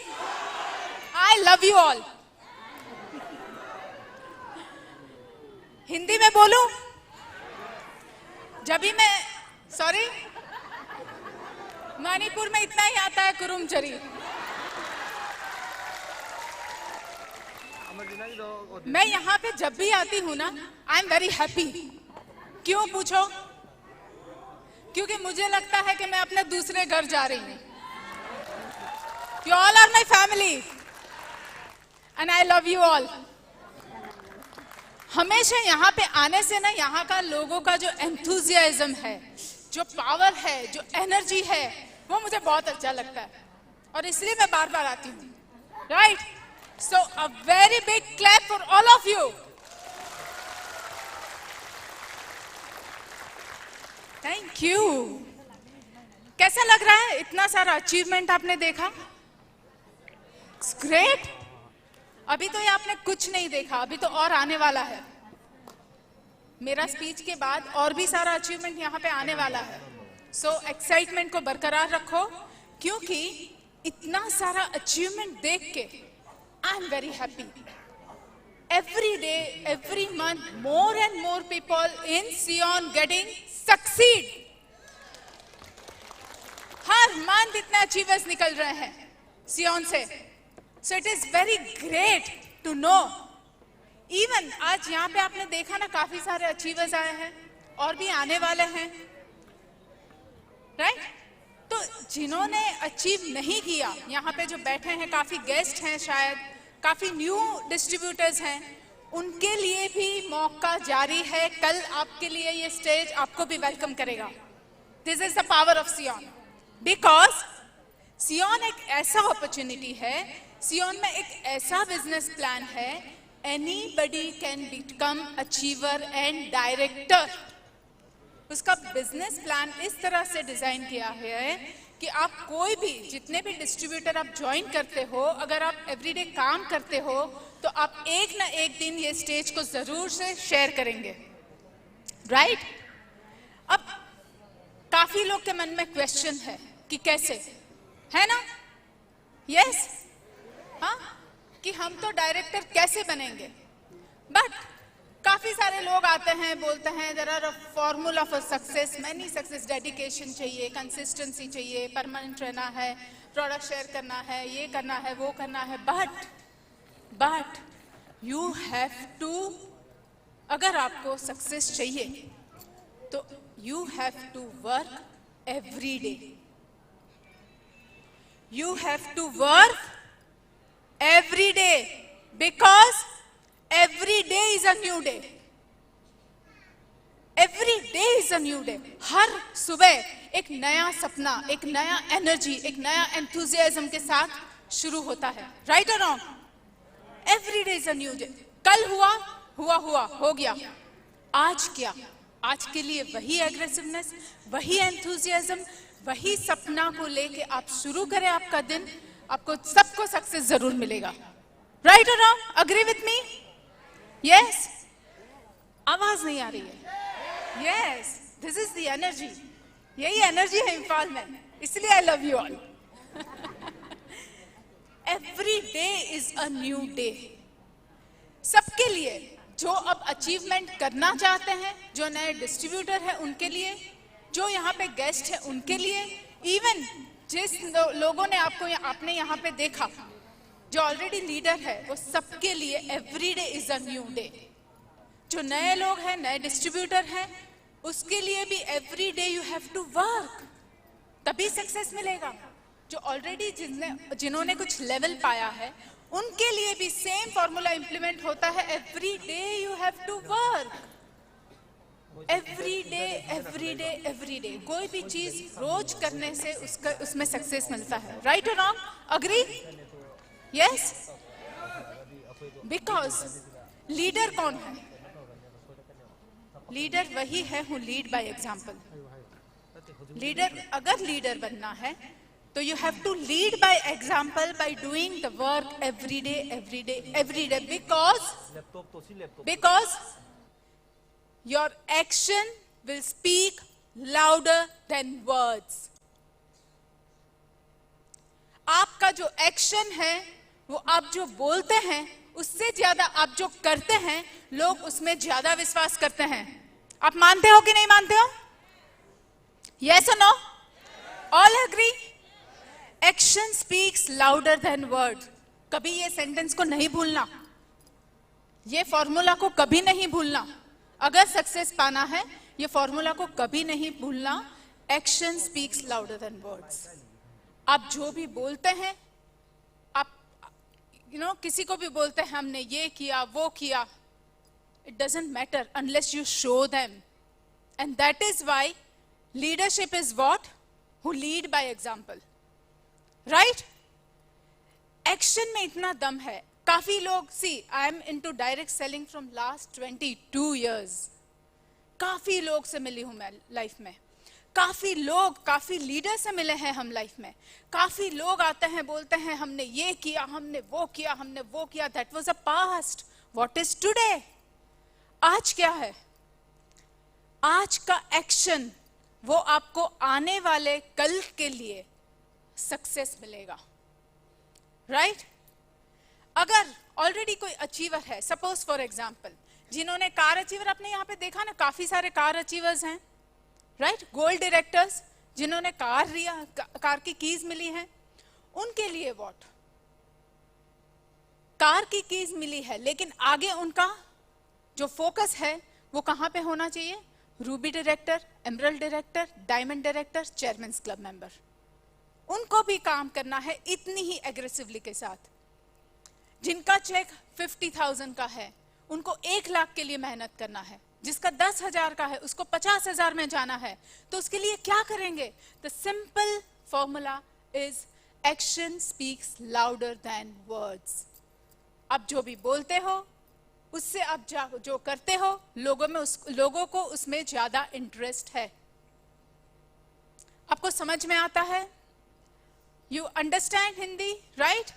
I love you all. Hindi में बोलूं? जब भी मैं, sorry, Manipur में इतना ही आता है, कुरुमचरी। मैं यहाँ पे जब भी आती हूँ ना, I am very happy. क्यों पूछो? क्योंकि मुझे लगता है कि मैं अपने दूसरे घर जा रही हूँ। You all are my family and I love you all. हमेशा यहाँ पे आने से ना, यहाँ का लोगों का जो एंथुजियाज्म है, जो पावर है, जो एनर्जी है, वो मुझे बहुत अच्छा लगता है और इसलिए मैं बार बार आती हूँ। Right? So a very big clap for all of you. Thank you. कैसा लग रहा है? इतना सारा अचीवमेंट आपने देखा? It's great. अभी तो ये आपने कुछ नहीं देखा, अभी तो और आने वाला है। मेरा स्पीच के बाद और भी सारा अचीवमेंट यहाँ पे आने वाला है। सो एक्साइटमेंट को बरकरार रखो, क्योंकि इतना सारा अचीवमेंट देख के I am very happy. Every day, every month, more and more people in Sion getting succeed. Her month इतने अचीवर्स निकल रहे हैं सियोन से. So it is very great to know even आज यहाँ पे आपने देखा ना, काफी सारे अचीवर्स आए हैं और भी आने वाले हैं, राइट? तो जिन्होंने अचीव नहीं किया, यहाँ पे जो बैठे हैं, काफी गेस्ट हैं शायद, काफी न्यू डिस्ट्रीब्यूटर्स हैं, उनके लिए भी मौका जारी है। कल आपके लिए ये स्टेज आपको भी वेलकम करेगा। This is the power of Sion, because सियोन एक ऐसा अपॉर्चुनिटी है, सियोन में एक ऐसा बिजनेस प्लान है, anybody can become achiever and director। उसका बिजनेस प्लान इस तरह से डिजाइन किया है कि आप कोई भी, जितने भी डिस्ट्रीब्यूटर आप ज्वाइन करते हो, अगर आप एवरीडे काम करते हो, तो आप एक ना एक दिन ये स्टेज को जरूर से शेयर करेंगे, राइट? अब काफी लोग के मन में क्वेश्चन है कि कैसे, है ना? यस, हाँ, कि हम तो डायरेक्टर कैसे बनेंगे? बट काफी सारे लोग आते हैं, बोलते हैं, there are a formula for success, many success, dedication चाहिए, कंसिस्टेंसी चाहिए, परमानेंट रहना है, प्रोडक्ट शेयर करना है, ये करना है, वो करना है, but but you have to, अगर आपको सक्सेस चाहिए तो you have to work every day, you have to work every day, because every day is a new day, every day is a new day। हर सुबह एक नया सपना, एक नया एनर्जी, एक नया एंथुजियाज्म के साथ शुरू होता है, राइट और wrong? Every day is a new day। कल हुआ, हुआ हुआ हो गया। आज क्या? आज के लिए वही एग्रेसिवनेस, वही एंथुजियाज्म, वही सपना को लेके आप शुरू करें आपका दिन, आपको सबको सक्सेस जरूर मिलेगा, राइट और wrong? Agree with me? Yes? आवाज नहीं आ रही है। Yes, this is the energy। यही एनर्जी है इम्फाल में, इसलिए I love you all। Every day is a new day। सबके लिए, जो अब अचीवमेंट करना चाहते हैं, जो नए डिस्ट्रीब्यूटर हैं उनके लिए, जो यहाँ पे गेस्ट हैं उनके लिए, इवन जिस लो, लोगों ने आपको, आपने यहाँ पे देखा, जो ऑलरेडी लीडर है, वो सबके लिए every day is a new day। जो नए लोग हैं, नए डिस्ट्रीब्यूटर हैं, उसके लिए भी every day you have to work, तभी सक्सेस मिलेगा। जो ऑलरेडी जिनने जिन्होंने कुछ लेवल पाया है, उनके लिए भी सेम फॉर्मूला इंप्लीमेंट होता है। Every day you have to work, every day, every day, every day। कोई भी चीज रोज करने से उसका उसमें सक्सेस मिलता है। राइट और wrong? Agree? Yes. Because leader कौन है? लीडर वही है who lead by example. Leader, अगर लीडर बनना है, तो you have to lead by example by doing the work every day, every day, every day, because because your action will speak louder than words। आपका जो action है, वो आप जो बोलते हैं, उससे ज्यादा आप जो करते हैं, लोग उसमें ज्यादा विश्वास करते हैं। आप मानते हो कि नहीं मानते हो? यस और no? All agree? Action speaks louder than word। कभी ये सेंटेंस को नहीं भूलना, ये फॉर्मूला को कभी नहीं भूलना। अगर सक्सेस पाना है, ये फॉर्मूला को कभी नहीं भूलना। Action speaks louder than words। आप जो भी बोलते हैं, आप यू नो किसी को भी बोलते हैं, हमने ये किया, वो किया, it doesn't matter unless you show them। And that is why leadership is what? Who lead by example, right? Action में इतना दम है। काफी लोग, see, I am into direct selling from last twenty two years। काफी लोग से मिली हूं मैं लाइफ में, काफी लोग, काफी लीडर से मिले हैं हम लाइफ में। काफी लोग आते हैं, बोलते हैं, हमने ये किया, हमने वो किया, हमने वो किया। That was a past। What is today? आज क्या है? आज का एक्शन, वो आपको आने वाले कल के लिए सक्सेस मिलेगा। राइट? अगर ऑलरेडी कोई अचीवर है, सपोज फॉर एग्जाम्पल, जिन्होंने कार अचीवर, आपने यहाँ पे देखा ना, काफी सारे कार अचीवर्स हैं, राइट? गोल्ड डायरेक्टर्स, जिन्होंने कार लिया, का- कार की कीज मिली हैं, उनके लिए व्हाट? कार की कीज मिली है, लेकिन आगे उनका जो फोकस है वो कहाँ पे होना चाहिए? Ruby director, emerald director, diamond director, chairman club member, उनको भी काम करना है इतनी ही एग्रेसिवली के साथ। जिनका चेक फिफ्टी थाउजेंड का है, उनको एक लाख के लिए मेहनत करना है। जिसका दस हजार का है, उसको पचास हजार में जाना है, तो उसके लिए क्या करेंगे? The simple formula is action speaks louder than words. आप जो भी बोलते हो, उससे आप जा, जो करते हो, लोगों में उस लोगों को उसमें ज्यादा इंटरेस्ट है। आपको समझ में आता है? You understand Hindi, right?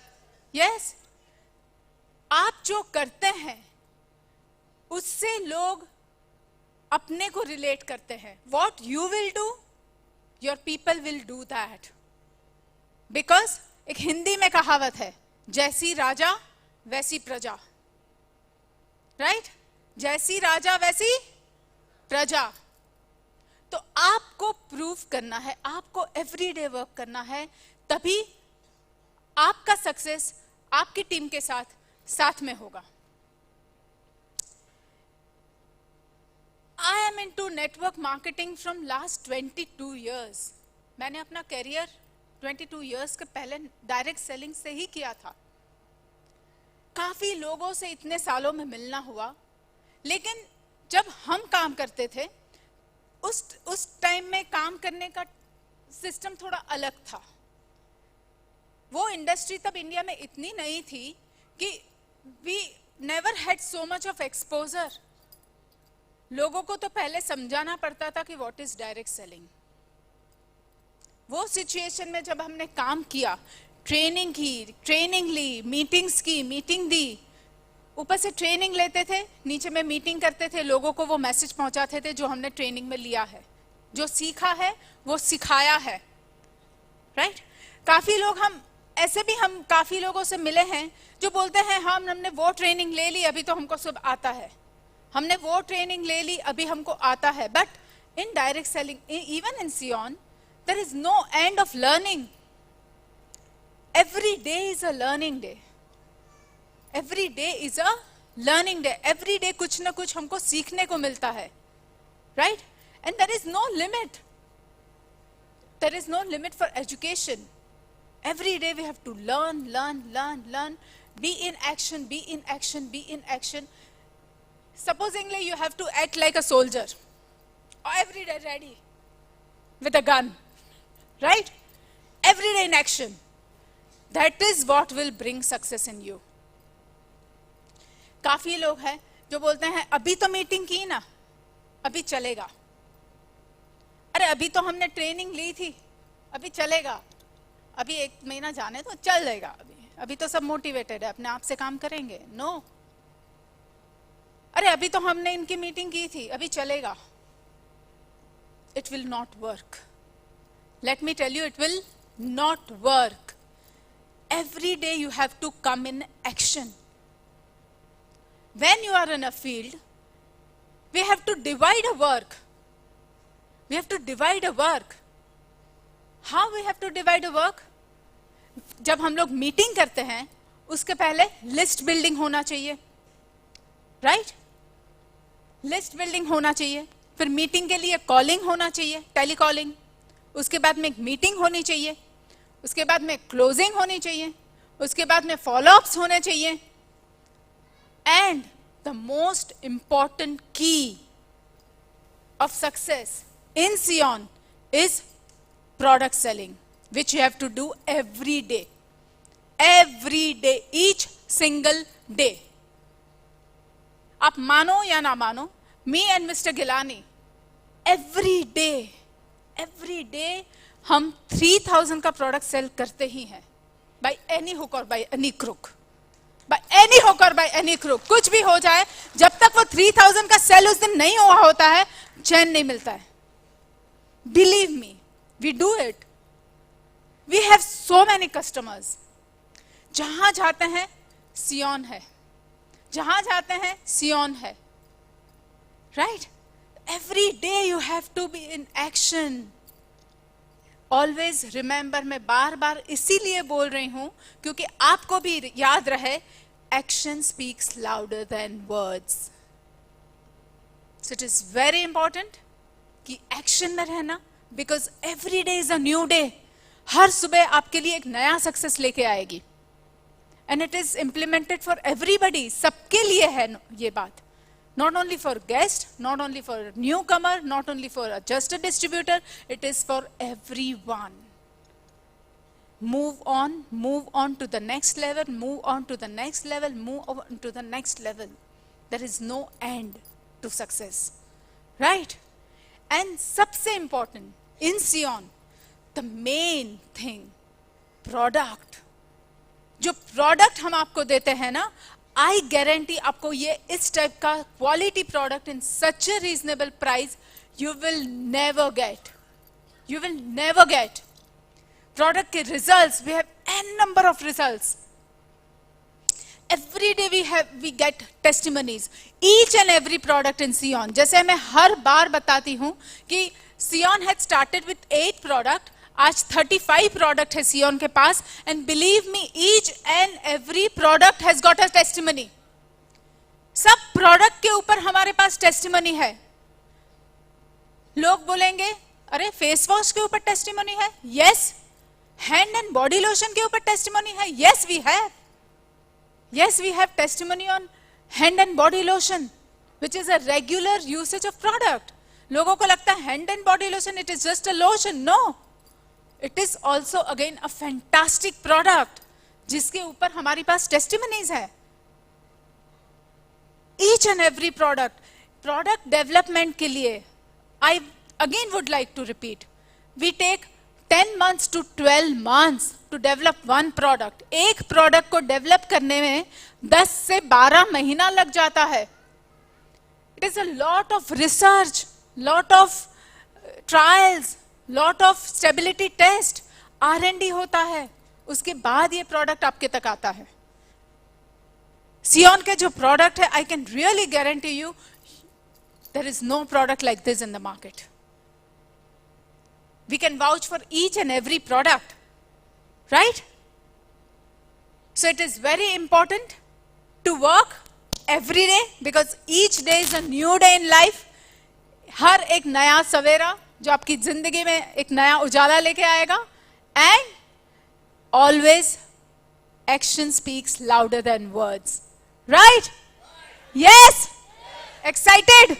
Yes. आप जो करते हैं, उससे लोग अपने को रिलेट करते हैं। What you will do, your people will do that. Because एक हिंदी में कहावत है, जैसी राजा वैसी प्रजा, राइट? जैसी राजा वैसी प्रजा। तो आपको प्रूव करना है, आपको एवरीडे वर्क करना है, तभी आपका सक्सेस आपकी टीम के साथ साथ में होगा। I am into network marketing from last twenty two years. मैंने अपना करियर ट्वेंटी टू ईयर्स के पहले डायरेक्ट सेलिंग से ही किया था। काफ़ी लोगों से इतने सालों में मिलना हुआ, लेकिन जब हम काम करते थे, उस उस टाइम में काम करने का सिस्टम थोड़ा अलग था। वो इंडस्ट्री तब इंडिया में इतनी नई थी कि we never had so much of exposure. लोगों को तो पहले समझाना पड़ता था कि what is direct selling. वो सिचुएशन में जब हमने काम किया, ट्रेनिंग की, ट्रेनिंग ली, मीटिंग्स की, मीटिंग दी, ऊपर से ट्रेनिंग लेते थे, नीचे में मीटिंग करते थे, लोगों को वो मैसेज पहुंचाते थे जो हमने ट्रेनिंग में लिया है, जो सीखा है, वो सिखाया है, राइट? काफ़ी लोग हम ऐसे भी हम काफ़ी लोगों से मिले हैं जो बोलते हैं, हम हमने वो ट्रेनिंग ले ली, अभी तो हमको सब आता है, हमने वो ट्रेनिंग ले ली, अभी हमको आता है. But in direct selling, even in Sion, there is no end of learning. Every day is a learning day. Every day is a learning day. Every day कुछ ना कुछ हमको सीखने को मिलता है, right? And there is no limit. There is no limit for education. Every day we have to learn, learn, learn, learn. Be in action, be in action, be in action. Supposingly, you have to act like a soldier. Every day ready with a gun, right? Every day in action. That is what will bring success in you. काफी लोग हैं जो बोलते हैं, अभी तो meeting की ना, अभी चलेगा। अरे, अभी तो हमने ट्रेनिंग ली थी, अभी चलेगा। अभी एक महीना जाने तो चल जाएगा। अभी अभी तो सब मोटिवेटेड है, अपने आप से काम करेंगे। नो। अरे, अभी तो हमने इनकी मीटिंग की थी, अभी चलेगा। It will not work. Let me tell you, it will not work. Every day you have to come in action. When you are in a field, we have to divide a work. We have to divide a work. How we have to divide a work? जब हम लोग meeting करते हैं, उसके पहले list building होना चाहिए, right? List building होना चाहिए, फिर मीटिंग के लिए कॉलिंग होना चाहिए, टेलीकॉलिंग। उसके बाद में एक मीटिंग होनी चाहिए, उसके बाद में क्लोजिंग होनी चाहिए, उसके बाद में फॉलोअप्स होने चाहिए। And the most important key of success in Scion is product selling, which you have to do every day. Every day, each single day. आप मानो या ना मानो, me and Mr. Gilani, every day, every day हम three thousand का product cell करते ही हैं, by any hook or by any crook. By any hook or by any crook, कुछ भी हो जाए, जब तक वो थ्री थाउजेंड का सेल उस दिन नहीं हुआ होता है, चैन नहीं मिलता है। Believe me, we do it. We have so many customers. जहां जाते हैं, सियोन है। जहां जाते हैं, सियोन है। Right? Every day you have to be in action. Always remember, मैं बार बार इसीलिए बोल रही हूं, क्योंकि आपको भी याद रहे, Action speaks louder than words. So it is very important कि एक्शन में रहना, because every day is a new day. हर सुबह आपके लिए एक नया सक्सेस लेके आएगी. And it is implemented for everybody. सबके लिए है ये बात. Not only for guest, not only for newcomer, not only for a, just a distributor, it is for everyone. Move on, move on to the next level, move on to the next level, move on to the next level. There is no end to success. Right? And सबसे important, in Sion, the main thing, product. जो product हम आपको देते हैं ना, I guarantee आपको ये इस टाइप का quality product in such a reasonable price, you will never get. You will never get. Product के results, we have n number of results. Every day we have, we get testimonies. Each and every product in सियोन, जैसे मैं हर बार बताती हूँ कि सियोन had started with eight product, आज thirty five product है सियोन के पास. And believe me, each and every product has got a testimony. सब product के ऊपर हमारे पास टेस्टिमनी है. लोग बोलेंगे, अरे, फेस वॉश के ऊपर टेस्टिमनी है? Yes. Hand and body lotion के ऊपर टेस्टिमनी है? Yes, we have. Yes, we have testimony on hand and body lotion, which is a regular usage of product. लोगों को लगता है hand and body lotion, it is just a lotion. No, it is also again a fantastic product जिसके ऊपर हमारी पास testimonies है. Each and every product, product development के लिए, I again would like to repeat, we take ten months to twelve months to develop one product. एक product को develop करने में दस से बारह महीना लग जाता है. It is a lot of research, lot of trials, lot of stability test, R and D होता है, उसके बाद ये प्रोडक्ट आपके तक आता है. सियोन के जो प्रोडक्ट है, I can really guarantee you, there is no product like this in the market. We can vouch for each and every product, right? So it is very important To work every day, because each day is a new day in life. हर एक नया सवेरा जो आपकी जिंदगी में एक नया उजाला लेके आएगा. And always, action speaks louder than words, right? Yes. Excited?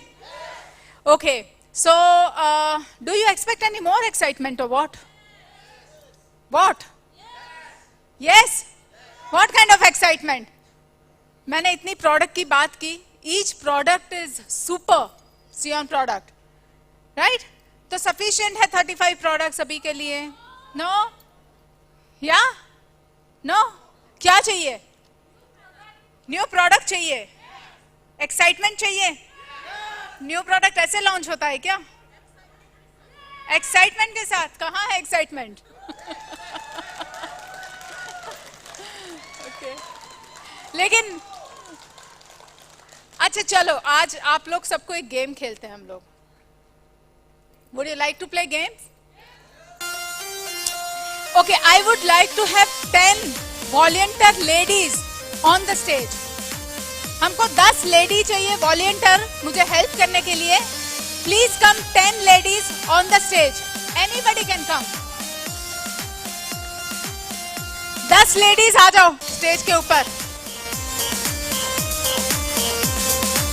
Okay, so uh, do you expect any more excitement or what? What? Yes. What kind of excitement? मैंने इतनी प्रोडक्ट की बात की. Each product is super. Siyon product, right? तो sufficient है thirty five products अभी के लिए? नो? या? नो? क्या चाहिए? न्यू प्रोडक्ट चाहिए? एक्साइटमेंट चाहिए? न्यू प्रोडक्ट ऐसे लॉन्च होता है क्या? एक्साइटमेंट के साथ. कहाँ है एक्साइटमेंट? ओके. लेकिन अच्छा, चलो, आज आप लोग सबको एक गेम खेलते हैं हम लोग. Would you like to play games? Okay, I would like to have ten volunteer ladies on the stage. हमको दस लेडी चाहिए वॉलंटियर मुझे हेल्प करने के लिए. Please come, ten ladies on the stage. Anybody can come. दस ladies आ जाओ stage के ऊपर.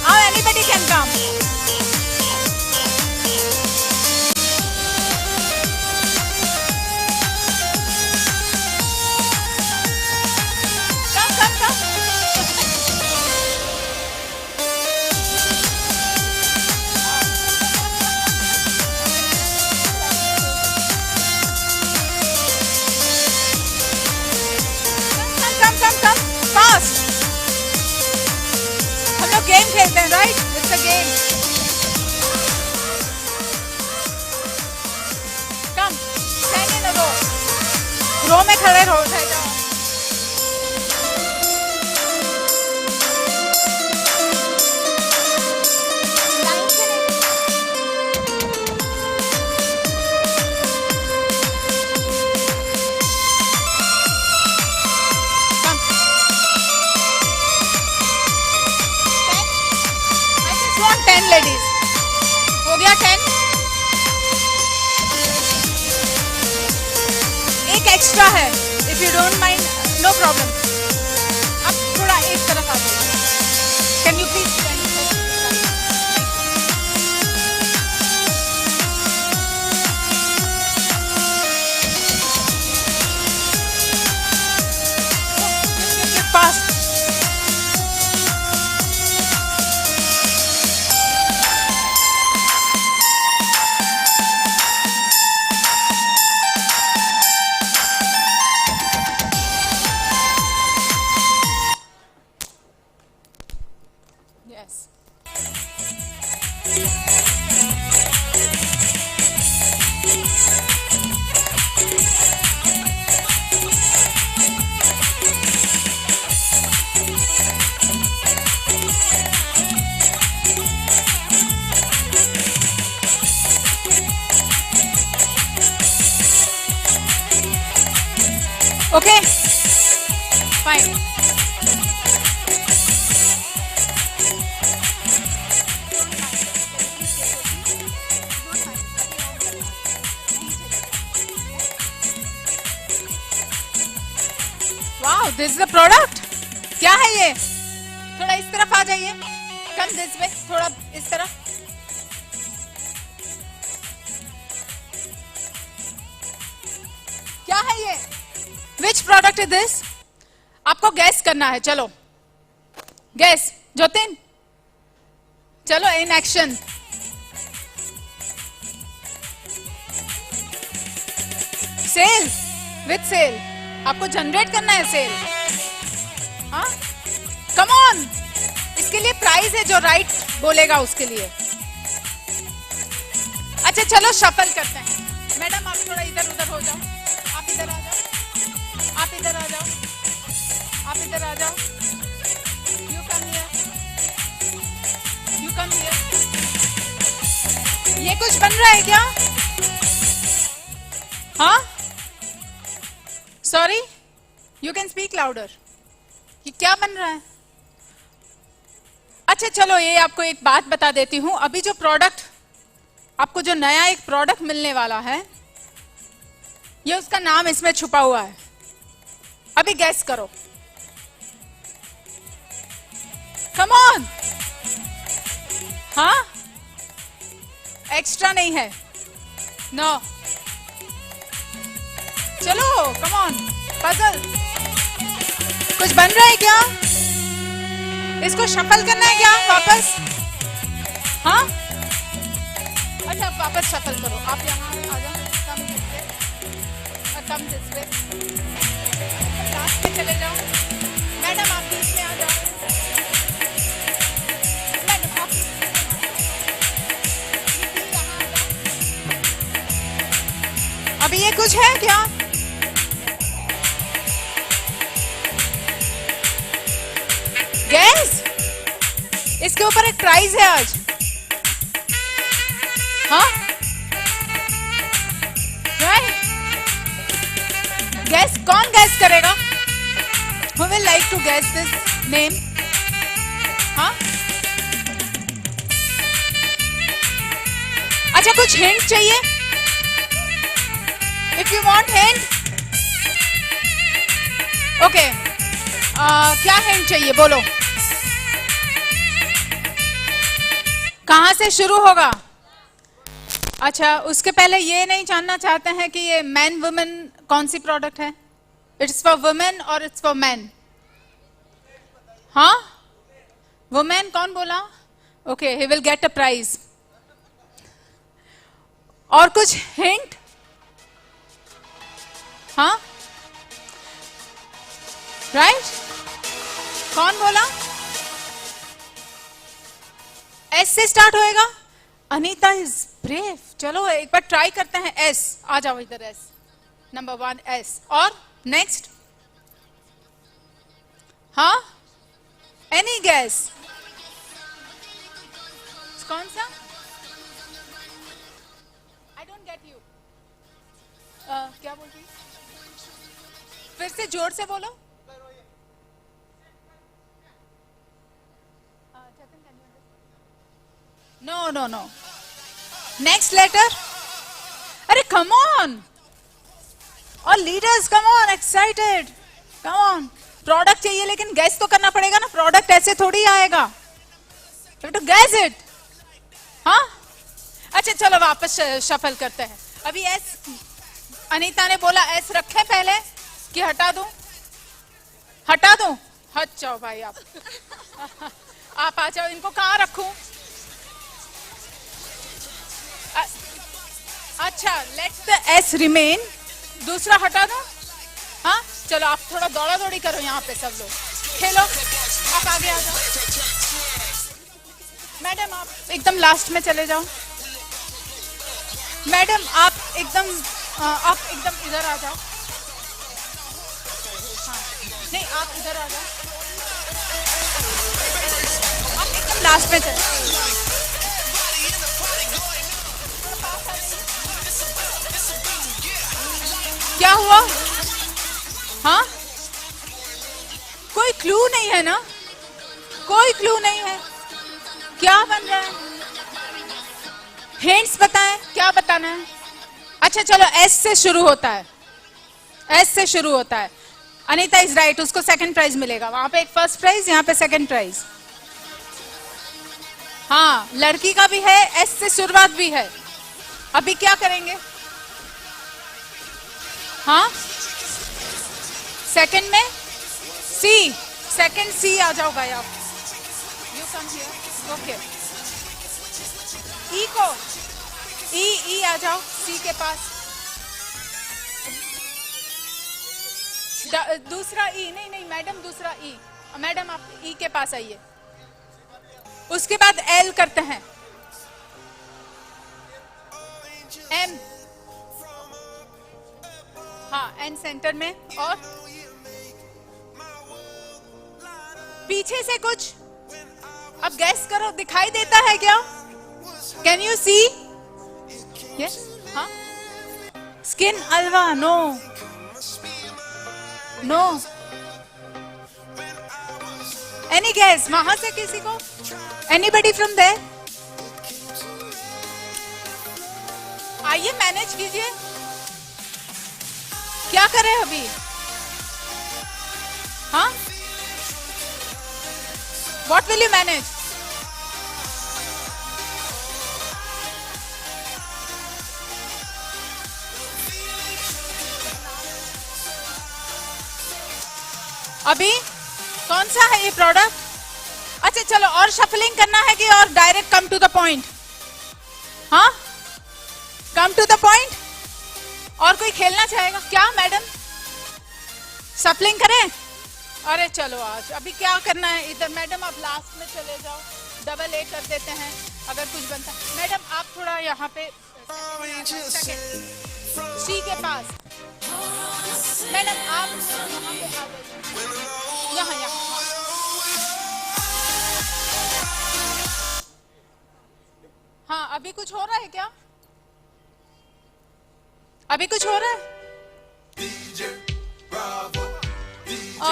आओ, anybody can come. Come, come, come. Come, come, come, come. Fast. हम लोग गेम खेलते हैं, right? It's a game. Come, stand in a row. रो में खड़े रहो, उठाए जाओ. लाइन से नहीं. Come. टेन। एक एक्स्ट्रा है, if you don't mind, no problem। आप थोड़ा एक तरफ आ जाइए। Can you please? Fast. Yes. Okay, fine. Wow, this is the product. क्या है ये? थोड़ा इस तरफ आ जाइए। Come this way, थोड़ा इस तरफ। क्या है ये? Which product is this? आपको गेस करना है। चलो, गेस। जतिन, चलो, in action. Sell, with sell. आपको जनरेट करना है सेल। हाँ, कम ऑन। इसके लिए प्राइज है, जो राइट बोलेगा उसके लिए। अच्छा, चलो, शफल करते हैं। मैडम, आप थोड़ा इधर उधर हो जाओ। आप इधर आ जाओ, आप इधर आ जाओ, आप इधर आ जाओ। You come here, you come here। ये कुछ बन रहा है क्या? हाँ, sorry, you can speak louder। ये क्या बन रहा है? अच्छा, चलो, ये आपको एक बात बता देती हूँ। अभी जो प्रोडक्ट आपको जो नया एक प्रोडक्ट मिलने वाला है, ये उसका नाम इसमें छुपा हुआ है। अभी गेस करो। Come on. हाँ, एक्स्ट्रा नहीं है। नो। चलो, कम ऑन। पजल कुछ बन रहा है क्या? इसको शफल करना है क्या वापस? हाँ, अच्छा, वापस शफल करो। आप यहाँ आ जाओ। कम और कम दिस वे। लास्ट में चले जाओ। मैडम, आप बीच में आ जाओ। मैडम, आप बीच में आ जाओ। अभी ये कुछ है क्या? गेस, इसके ऊपर एक प्राइज है आज। हाँ, राइट। गेस, कौन गेस करेगा? Who will like to guess this name? हाँ, अच्छा, कुछ हिंट चाहिए? If you want hint, okay. क्या हिंट चाहिए, बोलो। कहाँ से शुरू होगा? अच्छा, उसके पहले ये नहीं जानना चाहते हैं कि ये मैन वुमेन कौन सी प्रोडक्ट है? It's for women or it's for men? हाँ, वुमेन कौन बोला? Okay, he will get a prize. और कुछ हिंट? हाँ, राइट। कौन बोला? एस से स्टार्ट होएगा। Anita is brave. चलो, एक बार ट्राई करते हैं। एस, आ जाओ इधर। S, number one, S. और नेक्स्ट? हाँ, एनी गेस? कौन सा? I don't get you. क्या बोल रही? फिर से जोर से बोलो। No, no, no. Next letter. अरे कम ऑन, और leaders, come on, excited, come on. Product चाहिए, लेकिन गेस तो करना पड़ेगा ना, प्रोडक्ट ऐसे थोड़ी आएगा। To guess it. हाँ, अच्छा, चलो वापस शफल करते हैं। अभी एस, अनीता ने बोला एस रखें पहले कि हटा दूं? हटा दूं? हट जाओ भाई आप। आप आ जाओ, इनको कहाँ रखूं? अ-, अच्छा, लेट द एस रिमेन। दूसरा हटा दो। हाँ, चलो, आप थोड़ा दौड़ा दौड़ी करो यहाँ पे सब लोग। खेलो, आप आगे आ जाओ। मैडम, आप एकदम लास्ट में चले जाओ। मैडम, आप एकदम, अ, आप एकदम इधर आ जाओ। हाँ, नहीं, आप इधर आ जाओ। आप एकदम लास्ट में चले। क्या हुआ? हाँ, कोई क्लू नहीं है ना? कोई क्लू नहीं है। क्या बन रहा है? हिंट्स बताएं, क्या बताना है? अच्छा, चलो, एस से शुरू होता है, एस से शुरू होता है। अनीता इज राइट, उसको सेकंड प्राइज मिलेगा। वहां पे एक फर्स्ट प्राइज, यहाँ पे सेकंड प्राइज। हाँ, लड़की का भी है, एस से शुरुआत भी है। अभी क्या करेंगे? हाँ, सेकंड में सी, सेकंड सी आ जाओ भाई आप। You come here. ओके, ई को, ई, ई आ जाओ सी के पास। द-, दूसरा ई, नहीं, नहीं मैडम, दूसरा ई। मैडम, आप ई के पास आइए। उसके बाद एल करते हैं। एम, हाँ, एन सेंटर में। और पीछे से कुछ, अब गेस करो, दिखाई देता है क्या? Can you see? यस। हाँ, स्किन हलवा। No, no. एनी गेस वहां से किसी को? Anybody from there? ये मैनेज कीजिए। क्या करें अभी? हाँ, what will you manage? अभी कौन सा है ये प्रोडक्ट? अच्छा चलो, और शफलिंग करना है कि और direct come to the point? हाँ, कम टू द पॉइंट। और कोई खेलना चाहेगा क्या मैडम? शफलिंग करें? अरे चलो, आज अभी क्या करना है इधर? मैडम आप लास्ट में चले जाओ, डबल ए कर देते हैं अगर कुछ बनता। मैडम आप थोड़ा यहाँ पे, सी के पास। मैडम आप यहाँ पे आ जाइए। यहाँ, यहाँ, हाँ। हाँ, अभी कुछ हो रहा है क्या? अभी कुछ हो रहा है? आ,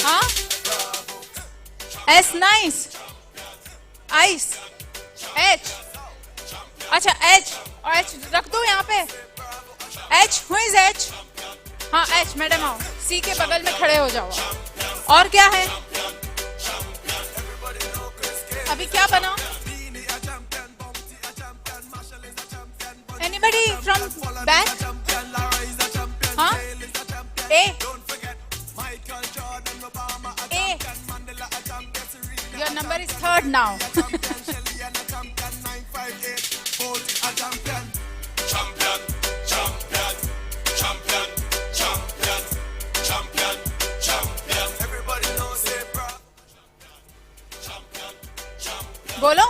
हाँ, एस नाइस। आइस। एच। अच्छा, एच। और एच रख दो यहाँ पे। H, who is H? हाँ, एच मैडम, आओ, सी के बगल में खड़े हो जाओ। और क्या है? अभी क्या बना? Anybody from back? हाँ, ए। ए। Your number is third now. बोलो,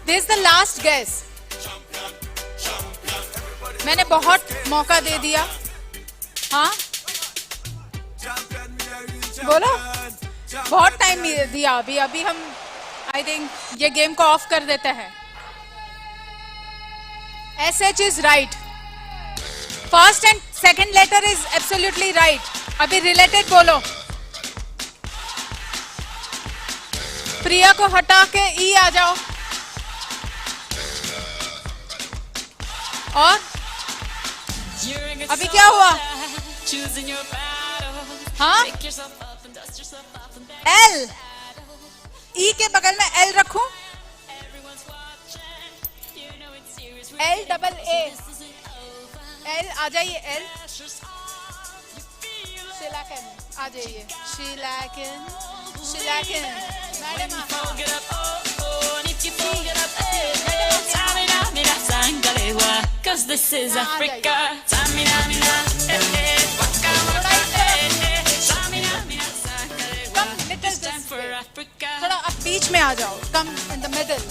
this is the last guess. मैंने बहुत मौका दे दिया। हाँ, बोलो, बहुत टाइम दिया अभी। अभी हम, आई थिंक, ये गेम को ऑफ कर देते हैं। S H is right. First and second letter is absolutely right. अभी रिलेटेड बोलो। प्रिया को हटा के ई आ जाओ। और अभी क्या हुआ? हाँ, एल, ई के बगल में एल रखूं? एल डबल ए, एल आ जाइए, एल। शिलाकन आ जाइए, शिलाकन, शिलाकन। Madam, Cause this is Africa. थोड़ा इस तरफ। Come, little this way. थोड़ा आप बीच में आ जाओ, come in the middle.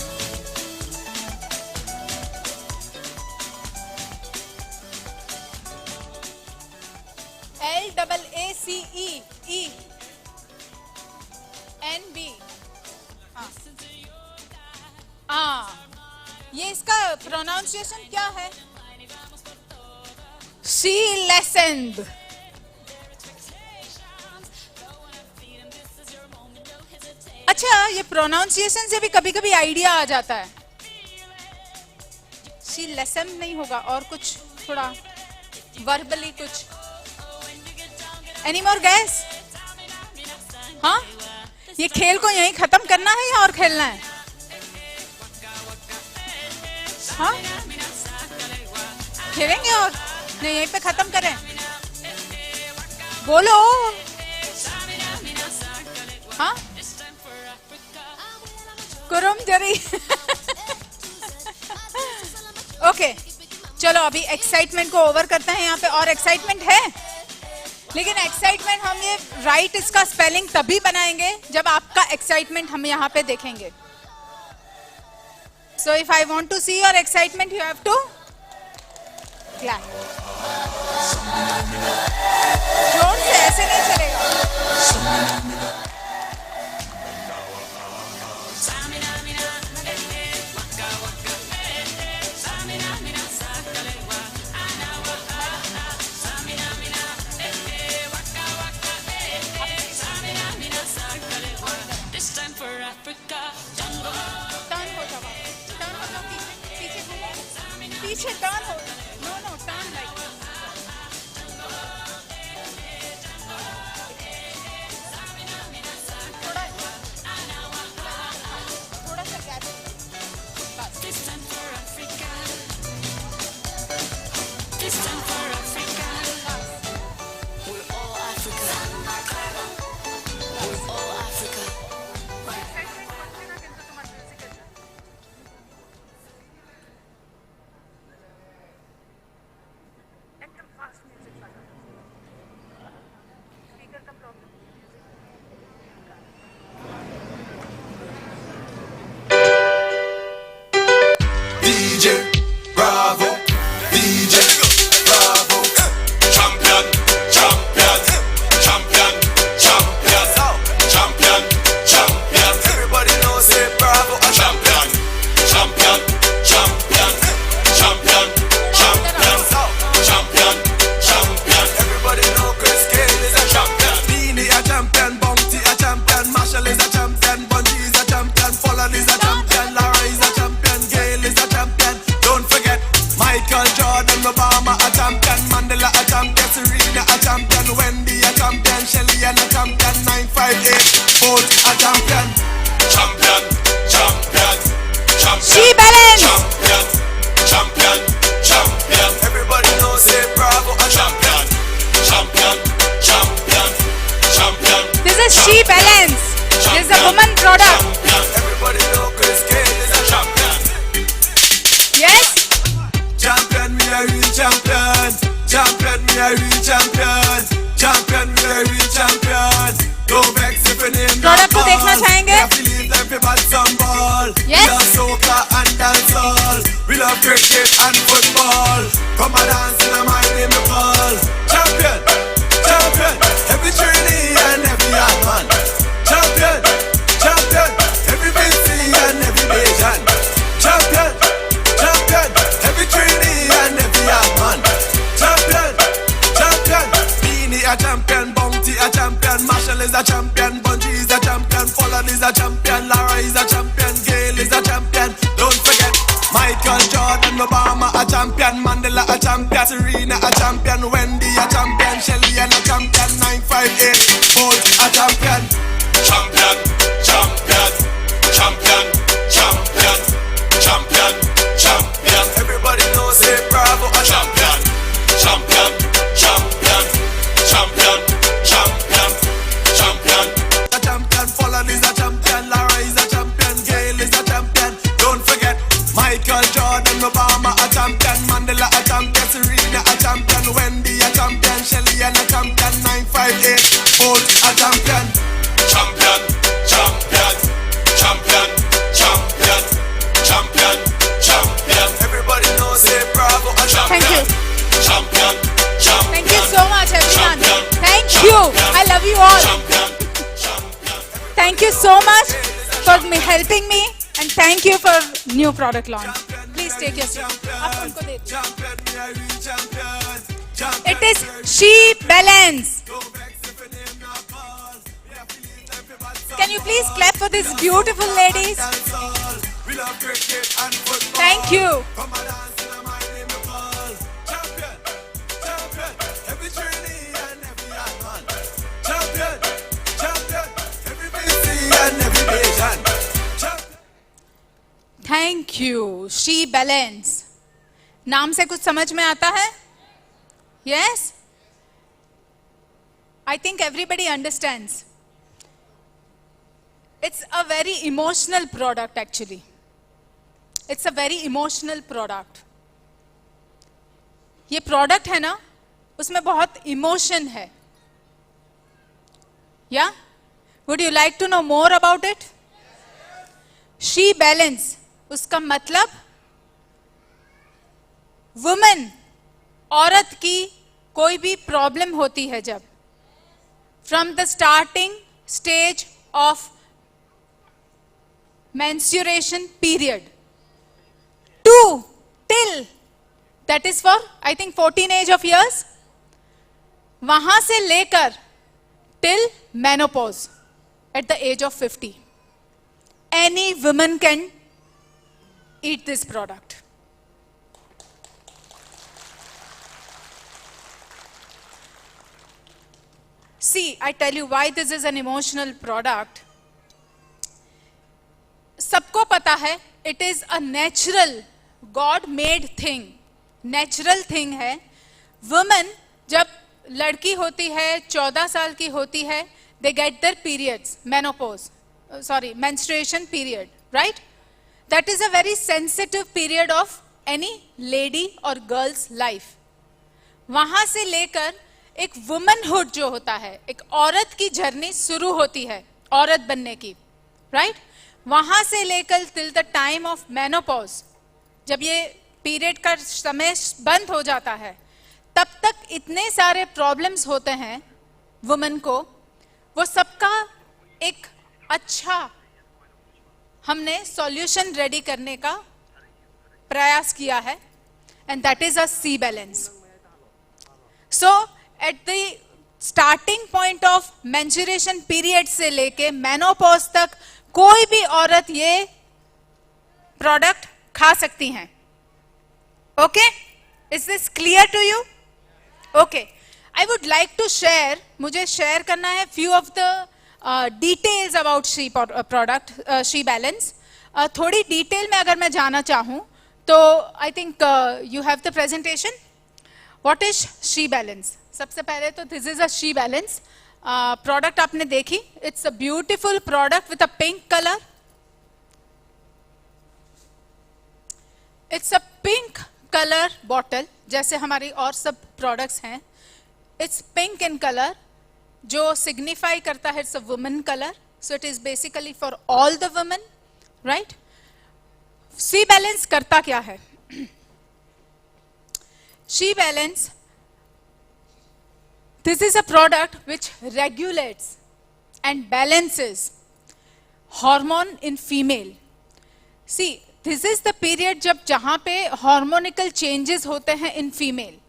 L double A C E, E N B. हाँ, ये इसका प्रोनाउंसिएशन क्या है? शी लेसेंद। अच्छा, ये प्रोनाउंसिएशन से भी कभी कभी आइडिया आ जाता है। शी लेसन नहीं होगा, और कुछ थोड़ा वर्बली कुछ। Any more gas? हाँ, ये खेल को यहीं खत्म करना है या और खेलना है? हाँ, खेलेंगे और नहीं, यहीं पे खत्म करें। बोलो। हाँ, कुरुम जरी। ओके, चलो अभी एक्साइटमेंट को ओवर करते हैं। यहाँ पे और एक्साइटमेंट है, लेकिन एक्साइटमेंट हम ये राइट, इसका स्पेलिंग तभी बनाएंगे जब आपका एक्साइटमेंट हम यहाँ पे देखेंगे। So if I want to see your excitement, you have to clap. जोर से, ऐसे नहीं चलेगा। Turn हो जाओ, turn हो जाओ पीछे, पीछे घूमो। पीछे टर्न हो. No, no, turn like. थोड़ा, थोड़ा सा गैप. बस. This time for Africa. This time for Africa. We're all Africa. We're all Africa. एकदम फास्ट म्यूजिक लगा. स्पीकर का problem. D J Bravo, D J Bravo. Champion, champion, champion, champion, champion, champion. Everybody know say Bravo a champion, champion, champion, champion, champion, champion, champion. Everybody know Chris Gayle is a champion. Beenie a champion, Bounty a champion, Machel is a champion, Bunji is a champion, Pollard is a champion, Larry is a champion, Gayle is a champion. Don't forget Michael Jordan, Obama a champion, Mandela a champion, Serena a champion, Wendy a champion, Shelly-Ann a champion, nine five eight Bolt a champion. Champion, champion, champion. She balance. Champion, champion, champion. Everybody know say Bravo a champion, champion, champion, champion. This is She Balance. This is a woman product. Everybody know Chris Gayle is a champion. Yes. Champion, me a real champion. Champion, me a real champion. Champion, me a real champion. Don't vex if your name Product को देखना चाहेंगे? Believe them fi bat some ball. Yes. We love soca and dancehall. We love cricket and football. Come and dance in my name, call. Champion, champion. Every Trini and every Yardman. Champion, champion. Every Vincy and every Bajan. Champion, champion. Every Trini and every Yardman. Champion, champion. Beenie a champion, Bounty a champion, Machel is a champion, Bunji is a champion, Pollard is a champion, Larry is a champion, Gayle is a champion. Don't forget Michael Jordan, Obama a Champion, Mandela a champion, Serena a champion, Wendy a champion, Shelly and a champion, nine five eight Bolt a champion. Champion, champion, champion, champion, champion, champion. Everybody know say Bravo a champion. Champion, champion, champion, champion, champion. A champion, Pollard is a champion, Lara is a champion, Gail is a champion. Don't forget, Michael Jordan, Obama a champion, Mandela a champion, Serena a champion, Wendy a champion, Shelly and a champion, nine five eight Bolt a champion. Champion, champion, champion, champion, champion, champion. Everybody know say Bravo a champion. Thank you. Champion, champion. Thank you so much, everyone. Thank you. I love you all. Champion, champion. Thank you so much for me helping me and thank you for new product launch. Please take your seat. आप उनको दे दीजिए. It is She Balance. Can you please clap for this beautiful ladies? Thank you. Thank you. She Balance. नाम से कुछ समझ में आता है? Yes? I think everybody understands. It's a very emotional product actually. It's a very emotional product. ये product है ना, उसमें बहुत इमोशन है. Yeah? Would you like to know more about it? She Balance, उसका मतलब वुमेन, औरत की कोई भी प्रॉब्लम होती है जब, from the starting stage of menstruation period to till, that is for I think fourteen age of years, वहां से लेकर till menopause at the age of fifty, any woman can eat this product. See, I tell you why this is an emotional product. सबको पता है, it is a natural, God made thing, natural thing है। Women जब लड़की होती है, चौदह साल की होती है, they get their periods, menopause, sorry, menstruation period, right? That is a very sensitive period of any lady or girl's life. वहां से लेकर एक वुमनहुड जो होता है, एक औरत की जर्नी शुरू होती है औरत बनने की, राइट? वहां से लेकर till the time of menopause, जब ये पीरियड का समय बंद हो जाता है, तब तक इतने सारे प्रॉब्लम्स होते हैं वुमेन को। वो सबका एक अच्छा हमने सॉल्यूशन रेडी करने का प्रयास किया है, and that is a C balance. So at the starting point of menstruation period से लेके मेनोपॉज तक कोई भी औरत ये प्रोडक्ट खा सकती हैं। Okay, is this clear to you? Okay, I would like to share, मुझे शेयर करना है few of the details about She product, She balance. थोड़ी डिटेल में अगर मैं जाना चाहूँ तो I think you have the presentation. What is She balance? सबसे पहले तो this is a She balance product. आपने देखी, it's a beautiful product with a pink color. It's a pink color bottle, जैसे हमारी और सब प्रोडक्ट्स हैं. It's pink in color, जो सिग्निफाई करता है it's a woman color. So it is basically for all the women, right? See balance करता क्या है? She balance, this is a product which regulates and balances hormone in female. See, this is the period जब जहाँ पे हॉर्मोनिकल changes होते हैं in female.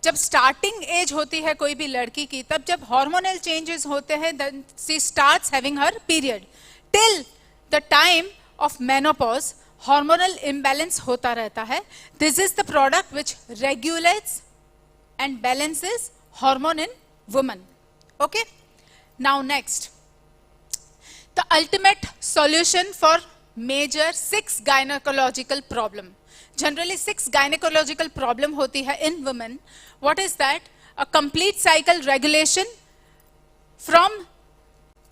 जब starting as होती है कोई भी लड़की की, तब जब हॉर्मोनल चेंजेस होते हैं, then she starts having her period. Till the time of menopause, hormonal imbalance होता रहता है. This is the product which regulates and balances hormone in woman. Okay, now next, the ultimate solution for major six gynecological problem. Generally six gynecological problem होती है in women. What is that? A complete cycle regulation from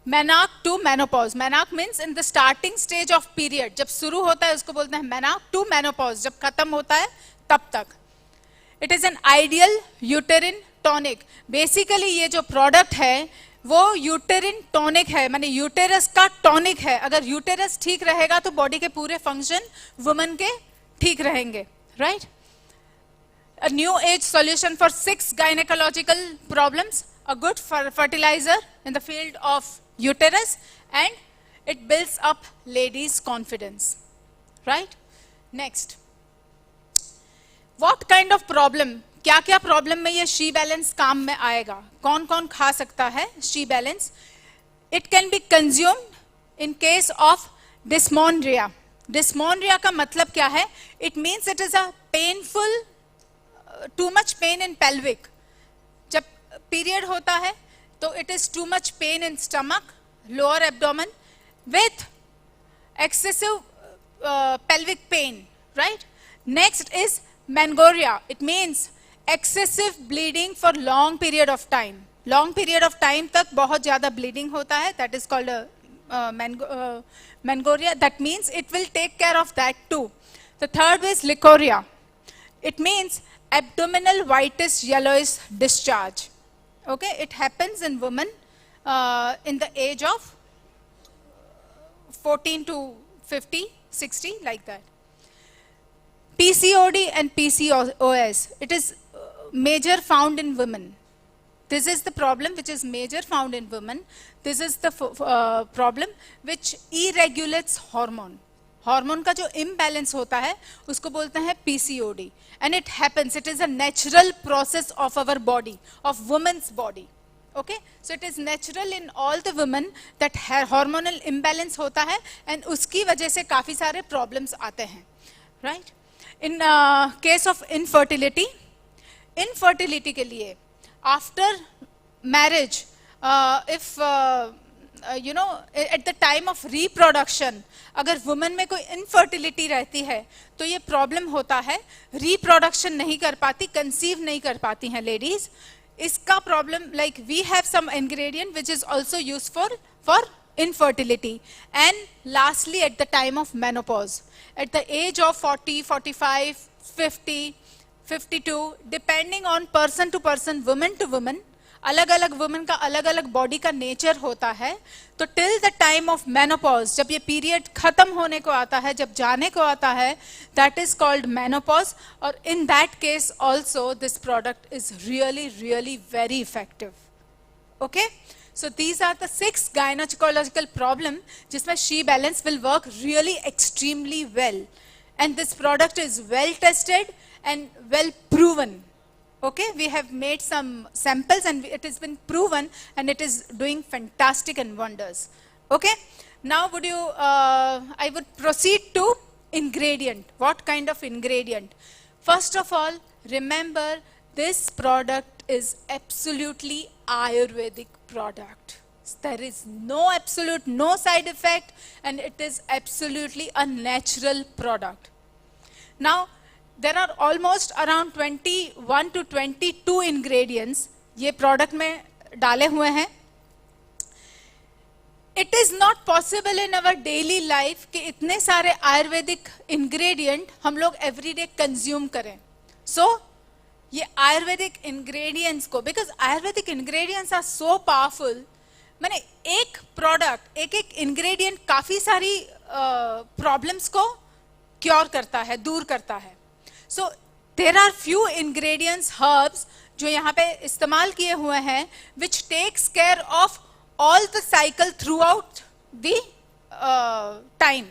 menarche to menopause. Menarche means in the starting stage of period, जब शुरू होता है उसको बोलते हैं menarche, to menopause, जब खत्म होता है तब तक. It is an ideal uterine tonic. Basically ये जो प्रोडक्ट है वो यूटेरिन टॉनिक है, माने यूटेरस का टॉनिक है. अगर यूटेरस ठीक रहेगा तो बॉडी के पूरे फंक्शन वुमन के ठीक रहेंगे, right? A new age solution for six gynecological problems, a good fer- fertilizer in the field of uterus, and it builds up ladies' confidence, right? Next, what kind of problem, क्या क्या problem में ये she balance काम में आएगा, कौन कौन खा सकता है she balance? It can be consumed in case of dysmenorrhea. डिस्मोनरिया का मतलब क्या है? It means it is a painful, too much pain in pelvic. जब पीरियड होता है तो it is too much pain in stomach, lower abdomen with excessive pelvic pain, right? Next is menarche. It means excessive bleeding for long period of time. Long period of time तक बहुत ज़्यादा bleeding होता है, that is called menarche. That means it will take care of that too. The third is leukorrhea. It means abdominal whitish yellowish discharge. Okay, it happens in women uh, in the age of fourteen to fifty, sixty, like that. P C O D and P C O S, it is uh, major found in women. This is the problem which is major found in women. This is the f- uh, problem which deregulates hormone. Hormone का जो imbalance होता है उसको बोलते हैं P C O D. And it happens, it is a natural process of our body, of women's body. Okay, so it is natural in all the women that hormonal imbalance होता है and उसकी वजह से काफ़ी सारे problems आते हैं, right? In case of infertility, infertility के लिए after marriage If you know, at the time of reproduction, अगर वुमेन में कोई इनफर्टिलिटी रहती है तो ये प्रॉब्लम होता है, रिप्रोडक्शन नहीं कर पाती, कंसीव नहीं कर पाती हैं लेडीज। इसका problem, like, we have some ingredient which is also used for for infertility. And lastly, at the time of menopause, at the age of forty, forty-five, fifty, fifty-two, depending on person to person, woman to woman, अलग अलग women का अलग अलग body का nature होता है। तो till the time of menopause, जब ये पीरियड खत्म होने को आता है, जब जाने को आता है, that is called menopause. और in that case also this product is really, really very effective. Okay, so these are the six gynecological problem जिसमें She Balance will work really extremely well, and this product is well tested and well proven. Okay, we have made some samples and it has been proven and it is doing fantastic and wonders. Okay, now would you uh, I would proceed to ingredient. What kind of ingredient? First of all, remember, this product is absolutely Ayurvedic product. There is no absolute, no side effect, and it is absolutely a natural product. Now, there are almost around twenty-one to twenty-two ingredients ये product में डाले हुए हैं. It is not possible in our daily life कि इतने सारे Ayurvedic ingredient हम लोग एवरीडे कंज्यूम करें. सो ये आयुर्वेदिक इंग्रेडिएंट्स को, because Ayurvedic ingredients are so powerful, मैंने एक प्रोडक्ट, एक एक इंग्रेडिएंट काफ़ी सारी प्रॉब्लम्स को क्योर करता है, दूर करता है. So there are few ingredients, herbs, जो यहाँ पे इस्तेमाल किए हुए हैं, which takes care of all the cycle throughout the time.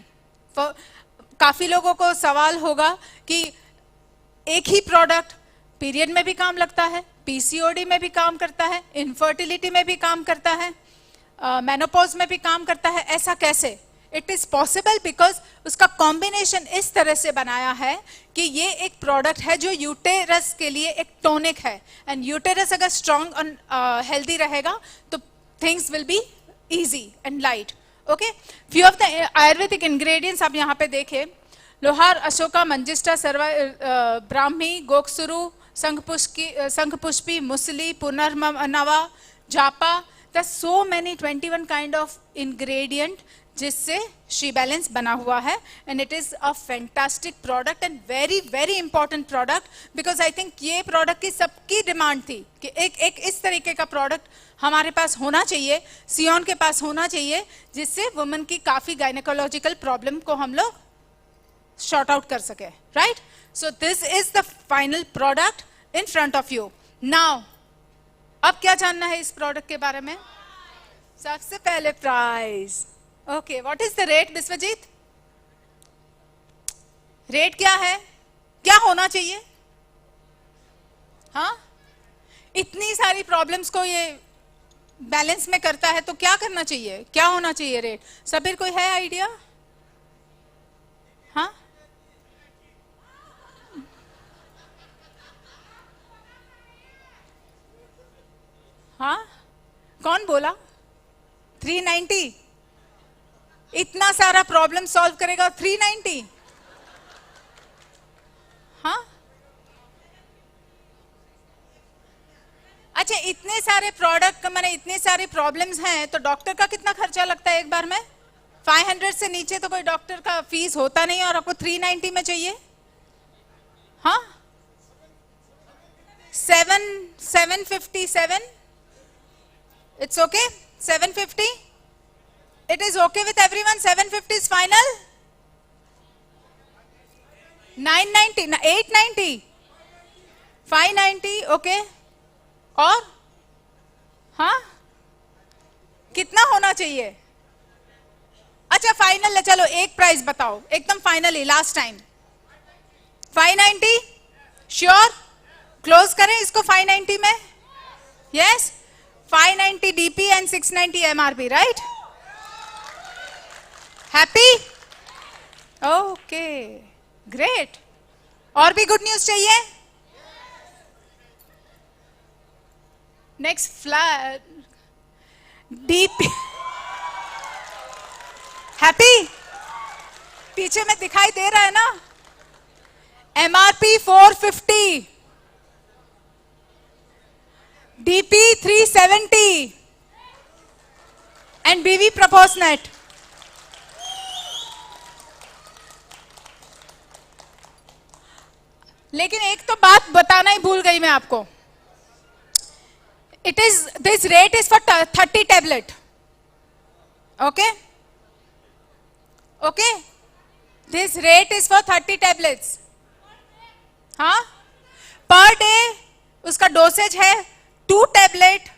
काफ़ी लोगों को सवाल होगा कि एक ही प्रोडक्ट पीरियड में भी काम लगता है, पीसीओडी में भी काम करता है, इनफर्टिलिटी में भी काम करता है, मेनोपॉज में भी काम करता है, ऐसा कैसे? It is possible because उसका कॉम्बिनेशन इस तरह से बनाया है कि ये एक प्रोडक्ट है जो यूटेरस के लिए एक टॉनिक है, एंड यूटेरस अगर स्ट्रांग और हेल्दी रहेगा तो things will be easy and light. Okay, few of the Ayurvedic ingredients आप यहाँ पे देखें, लोहार, अशोका, मंजिष्ठा, सर्वा, अ, ब्राह्मी, गोकसुरु, संखपुष्की, अ, संखपुष्पी, मुसली, पुनर्नवा, जापा, there so many twenty one kind of ingredient जिससे शी बैलेंस बना हुआ है, and it is a fantastic product and very very important product because I think ये प्रोडक्ट की सबकी डिमांड थी कि एक एक इस तरीके का प्रोडक्ट हमारे पास होना चाहिए, सियोन के पास होना चाहिए, जिससे वुमेन की काफ़ी गायनेकोलॉजिकल प्रॉब्लम को हम लोग सॉर्ट आउट कर सके, right? So this is the final product in front of you. Now, अब क्या जानना है इस प्रोडक्ट के बारे में? सबसे पहले price. Okay, what is the rate, Vishwajit? Rate क्या है? क्या होना चाहिए? हाँ, इतनी सारी प्रॉब्लम्स को ये बैलेंस में करता है तो क्या करना चाहिए, क्या होना चाहिए रेट? सबीर, कोई है आइडिया? हाँ, हाँ, कौन बोला? Three ninety? इतना सारा प्रॉब्लम सॉल्व करेगा थ्री नाइन्टी? हाँ, अच्छा, इतने सारे प्रोडक्ट, मैंने इतने सारे प्रॉब्लम्स हैं तो डॉक्टर का कितना खर्चा लगता है एक बार में? फ़ाइव हंड्रेड से नीचे तो कोई डॉक्टर का फीस होता नहीं और आपको थ्री नाइन्टी में चाहिए? हाँ, seven, seven fifty seven. It's okay, seven fifty. It is okay with everyone, seven fifty is final. Nine ninety ना, eight ninety? Five ninety, okay. और हाँ, कितना होना चाहिए? अच्छा, फाइनल है, चलो एक प्राइस बताओ, एकदम finally, last time. Five ninety? Sure? Close करें इसको फ़ाइव नाइन्टी में? Yes. Five ninety DP and six ninety MRP, right? Happy? Okay, great. और भी गुड न्यूज चाहिए? Next flat. डीपी। हैप्पी? पीछे में दिखाई दे रहा है ना? MRP four fifty, DP three seventy and BV propose net. लेकिन एक तो बात बताना ही भूल गई मैं आपको। It is, this rate is for thirty tablet. Okay? Okay? This rate is for thirty tablets. हाँ, पर डे उसका डोसेज है two tablet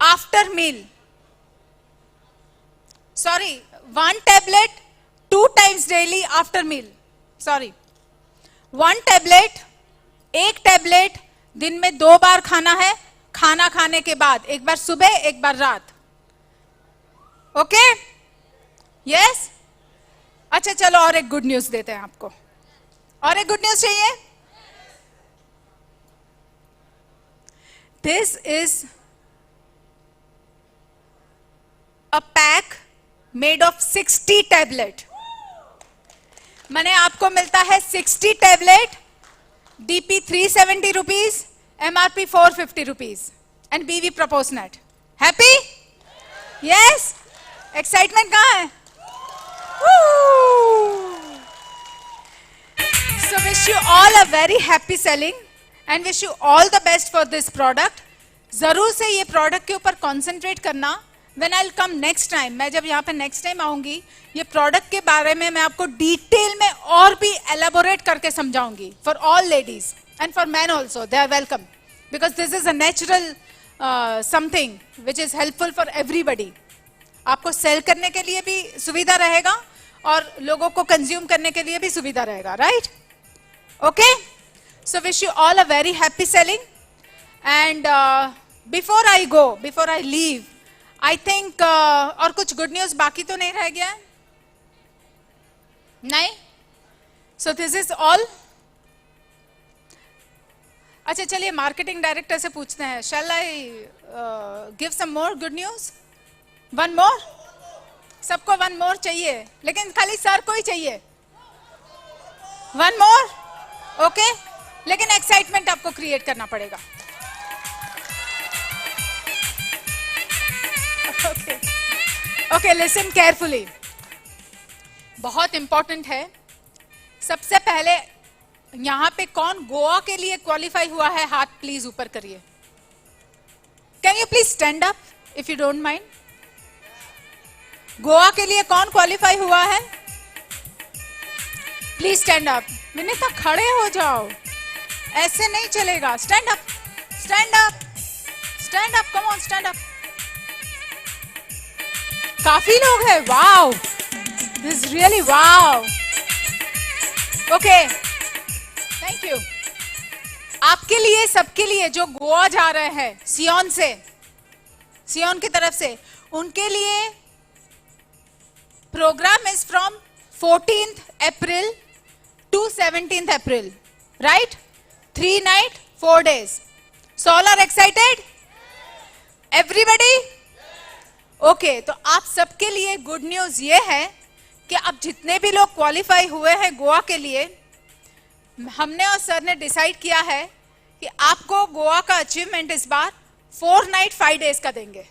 after meal. Sorry, one tablet two times daily after meal. Sorry, one tablet, एक tablet दिन में दो बार खाना है, खाना खाने के बाद एक बार सुबह, एक बार रात। ओके? यस। अच्छा, चलो, और एक गुड न्यूज देते हैं आपको। और एक गुड न्यूज चाहिए? This is a pack made of sixty tablet. मैंने आपको मिलता है sixty tablet, DP three seventy rupees, MRP four fifty rupees and BV propose net. Happy? Yes. Excitement कहाँ है? So wish you all a very happy selling and wish you all the best for this product. जरूर से ये product के ऊपर concentrate करना। When I come next time, मैं जब यहाँ पे नेक्स्ट टाइम आऊंगी, ये प्रोडक्ट के बारे में मैं आपको डिटेल में और भी एलेबोरेट करके समझाऊंगी। For all ladies and for men also, they are welcome, because this is a natural something which is helpful for everybody. आपको सेल करने के लिए भी सुविधा रहेगा और लोगों को कंज्यूम करने के लिए भी सुविधा रहेगा, right? Okay? So wish you all a very happy selling. And before I go, before I leave, I think और कुछ गुड न्यूज बाकी तो नहीं रह गया है? नहीं. So this is all. अच्छा, चलिए मार्केटिंग डायरेक्टर से पूछते हैं, shall I give some more good news? One more? सबको वन मोर चाहिए, लेकिन खाली सर को ही चाहिए. One more? ओके, लेकिन एक्साइटमेंट आपको क्रिएट करना पड़ेगा. ओके, ओके, लिसन केयरफुली, बहुत इंपॉर्टेंट है. सबसे पहले, यहाँ पे कौन गोवा के लिए क्वालिफाई हुआ है, हाथ प्लीज ऊपर करिए. Can you please stand up if you don't mind? Goa के लिए कौन क्वालिफाई हुआ है? Please stand up. विनीता, खड़े हो जाओ, ऐसे नहीं चलेगा. Stand up, stand up, stand up, come on, stand up. काफी लोग हैं. Wow, this is really wow. Okay, thank you. आपके लिए, सबके लिए जो गोवा जा रहे हैं सियोन से, सियोन की तरफ से, उनके लिए program is from fourteenth April to seventeenth April, right? Three night, four days. So all are excited? Everybody? Okay, तो आप सबके लिए गुड न्यूज ये है कि अब जितने भी लोग क्वालिफाई हुए हैं गोवा के लिए, हमने और सर ने डिसाइड किया है कि आपको गोवा का अचीवमेंट इस बार फोर नाइट फाइव डेज का देंगे,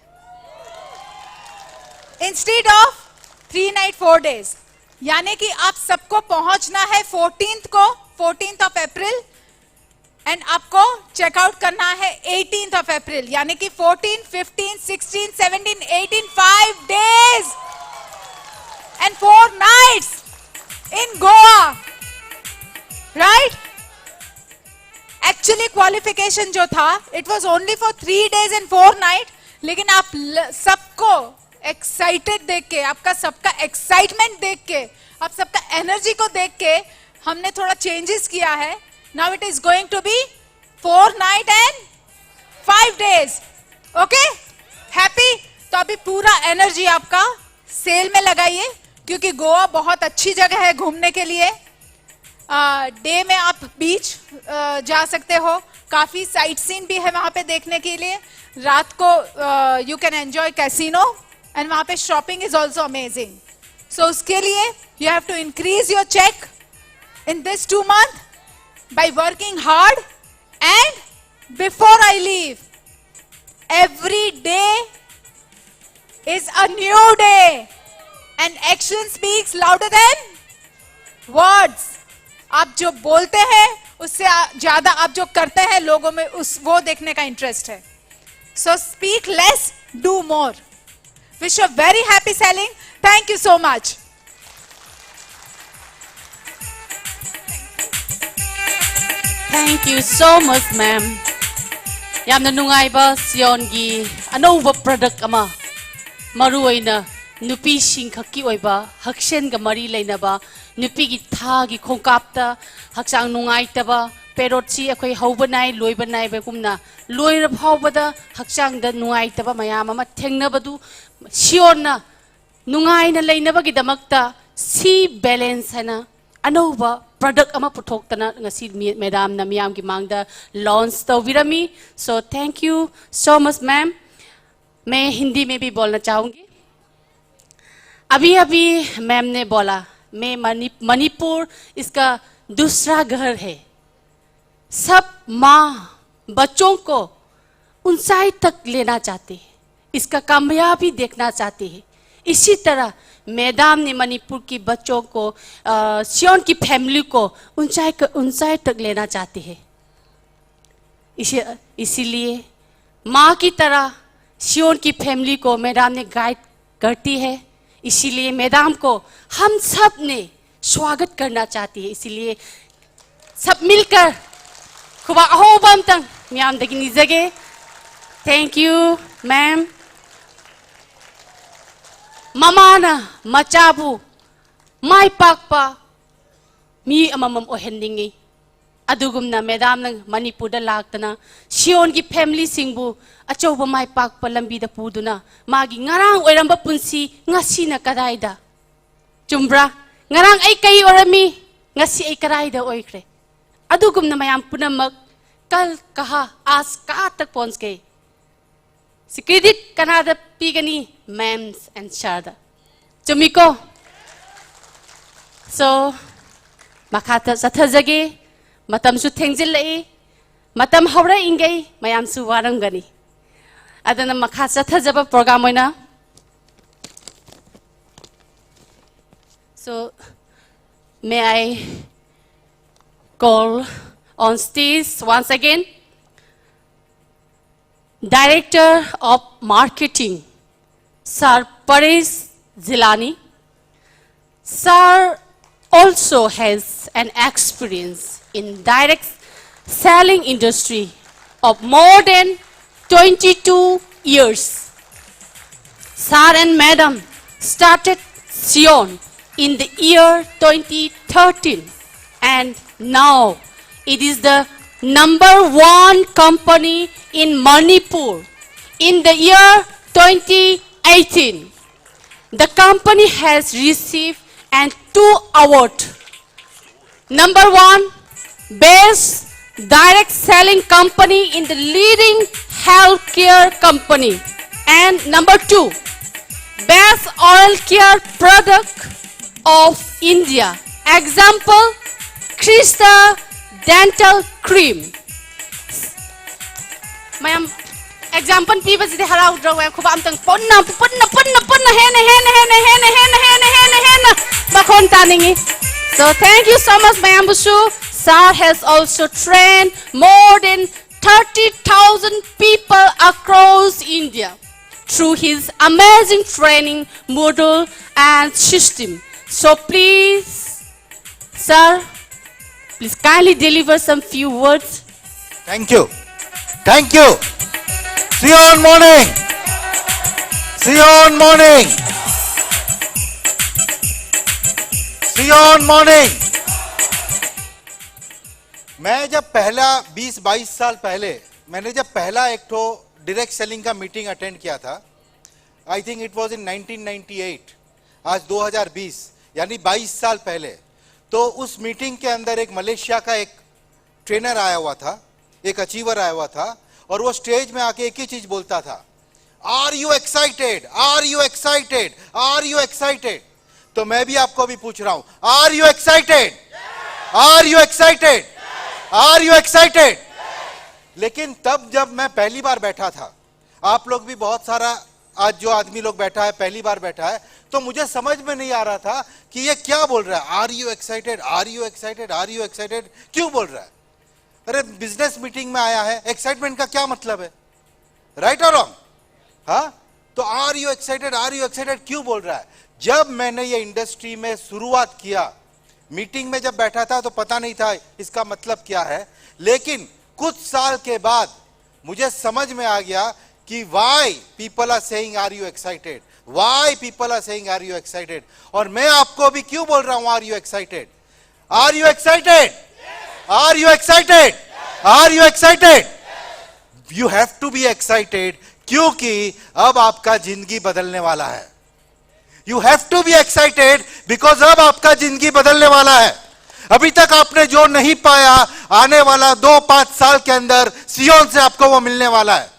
instead of three night four days. यानी कि आप सबको पहुंचना है फोर्टीन्थ को, फोर्टीन्थ ऑफ अप्रैल, एंड आपको चेकआउट करना है एटीन्थ ऑफ अप्रैल, यानी कि fourteen, fifteen, sixteen, seventeen, eighteen, five days and four nights in Goa, right? Actually qualification जो था, it was only for three days and four night, लेकिन आप ल- सबको एक्साइटेड देख के, आपका सबका एक्साइटमेंट देख के, आप सबका एनर्जी को देख के हमने थोड़ा चेंजेस किया है. Now it is going to be four night and five days. Okay, happy? तो अभी पूरा एनर्जी आपका सेल में लगाइए, क्योंकि गोवा बहुत अच्छी जगह है घूमने के लिए। डे में आप बीच जा सकते हो, काफ़ी साइट सीन भी है वहाँ पे देखने के लिए। रात को you can enjoy casino and वहाँ पे shopping is also amazing. So उसके लिए you have to increase your check in this two month by working hard and before I leave, every day is a new day and action speaks louder than words. आप जो बोलते हैं उससे ज़्यादा आप जो करते हैं लोगों में उस वो देखने का इंटरेस्ट है. So speak less, do more. Wish you very happy selling. Thank you so much. Thank you so much, ma'am. ꯌꯥꯝꯅ ꯅꯨꯡꯉꯥꯏꯕ ꯁꯤꯌꯣꯟꯒꯤ ꯑꯅꯧꯕ product ꯑꯃ, ꯃꯔꯨꯑꯣꯏꯅ ꯅꯨꯄꯤꯁꯤꯡ ꯈꯛꯀꯤ ꯑꯣꯏꯕ ꯍꯛꯁꯦꯜꯒ ꯃꯔꯤ ꯂꯩꯅꯕ ꯅꯨꯄꯤꯒꯤ ꯊꯥꯒꯤ ꯈꯣꯡꯀꯥꯞꯇ ꯍꯛꯆꯥꯡ ꯅꯨꯡꯉꯥꯏꯇꯕ ꯄꯦꯔꯣꯠꯁꯤ ꯑꯩꯈꯣꯏ ꯍꯧꯕ ꯅꯥꯏ ꯂꯣꯏꯕ ꯅꯥꯏꯕꯒꯨꯝꯅ ꯂꯣꯏꯔ ꯐꯥꯎꯕꯗ ꯍꯛꯆꯥꯡꯗ ꯅꯨꯡꯉꯥꯏꯇꯕ ꯃꯌꯥꯝ ꯑꯃ ꯊꯦꯡꯅꯕꯗꯨ ꯁꯤꯌꯣꯟꯅ ꯅꯨꯡꯉꯥꯏꯅ ꯂꯩꯅꯕꯒꯤꯗꯃꯛꯇ ꯁꯤ balance ꯍꯥꯏꯅ ꯑꯅꯧꯕ product ꯑꯃ ꯄꯨꯊꯣꯛꯇꯅ ꯉꯁꯤ ꯃꯦꯗꯥꯝꯅ ꯃꯤꯌꯥꯝꯒꯤ ꯃꯥꯡꯗ launch ꯇꯧꯕꯤꯔꯝꯃꯤ. So thank you so much, ma'am. मैं हिंदी में भी बोलना चाहूँगी. अभी अभी मैम ने बोला, मैं मणि मणिपुर इसका दूसरा घर है. सब माँ बच्चों को ऊंचाई तक लेना चाहती है, इसका कामयाबी देखना चाहती है. इसी तरह मैडम ने मणिपुर की बच्चों को, अ, सियोन की फैमिली को ऊंचाई क- ऊंचाई तक लेना चाहती है. इसी इसीलिए माँ की तरह सियोन की फैमिली को मैडम ने गाइड करती है. इसीलिए मैडम को हम सब ने स्वागत करना चाहती है. इसीलिए सब मिलकर ꯈꯨꯕꯥꯛ ꯑꯍꯧꯕ ꯑꯝꯇꯪ ꯃꯌꯥꯝꯗꯒꯤ ꯅꯤꯖꯒꯦ. Thank you, ma'am. ꯃꯃꯥꯅ ꯃꯆꯥꯕꯨ ꯃꯥꯏ ꯄꯥꯛꯄ ꯃꯤ ꯑꯃꯃꯝ ꯑꯣꯏꯍꯟꯅꯤꯡꯏ. ꯑꯗꯨꯒꯨꯝꯅ ꯃꯦꯗꯥꯝꯅ ꯃꯅꯤꯄꯨꯔꯗ ꯂꯥꯛꯇꯅ ꯁꯤꯌꯣꯟꯒꯤ ꯐꯦꯃꯤꯂꯤꯁꯤꯡꯕꯨ ꯑꯆꯧꯕ ꯃꯥꯏ ꯄꯥꯛꯄ ꯂꯝꯕꯤꯗ ꯄꯨꯗꯨꯅ ꯃꯥꯒꯤ ꯉꯔꯥꯡ ꯑꯣꯏꯔꯝꯕ ꯄꯨꯟꯁꯤ ꯉꯁꯤꯅ ꯀꯗꯥꯏꯗ? ꯆꯨꯝꯕ꯭ꯔꯥ? ꯉꯔꯥꯡ ꯑꯩ ꯀꯩ ꯑꯣꯏꯔꯝꯃꯤ, ꯉꯁꯤ ꯑꯩ ꯀꯗꯥꯏꯗ ꯑꯣꯏꯈ꯭ꯔꯦ? ꯑꯗꯨꯒꯨꯝꯅ ꯃꯌꯥꯝ ꯄꯨꯝꯅꯃꯛ ꯀꯜ ꯀꯍꯥ ꯑꯥꯖ ꯀꯍꯥ ꯇꯛ ꯄꯣꯟꯁ ꯒꯦ꯫ ꯁꯤ ꯀ꯭ꯔꯦꯗꯤꯠ ꯀꯅꯥꯗ ꯄꯤꯒꯅꯤ? ꯃꯦꯝꯁ ꯑꯦꯟ ꯁꯥꯔꯗ꯫ ꯆꯨꯝꯃꯤꯀꯣ? ꯁꯣ, ꯃꯈꯥ ꯆꯠꯊꯖꯒꯦ꯫ ꯃꯇꯝꯁꯨ ꯊꯦꯡꯖꯤꯜꯂꯛꯏ꯫ ꯃꯇꯝ ꯍꯧꯔꯛꯏꯉꯩ ꯃꯌꯥꯝꯁꯨ ꯋꯥꯔꯝꯒꯅꯤ꯫ ꯑꯗꯨꯅ ꯃꯈꯥ ꯆꯠꯊꯖꯕ ꯄ꯭ꯔꯣꯒ꯭ꯔꯥꯝ ꯑꯣꯏꯅ, so, may I call on stage once again Director of Marketing, Sir Paresh Jilani. Sir also has an experience in direct selling industry of more than twenty-two years. Sir and Madam started Sion in the year twenty thirteen, and now it is the number one company in Manipur in the year twenty eighteen. The company has received an two award. Number one, best direct selling company in the leading healthcare company. And number two, best oral care product of India. Example, Crystal Dental Cream. ꯃꯌꯥꯝ, example ꯄꯤꯕꯁꯤꯗꯤ ꯍꯔꯥꯎꯗ꯭ꯔꯣ? ꯃꯌꯥꯝ ꯈꯨꯕꯥꯛ ꯑꯝꯇꯪ ꯄꯨꯟꯅ, ꯄꯨꯟꯅ, ꯄꯨꯟꯅ, ꯄꯨꯟꯅ, ꯍꯦꯟꯅ, ꯍꯦꯟꯅ, ꯍꯦꯟꯅ, ꯍꯦꯟꯅ, ꯍꯦꯟꯅ, ꯍꯦꯟꯅ, ꯍꯦꯟꯅ, ꯍꯦꯟꯅ ꯃꯈꯣꯟ ꯇꯥꯅꯤꯡꯉꯤ꯫ So thank you so much ꯃꯌꯥꯝꯕꯨꯁꯨ꯫ Sir has also trained more than thirty thousand people across India through his amazing training model and system. So please, sir, please kindly deliver some few words. Thank you. Thank you. Sion morning. Sion morning. Sion morning. मैं जब पहला बीस बाईस साल पहले मैंने जब पहला एक ठो डायरेक्ट सेलिंग का मीटिंग अटेंड किया था, I think it was in nineteen ninety eight, आज दो हज़ार बीस यानी बाईस साल पहले। तो उस मीटिंग के अंदर एक मलेशिया का एक ट्रेनर आया हुआ था, एक अचीवर आया हुआ था, और वो स्टेज में आके एक ही चीज बोलता था, "Are you excited? Are you excited? Are you excited?" तो मैं भी आपको भी पूछ रहा हूं, Are you excited? Are you excited? Are you excited? लेकिन तब जब मैं पहली बार बैठा था, आप लोग भी बहुत सारा, आज जो आदमी लोग बैठा है पहली बार बैठा है, तो मुझे समझ में नहीं आ रहा था कि ये क्या बोल रहा है। Are you excited? Are you excited? Are you excited? क्यों बोल रहा है? अरे, बिजनेस मीटिंग में आया है, एक्साइटमेंट का क्या मतलब है? राइट और रॉन्ग? हाँ। तो Are you excited? Are you excited क्यों बोल रहा है? जब मैंने ये इंडस्ट्री में शुरुआत किया, मीटिंग में जब बैठा था तो पता नहीं था इसका मतलब क्या है, लेकिन कुछ साल के बाद मुझे समझ में आ गया कि why people are saying, "Are you excited?" Why people are saying, "Are you excited?" और मैं आपको भी क्यों बोल रहा हूं, Are you excited? Are you excited? Are you excited? Are you excited? You have to be excited, क्योंकि अब आपका जिंदगी बदलने वाला है। You have to be excited because अब आपका जिंदगी बदलने वाला है। अभी तक आपने जो नहीं पाया, आने वाला दो पांच साल के अंदर सियोन से आपको वो मिलने वाला है।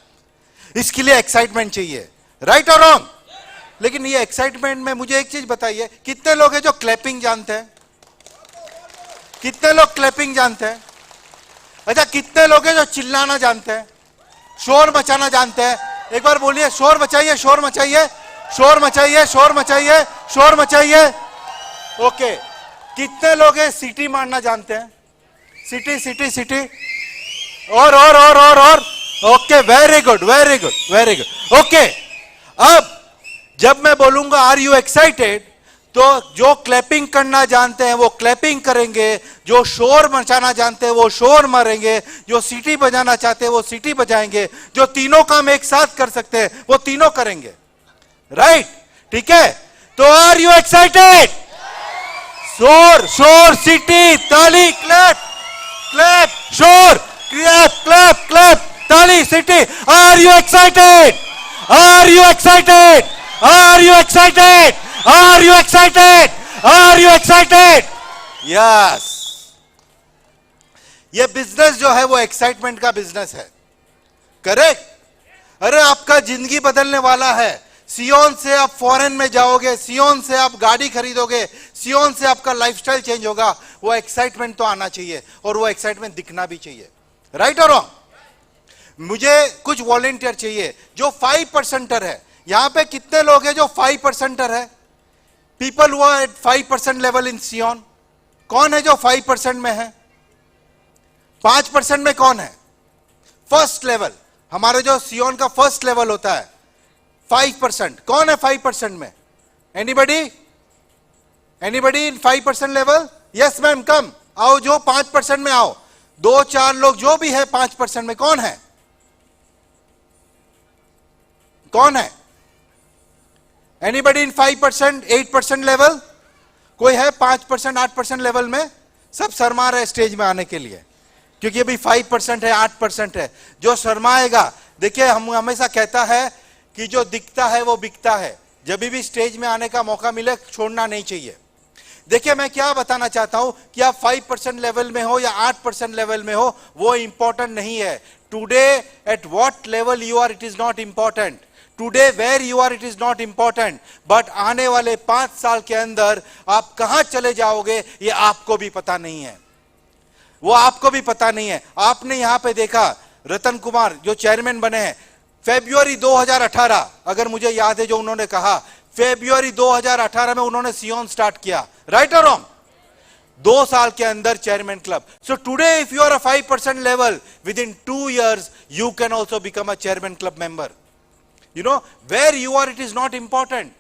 इसके लिए एक्साइटमेंट चाहिए, राइट और रॉन्ग? लेकिन ये एक्साइटमेंट में मुझे एक चीज बताइए, कितने लोग हैं जो क्लैपिंग जानते हैं? कितने लोग क्लैपिंग जानते हैं? अच्छा, कितने लोग हैं जो चिल्लाना जानते हैं, शोर मचाना जानते हैं? एक बार बोलिए, शोर मचाइए, शोर मचाइए, शोर मचाइए, शोर मचाइए, शोर मचाइए। ओके, कितने लोग हैं सीटी मारना जानते हैं? सीटी, सीटी, सीटी। और और और और और okay, very good, very good, very good। Okay, अब जब मैं बोलूंगा, Are you excited? तो जो क्लैपिंग करना जानते हैं वो क्लैपिंग करेंगे, जो शोर मचाना जानते हैं वो शोर मारेंगे, जो सीटी बजाना चाहते हैं वो सीटी बजाएंगे, जो तीनों काम एक साथ कर सकते हैं वो तीनों करेंगे। राइट? ठीक है, तो Are you excited? शोर, शोर, सीटी, ताली, क्लैप। Clap, शोर, clap, clap, clap. ताली, सीटी. Are you excited? Are you excited? Are you excited? Are you excited? Are you excited? Yes. ये बिजनेस जो है वो एक्साइटमेंट का बिजनेस है, करेक्ट? अरे, आपका जिंदगी बदलने वाला है। सियोन से आप फॉरेन में जाओगे, सियोन से आप गाड़ी खरीदोगे, सियोन से आपका लाइफस्टाइल चेंज होगा। वो एक्साइटमेंट तो आना चाहिए और वो एक्साइटमेंट दिखना भी चाहिए, राइट और रॉन्ग? मुझे कुछ वॉलेंटियर चाहिए जो फाइव परसेंटर है। यहाँ पे कितने लोग हैं जो फाइव परसेंटर है? People who are at five percent level in Sion. कौन है जो फाइव परसेंट में है? पांच परसेंट में कौन है? फर्स्ट लेवल, हमारे जो सियोन का फर्स्ट लेवल होता है, फाइव परसेंट। कौन है फाइव परसेंट में? Anybody? Anybody in five percent level? Yes ma'am, come. आओ, जो पांच परसेंट में आओ, दो चार लोग जो भी है पांच परसेंट में, कौन है? कौन है? Anybody in five percent, eight percent level? कोई है पांच परसेंट, आठ परसेंट लेवल में? सब शर्मा रहे स्टेज में आने के लिए, क्योंकि अभी फाइव परसेंट है, आठ परसेंट है। जो शर्माएगा, देखिए, हम हमेशा कहता है कि जो दिखता है वो बिकता है। जब भी स्टेज में आने का मौका मिले, छोड़ना नहीं चाहिए। देखिए, मैं क्या बताना चाहता हूं कि आप फाइव परसेंट लेवल में हो या आठ परसेंट लेवल में हो, वो इंपॉर्टेंट नहीं है। Today, at what level you are, it is not important. Today, where you are, it is not important. But आने वाले पांच साल के अंदर आप कहां चले जाओगे, ये आपको भी पता नहीं है, वो आपको भी पता नहीं है। आपने यहां पे देखा, रतन कुमार जो चेयरमैन बने हैं, फेब्रुअरी दो हज़ार अठारह, अगर मुझे याद है जो उन्होंने कहा, फेब्रुअरी दो हज़ार अठारह में उन्होंने सियोन स्टार्ट किया, राइट और रॉन्ग? दो साल के अंदर chairman club. So today, if you are a five percent level, within two years you can also become a chairman club member. You know, where you are, it is not important.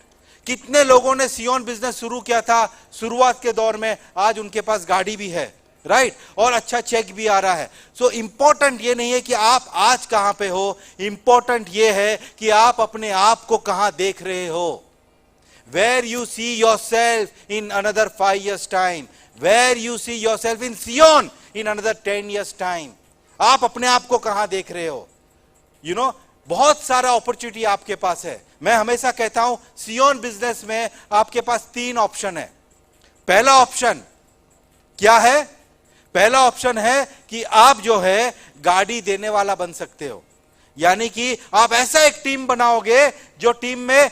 कितने लोगों ने सियोन business शुरू किया था शुरुआत के दौर में, आज उनके पास गाड़ी भी है, राइट, और अच्छा चेक भी आ रहा है। सो इंपॉर्टेंट ये नहीं है कि आप आज कहां पे हो, इंपॉर्टेंट ये है कि आप अपने आप को कहां देख रहे हो। Where you see yourself in another five years time, where you see yourself in Sion, in another ten years time? आप अपने आप को कहां देख रहे हो? यू you नो know, बहुत सारा अपॉर्चुनिटी आपके पास है। मैं हमेशा कहता हूं, सियोन बिजनेस में आपके पास तीन ऑप्शन है। पहला ऑप्शन क्या है? पहला ऑप्शन है कि आप जो है गाड़ी देने वाला बन सकते हो, यानी कि आप ऐसा एक टीम बनाओगे जो टीम में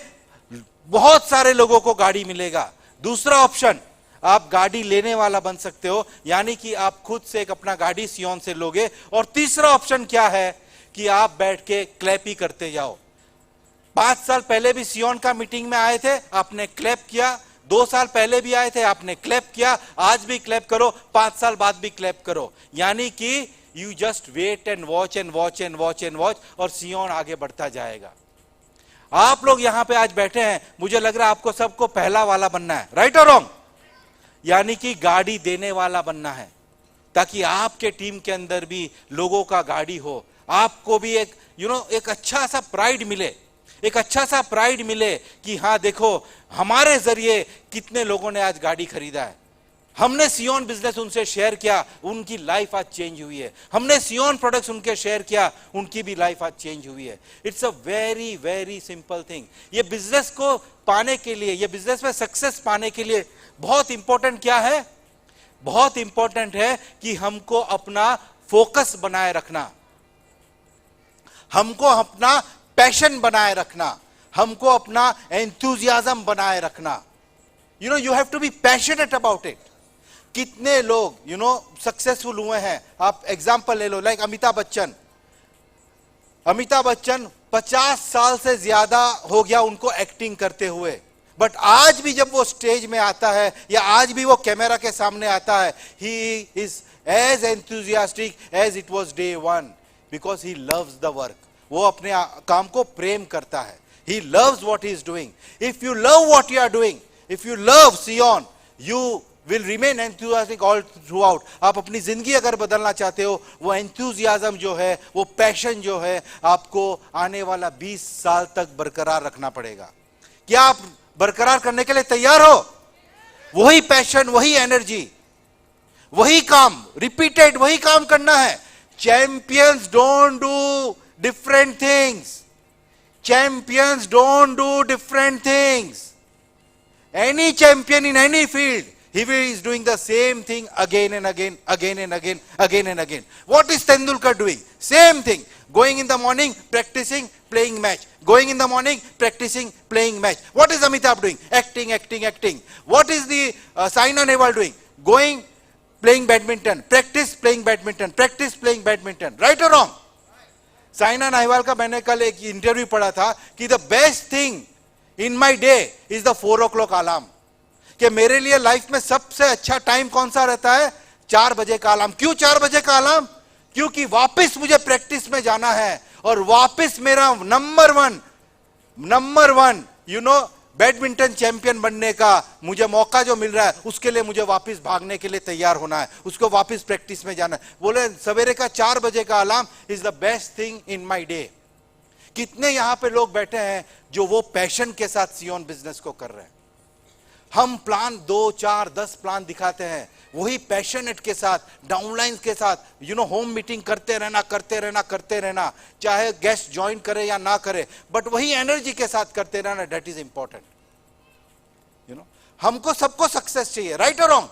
बहुत सारे लोगों को गाड़ी मिलेगा। दूसरा ऑप्शन, आप गाड़ी लेने वाला बन सकते हो, यानी कि आप खुद से एक अपना गाड़ी सियोन से लोगे। और तीसरा ऑप्शन क्या है कि आप बैठ के क्लैप ही करते जाओ। पांच साल पहले भी सियोन का मीटिंग में आए थे, आपने क्लैप किया। दो साल पहले भी आए थे, आपने क्लैप किया। आज भी क्लैप करो, पांच साल बाद भी क्लैप करो। यानी कि you just wait and watch and watch and watch and watch, और सियोन आगे बढ़ता जाएगा। आप लोग यहां पे आज बैठे हैं, मुझे लग रहा है आपको सबको पहला वाला बनना है, राइट और रॉन्ग? यानी कि गाड़ी देने वाला बनना है, ताकि आपके टीम के अंदर भी लोगों का गाड़ी हो, आपको भी एक यू you नो know, एक अच्छा सा प्राइड मिले, एक अच्छा सा प्राइड मिले कि हाँ, देखो, हमारे जरिए कितने लोगों ने आज गाड़ी खरीदा है। हमने सियोन बिजनेस उनसे शेयर किया, उनकी लाइफ आज चेंज हुई है। हमने सियोन प्रोडक्ट्स उनके शेयर किया, उनकी भी लाइफ आज चेंज हुई है। It's a very very simple thing। ये बिजनेस को पाने के लिए, ये बिजनेस में सक्सेस पाने के लिए बहुत इंपॉर्टेंट क्या है? बहुत इंपॉर्टेंट है कि हमको अपना फोकस बनाए रखना, हमको अपना पैशन बनाए रखना, हमको अपना एंथुजियाज्म बनाए रखना। You know, you have to be passionate about it। कितने लोग यू नो सक्सेसफुल हुए हैं, आप एग्जांपल ले लो, लाइक अमिताभ बच्चन। अमिताभ बच्चन पचास साल से ज्यादा हो गया उनको एक्टिंग करते हुए, बट आज भी जब वो स्टेज में आता है या आज भी वो कैमरा के सामने आता है, he is as enthusiastic as it was day one, because he loves the work। वो अपने आ- काम को प्रेम करता है। He loves what he is doing। If you love what you are doing, if you love सियोन, you will remain enthusiastic all throughout। आप अपनी जिंदगी अगर बदलना चाहते हो, वो एंथुजियाज्म जो है, वो पैशन जो है, आपको आने वाला बीस साल तक बरकरार रखना पड़ेगा। क्या आप बरकरार करने के लिए तैयार हो? वही पैशन, वही एनर्जी। वही काम, रिपीटेड वही काम करना है. Champions don't do different things. Champions don't do different things. Any champion in any field, he is doing the same thing again and again, again and again, again and again. What is Tendulkar doing? Same thing. Going in the morning, practicing, playing match. Going in the morning, practicing, playing match. What is Amitabh doing? Acting, acting, acting. What is the uh, Saina Nehwal doing? Going, playing badminton. Practice, playing badminton. Practice, playing badminton. Right or wrong? Saina Nehwal का मैंने कल एक interview पढ़ा था कि the best thing in my day is the four o'clock alarm. कि मेरे लिए लाइफ में सबसे अच्छा टाइम कौन सा रहता है? चार बजे का अलार्म. क्यों चार बजे का अलार्म? क्योंकि वापस मुझे प्रैक्टिस में जाना है और वापस मेरा number one, number one, you know, badminton champion बनने का मुझे मौका जो मिल रहा है, उसके लिए मुझे वापस भागने के लिए तैयार होना है, उसको वापस प्रैक्टिस में जाना है. बोले, सवेरे का चार बजे का alarm is the best thing in my day. कितने यहाँ पे लोग बैठे हैं जो वो पैशन के साथ सियोन बिजनेस को कर रहे हैं? हम प्लान, दो, चार, दस प्लान दिखाते हैं, वही पैशनेट के साथ, डाउनलाइंस के साथ, यू नो, होम मीटिंग करते रहना, करते रहना, करते रहना, चाहे गेस्ट ज्वाइन करे या ना करे, बट वही एनर्जी के साथ करते रहना, that is important. You know, हमको सबको सक्सेस चाहिए, राइट और रॉन्ग?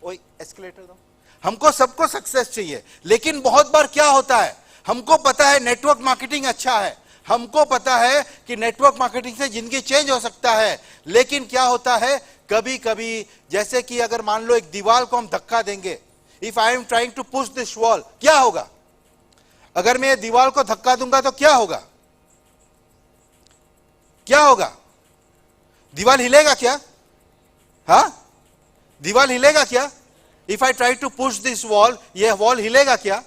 ओए, एस्केलेटर दो. हमको सबको सक्सेस चाहिए, लेकिन बहुत बार क्या होता है, हमको पता है नेटवर्क मार्केटिंग अच्छा है, हमको पता है कि नेटवर्क मार्केटिंग से जिंदगी चेंज हो सकता है, लेकिन क्या होता है, कभी कभी, जैसे कि अगर मान लो एक दीवार को हम धक्का देंगे, if I am trying to push this wall, क्या होगा? अगर मैं ये दीवार को धक्का दूंगा तो क्या होगा? क्या होगा? दीवार हिलेगा क्या? हाँ, दीवार हिलेगा क्या? If I try to push this wall, ये वॉल हिलेगा क्या?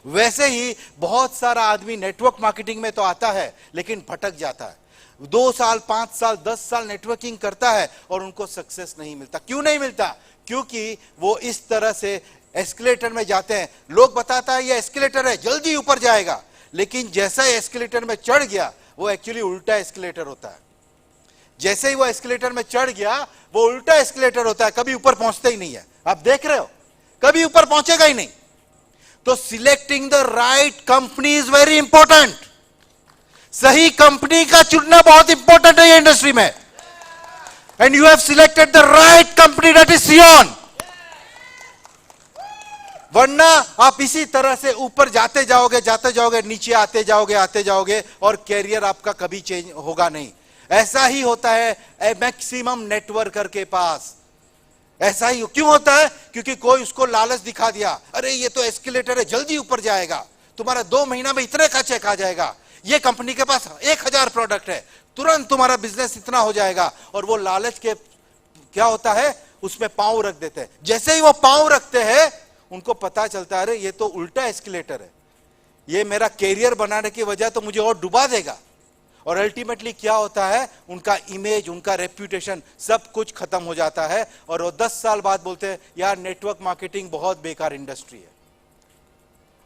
वैसे ही बहुत सारा आदमी नेटवर्क मार्केटिंग में तो आता है, लेकिन भटक जाता है. दो साल, पांच साल, दस साल नेटवर्किंग करता है और उनको सक्सेस नहीं मिलता. क्यों नहीं मिलता? क्योंकि वो इस तरह से एस्केलेटर में जाते हैं. लोग बताता है, ये एस्केलेटर है, जल्दी ऊपर जाएगा, लेकिन जैसा ही एस्केलेटर में चढ़ गया, वो एक्चुअली उल्टा एस्केलेटर होता है. जैसे ही वो एस्केलेटर में चढ़ गया, वो उल्टा एस्केलेटर होता है, कभी ऊपर पहुंचते ही नहीं है. आप देख रहे हो, कभी ऊपर पहुंचेगा ही नहीं। तो selecting the right company is very important। सही कंपनी का चुनना बहुत इंपॉर्टेंट है ये इंडस्ट्री में। And you have selected the right company, that is Sion। वरना आप इसी तरह से ऊपर जाते जाओगे, जाते जाओगे, नीचे आते जाओगे, आते जाओगे, और कैरियर आपका कभी चेंज होगा नहीं। ऐसा ही होता है मैक्सिमम नेटवर्कर के पास। ऐसा ही क्यों होता है? क्योंकि कोई उसको लालच दिखा दिया, अरे ये तो एस्केलेटर है, जल्दी ऊपर जाएगा, तुम्हारा दो महीना में इतने का चेक आ जाएगा, ये कंपनी के पास एक हजार प्रोडक्ट है, तुरंत तुम्हारा बिजनेस इतना हो जाएगा। और वो लालच के क्या होता है, उसमें पाँव रख देते हैं। जैसे ही वो पाँव रखते हैं, उनको पता चलता है, अरे ये तो उल्टा एस्केलेटर है, ये मेरा कैरियर बनाने की वजह तो मुझे और डुबा देगा। और अल्टीमेटली क्या होता है, उनका इमेज, उनका रेप्यूटेशन, सब कुछ खत्म हो जाता है। और वो दस साल बाद बोलते हैं, यार, नेटवर्क मार्केटिंग बहुत बेकार इंडस्ट्री है।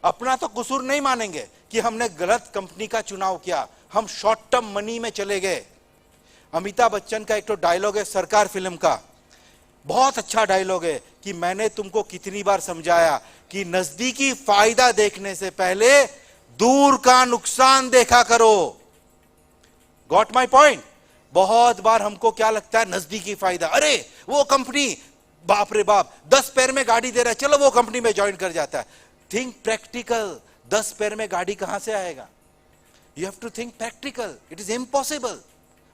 अपना तो कसूर नहीं मानेंगे कि हमने गलत कंपनी का चुनाव किया, हम शॉर्ट टर्म मनी में चले गए। अमिताभ बच्चन का एक तो डायलॉग है सरकार फिल्म का, बहुत अच्छा डायलॉग है कि मैंने तुमको कितनी बार समझाया कि नजदीकी फायदा देखने से पहले दूर का नुकसान देखा करो। Got my point? बहुत बार हमको क्या लगता है, नजदीकी फायदा, अरे वो कंपनी, बाप रे बाप, दस पैर में गाड़ी दे रहा है, चलो वो कंपनी में ज्वाइन कर जाता है। Think practical. दस पैर में गाड़ी कहां से आएगा? You have to think practical, it is impossible।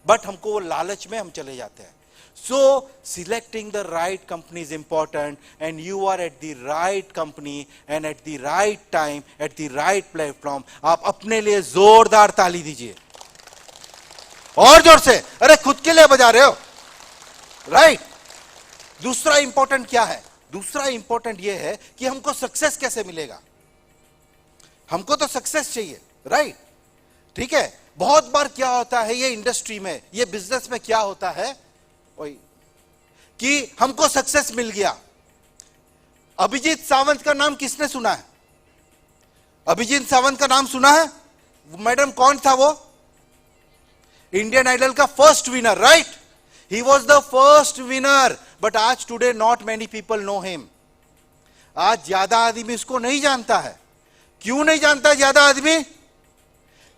But हमको वो लालच में हम चले जाते हैं। So selecting the right company is important, and you are at the right company and at the right time at the right platform। आप अपने लिए जोरदार ताली दीजिए, और जोर से। अरे, खुद के लिए बजा रहे हो, राइट? दूसरा इंपॉर्टेंट क्या है? दूसरा इंपॉर्टेंट ये है कि हमको सक्सेस कैसे मिलेगा। हमको तो सक्सेस चाहिए, राइट? ठीक है, बहुत बार क्या होता है, ये इंडस्ट्री में, ये बिजनेस में क्या होता है, वही कि हमको सक्सेस मिल गया। अभिजीत सावंत का नाम किसने सुना है? अभिजीत सावंत का नाम सुना है? मैडम, कौन था वो? इंडियन आइडल का first winner, right? He was the first winner। But आज, today, not many people know him. आज ज्यादा आदमी उसको नहीं जानता है। क्यों नहीं जानता ज्यादा आदमी?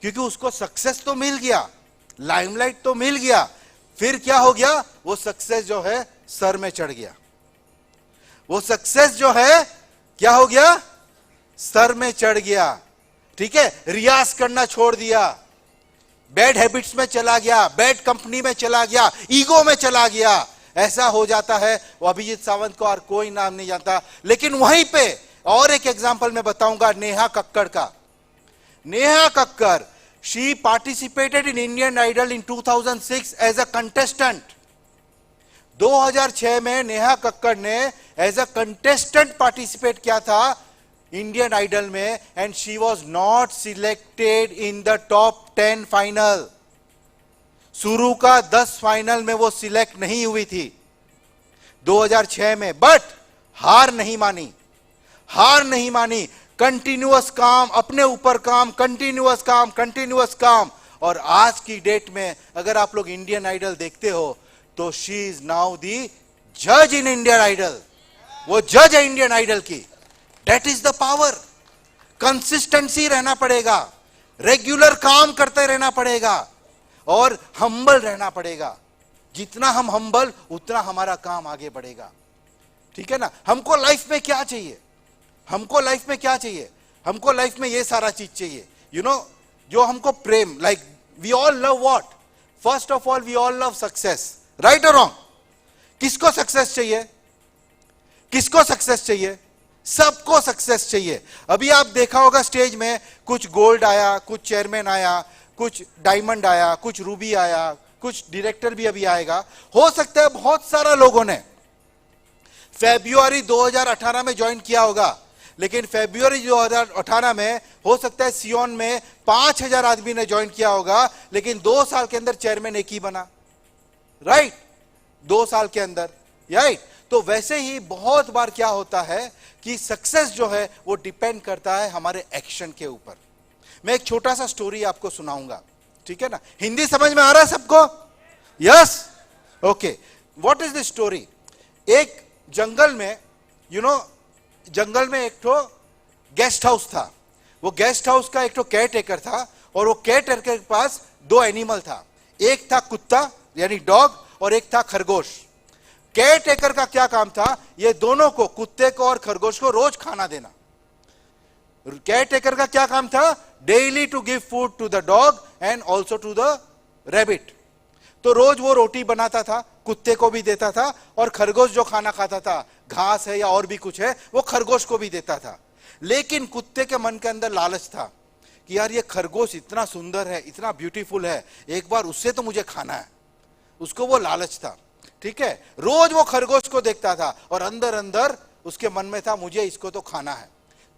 क्योंकि उसको सक्सेस तो मिल गया, लाइमलाइट तो मिल गया, फिर क्या हो गया? वो सक्सेस जो है, सर में चढ़ गया। वो सक्सेस जो है, क्या हो गया? सर में चढ़ गया। ठीक है, रियाज करना छोड़ दिया, बैड हैबिट्स में चला गया, बैड कंपनी में चला गया, ईगो में चला गया। ऐसा हो जाता है। वो अभिजीत सावंत को और कोई नाम नहीं जानता। लेकिन वहीं पे और एक एग्जांपल मैं बताऊंगा नेहा कक्कड़ का। Neha Kakkar, she participated in Indian Idol in two thousand six as a contestant. दो हज़ार छह में नेहा कक्कड़ ने एज अ कंटेस्टेंट पार्टिसिपेट किया था इंडियन आइडल में, and she was not selected in the top ten final. शुरू का दस फाइनल में वो सिलेक्ट नहीं हुई थी दो हज़ार छह में, बट हार नहीं मानी, हार नहीं मानी। कंटिन्यूअस काम, अपने ऊपर काम, कंटिन्यूअस काम, कंटिन्यूअस काम। और आज की डेट में अगर आप लोग इंडियन आइडल देखते हो, तो she is now the judge in Indian Idol. वो जज है इंडियन आइडल की। That is the power. Consistency रहना पड़ेगा, रेगुलर काम करते रहना पड़ेगा और हम्बल रहना पड़ेगा। जितना हम हम्बल, उतना हमारा काम आगे बढ़ेगा। ठीक है ना? हमको लाइफ में क्या चाहिए? हमको लाइफ में क्या चाहिए? हमको लाइफ में ये सारा चीज चाहिए, यू नो, जो हमको प्रेम, like, we all love what? First of all, we all love success, right or wrong? किसको सक्सेस चाहिए? किसको सक्सेस चाहिए? सबको सक्सेस चाहिए। अभी आप देखा होगा, स्टेज में कुछ गोल्ड आया, कुछ चेयरमैन आया, कुछ डायमंड आया, कुछ रूबी आया, कुछ डायरेक्टर भी अभी आएगा। हो सकता है बहुत सारा लोगों ने फरवरी दो हज़ार अठारह में ज्वाइन किया होगा, लेकिन फरवरी दो हज़ार अठारह में हो सकता है सियोन में पाँच हज़ार आदमी ने ज्वाइन किया होगा, लेकिन दो साल के अंदर चेयरमैन एक ही बना, राइट? दो साल के अंदर, राइट? तो वैसे ही बहुत बार क्या होता है कि सक्सेस जो है, वो डिपेंड करता है हमारे एक्शन के ऊपर। मैं एक छोटा सा स्टोरी आपको सुनाऊंगा, ठीक है ना? हिंदी समझ में आ रहा है सबको? Yes. Okay. What is the story? एक जंगल में, यू नो, जंगल में एक ठो गेस्ट हाउस था। वो गेस्ट हाउस का एक ठो केयर टेकर था, और वो केयर टेकर के पास दो एनिमल था। एक था कुत्ता, यानी डॉग, और एक था खरगोश। केयर टेकर का क्या काम था? ये दोनों को, कुत्ते को और खरगोश को, रोज खाना देना। केयर टेकर का क्या काम था? Daily to give food to the dog and also to the rabbit। तो रोज वो रोटी बनाता था, कुत्ते को भी देता था, और खरगोश जो खाना खाता था, घास है या और भी कुछ है, वो खरगोश को भी देता था। लेकिन कुत्ते के मन के अंदर लालच था कि यार, ये खरगोश इतना सुंदर है, इतना ब्यूटीफुल है, एक बार उससे तो मुझे खाना है। उसको वो लालच था, ठीक है। रोज वो खरगोश को देखता था और अंदर अंदर उसके मन में था, मुझे इसको तो खाना है।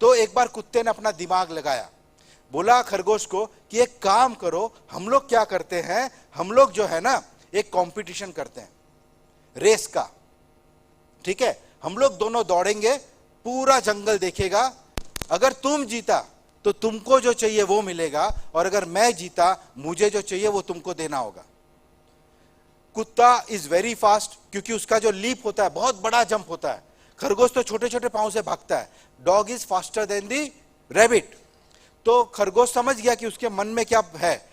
तो एक बार कुत्ते ने अपना दिमाग लगाया, बोला खरगोश को कि एक काम करो, हम लोग क्या करते हैं, हम लोग जो है ना, एक कंपटीशन करते हैं रेस का, ठीक है। हम लोग दोनों दौड़ेंगे, पूरा जंगल देखेगा। अगर तुम जीता तो तुमको जो चाहिए वो मिलेगा, और अगर मैं जीता, मुझे जो चाहिए वो तुमको देना होगा। कुत्ता इज वेरी फास्ट, क्योंकि उसका जो लीप होता है, बहुत बड़ा जंप होता है। खरगोश तो छोटे छोटे पाँव से भागता है। Dog is faster than the rabbit। तो खरगोश समझ गया कि उसके मन में क्या है।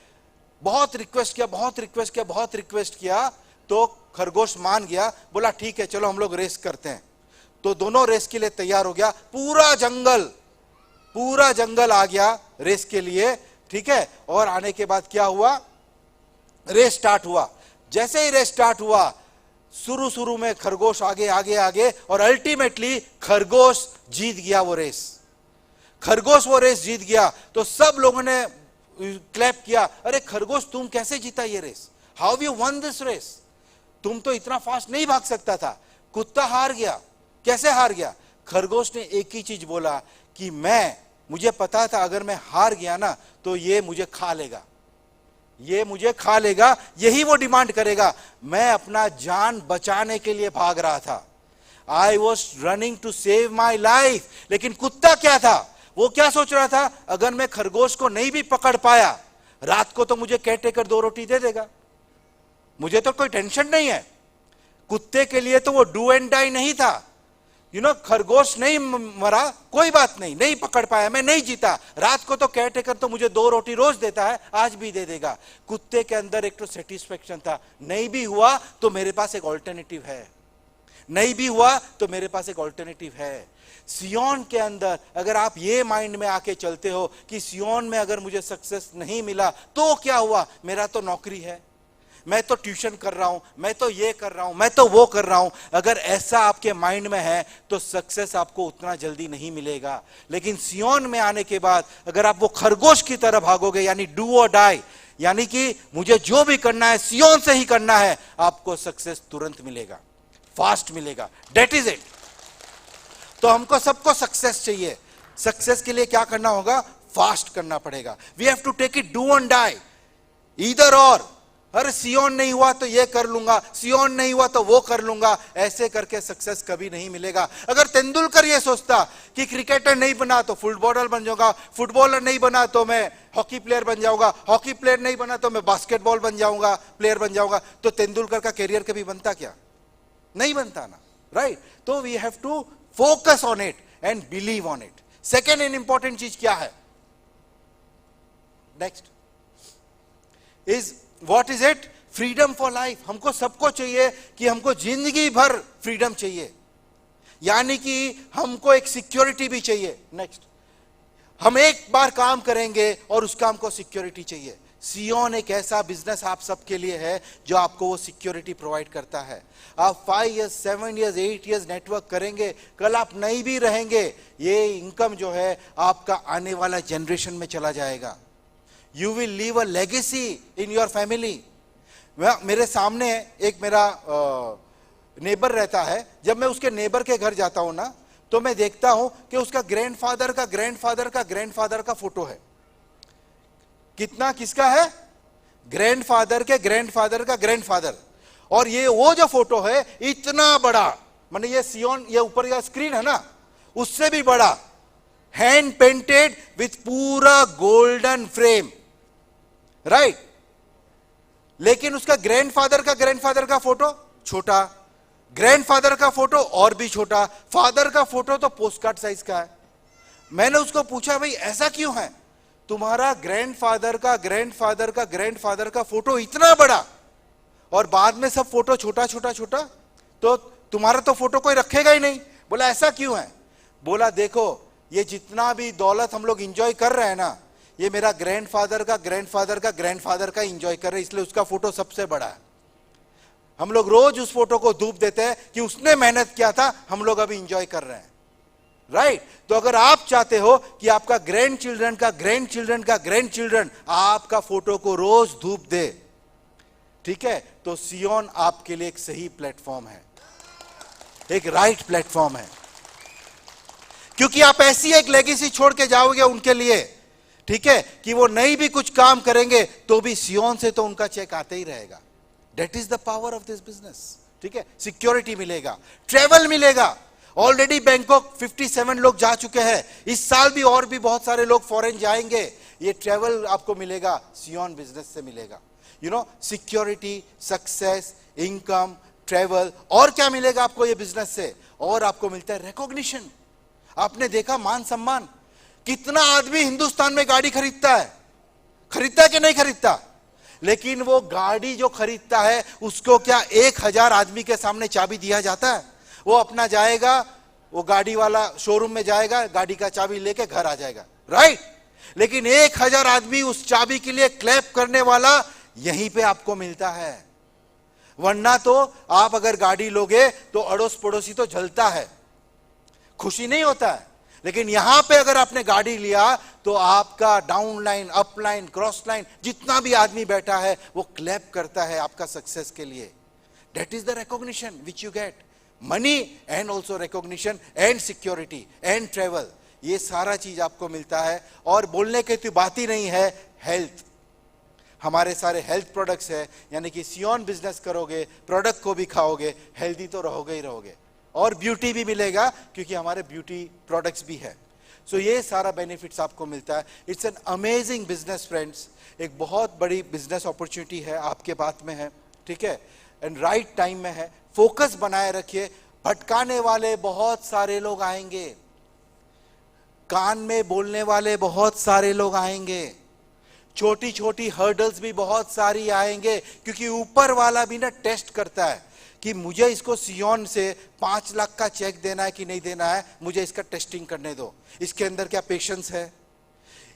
बहुत रिक्वेस्ट किया, बहुत रिक्वेस्ट किया, बहुत रिक्वेस्ट किया, तो खरगोश मान गया, बोला ठीक है, चलो हम लोग रेस करते हैं। तो दोनों रेस के लिए तैयार हो गया। पूरा जंगल, पूरा जंगल आ गया रेस के लिए, ठीक है। और आने के बाद क्या हुआ? रेस स्टार्ट हुआ। जैसे ही रेस स्टार्ट हुआ, शुरू शुरू में खरगोश आगे, आगे, आगे, और अल्टीमेटली खरगोश जीत गया वो रेस। खरगोश वो रेस जीत गया, तो सब लोगों ने क्लैप किया, अरे खरगोश, तुम कैसे जीता ये race? How you won this race? तुम तो इतना फास्ट नहीं भाग सकता था। कुत्ता हार गया। कैसे हार गया? खरगोश ने एक ही चीज बोला कि मैं, मुझे पता था अगर मैं हार गया ना, तो ये मुझे खा लेगा, ये मुझे खा लेगा, यही वो डिमांड करेगा। मैं अपना जान बचाने के लिए भाग रहा था। I was running to save my life। लेकिन कुत्ता क्या था? वो क्या सोच रहा था? अगर मैं खरगोश को नहीं भी पकड़ पाया, रात को तो मुझे केयर टेकर दो रोटी दे देगा, मुझे तो कोई टेंशन नहीं है। कुत्ते के लिए तो वो डू एंड डाई नहीं था। यू नो, खरगोश नहीं म- मरा, कोई बात नहीं, नहीं पकड़ पाया, मैं नहीं जीता। रात को तो केयरटेकर तो मुझे दो रोटी रोज देता है, आज भी दे देगा। कुत्ते के अंदर एक तो सेटिस्फेक्शन था, नहीं भी हुआ तो मेरे पास एक ऑल्टरनेटिव है, नहीं भी हुआ तो मेरे पास एक ऑल्टरनेटिव है। सियोन के अंदर अगर आप ये माइंड में आके चलते हो कि सियोन में अगर मुझे सक्सेस नहीं मिला तो क्या हुआ, मेरा तो नौकरी है, मैं तो ट्यूशन कर रहा हूं, मैं तो ये कर रहा हूं, मैं तो वो कर रहा हूं, अगर ऐसा आपके माइंड में है तो सक्सेस आपको उतना जल्दी नहीं मिलेगा। लेकिन सियोन में आने के बाद अगर आप वो खरगोश की तरह भागोगे, यानी डू और डाई, यानी कि मुझे जो भी करना है सियोन से ही करना है, आपको सक्सेस तुरंत मिलेगा, फास्ट मिलेगा। That is it. तो हमको सबको सक्सेस चाहिए। सक्सेस के लिए क्या करना होगा? फास्ट करना पड़ेगा। We have to take it do or die, either or। अरे सियोन नहीं हुआ तो ये कर लूंगा, सियोन नहीं हुआ तो वो कर लूंगा, ऐसे करके सक्सेस कभी नहीं मिलेगा। अगर तेंदुलकर ये सोचता कि क्रिकेटर नहीं बना तो फुटबॉलर बन जाऊंगा, फुटबॉलर नहीं बना तो मैं हॉकी प्लेयर बन जाऊंगा, हॉकी प्लेयर नहीं बना तो मैं बास्केटबॉल बन जाऊंगा, प्लेयर बन जाऊंगा, तो तेंदुलकर का करियर कभी बनता क्या? नहीं बनता ना, राइट? तो we have to focus on it and believe on it। Second and important चीज क्या है? Next is, what is it? Freedom for life। हमको सबको चाहिए कि हमको जिंदगी भर फ्रीडम चाहिए, यानी कि हमको एक सिक्योरिटी भी चाहिए। नेक्स्ट, हम एक बार काम करेंगे और उस काम को सिक्योरिटी चाहिए। सियोन एक ऐसा बिजनेस आप सबके लिए है जो आपको वो सिक्योरिटी प्रोवाइड करता है। आप five years, seven years, eight years network करेंगे, कल आप नहीं भी रहेंगे, ये इनकम जो है आपका आने वाला जनरेशन में चला जाएगा। You will leave a legacy in your family। मेरे सामने एक मेरा नेबर रहता है। जब मैं उसके नेबर के घर जाता हूं ना, तो मैं देखता हूं कि उसका ग्रैंडफादर का ग्रैंडफादर का ग्रैंडफादर का फोटो है। कितना किसका है? ग्रैंडफादर के ग्रैंडफादर का ग्रैंडफादर। और ये वो जो फोटो है, इतना बड़ा, माने ये सियोन, ये ऊपर का स्क्रीन है ना, उससे भी बड़ा, हैंड पेंटेड विथ पूरा गोल्डन फ्रेम, राइट? लेकिन उसका ग्रैंडफादर का ग्रैंडफादर का फोटो छोटा, ग्रैंडफादर का फोटो और भी छोटा, फादर का फोटो तो पोस्ट कार्ड साइज का है। मैंने उसको पूछा, भाई ऐसा क्यों है, तुम्हारा ग्रैंडफादर का ग्रैंडफादर का ग्रैंडफादर का फोटो इतना बड़ा और बाद में सब फोटो छोटा छोटा छोटा, तो तुम्हारा तो फोटो कोई रखेगा ही नहीं। बोला ऐसा क्यों है? बोला देखो, ये जितना भी दौलत हम लोग एंजॉय कर रहे हैं ना, ये मेरा ग्रैंडफादर का ग्रैंडफादर का ग्रैंडफादर का एंजॉय कर रहे हैं, इसलिए उसका फोटो सबसे बड़ा है। हम लोग रोज उस फोटो को धूप देते हैं कि उसने मेहनत किया था, हम लोग अभी एंजॉय कर रहे हैं। राइट? तो अगर आप चाहते हो कि आपका ग्रैंड चिल्ड्रन का ग्रैंड चिल्ड्रन का ग्रैंड चिल्ड्रन आपका फोटो को रोज धूप दे, ठीक है, तो सियोन आपके लिए एक सही प्लेटफॉर्म है, एक राइट प्लेटफॉर्म है, क्योंकि आप ऐसी एक लेगेसी छोड़ के जाओगे उनके लिए, ठीक है, कि वो नहीं भी कुछ काम करेंगे तो भी सियोन से तो उनका चेक आते ही रहेगा। That is the power of this business। ठीक है, सिक्योरिटी मिलेगा, ट्रेवल मिलेगा। ऑलरेडी बैंकॉक फिफ्टी सेवन लोग जा चुके हैं, इस साल भी और भी बहुत सारे लोग फॉरेन जाएंगे। ये ट्रेवल आपको मिलेगा, सियोन बिजनेस से मिलेगा। You know, security, success, income, travel, और क्या मिलेगा आपको ये बिजनेस से? और आपको मिलता है रिकॉग्निशन। आपने देखा मान सम्मान, कितना आदमी हिंदुस्तान में गाड़ी खरीदता है, खरीदता है कि नहीं खरीदता? लेकिन वो गाड़ी जो खरीदता है, उसको क्या एक हजार आदमी के सामने चाबी दिया जाता है? वो अपना जाएगा, वो गाड़ी वाला शोरूम में जाएगा, गाड़ी का चाबी लेके घर आ जाएगा, राइट? लेकिन एक हजार आदमी उस चाबी के लिए क्लैप करने वाला यहीं पे आपको मिलता है। वरना तो आप अगर गाड़ी लोगे तो अड़ोस पड़ोसी तो जलता है, खुशी नहीं होता है। लेकिन यहां पे अगर आपने गाड़ी लिया तो आपका down line, up line, cross line, जितना भी आदमी बैठा है वो क्लैप करता है आपका सक्सेस के लिए। That is the recognition which you get, money and also recognition and security and travel। ये सारा चीज आपको मिलता है। और बोलने की तो बात ही नहीं है, हेल्थ, हमारे सारे हेल्थ प्रोडक्ट्स है, यानी कि सियोन बिजनेस करोगे, प्रोडक्ट को भी खाओगे, हेल्दी तो रहोगे ही रहोगे, और ब्यूटी भी मिलेगा क्योंकि हमारे ब्यूटी प्रोडक्ट्स भी है। सो ये सारा बेनिफिट्स आपको मिलता है। It's an amazing business friends। एक बहुत बड़ी बिजनेस अपॉर्चुनिटी है, आपके पास में है, ठीक है। एंड राइट टाइम में है। फोकस बनाए रखिए। भटकाने वाले बहुत सारे लोग आएंगे, कान में बोलने वाले बहुत सारे लोग आएंगे, छोटी छोटी हर्डल्स भी बहुत सारी आएंगे, क्योंकि ऊपर वाला भी ना टेस्ट करता है कि मुझे इसको सियोन से पाँच लाख का चेक देना है कि नहीं देना है, मुझे इसका टेस्टिंग करने दो। इसके अंदर क्या पेशेंस है,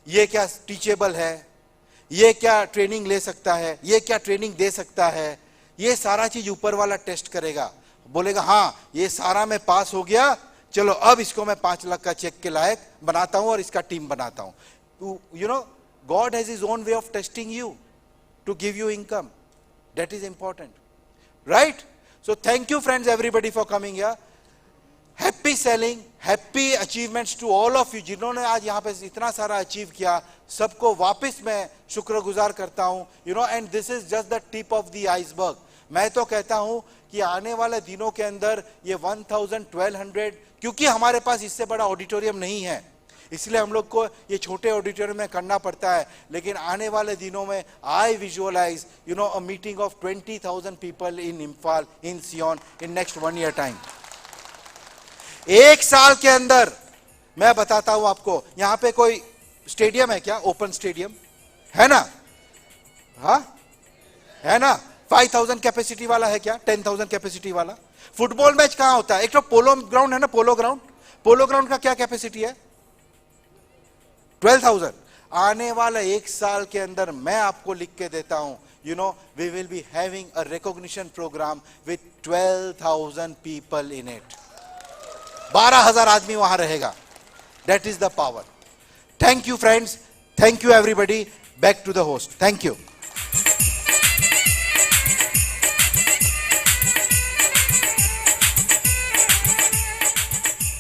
ये क्या टीचेबल है, ये क्या ट्रेनिंग ले सकता है, ये क्या ट्रेनिंग दे सकता है, ये सारा चीज ऊपर वाला टेस्ट करेगा। बोलेगा, हाँ, ये सारा मैं पास हो गया, चलो अब इसको मैं पाँच लाख का चेक के लायक बनाता हूं और इसका टीम बनाता हूं। You know, God has His own way of testing you to give you income. That is important, right? So thank you, friends, everybody, for coming here. Happy selling, happy achievements to all of you. जिन्होंने आज यहाँ पे इतना सारा achieve किया, सबको वापस मैं शुक्रगुजार करता हूँ। You know, and this is just the tip of the iceberg. मैं तो कहता हूँ कि आने वाले दिनों के अंदर ये वन थाउजेंड, ट्वेल्व हंड्रेड, क्योंकि हमारे पास इससे बड़ा ऑडिटोरियम नहीं है, इसलिए हम लोग को ये छोटे ऑडिटोरियम में करना पड़ता है। लेकिन आने वाले दिनों में, I visualize, you know, a meeting of twenty thousand people in Imphal, in Sion, in next one year time. एक साल के अंदर मैं बताता हूं आपको, यहां पे कोई स्टेडियम है क्या? ओपन स्टेडियम है ना? हाँ, है ना? फ़ाइव थाउजेंड कैपेसिटी वाला है क्या? टेन थाउजेंड कैपेसिटी वाला? फुटबॉल मैच कहाँ होता है? एक तो पोलो ग्राउंड है ना, पोलो ग्राउंड। पोलो ग्राउंड का क्या कैपेसिटी है? Twelve thousand. आने वाला एक साल के अंदर मैं आपको लिख के देता हूं, you know, we will be having a recognition program with twelve thousand people in it. बारह हजार आदमी वहां रहेगा। That is the power. Thank you, friends. Thank you, everybody. Back to the host. Thank you.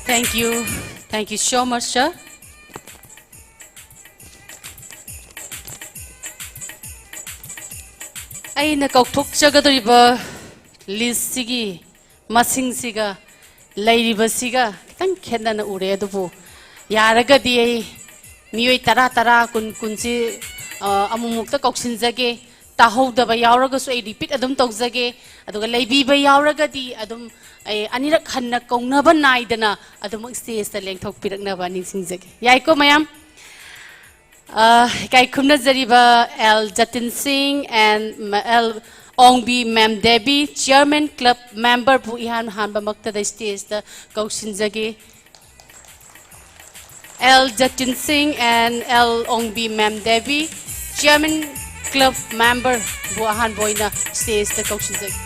Thank you. Thank you so much, sir. ꯑꯩꯅ ꯀꯧꯊꯣꯛꯆꯒꯗꯧꯔꯤꯕ ꯂꯤꯁꯁꯤꯒꯤ ꯃꯁꯤꯡꯁꯤꯒ ꯂꯩꯔꯤꯕꯁꯤꯒ ꯈꯤꯇꯪ ꯈꯦꯠꯅꯅ ꯎꯔꯦ꯫ ꯑꯗꯨꯕꯨ ꯌꯥꯔꯒꯗꯤ ꯑꯩ ꯃꯤꯑꯣꯏ ꯇꯔꯥ, ꯇꯔꯥ, ꯀꯨꯟ, ꯀꯨꯟꯁꯤ, ꯑ, ꯑꯃꯨꯛꯃꯨꯛꯇ ꯀꯧꯁꯤꯟꯖꯒꯦ꯫ ꯇꯥꯍꯧꯗꯕ ꯌꯥꯎꯔꯒꯁꯨ ꯑꯩ repeat ꯑꯗꯨꯝ ꯇꯧꯖꯒꯦ꯫ ꯑꯗꯨꯒ ꯂꯩꯕꯤꯕ ꯌꯥꯎꯔꯒꯗꯤ ꯑꯗꯨꯝ ꯑꯩ ꯑꯅꯤꯔꯛ ꯍꯟꯅ ꯀꯧꯅꯕ ꯅꯥꯏꯗꯅ ꯑꯗꯨꯃꯛ stageꯇ ꯂꯦꯡꯊꯣꯛꯄꯤꯔꯛꯅꯕ ꯅꯤꯡꯁꯤꯡꯖꯒꯦ꯫ ꯌꯥꯏꯀꯣ ꯃꯌꯥꯝ? ꯑ, ꯏꯀꯥꯏ ꯈꯨꯝꯅꯖꯔꯤꯕ L Jatin Singh and L Ongbi Mem Devi, chairman club memberꯕꯨ ꯏꯍꯥꯟ ꯍꯥꯟꯕꯃꯛꯇꯗ stageꯇ ꯀꯧꯁꯤꯟꯖꯒꯦ꯫ L Jatin Singh and L Ongbi Mem Devi, chairman club memberꯕꯨ ꯑꯍꯥꯟꯕ ꯑꯣꯏꯅ stageꯇ ꯀꯧꯁꯤꯟꯖꯒꯦ꯫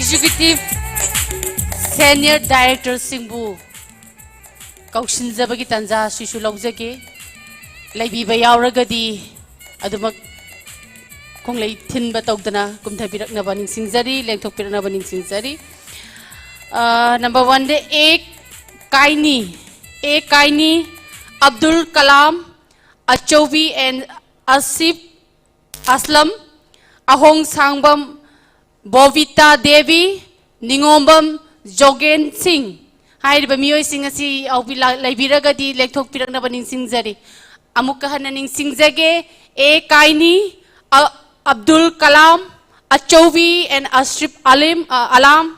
Executive Senior Directorꯁꯤꯡꯕꯨ ꯀꯧꯁꯤꯟꯖꯕꯒꯤ ꯇꯥꯟꯖꯥ ꯑꯁꯤꯁꯨ ꯂꯧꯖꯒꯦ꯫ ꯂꯩꯕꯤꯕ ꯌꯥꯎꯔꯒꯗꯤ ꯑꯗꯨꯃꯛ ꯈꯣꯡꯂꯩ ꯊꯤꯟꯕ ꯇꯧꯗꯅ ꯀꯨꯝꯊꯕꯤꯔꯛꯅꯕ ꯅꯤꯡꯁꯤꯡꯖꯔꯤ, ꯂꯦꯡꯊꯣꯛꯄꯤꯔꯛꯅꯕ ꯅꯤꯡꯁꯤꯡꯖꯔꯤ꯫ ꯑ, number oneꯗ A ꯀꯥꯏꯅꯤ, A ꯀꯥꯏꯅꯤ, Abdul Kalam, ꯑꯆꯧꯕꯤ and ꯑꯁꯤꯐ ꯑꯁꯂꯝ, ꯑꯍꯣꯡ ꯁꯥꯡꯕꯝ ꯕꯣꯕꯤꯇꯥ ꯗꯦꯕꯤ, ꯅꯤꯉꯣꯝꯕꯝ ꯖꯣꯒꯦꯟ ꯁꯤꯡ ꯍꯥꯏꯔꯤꯕ ꯃꯤꯑꯣꯏꯁꯤꯡ ꯑꯁꯤ ꯌꯥꯎꯕꯤ-, ꯂꯥ-, ꯂꯩꯕꯤꯔꯒꯗꯤ ꯂꯦꯡꯊꯣꯛꯄꯤꯔꯛꯅꯕ ꯅꯤꯡꯁꯤꯡꯖꯔꯤ꯫ ꯑꯃꯨꯛꯀ ꯍꯟꯅ ꯅꯤꯡꯁꯤꯡꯖꯒꯦ, ꯑꯦ ꯀꯥꯏꯅꯤ, ꯑ-, ꯑꯕꯗꯨꯜ ꯀꯂꯥꯝ, ꯑꯆꯧꯕꯤ and ꯑꯁꯤꯐ ꯑꯂꯤꯝ, ꯑ, ꯑꯂꯥꯝ,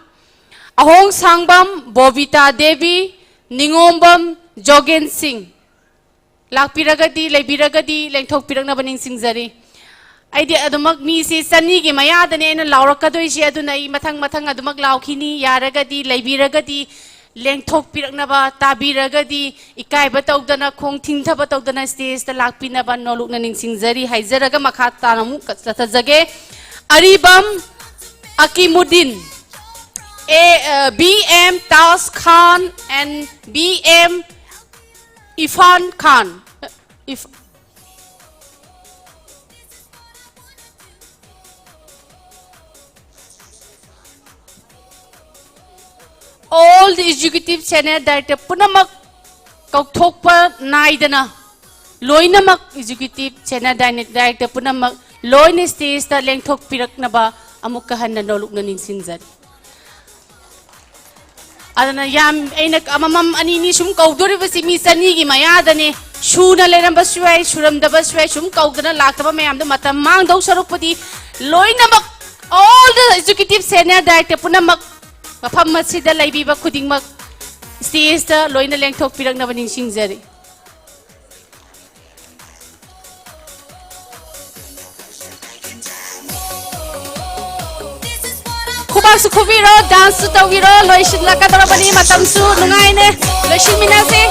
ꯑꯍꯣꯡ ꯁꯥꯡꯕꯝ ꯕꯣꯕꯤꯇꯥ ꯗꯦꯕꯤ, ꯅꯤꯉꯣꯝꯕꯝ ꯖꯣꯒꯦꯟ ꯁꯤꯡ꯫ ꯂꯥꯛꯄꯤꯔꯒꯗꯤ, ꯂꯩꯕꯤꯔꯒꯗꯤ ꯂꯦꯡꯊꯣꯛꯄꯤꯔꯛꯅꯕ ꯅꯤꯡꯁꯤꯡꯖꯔꯤ꯫ ꯑꯩꯗꯤ ꯑꯗꯨꯃꯛ ꯃꯤꯁꯤ ꯆꯅꯤꯒꯤ ꯃꯌꯥꯗꯅꯦ ꯑꯩꯅ ꯂꯥꯎꯔꯛꯀꯗꯣꯏꯁꯦ, ꯑꯗꯨꯅ ꯑꯩ ꯃꯊꯪ ꯃꯊꯪ ꯑꯗꯨꯃꯛ ꯂꯥꯎꯈꯤꯅꯤ꯫ ꯌꯥꯔꯒꯗꯤ, ꯂꯩꯕꯤꯔꯒꯗꯤ ꯂꯦꯡꯊꯣꯛꯄꯤꯔꯛꯅꯕ, ꯇꯥꯕꯤꯔꯒꯗꯤ ꯏꯀꯥꯏꯕ ꯇꯧꯗꯅ, ꯈꯣꯡ ꯊꯤꯡꯊꯕ ꯇꯧꯗꯅ stageꯇ ꯂꯥꯛꯄꯤꯅꯕ ꯅꯣꯂꯨꯛꯅ ꯅꯤꯡꯁꯤꯡꯖꯔꯤ ꯍꯥꯏꯖꯔꯒ ꯃꯈꯥ ꯇꯥꯅ ꯑꯃꯨꯛ ꯆꯠꯊꯖꯒꯦ꯫ ꯑꯔꯤꯕꯝ ꯑꯀꯤꯃꯨꯗꯤꯟ, A, uh, B M Taj Khan and B M Ifan Khan. If All the executive senior director ꯄꯨꯝꯅꯃꯛ ꯀꯧꯊꯣꯛꯄ ꯅꯥꯏꯗꯅ ꯂꯣꯏꯅꯃꯛ executive senior director ꯄꯨꯝꯅꯃꯛ ꯂꯣꯏꯅ stageꯇ ꯂꯦꯡꯊꯣꯛꯄꯤꯔꯛꯅꯕ ꯑꯃꯨꯛꯀ ꯍꯟꯅ ꯅꯣꯂꯨꯛꯅ ꯅꯤꯡꯁꯤꯡꯖꯔꯤ꯫ ꯑꯗꯨꯅ ꯌꯥꯝ, ꯑꯩꯅ ꯑꯃꯃꯝ ꯑꯅꯤ ꯑꯅꯤ ꯁꯨꯝ ꯀꯧꯗꯣꯔꯤꯕꯁꯤ ꯃꯤ ꯆꯅꯤꯒꯤ ꯃꯌꯥꯗꯅꯤ꯫ ꯁꯨꯅ ꯂꯩꯔꯝꯕꯁꯨ ꯌꯥꯏ, ꯁꯨꯔꯝꯗꯕꯁꯨ ꯌꯥꯏ꯫ ꯁꯨꯝ ꯀꯧꯗꯅ ꯂꯥꯛꯇꯕ ꯃꯌꯥꯝꯗꯣ ꯃꯇꯝ ꯃꯥꯡꯗꯧ ꯁꯔꯨꯛꯄꯨꯗꯤ ꯂꯣꯏꯅꯃꯛ, all the executive senior director ꯄꯨꯝꯅꯃꯛ ꯃꯐꯝ ꯑꯁꯤꯗ ꯂꯩꯕꯤꯕ ꯈꯨꯗꯤꯡꯃꯛ stageꯇ ꯂꯣꯏꯅ ꯂꯦꯡꯊꯣꯛꯄꯤꯔꯛꯅꯕ ꯅꯤꯡꯁꯤꯡꯖꯔꯤ꯫ ꯈꯨꯕꯥꯛꯁꯨ ꯈꯨꯕꯤꯔꯣ, danceꯁꯨ ꯇꯧꯕꯤꯔꯣ꯫ ꯂꯣꯏꯁꯤꯜꯂꯛꯀꯗꯧꯔꯕꯅꯤ, ꯃꯇꯝꯁꯨ ꯅꯨꯡꯉꯥꯏꯅꯦ꯫ ꯂꯣꯏꯁꯤꯟꯃꯤꯟꯅꯁꯤ꯫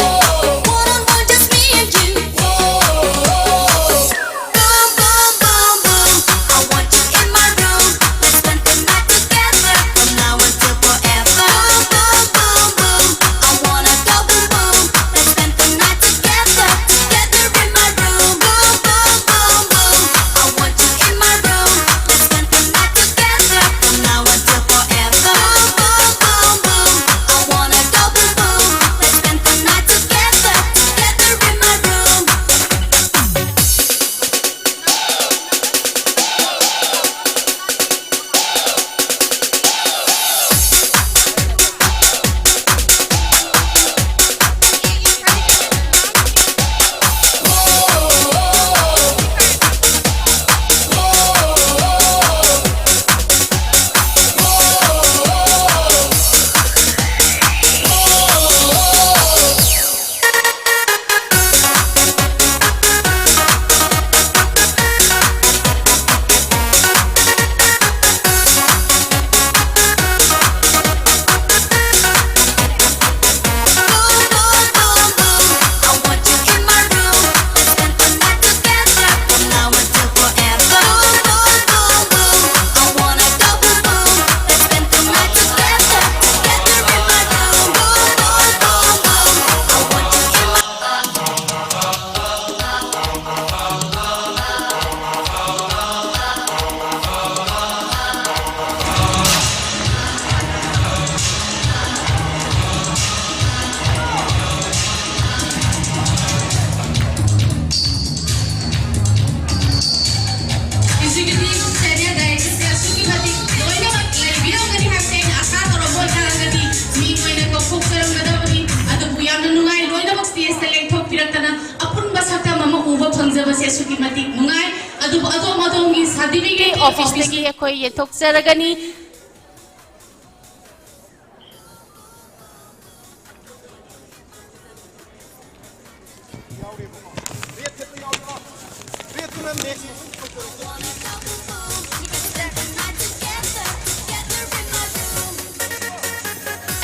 ꯁꯦꯅꯤꯌꯔ ꯗꯥꯏꯔꯦꯛꯇꯔꯁꯦ ꯑꯁꯨꯛꯀꯤ ꯃꯇꯤꯛ ꯂꯣꯏꯅꯃꯛ ꯂꯩꯕꯤꯔꯝꯒꯅꯤ ꯍꯥꯏꯕꯁꯦ ꯑꯩꯅ ꯑꯥꯁꯥ ꯇꯧꯔꯝꯕ ꯑꯣꯏꯇꯥꯔꯒꯗꯤ ꯃꯤꯡ ꯑꯣꯏꯅ ꯀꯧꯊꯣꯛꯆꯔꯝꯒꯗꯕꯅꯤ꯫ ꯑꯗꯨꯕꯨ ꯌꯥꯝꯅ ꯅꯨꯡꯉꯥꯏ, ꯂꯣꯏꯅꯃꯛ ꯁ꯭ꯇꯦꯖꯇ ꯂꯦꯡꯊꯣꯛꯄꯤꯔꯛꯇꯅ ꯑꯄꯨꯟꯕ ꯁꯛꯇꯝ ꯑꯃ ꯎꯕ ꯐꯪꯖꯕꯁꯦ ꯑꯁꯨꯛꯀꯤ ꯃꯇꯤꯛ ꯅꯨꯡꯉꯥꯏ꯫ ꯑꯗꯨꯕꯨ ꯑꯗꯣꯝ ꯑꯗꯣꯝꯒꯤ ꯁꯥꯔꯇꯤꯐꯤꯀꯦꯠ ꯑꯣꯐꯤꯁꯇꯒꯤ ꯑꯩꯈꯣꯏ ꯌꯦꯟꯊꯣꯛꯆꯔꯒꯅꯤ꯫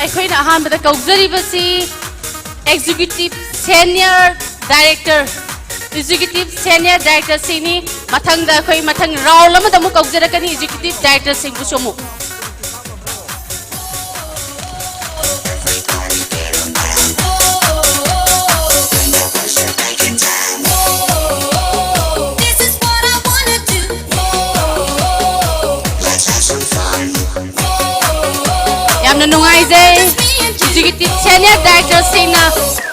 ꯑꯩꯈꯣꯏꯅ ꯑꯍꯥꯟꯕꯗ ꯀꯧꯖꯔꯤꯕꯁꯤ executive senior director, executive senior ꯗꯥꯏꯔꯦꯛꯇꯔꯁꯤꯡꯅꯤ꯫ ꯃꯊꯪꯗ ꯑꯩꯈꯣꯏ ꯃꯊꯪ ꯔꯥꯎꯟ ꯑꯃꯗ ꯑꯃꯨꯛ ꯀꯧꯖꯔꯛꯀꯅꯤ ꯑꯦꯛꯖꯤꯀ꯭ꯌꯨꯇꯤꯚ ꯗꯥꯏꯔꯦꯛꯇꯔꯁꯤꯡꯕꯨꯁꯨ ꯑꯃꯨꯛ꯫ ꯌꯥꯝꯅ ꯅꯨꯡꯉꯥꯏꯖꯩ꯫ ꯑꯦꯛꯖꯤꯀ꯭ꯌꯨꯇꯤꯚ ꯁꯦꯅꯤꯌꯔ ꯗꯥꯏꯔꯦꯛꯇꯔꯁꯤꯡꯅ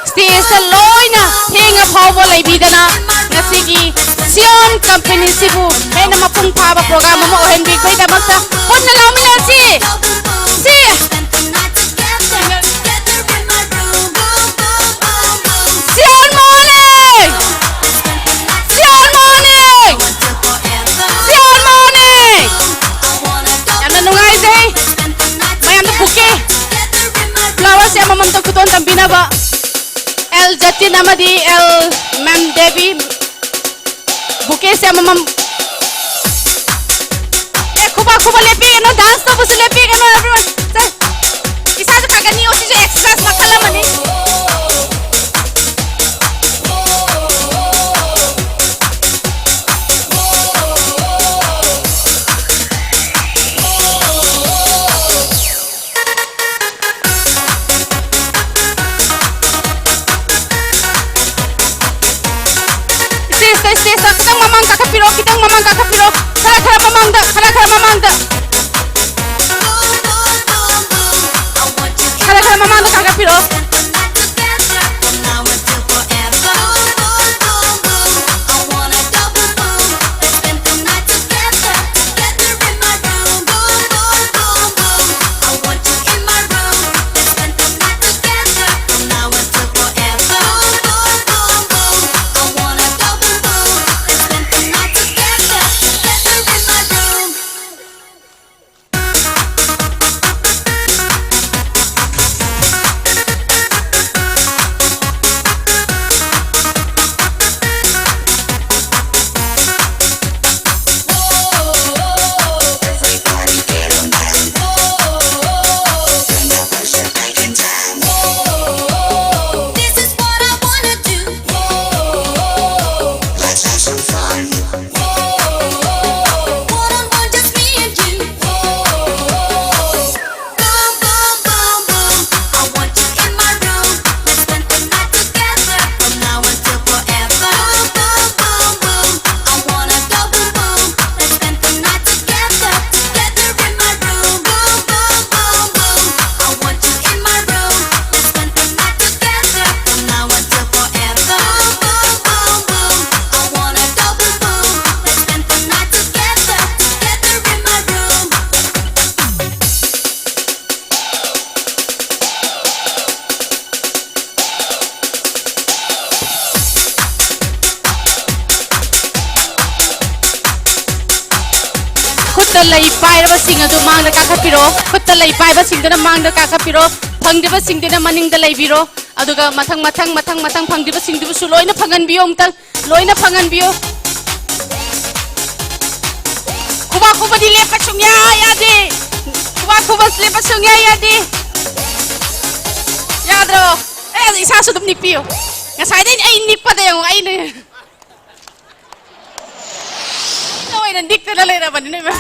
ꯁ꯭ꯇꯦꯖꯇ ꯂꯣꯏꯅ ꯊꯦꯡꯉ ꯐꯥꯎꯕ ꯂꯩꯕꯤꯗꯅ ꯉꯁꯤꯒꯤ ꯁꯤꯌꯣꯟ ꯀꯝꯄꯦꯅꯤꯁꯤꯕꯨ ꯍꯦꯟꯅ ꯃꯄꯨꯡ ꯐꯥꯕ ꯄ꯭ꯔꯣꯒ꯭ꯔꯥꯝ ꯑꯃ ꯑꯣꯏꯍꯟꯕꯤꯕꯒꯤꯗꯃꯛꯇ ꯄꯨꯟꯅ ꯂꯥꯎꯃꯤꯟꯅꯁꯤ꯫ ꯁꯤ ꯁꯤꯌꯣꯟ ꯃꯣꯔꯅꯤꯡ! ꯁꯤꯌꯣꯟ ꯃꯣꯔꯅꯤꯡ! ꯁꯤꯌꯣꯟ ꯃꯣꯔꯅꯤꯡ! ꯌꯥꯝꯅ ꯅꯨꯡꯉꯥꯏꯖꯩ꯫ ꯃꯌꯥꯝꯗ ꯕꯨꯀꯦ, ꯐ꯭ꯂꯥꯋꯔꯁꯦ ꯑꯃꯃꯝꯇ ꯈꯨꯗꯣꯜ ꯇꯝꯕꯤꯅꯕ ꯑꯦꯜ ꯖꯇꯤꯟ ꯑꯃꯗꯤ ꯑꯦꯜ ꯃꯦꯝ ꯗꯦꯕꯤ ꯕꯨꯀꯦꯁꯦ ꯑꯃꯃꯝ꯫ ꯑꯦ, ꯈꯨꯕꯥꯛ ꯈꯨꯕꯥꯛ ꯂꯦꯞꯄꯤꯒꯅꯨ, ꯗꯥꯟꯁ ꯇꯧꯕꯁꯨ ꯂꯦꯞꯄꯤꯒꯅꯨ, everyone. ꯁꯦ, ꯏꯁꯥꯁꯨ ꯐꯒꯠꯅꯤꯌꯣ, ꯁꯤꯁꯨ ꯑꯦꯛꯁꯔꯁꯥꯏꯁ ꯃꯈꯜ ꯑꯃꯅꯤ꯫ ꯁ꯭ꯇꯦꯖꯇ, ꯁ꯭ꯇꯦꯖꯇ ꯈꯤꯇꯪ ꯃꯃꯥꯡ ꯀꯥꯈꯠꯄꯤꯔꯛꯑꯣ, ꯈꯤꯇꯪ ꯃꯃꯥꯡ ꯀꯥꯈꯠꯄꯤꯔꯛꯑꯣ꯫ ꯈꯔ, ꯈꯔ ꯃꯃꯥꯡꯗ, ꯈꯔ, ꯈꯔ ꯃꯃꯥꯡꯗ꯫ ꯈꯔ, ꯈꯔ ꯃꯃꯥꯡꯗ ꯀꯥꯈꯠꯄꯤꯔꯛꯑꯣ꯫ ꯈꯨꯠꯇ ꯂꯩ ꯄꯥꯏꯔꯕꯁꯤꯡ ꯑꯗꯨ ꯃꯥꯡꯗ ꯀꯥꯈꯠꯄꯤꯔꯣ꯫ ꯈꯨꯠꯇ ꯂꯩ ꯄꯥꯏꯕꯁꯤꯡꯗꯨꯅ ꯃꯥꯡꯗ ꯀꯥꯈꯠꯄꯤꯔꯣ꯫ ꯐꯪꯗ꯭ꯔꯤꯕꯁꯤꯡꯗꯨꯅ ꯃꯅꯤꯡꯗ ꯂꯩꯕꯤꯔꯣ꯫ ꯑꯗꯨꯒ ꯃꯊꯪ, ꯃꯊꯪ, ꯃꯊꯪ, ꯃꯊꯪ ꯐꯪꯗ꯭ꯔꯤꯕꯁꯤꯡꯗꯨꯕꯨꯁꯨ ꯂꯣꯏꯅ ꯐꯪꯍꯟꯕꯤꯌꯣ ꯑꯃꯨꯛꯇꯪ꯫ ꯂꯣꯏꯅ ꯐꯪꯍꯟꯕꯤꯌꯨ꯫ ꯈꯨꯕꯥꯛ ꯈꯨꯕꯗꯤ ꯂꯦꯞꯄ ꯁꯨꯡꯌꯥ ꯌꯥꯗꯦ꯫ ꯈꯨꯕꯥꯛ ꯈꯨꯕ ꯂꯦꯞꯄ ꯁꯨꯡꯌꯥ ꯌꯥꯗꯦ꯫ ꯌꯥꯗ꯭ꯔꯣ? ꯑꯦ, ꯑꯗꯨ ꯏꯁꯥꯁꯨ ꯑꯗꯨꯝ ꯅꯤꯛꯄꯤꯌꯨ꯫ ꯉꯁꯥꯏꯗꯩ ꯑꯩ ꯅꯤꯛꯄꯗ ꯌꯦꯡꯉꯨ, ꯑꯩꯅ ꯑꯣꯏꯅ ꯅꯤꯛꯇꯅ ꯂꯩꯔꯕꯅꯤ ꯅꯣꯏꯃ꯫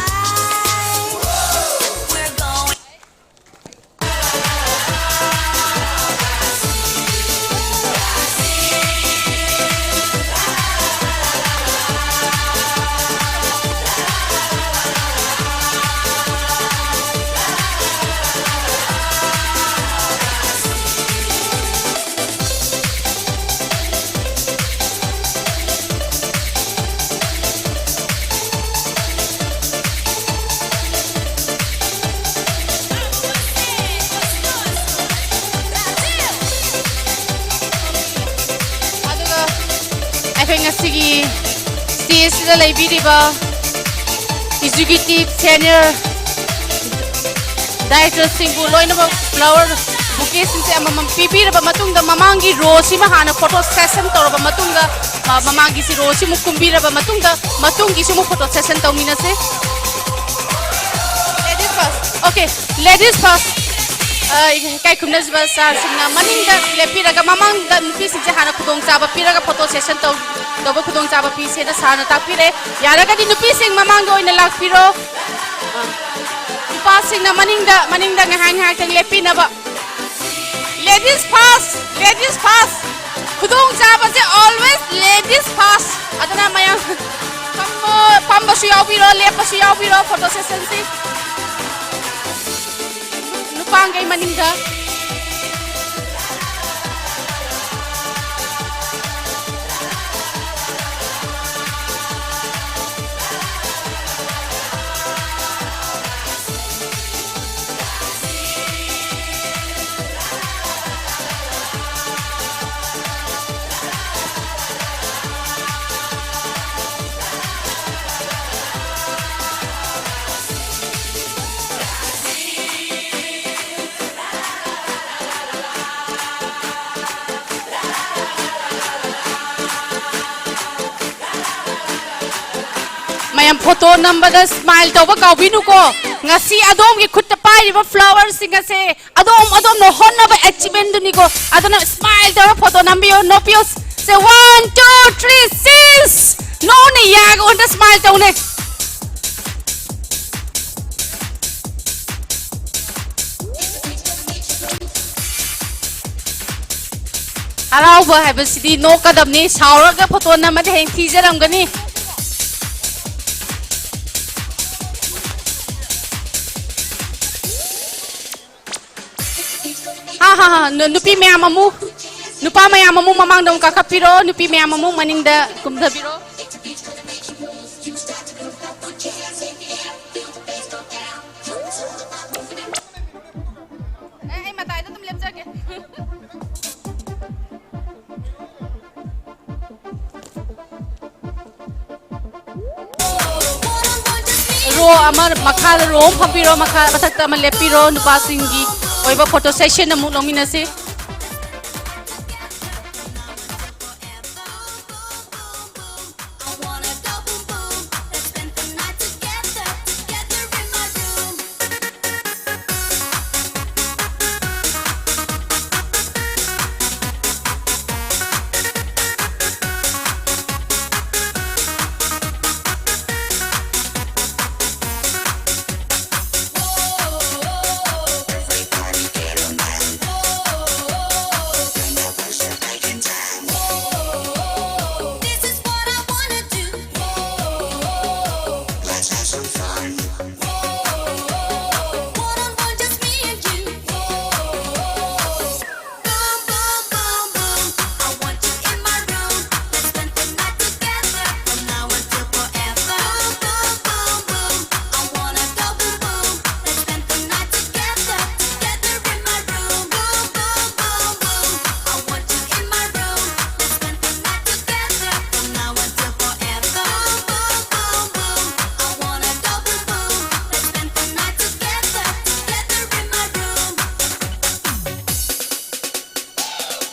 ꯑꯗꯨꯒ ꯑꯩꯈꯣꯏ ꯉꯁꯤꯒꯤ stage ꯁꯤꯗ ꯂꯩꯕꯤꯔꯤꯕ executive, senior director ꯁꯤꯡꯕꯨ ꯂꯣꯏꯅꯃꯛ flower bouquet ꯁꯤꯡꯁꯦ ꯑꯃꯃꯝ ꯄꯤꯕꯤꯔꯕ ꯃꯇꯨꯡꯗ, ꯃꯃꯥꯡꯒꯤ row ꯁꯤꯃ ꯍꯥꯟꯅ photo session ꯇꯧꯔꯕ ꯃꯇꯨꯡꯗ, ꯃ-, ꯃꯃꯥꯡꯒꯤꯁꯤ row ꯁꯤꯃꯨꯛ ꯀꯨꯝꯕꯤꯔꯕ ꯃꯇꯨꯡꯗ, ꯃꯇꯨꯡꯒꯤꯁꯨ ꯑꯃꯨꯛ photo session ꯇꯧꯃꯤꯟꯅꯁꯦ꯫ Ladies first. Okay, ladies first. ꯑ, ꯏꯀꯥꯏ ꯈꯨꯝꯅꯖꯕ sir ꯁꯤꯡꯅ ꯃꯅꯤꯡꯗ ꯂꯦꯞꯄꯤꯔꯒ, ꯃꯃꯥꯡꯗ ꯅꯨꯄꯤꯁꯤꯡꯁꯦ ꯍꯥꯟꯅ ꯈꯨꯗꯣꯡꯆꯥꯕ ꯄꯤꯔꯒ photo session ꯇꯧ-, ꯇꯧꯕ ꯈꯨꯗꯣꯡꯆꯥꯕ ꯄꯤꯁꯦꯅ sir ꯅ ꯇꯥꯛꯄꯤꯔꯦ꯫ ꯌꯥꯔꯒꯗꯤ ꯅꯨꯄꯤꯁꯤꯡ ꯃꯃꯥꯡꯗ ꯑꯣꯏꯅ ꯂꯥꯛꯄꯤꯔꯣ꯫ ꯑ, ꯅꯨꯄꯥꯁꯤꯡꯅ ꯃꯅꯤꯡꯗ, ꯃꯅꯤꯡꯗ ꯉꯥꯏꯍꯥꯛ ꯉꯥꯏꯍꯥꯛꯇꯪ ꯂꯦꯞꯄꯤꯅꯕ꯫ Ladies first, ladies first. ꯈꯨꯗꯣꯡ ꯆꯥꯕꯁꯦ always ladies first. ꯑꯗꯨꯅ ꯃꯌꯥꯝ ꯐꯝꯃꯣ, ꯐꯝꯕꯁꯨ ꯌꯥꯎꯕꯤꯔꯣ, ꯂꯦꯞꯄꯁꯨ ꯌꯥꯎꯕꯤꯔꯣ photo session ꯁꯤ꯫ ꯅꯨꯄꯥꯡꯒꯩ ꯃꯅꯤꯡꯗ꯫ ꯃꯌꯥꯝ ꯐꯣꯇꯣ ꯅꯝꯕꯗ ꯁ꯭ꯃꯥꯏꯜ ꯇꯧꯕ ꯀꯥꯎꯕꯤꯅꯨꯀꯣ꯫ ꯉꯁꯤ ꯑꯗꯣꯝꯒꯤ ꯈꯨꯠꯇ ꯄꯥꯏꯔꯤꯕ ꯐ꯭ꯂꯥꯋꯔꯁꯤꯡ ꯑꯁꯦ ꯑꯗꯣꯝ ꯑꯗꯣꯝꯅ ꯍꯣꯠꯅꯕ ꯑꯦꯆꯤꯚꯃꯦꯟꯗꯨꯅꯤꯀꯣ꯫ ꯑꯗꯨꯅ ꯁ꯭ꯃꯥꯏꯜ ꯇꯧꯔ ꯐꯣꯇꯣ ꯅꯝꯕꯤꯌꯨ꯫ ꯅꯣꯛꯄꯤꯌꯨ꯫ ꯁꯦ, ꯋꯥꯟ, ꯇꯨ, ꯊ꯭ꯔꯤ, ꯁꯤꯁ꯫ ꯅꯣꯛꯅ ꯌꯥꯒ ꯎꯟꯗ ꯁ꯭ꯃꯥꯏꯜ ꯇꯧꯅꯦ꯫ ꯍꯔꯥꯎꯕ ꯍꯥꯏꯕꯁꯤꯗꯤ ꯅꯣꯛꯀꯗꯕꯅꯤ, ꯁꯥꯎꯔꯒ ꯐꯣꯇꯣ ꯅꯝꯃꯗꯤ ꯍꯌꯦꯡ ꯊꯤꯖꯔꯝꯒꯅꯤ꯫ ꯍꯥ, ꯍꯥ, ꯍꯥ, ꯅꯨ-, ꯅꯨꯄꯤ ꯃꯌꯥꯝ ꯑꯃꯨꯛ, ꯅꯨꯄꯥ ꯃꯌꯥꯝ ꯑꯃꯨꯛ ꯃꯃꯥꯡꯗ ꯑꯃꯨꯛ ꯀꯥꯈꯠꯄꯤꯔꯣ, ꯅꯨꯄꯤ ꯃꯌꯥꯝ ꯑꯃꯨꯛ ꯃꯅꯤꯡꯗ ꯀꯨꯝꯊꯕꯤꯔꯣ꯫ ꯑꯦ, ꯑꯩ ꯃꯇꯥꯏꯗ ꯑꯗꯨꯝ ꯂꯦꯞꯆꯒꯦ꯫ ꯔꯣ ꯑꯃ ꯃꯈꯥꯗ ꯔꯣ ꯑꯃ ꯐꯝꯕꯤꯔꯣ, ꯃꯈꯥ ꯃꯊꯛꯇ ꯑꯃ ꯂꯦꯞꯄꯤꯔꯣ, ꯅꯨꯄꯥꯁꯤꯡꯒꯤ ꯑꯣꯏꯕ ꯐꯣꯇꯣ ꯁꯦꯁꯟ ꯑꯃꯨꯛ ꯂꯧꯃꯤꯟꯅꯁꯤ꯫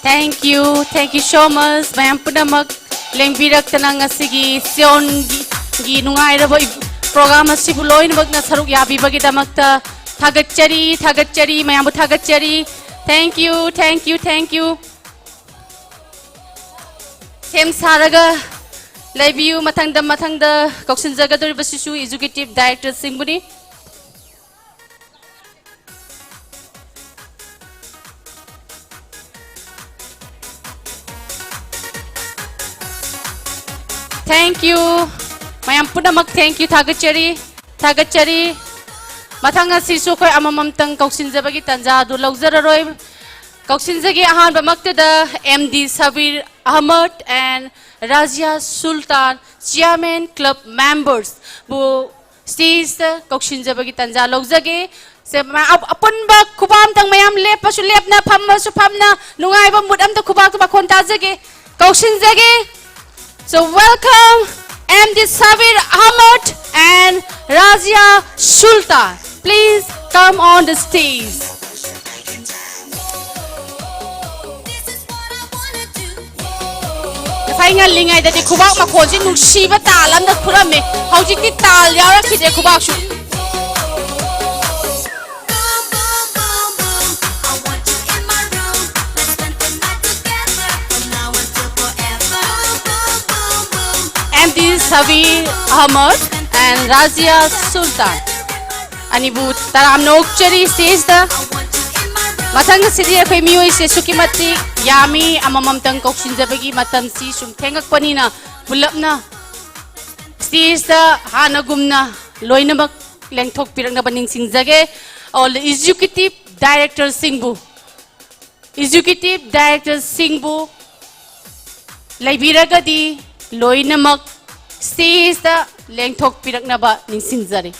Thank you, thank you so much, ꯃꯌꯥꯝ ꯄꯨꯝꯅꯃꯛ ꯂꯦꯡꯕꯤꯔꯛꯇꯅ ꯉꯁꯤꯒꯤ ꯁꯤꯌꯣꯟꯒꯤ ꯒꯤ ꯅꯨꯡꯉꯥꯏꯔꯕ ꯏ-, program ꯑꯁꯤꯕꯨ ꯂꯣꯏꯅꯃꯛꯅ ꯁꯔꯨꯛ ꯌꯥꯕꯤꯕꯒꯤꯗꯃꯛꯇ ꯊꯥꯒꯠꯆꯔꯤ, ꯊꯥꯒꯠꯆꯔꯤ, ꯃꯌꯥꯝꯕꯨ ꯊꯥꯒꯠꯆꯔꯤ꯫ Thank you, thank you, thank you. ꯁꯦꯝ ꯁꯥꯔꯒ ꯂꯩꯕꯤꯌꯨ꯫ ꯃꯊꯪꯗ, ꯃꯊꯪꯗ ꯀꯧꯁꯤꯟꯖꯒꯗꯧꯔꯤꯕꯁꯤꯁꯨ executive director ꯁꯤꯡꯕꯨꯅꯤ꯫ Thank you. ꯃꯌꯥꯝ ꯄꯨꯝꯅꯃꯛ thank you ꯊꯥꯒꯠꯆꯔꯤ, ꯊꯥꯒꯠꯆꯔꯤ꯫ ꯃꯊꯪ ꯑꯁꯤꯁꯨ ꯑꯩꯈꯣꯏ ꯑꯃꯃꯝꯇꯪ ꯀꯧꯁꯤꯟꯖꯕꯒꯤ ꯇꯥꯟꯖꯥ ꯑꯗꯨ ꯂꯧꯖꯔꯔꯣꯏ꯫ ꯀꯧꯁꯤꯟꯖꯒꯦ ꯑꯍꯥꯟꯕꯃꯛꯇꯗ M D Sabir Ahmad and Razia Sultan, Chairman Club Members ꯕꯨ stage ꯇ ꯀꯧꯁꯤꯟꯖꯕꯒꯤ ꯇꯥꯟꯖꯥ ꯂꯧꯖꯒꯦ꯫ ꯁꯦ, ꯃ-, ꯑꯞ-, ꯑꯄꯨꯟꯕ ꯈꯨꯕꯥꯛ ꯑꯝꯇꯪ ꯃꯌꯥꯝ ꯂꯦꯞꯄꯁꯨ ꯂꯦꯞꯅ, ꯐꯝꯃꯁꯨ ꯐꯝꯅ, ꯅꯨꯡꯉꯥꯏꯕ mood ꯑꯝꯇ ꯈꯨꯕꯥꯛꯇ ꯃꯈꯣꯟ ꯇꯥꯖꯒꯦ꯫ ꯀꯧꯁꯤꯟꯖꯒꯦ꯫ So welcome M D Sabir Ahmad and Razia Sultan. Please come on the stage. ꯉꯁꯥꯏ ꯉꯜꯂꯤꯉꯩꯗꯗꯤ ꯈꯨꯕꯥꯛ ꯃꯈꯣꯟꯁꯤ ꯅꯨꯡꯁꯤꯕ ꯇꯥꯜ ꯑꯃꯗ ꯈꯨꯔꯝꯃꯤ꯫ ꯍꯧꯖꯤꯛꯇꯤ ꯇꯥꯜ ꯌꯥꯎꯔꯛꯈꯤꯗ꯭ꯔꯦ ꯈꯨꯕꯥꯛꯁꯨ꯫ M D Sabir Ahmad and Razia Sultan ꯑꯅꯤꯕꯨ ꯇꯔꯥꯝꯅ ꯑꯣꯛꯆꯔꯤ stage ꯇ꯫ ꯃꯊꯪ ꯑꯁꯤꯗꯤ ꯑꯩꯈꯣꯏ ꯃꯤꯑꯣꯏꯁꯦ ꯑꯁꯨꯛꯀꯤ ꯃꯇꯤꯛ ꯌꯥꯝꯃꯤ, ꯑꯃꯃꯝꯇꯪ ꯀꯧꯁꯤꯟꯖꯕꯒꯤ ꯃꯇꯝꯁꯤ ꯁꯨꯝ ꯊꯦꯡꯉꯛꯄꯅꯤꯅ ꯄꯨꯂꯞꯅ stage ꯇ ꯍꯥꯟꯅꯒꯨꯝꯅ ꯂꯣꯏꯅꯃꯛ ꯂꯦꯡꯊꯣꯛꯄꯤꯔꯛꯅꯕ ꯅꯤꯡꯁꯤꯡꯖꯒꯦ꯫ All the executive director ꯁꯤꯡꯕꯨ, executive director ꯁꯤꯡꯕꯨ ꯂꯩꯕꯤꯔꯒꯗꯤ ꯂꯣꯏꯅꯃꯛ stage ꯇ ꯂꯦꯡꯊꯣꯛꯄꯤꯔꯛꯅꯕ ꯅꯤꯡꯁꯤꯡꯖꯔꯤ꯫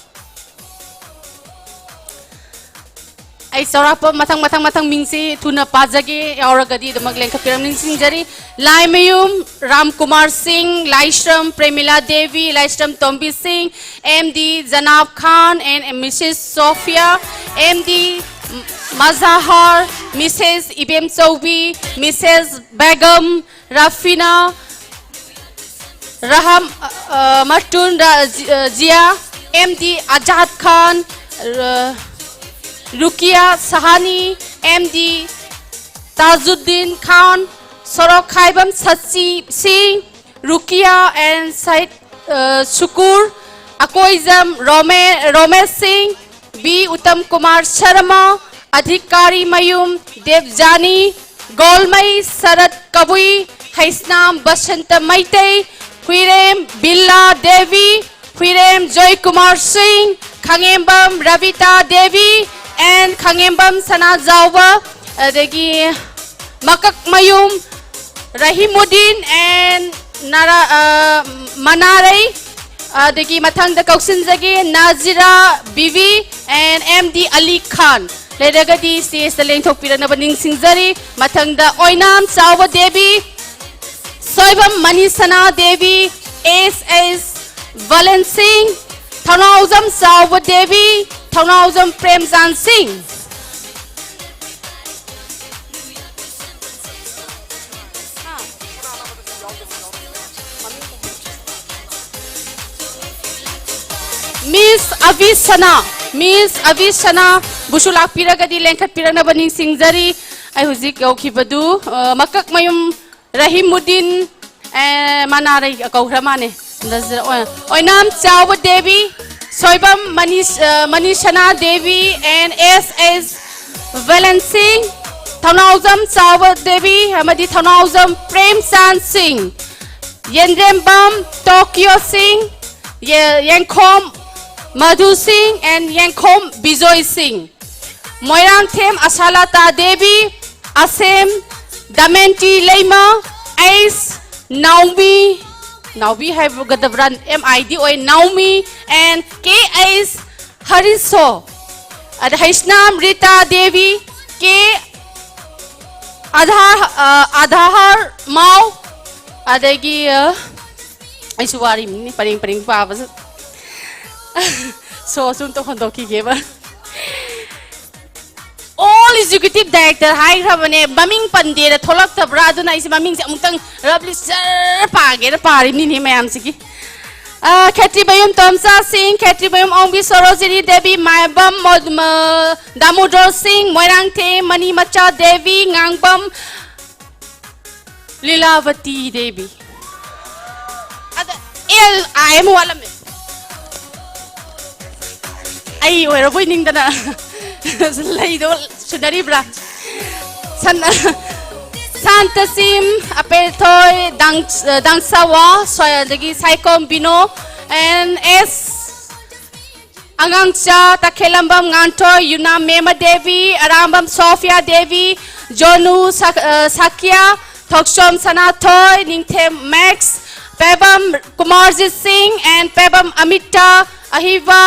ꯑꯩ ꯆꯥꯎꯔꯥꯛꯄ ꯃꯊꯪ, ꯃꯊꯪ, ꯃꯊꯪ ꯃꯤꯡꯁꯤ ꯊꯨꯅ ꯄꯥꯖꯒꯦ, ꯌꯥꯎꯔꯒꯗꯤ ꯑꯗꯨꯃꯛ ꯂꯦꯡꯈꯠꯄꯤꯔꯝ ꯅꯤꯡꯁꯤꯡꯖꯔꯤ꯫ ꯂꯥꯏꯃꯌꯨꯝ ꯔꯥꯝꯀꯨꯃꯥꯔ ꯁꯤꯡ, ꯂꯥꯏꯁ꯭ꯔꯝ ꯄ꯭ꯔꯦꯃꯤꯂꯥ ꯗꯦꯕꯤ, ꯂꯥꯏꯁ꯭ꯔꯝ ꯇꯣꯝꯕꯤ ꯁꯤꯡ, M D ꯖꯅꯥꯕ Khan and Missus Sophia, M D ꯃꯖꯥꯍꯔ, Missus ꯏꯕꯦꯝꯆꯧꯕꯤ, Missus Begum, ꯔꯥꯐꯤꯅꯥ, Raham, uh, uh, Martun Ra-, Zi-, uh, Zia, M D Ajad Khan, uh, Rukia Sahani, M D Tajuddin Khan, Sorok Khaibam Sachi Singh, Rukia and Said, uh, Sukur, Akoizam Rome-, Romesh Singh, B Uttam Kumar Sharma, Adhikari Mayum Devjani, Golmai Sarat Kabui, Haisnam Basanta Maitei, Huirem Billa Devi, Huirem Joy Kumar Singh, Khangembam Ravita Devi, and Khangembam Sana Zauba, ꯑꯗꯒꯤ ꯃꯀꯛꯃꯌꯨꯝ ꯔꯍꯤꯃꯨꯗꯤꯟ and ꯅꯥꯔꯥ-, ꯑ, ꯃꯅꯥꯔꯩ, ꯑꯗꯒꯤ ꯃꯊꯪꯗ ꯀꯧꯁꯤꯟꯖꯒꯦ ꯅꯥꯖꯤꯔꯥ ꯕꯤꯕꯤ and M D ꯑꯂꯤ ꯈꯥꯟ꯫ ꯂꯩꯔꯒꯗꯤ stageꯇ ꯂꯦꯡꯊꯣꯛꯄꯤꯔꯛꯅꯕ ꯅꯤꯡꯁꯤꯡꯖꯔꯤ꯫ ꯃꯊꯪꯗ ꯑꯣꯏꯅꯥꯝ ꯆꯥꯎꯕ Devi, Soibam ꯃꯅꯤꯁꯅꯥ Devi, S S ꯚꯂꯦꯟ ꯁꯤꯡ, ꯊꯧꯅꯥꯎꯖꯝ ꯆꯥꯎꯕ ꯗꯦꯕꯤ, ꯊꯧꯅꯥꯎꯖꯝ ꯄ꯭ꯔꯦꯝꯆꯥꯟ ꯁꯤꯡ꯫ Miss ꯑꯕꯤꯁꯅꯥ, Miss ꯑꯕꯤꯁꯅꯥ ꯕꯨꯁꯨ ꯂꯥꯛꯄꯤꯔꯒꯗꯤ ꯂꯦꯡꯈꯠꯄꯤꯔꯛꯅꯕ ꯅꯤꯡꯁꯤꯡꯖꯔꯤ꯫ ꯑꯩ ꯍꯧꯖꯤꯛ ꯌꯧꯈꯤꯕꯗꯨ, ꯑ, ꯃꯀꯛꯃꯌꯨꯝ ꯔꯍꯤꯃꯨꯗꯤꯟ, ꯑꯦ, ꯃꯅꯥꯔꯩ ꯀꯧꯈ꯭ꯔ ꯃꯥꯅꯦ꯫ ꯅꯖꯔ-, ꯑꯣꯏ-, ꯑꯣꯏꯅꯥꯝ ꯆꯥꯎꯕ ꯗꯦꯕꯤ, ꯁꯣꯏꯕꯝ ꯃꯅꯤꯁ-, ꯑ, ꯃꯅꯤꯁꯅꯥ ꯗꯦꯕꯤ and S S ꯚꯦꯂꯦꯟ ꯁꯤꯡ, ꯊꯧꯅꯥꯎꯖꯝ ꯆꯥꯎꯕ ꯗꯦꯕꯤ ꯑꯃꯗꯤ ꯊꯧꯅꯥꯎꯖꯝ ꯄ꯭ꯔꯦꯝꯆꯥꯟ ꯁꯤꯡ, ꯌꯦꯟꯗ꯭ꯔꯦꯝꯕꯝ ꯇꯣꯀꯤꯌꯣ ꯁꯤꯡ, ꯌꯦ-, ꯌꯦꯡꯈꯣꯝ ꯃꯙꯨ ꯁꯤꯡ and ꯌꯦꯡꯈꯣꯝ ꯕꯤꯖꯣꯏ ꯁꯤꯡ꯫ ꯃꯣꯏꯔꯥꯡꯊꯦꯝ ꯑꯁꯥꯂꯥꯇꯥ ꯗꯦꯕꯤ, ꯑꯁꯦꯝ ꯗꯃꯦꯟꯇꯤ ꯂꯩꯃ, ꯑꯩꯁ ꯅꯥꯎꯃꯤ, ꯅꯥꯎꯕꯤ ꯍꯥꯏꯒꯗꯕ꯭ꯔꯥ? M I D ꯑꯣꯏ, ꯅꯥꯎꯃꯤ and K H ꯍꯔꯤꯁꯣ, ꯑꯗ ꯍꯩꯁꯅꯥꯝ ꯔꯤꯇꯥ ꯗꯦꯕꯤ, K ꯑꯙꯥ-, ꯑ, ꯑꯙꯥꯍꯔ ꯃꯥꯎ, ꯑꯗꯒꯤ, ꯑ, ꯑꯩꯁꯨ ꯋꯥꯔꯤꯃꯤꯅꯤ ꯄꯔꯦꯡ ꯄꯔꯦꯡ ꯄꯥꯕꯁꯨ꯫ ꯁꯣꯁꯨ ꯑꯝꯇ ꯍꯣꯟꯗꯣꯛꯈꯤꯒꯦꯕ꯫ All ꯑꯦꯛꯖꯤꯀ꯭ꯌꯨꯇꯤꯚ ꯗꯥꯏꯔꯦꯛꯇꯔ ꯍꯥꯏꯈ꯭ꯔꯕꯅꯦ, ꯃꯃꯤꯡ ꯄꯟꯗꯦꯅ ꯊꯣꯛꯂꯛꯇꯕ꯭ꯔꯥ? ꯑꯗꯨꯅ ꯑꯩꯁꯦ ꯃꯃꯤꯡꯁꯦ ꯑꯃꯨꯛꯇꯪ ꯔꯞꯂꯤ ꯁꯔ ꯄꯥꯒꯦꯅ ꯄꯥꯔꯤꯕꯅꯤꯅꯦ ꯃꯌꯥꯝꯁꯤꯒꯤ꯫ ꯑ, ꯈꯦꯇ꯭ꯔꯤꯃꯌꯨꯝ ꯇꯣꯝꯆꯥ ꯁꯤꯡ, ꯈꯦꯇ꯭ꯔꯤꯃꯌꯨꯝ ꯑꯣꯡꯕꯤ ꯁꯣꯔꯣꯖꯤꯅꯤ ꯗꯦꯕꯤ, ꯃꯥꯏꯕꯝ ꯃꯣ-, ꯃ-, ꯗꯥꯃꯣꯗꯣꯔ ꯁꯤꯡ, ꯃꯣꯏꯔꯥꯡꯊꯦꯝ ꯃꯅꯤꯃꯆꯥ ꯗꯦꯕꯤ, ꯉꯥꯡꯕꯝ ꯂꯤꯂꯥꯕꯇꯤ ꯗꯦꯕꯤ꯫ ꯑꯗ ꯑꯦꯜ ꯑꯥꯏ ꯑꯃ ꯋꯥꯠꯂꯝꯃꯦ꯫ ꯑꯩ ꯑꯣꯏꯔꯕꯣꯏ ꯅꯤꯡꯗꯅ ꯂꯩꯗꯣ ꯁꯨꯅꯔꯤꯕ꯭ꯔꯥ? ꯁꯟ-, ꯁꯥꯟꯇꯁꯤꯝ, ꯑꯄꯦꯜꯊꯣꯏ, ꯗꯥꯡ-, ꯗꯥꯡꯁꯥꯋꯥ, ꯁꯣ-, ꯑꯗꯒꯤ ꯁꯥꯏꯀꯣꯝ ꯕꯤꯅꯣ, ꯑꯦꯟ ꯑꯦꯁ ꯑꯉꯥꯡꯆꯥ, ꯇꯈꯦꯂꯝꯕꯝ ꯉꯥꯟꯊꯣꯏ, ꯌꯨꯅꯥꯝ ꯃꯦꯃ ꯗꯦꯕꯤ, ꯑꯔꯥꯝꯕꯝ ꯁꯣꯐꯤꯌꯥ ꯗꯦꯕꯤ, ꯖꯣꯅꯨ ꯁꯛ-, ꯑ, ꯁꯥꯀ꯭ꯌꯥ, ꯊꯣꯛꯆꯣꯝ ꯁꯅꯥꯊꯣꯏ, ꯅꯤꯡꯊꯦꯝ ꯃꯦꯛꯁ, ꯄꯦꯕꯝ ꯀꯨꯃꯥꯔꯖꯤꯠ ꯁꯤꯡ, and ꯄꯦꯕꯝ ꯑꯃꯤꯇꯥ, ꯑꯍꯤꯕ,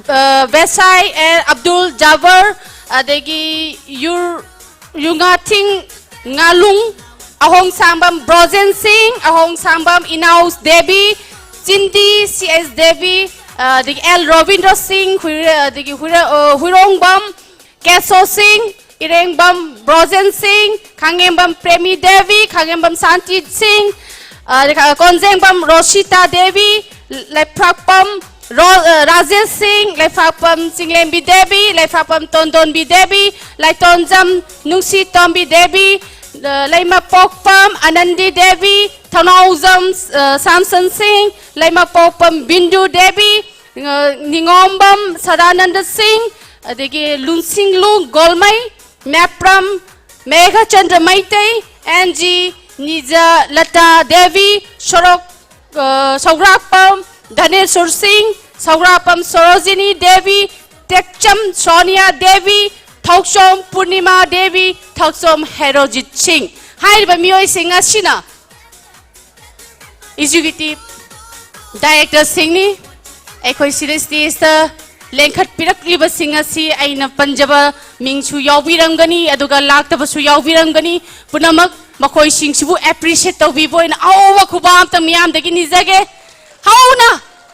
ꯑ, ꯕꯦꯁꯥꯏ, and ꯑꯕꯗꯨꯜ ꯖꯥꯕꯔ, ꯑꯗꯒꯤ ꯌꯨꯔ-, ꯌꯨꯉꯥꯊꯤꯡ ꯉꯥꯂꯨꯡ, ꯑꯍꯣꯡꯁꯥꯡꯕꯝ ꯕ꯭ꯔꯣꯖꯦꯟ ꯁꯤꯡ, ꯑꯍꯣꯡꯁꯥꯡꯕꯝ ꯏꯅꯥꯎ ꯗꯦꯕꯤ, ꯆꯤꯟꯗꯤ ꯁꯤ ꯑꯦꯁ ꯗꯦꯕꯤ, ꯑ, ꯑꯗꯒꯤ ꯑꯦꯜ ꯔꯣꯕꯤꯟꯗ꯭ꯔꯣ ꯁꯤꯡ, ꯍꯨꯏꯔ-, ꯑꯗꯒꯤ ꯍꯨꯏꯔ-, ꯑ, ꯍꯨꯏꯔꯣꯡꯕꯝ ꯀꯦꯁꯣ ꯁꯤꯡ, ꯏꯔꯦꯡꯕꯝ ꯕ꯭ꯔꯣꯖꯦꯟ ꯁꯤꯡ, ꯈꯥꯉꯦꯝꯕꯝ ꯄ꯭ꯔꯦꯃꯤ ꯗꯦꯕꯤ, ꯈꯥꯉꯦꯝꯕꯝ ꯁꯥꯟꯇꯤ ꯁꯤꯡ, ꯑ, ꯀꯣꯟꯖꯦꯡꯕꯝ ꯔꯣꯁꯤꯇꯥ ꯗꯦꯕꯤ, ꯂꯩꯐ꯭ꯔꯥꯛꯄꯝ ꯔꯣ-, ꯑ, ꯔꯥꯖꯦꯁ ꯁꯤꯡ, ꯂꯩꯐ꯭ꯔꯥꯛꯄꯝ ꯆꯤꯡꯂꯦꯝꯕꯤ ꯗꯦꯕꯤ, ꯂꯩꯐ꯭ꯔꯥꯛꯄꯝ ꯇꯣꯟꯗꯣꯟꯕꯤ ꯗꯦꯕꯤ, ꯂꯥꯏꯇꯣꯟꯖꯝ ꯅꯨꯡꯁꯤ ꯇꯣꯝꯕꯤ ꯗꯦꯕꯤ, ꯑ, ꯂꯩꯃꯄꯣꯛꯄꯝ ꯑꯅꯟꯗꯤ ꯗꯦꯕꯤ, ꯊꯧꯅꯥꯎꯖꯝ, ꯑ, ꯁꯥꯝꯁꯟ ꯁꯤꯡ, ꯂꯩꯃꯄꯣꯛꯄꯝ ꯕꯤꯟꯗꯨ ꯗꯦꯕꯤ, ꯑ, ꯅꯤꯉꯣꯝꯕꯝ ꯁꯗꯥꯅꯟꯗ ꯁꯤꯡ, ꯑꯗꯒꯤ ꯂꯨꯟꯁꯤꯡꯂꯨ ꯒꯣꯜꯃꯩ, ꯃꯦꯄ꯭ꯔꯝ ꯃꯦꯘꯆꯟꯗ꯭ꯔ ꯃꯩꯇꯩ, ꯑꯦꯟ ꯖꯤ ꯅꯤꯖꯂꯇꯥ ꯗꯦꯕꯤ, ꯁꯣꯔꯣꯛ, ꯑ, ꯁꯧꯒ꯭ꯔꯥꯛꯄꯝ ꯙꯅꯦꯁꯨꯔ ꯁꯤꯡ, ꯁꯧꯒ꯭ꯔꯥꯛꯄꯝ ꯁꯣꯔꯣꯖꯤꯅꯤ ꯗꯦꯕꯤ, ꯇꯦꯛꯆꯝ ꯁꯣꯅꯤꯌꯥ ꯗꯦꯕꯤ, ꯊꯧꯆꯣꯝ ꯄꯨꯔꯅꯤꯃꯥ ꯗꯦꯕꯤ, ꯊꯧꯆꯣꯝ ꯍꯦꯔꯣꯖꯤꯠ ꯁꯤꯡ꯫ ꯍꯥꯏꯔꯤꯕ ꯃꯤꯑꯣꯏꯁꯤꯡ ꯑꯁꯤꯅ ꯑꯦꯛꯖꯤꯀ꯭ꯌꯨꯇꯤꯚ ꯗꯥꯏꯔꯦꯛꯇꯔꯁꯤꯡꯅꯤ꯫ ꯑꯩꯈꯣꯏ ꯁꯤꯗ ꯁ꯭ꯇꯦꯖꯇ ꯂꯦꯡꯈꯠꯄꯤꯔꯛꯂꯤꯕꯁꯤꯡ ꯑꯁꯤ ꯑꯩꯅ ꯄꯟꯖꯕ ꯃꯤꯡꯁꯨ ꯌꯥꯎꯕꯤꯔꯝꯒꯅꯤ, ꯑꯗꯨꯒ ꯂꯥꯛꯇꯕꯁꯨ ꯌꯥꯎꯕꯤꯔꯝꯒꯅꯤ꯫ ꯄꯨꯝꯅꯃꯛ ꯃꯈꯣꯏꯁꯤꯡꯁꯤꯕꯨ ꯑꯦꯄ꯭ꯔꯤꯁꯤꯌꯦꯠ ꯇꯧꯕꯤꯕ ꯑꯣꯏꯅ ꯑꯍꯧꯕ ꯈꯨꯕꯥꯛ ꯑꯝꯇ ꯃꯤꯌꯥꯝꯗꯒꯤ ꯅꯤꯖꯒꯦ꯫ ꯍꯧꯅ!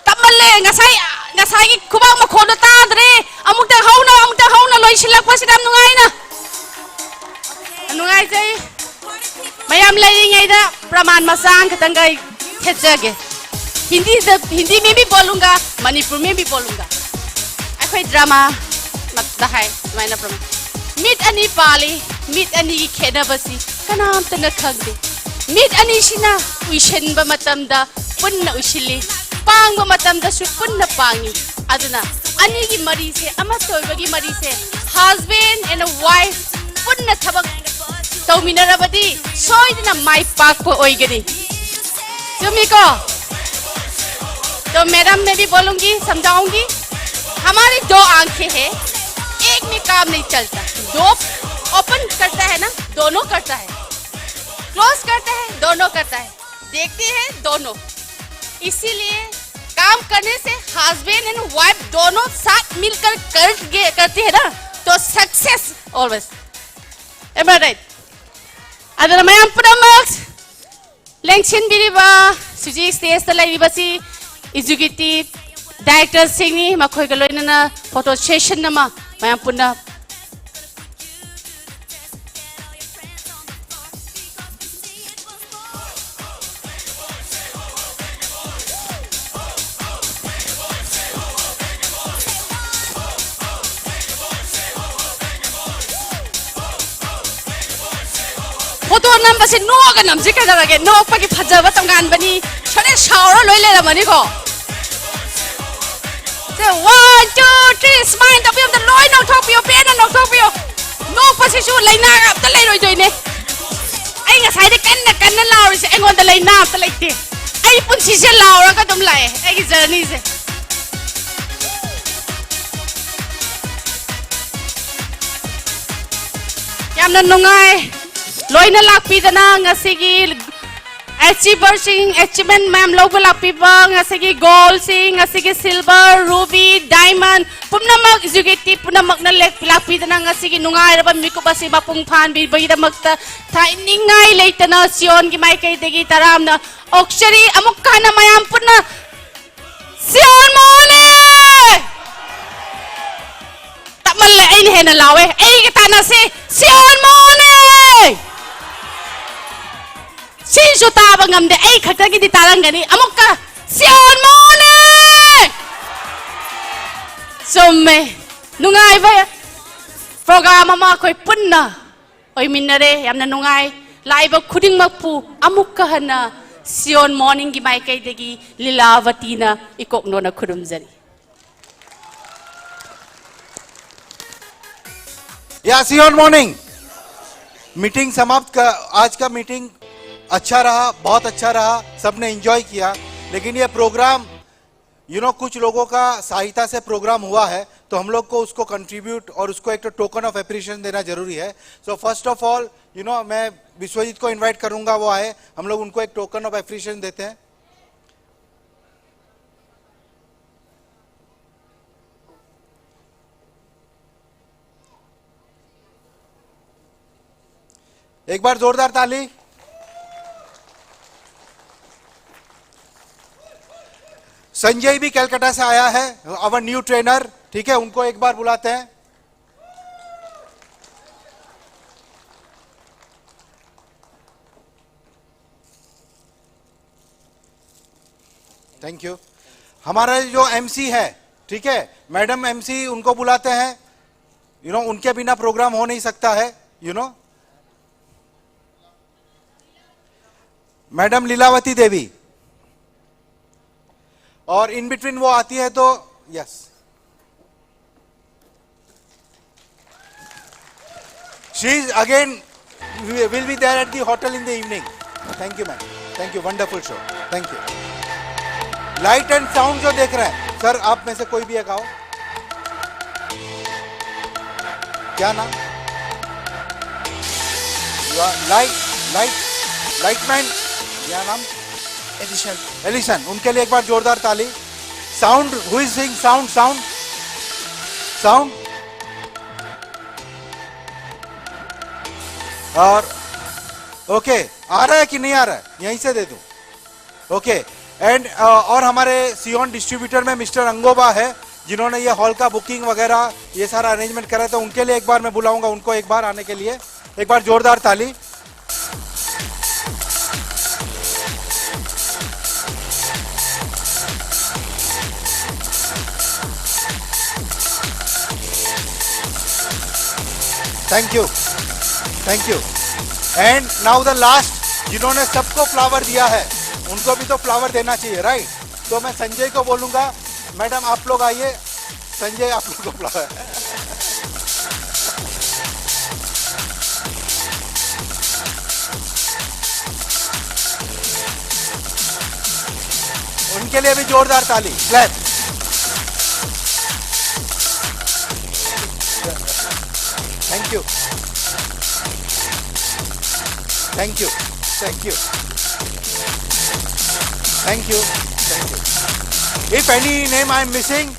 ꯇꯞꯃꯜꯂꯦ꯫ ꯉꯁꯥꯏ, ꯉꯁꯥꯏꯒꯤ ꯈꯨꯕꯥꯛ ꯃꯈꯣꯟꯗꯣ ꯇꯥꯗ꯭ꯔꯦ꯫ ꯑꯃꯨꯛꯇꯪ ꯍꯧꯅ, ꯑꯃꯨꯛꯇꯪ ꯍꯧꯅ ꯂꯣꯏꯁꯤꯜꯂꯛꯄꯁꯤꯗ ꯌꯥꯝ ꯅꯨꯡꯉꯥꯏꯅ꯫ ꯃꯥꯟ ꯃꯆꯥ ꯑꯃꯈꯛꯇꯪꯒ ꯑꯩ ꯊꯦꯠꯆꯒꯦ꯫ ꯍꯤꯟꯗꯤꯗ, ꯍꯤꯟꯗꯤ ꯃꯦꯝꯕꯤ ꯕꯣꯂꯨꯡꯒ, ꯃꯅꯤꯄꯨꯔ ꯃꯦꯝꯕꯤ ꯕꯣꯂꯨꯡꯒ꯫ ꯑꯩꯈꯣꯏ ꯗ꯭ꯔꯃꯥ ꯃꯛꯇ ꯍꯥꯏ ꯁꯨꯃꯥꯏꯅ ꯄ꯭ꯔꯣꯃꯣ꯫ ꯃꯤꯠ ꯑꯅꯤ ꯄꯥꯜꯂꯤ, ꯃꯤꯠ ꯑꯅꯤꯒꯤ ꯈꯦꯠꯅꯕꯁꯤ ꯀꯅꯥꯝꯇꯅ ꯈꯪꯗꯦ꯫ ꯃꯤꯠ ꯑꯅꯤꯁꯤꯅ ꯎꯏꯁꯤꯟꯕ ꯃꯇꯝꯗ ꯄꯨꯟꯅ ꯎꯏꯁꯤꯜꯂꯤ, ꯄꯥꯡꯕ ꯃꯇꯝꯗꯁꯨ ꯄꯨꯟꯅ ꯄꯥꯡꯉꯤ꯫ ꯑꯗꯨꯅ ꯑꯅꯤꯒꯤ ꯃꯔꯤꯁꯦ, ꯑꯃꯠꯇ ꯑꯣꯏꯕꯒꯤ ꯃꯔꯤꯁꯦ, husband and wife ꯄꯨꯟꯅ ꯊꯕꯛ ꯇꯧꯃꯤꯟꯅꯔꯕꯗꯤ ꯁꯣꯏꯗꯅ ꯃꯥꯏ ꯄꯥꯛꯄ ꯑꯣꯏꯒꯅꯤ꯫ ꯆꯨꯝꯃꯤꯀꯣ? तो मैडम मैं भी बोलूंगी, समझाऊंगी। हमारी दो आंखें हैं, एक में काम नहीं चलता। दो ओपन करता है ना, दोनों करता है, क्लोज करता है, दोनों करता है, देखते हैं दोनों। इसीलिए काम करने से हस्बैंड एंड वाइफ दोनों साथ मिलकर कर, करते हैं ना, तो success always. Am I right? ꯑꯗꯨꯅ ꯃꯌꯥꯝ ꯄꯨꯝꯅꯃꯛ ꯂꯦꯡꯁꯤꯟꯕꯤꯔꯤꯕ ꯍꯧꯖꯤꯛ ꯁ꯭ꯇꯦꯖꯇ ꯂꯩꯔꯤꯕꯁꯤ ꯑꯦꯛꯖꯤꯀ꯭ꯌꯨꯇꯤꯚ ꯗꯥꯏꯔꯦꯛꯇꯔꯁꯤꯡꯅꯤ꯫ ꯃꯈꯣꯏꯒ ꯂꯣꯏꯅꯅ ꯐꯣꯇꯣ ꯁꯦꯁꯟ ꯑꯃ ꯃꯌꯥꯝ ꯄꯨꯟꯅ ꯐꯣꯇꯣ ꯅꯝꯕꯁꯦ ꯅꯣꯛꯑꯒ ꯅꯝꯁꯤ ꯀꯩꯗꯧꯔꯒꯦ? ꯅꯣꯛꯄꯒꯤ ꯐꯖꯕ ꯇꯣꯉꯥꯟꯕꯅꯤ꯫ ꯁꯣꯔꯦ ꯁꯥꯎꯔ ꯂꯣꯏ ꯂꯩꯔꯝꯃꯅꯤꯀꯣ꯫ ꯁꯦ, ꯋꯥꯟ, ꯇꯨ, ꯊ꯭ꯔꯤ, ꯁꯨꯃꯥꯏꯅ ꯇꯧꯕꯤꯌꯨ꯫ ꯑꯝꯇ ꯂꯣꯏ ꯅꯣꯛꯊꯣꯛꯄꯤꯌꯨ, ꯄꯦꯟꯅ ꯅꯣꯛꯊꯣꯛꯄꯤꯌꯨ꯫ ꯅꯣꯛꯄꯁꯤꯁꯨ ꯂꯥꯏꯅꯥ ꯑꯝꯇ ꯂꯩꯔꯣꯏꯗꯣꯏꯅꯦ꯫ ꯑꯩ ꯉꯁꯥꯏꯗꯤ ꯀꯟꯅ ꯀꯟꯅ ꯂꯥꯎꯔꯤꯁꯦ ꯑꯩꯉꯣꯟꯗ ꯂꯥꯏꯅꯥ ꯑꯝꯇ ꯂꯩꯇꯦ꯫ ꯑꯩ ꯄꯨꯟꯁꯤꯁꯦ ꯂꯥꯎꯔꯒ ꯑꯗꯨꯝ ꯂꯥꯛꯑꯦ, ꯑꯩꯒꯤ ꯖꯔꯅꯤꯁꯦ꯫ ꯌꯥꯝꯅ ꯅꯨꯡꯉꯥꯏ꯫ ꯂꯣꯏꯅ ꯂꯥꯛꯄꯤꯗꯅ ꯉꯁꯤꯒꯤ ꯑꯦꯆꯤꯚꯔꯁꯤꯡ, ꯑꯦꯆꯤꯚꯃꯦꯟ ꯃꯌꯥꯝ ꯂꯧꯕ ꯂꯥꯛꯄꯤꯕ, ꯉꯁꯤꯒꯤ ꯒꯣꯜꯁꯤꯡ, ꯉꯁꯤꯒꯤ ꯁꯤꯜꯚꯔ, ꯔꯨꯕꯤ, ꯗꯥꯏꯃꯟ ꯄꯨꯝꯅꯃꯛ, ꯑꯦꯛꯖꯤꯀ꯭ꯌꯨꯇꯤꯚ ꯄꯨꯝꯅꯃꯛꯅ ꯂꯦꯛ-, ꯂꯥꯛꯄꯤꯗꯅ ꯉꯁꯤꯒꯤ ꯅꯨꯡꯉꯥꯏꯔꯕ ꯃꯤꯀꯨꯞ ꯑꯁꯤ ꯃꯄꯨꯡ ꯐꯥꯍꯟꯕꯤꯕꯒꯤꯗꯃꯛꯇ ꯊꯥꯏꯅꯤꯡꯉꯥꯏ ꯂꯩꯇꯅ ꯁꯤꯌꯣꯟꯒꯤ ꯃꯥꯏꯀꯩꯗꯒꯤ ꯇꯔꯥꯝꯅ ꯑꯣꯛꯆꯔꯤ꯫ ꯑꯃꯨꯛ ꯍꯟꯅ ꯃꯌꯥꯝ ꯄꯨꯟꯅ ꯁꯤꯌꯣꯟ ꯃꯣꯅꯦ! ꯇꯞꯃꯜꯂꯦ, ꯑꯩꯅ ꯍꯦꯟꯅ ꯂꯥꯎꯋꯦ꯫ ꯑꯩꯒ ꯇꯥꯟꯅꯁꯤ꯫ ꯁꯤꯌꯣꯟ ꯃꯣꯅꯦ! ꯁꯤꯁꯨ ꯇꯥꯕ ꯉꯝꯗꯦ, ꯑꯩ ꯈꯛꯇꯒꯤꯗꯤ ꯇꯥꯔꯝꯒꯅꯤ꯫ ꯑꯃꯨꯛꯀ, ꯁꯤꯌꯣꯟ ꯃꯣꯔꯅꯤꯡ! ꯆꯨꯝꯃꯦ꯫ ꯅꯨꯡꯉꯥꯏꯕ ꯄ꯭ꯔꯣꯒ꯭ꯔꯥꯝ ꯑꯃ ꯑꯩꯈꯣꯏ ꯄꯨꯟꯅ ꯑꯣꯏꯃꯤꯟꯅꯔꯦ꯫ ꯌꯥꯝꯅ ꯅꯨꯡꯉꯥꯏ꯫ ꯂꯥꯛꯏꯕ ꯈꯨꯗꯤꯡꯃꯛꯄꯨ ꯑꯃꯨꯛꯀ ꯍꯟꯅ ꯁꯤꯌꯣꯟ ꯃꯣꯔꯅꯤꯡꯒꯤ ꯃꯥꯏꯀꯩꯗꯒꯤ ꯂꯤꯂꯥꯕꯇꯤꯅ ꯏꯀꯣꯛ ꯅꯣꯟꯅ ꯈꯨꯔꯨꯝꯖꯔꯤ꯫ या सियोन मॉर्निंग। मीटिंग समाप्त का, आज का मीटिंग अच्छा रहा, बहुत अच्छा रहा, सबने एंजॉय किया। लेकिन ये प्रोग्राम, यू नो, कुछ लोगों का सहायता से प्रोग्राम हुआ है, तो हम लोग को उसको कंट्रीब्यूट और उसको एक टोकन ऑफ अप्रिशिएशन देना जरूरी है। So first of all, you know, मैं विश्वजीत को इनवाइट करूंगा, वो आए, हम लोग उनको एक टोकन ऑफ अप्रिशिएशन देते हैं। एक बार जोरदार ताली। संजय भी कलकत्ता से आया है, अवर न्यू ट्रेनर। ठीक है, उनको एक बार बुलाते हैं। Thank you. हमारा जो एमसी है, ठीक है, मैडम एमसी, उनको बुलाते हैं। यू नो, उनके बिना प्रोग्राम हो नहीं सकता है। यू नो, मैडम लीलावती देवी, और इन बिटवीन वो आती है तो, yes, she is again will be there at the hotel in the evening. Thank you, ma'am. Thank you, wonderful show. Thank you. Light and sound जो देख रहे हैं सर, आप में से कोई भी एक आओ। क्या नाम? Light, light, lightman. क्या नाम? एलिशन। एलिशन, उनके लिए एक बार जोरदार ताली। Sound, who is sing? Sound, sound, sound. और ओके, आ रहा है कि नहीं आ रहा है? यहीं से दे दूं। ओके। एंड और हमारे सियोन डिस्ट्रीब्यूटर में मिस्टर अंगोबा है, जिन्होंने ये हॉल का बुकिंग वगैरह, ये सारा अरेंजमेंट करा है, तो उनके लिए एक बार मैं बुलाऊंगा उनको एक बार आने के लिए। एक बार जोरदार ताली। Thank you, thank you. And now the last, जिन्होंने सबको फ्लावर दिया है, उनको भी तो फ्लावर देना चाहिए, राइट? तो मैं संजय को बोलूंगा, मैडम आप लोग आइए, संजय आप लोग को फ्लावर। उनके लिए भी जोरदार ताली, clap. Thank you, thank you, thank you, thank you, thank you. If any name I am missing,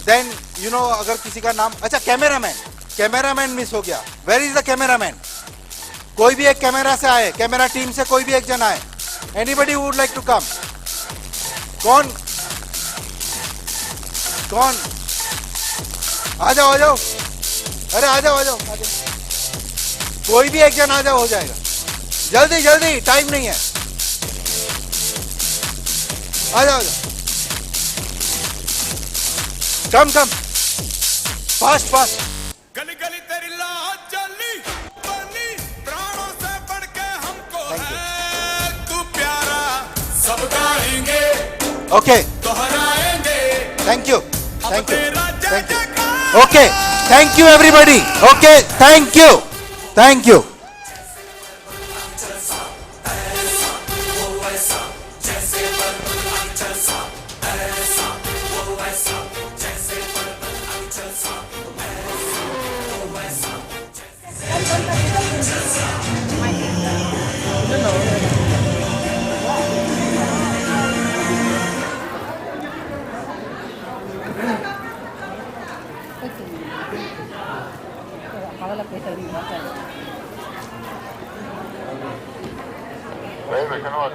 then you know, अगर किसी का नाम, अच्छा, कैमरामैन, कैमरामैन मिस हो गया। Where is the cameraman? कोई भी एक कैमरा से आए, कैमरा टीम से कोई भी एक जन आए। Anybody would like to come? कौन, कौन? आ जाओ, आ जाओ। अरे आ जाओ, आ जाओ, आ जाओ। कोई भी एक जन आ जाओ, हो जाएगा। जल्दी जल्दी, टाइम नहीं है। आ जाओ, आ जाओ। कम कम, फास्ट फास्ट। गली गली तेरी लाज जली, बनी प्राणों से बढ़ के हमको है तू प्यारा। सब गाएंगे, ओके, दोहराएंगे। Thank you, thank you, thank you. Okay, thank you everybody. Okay, thank you, thank you. Hey, we can all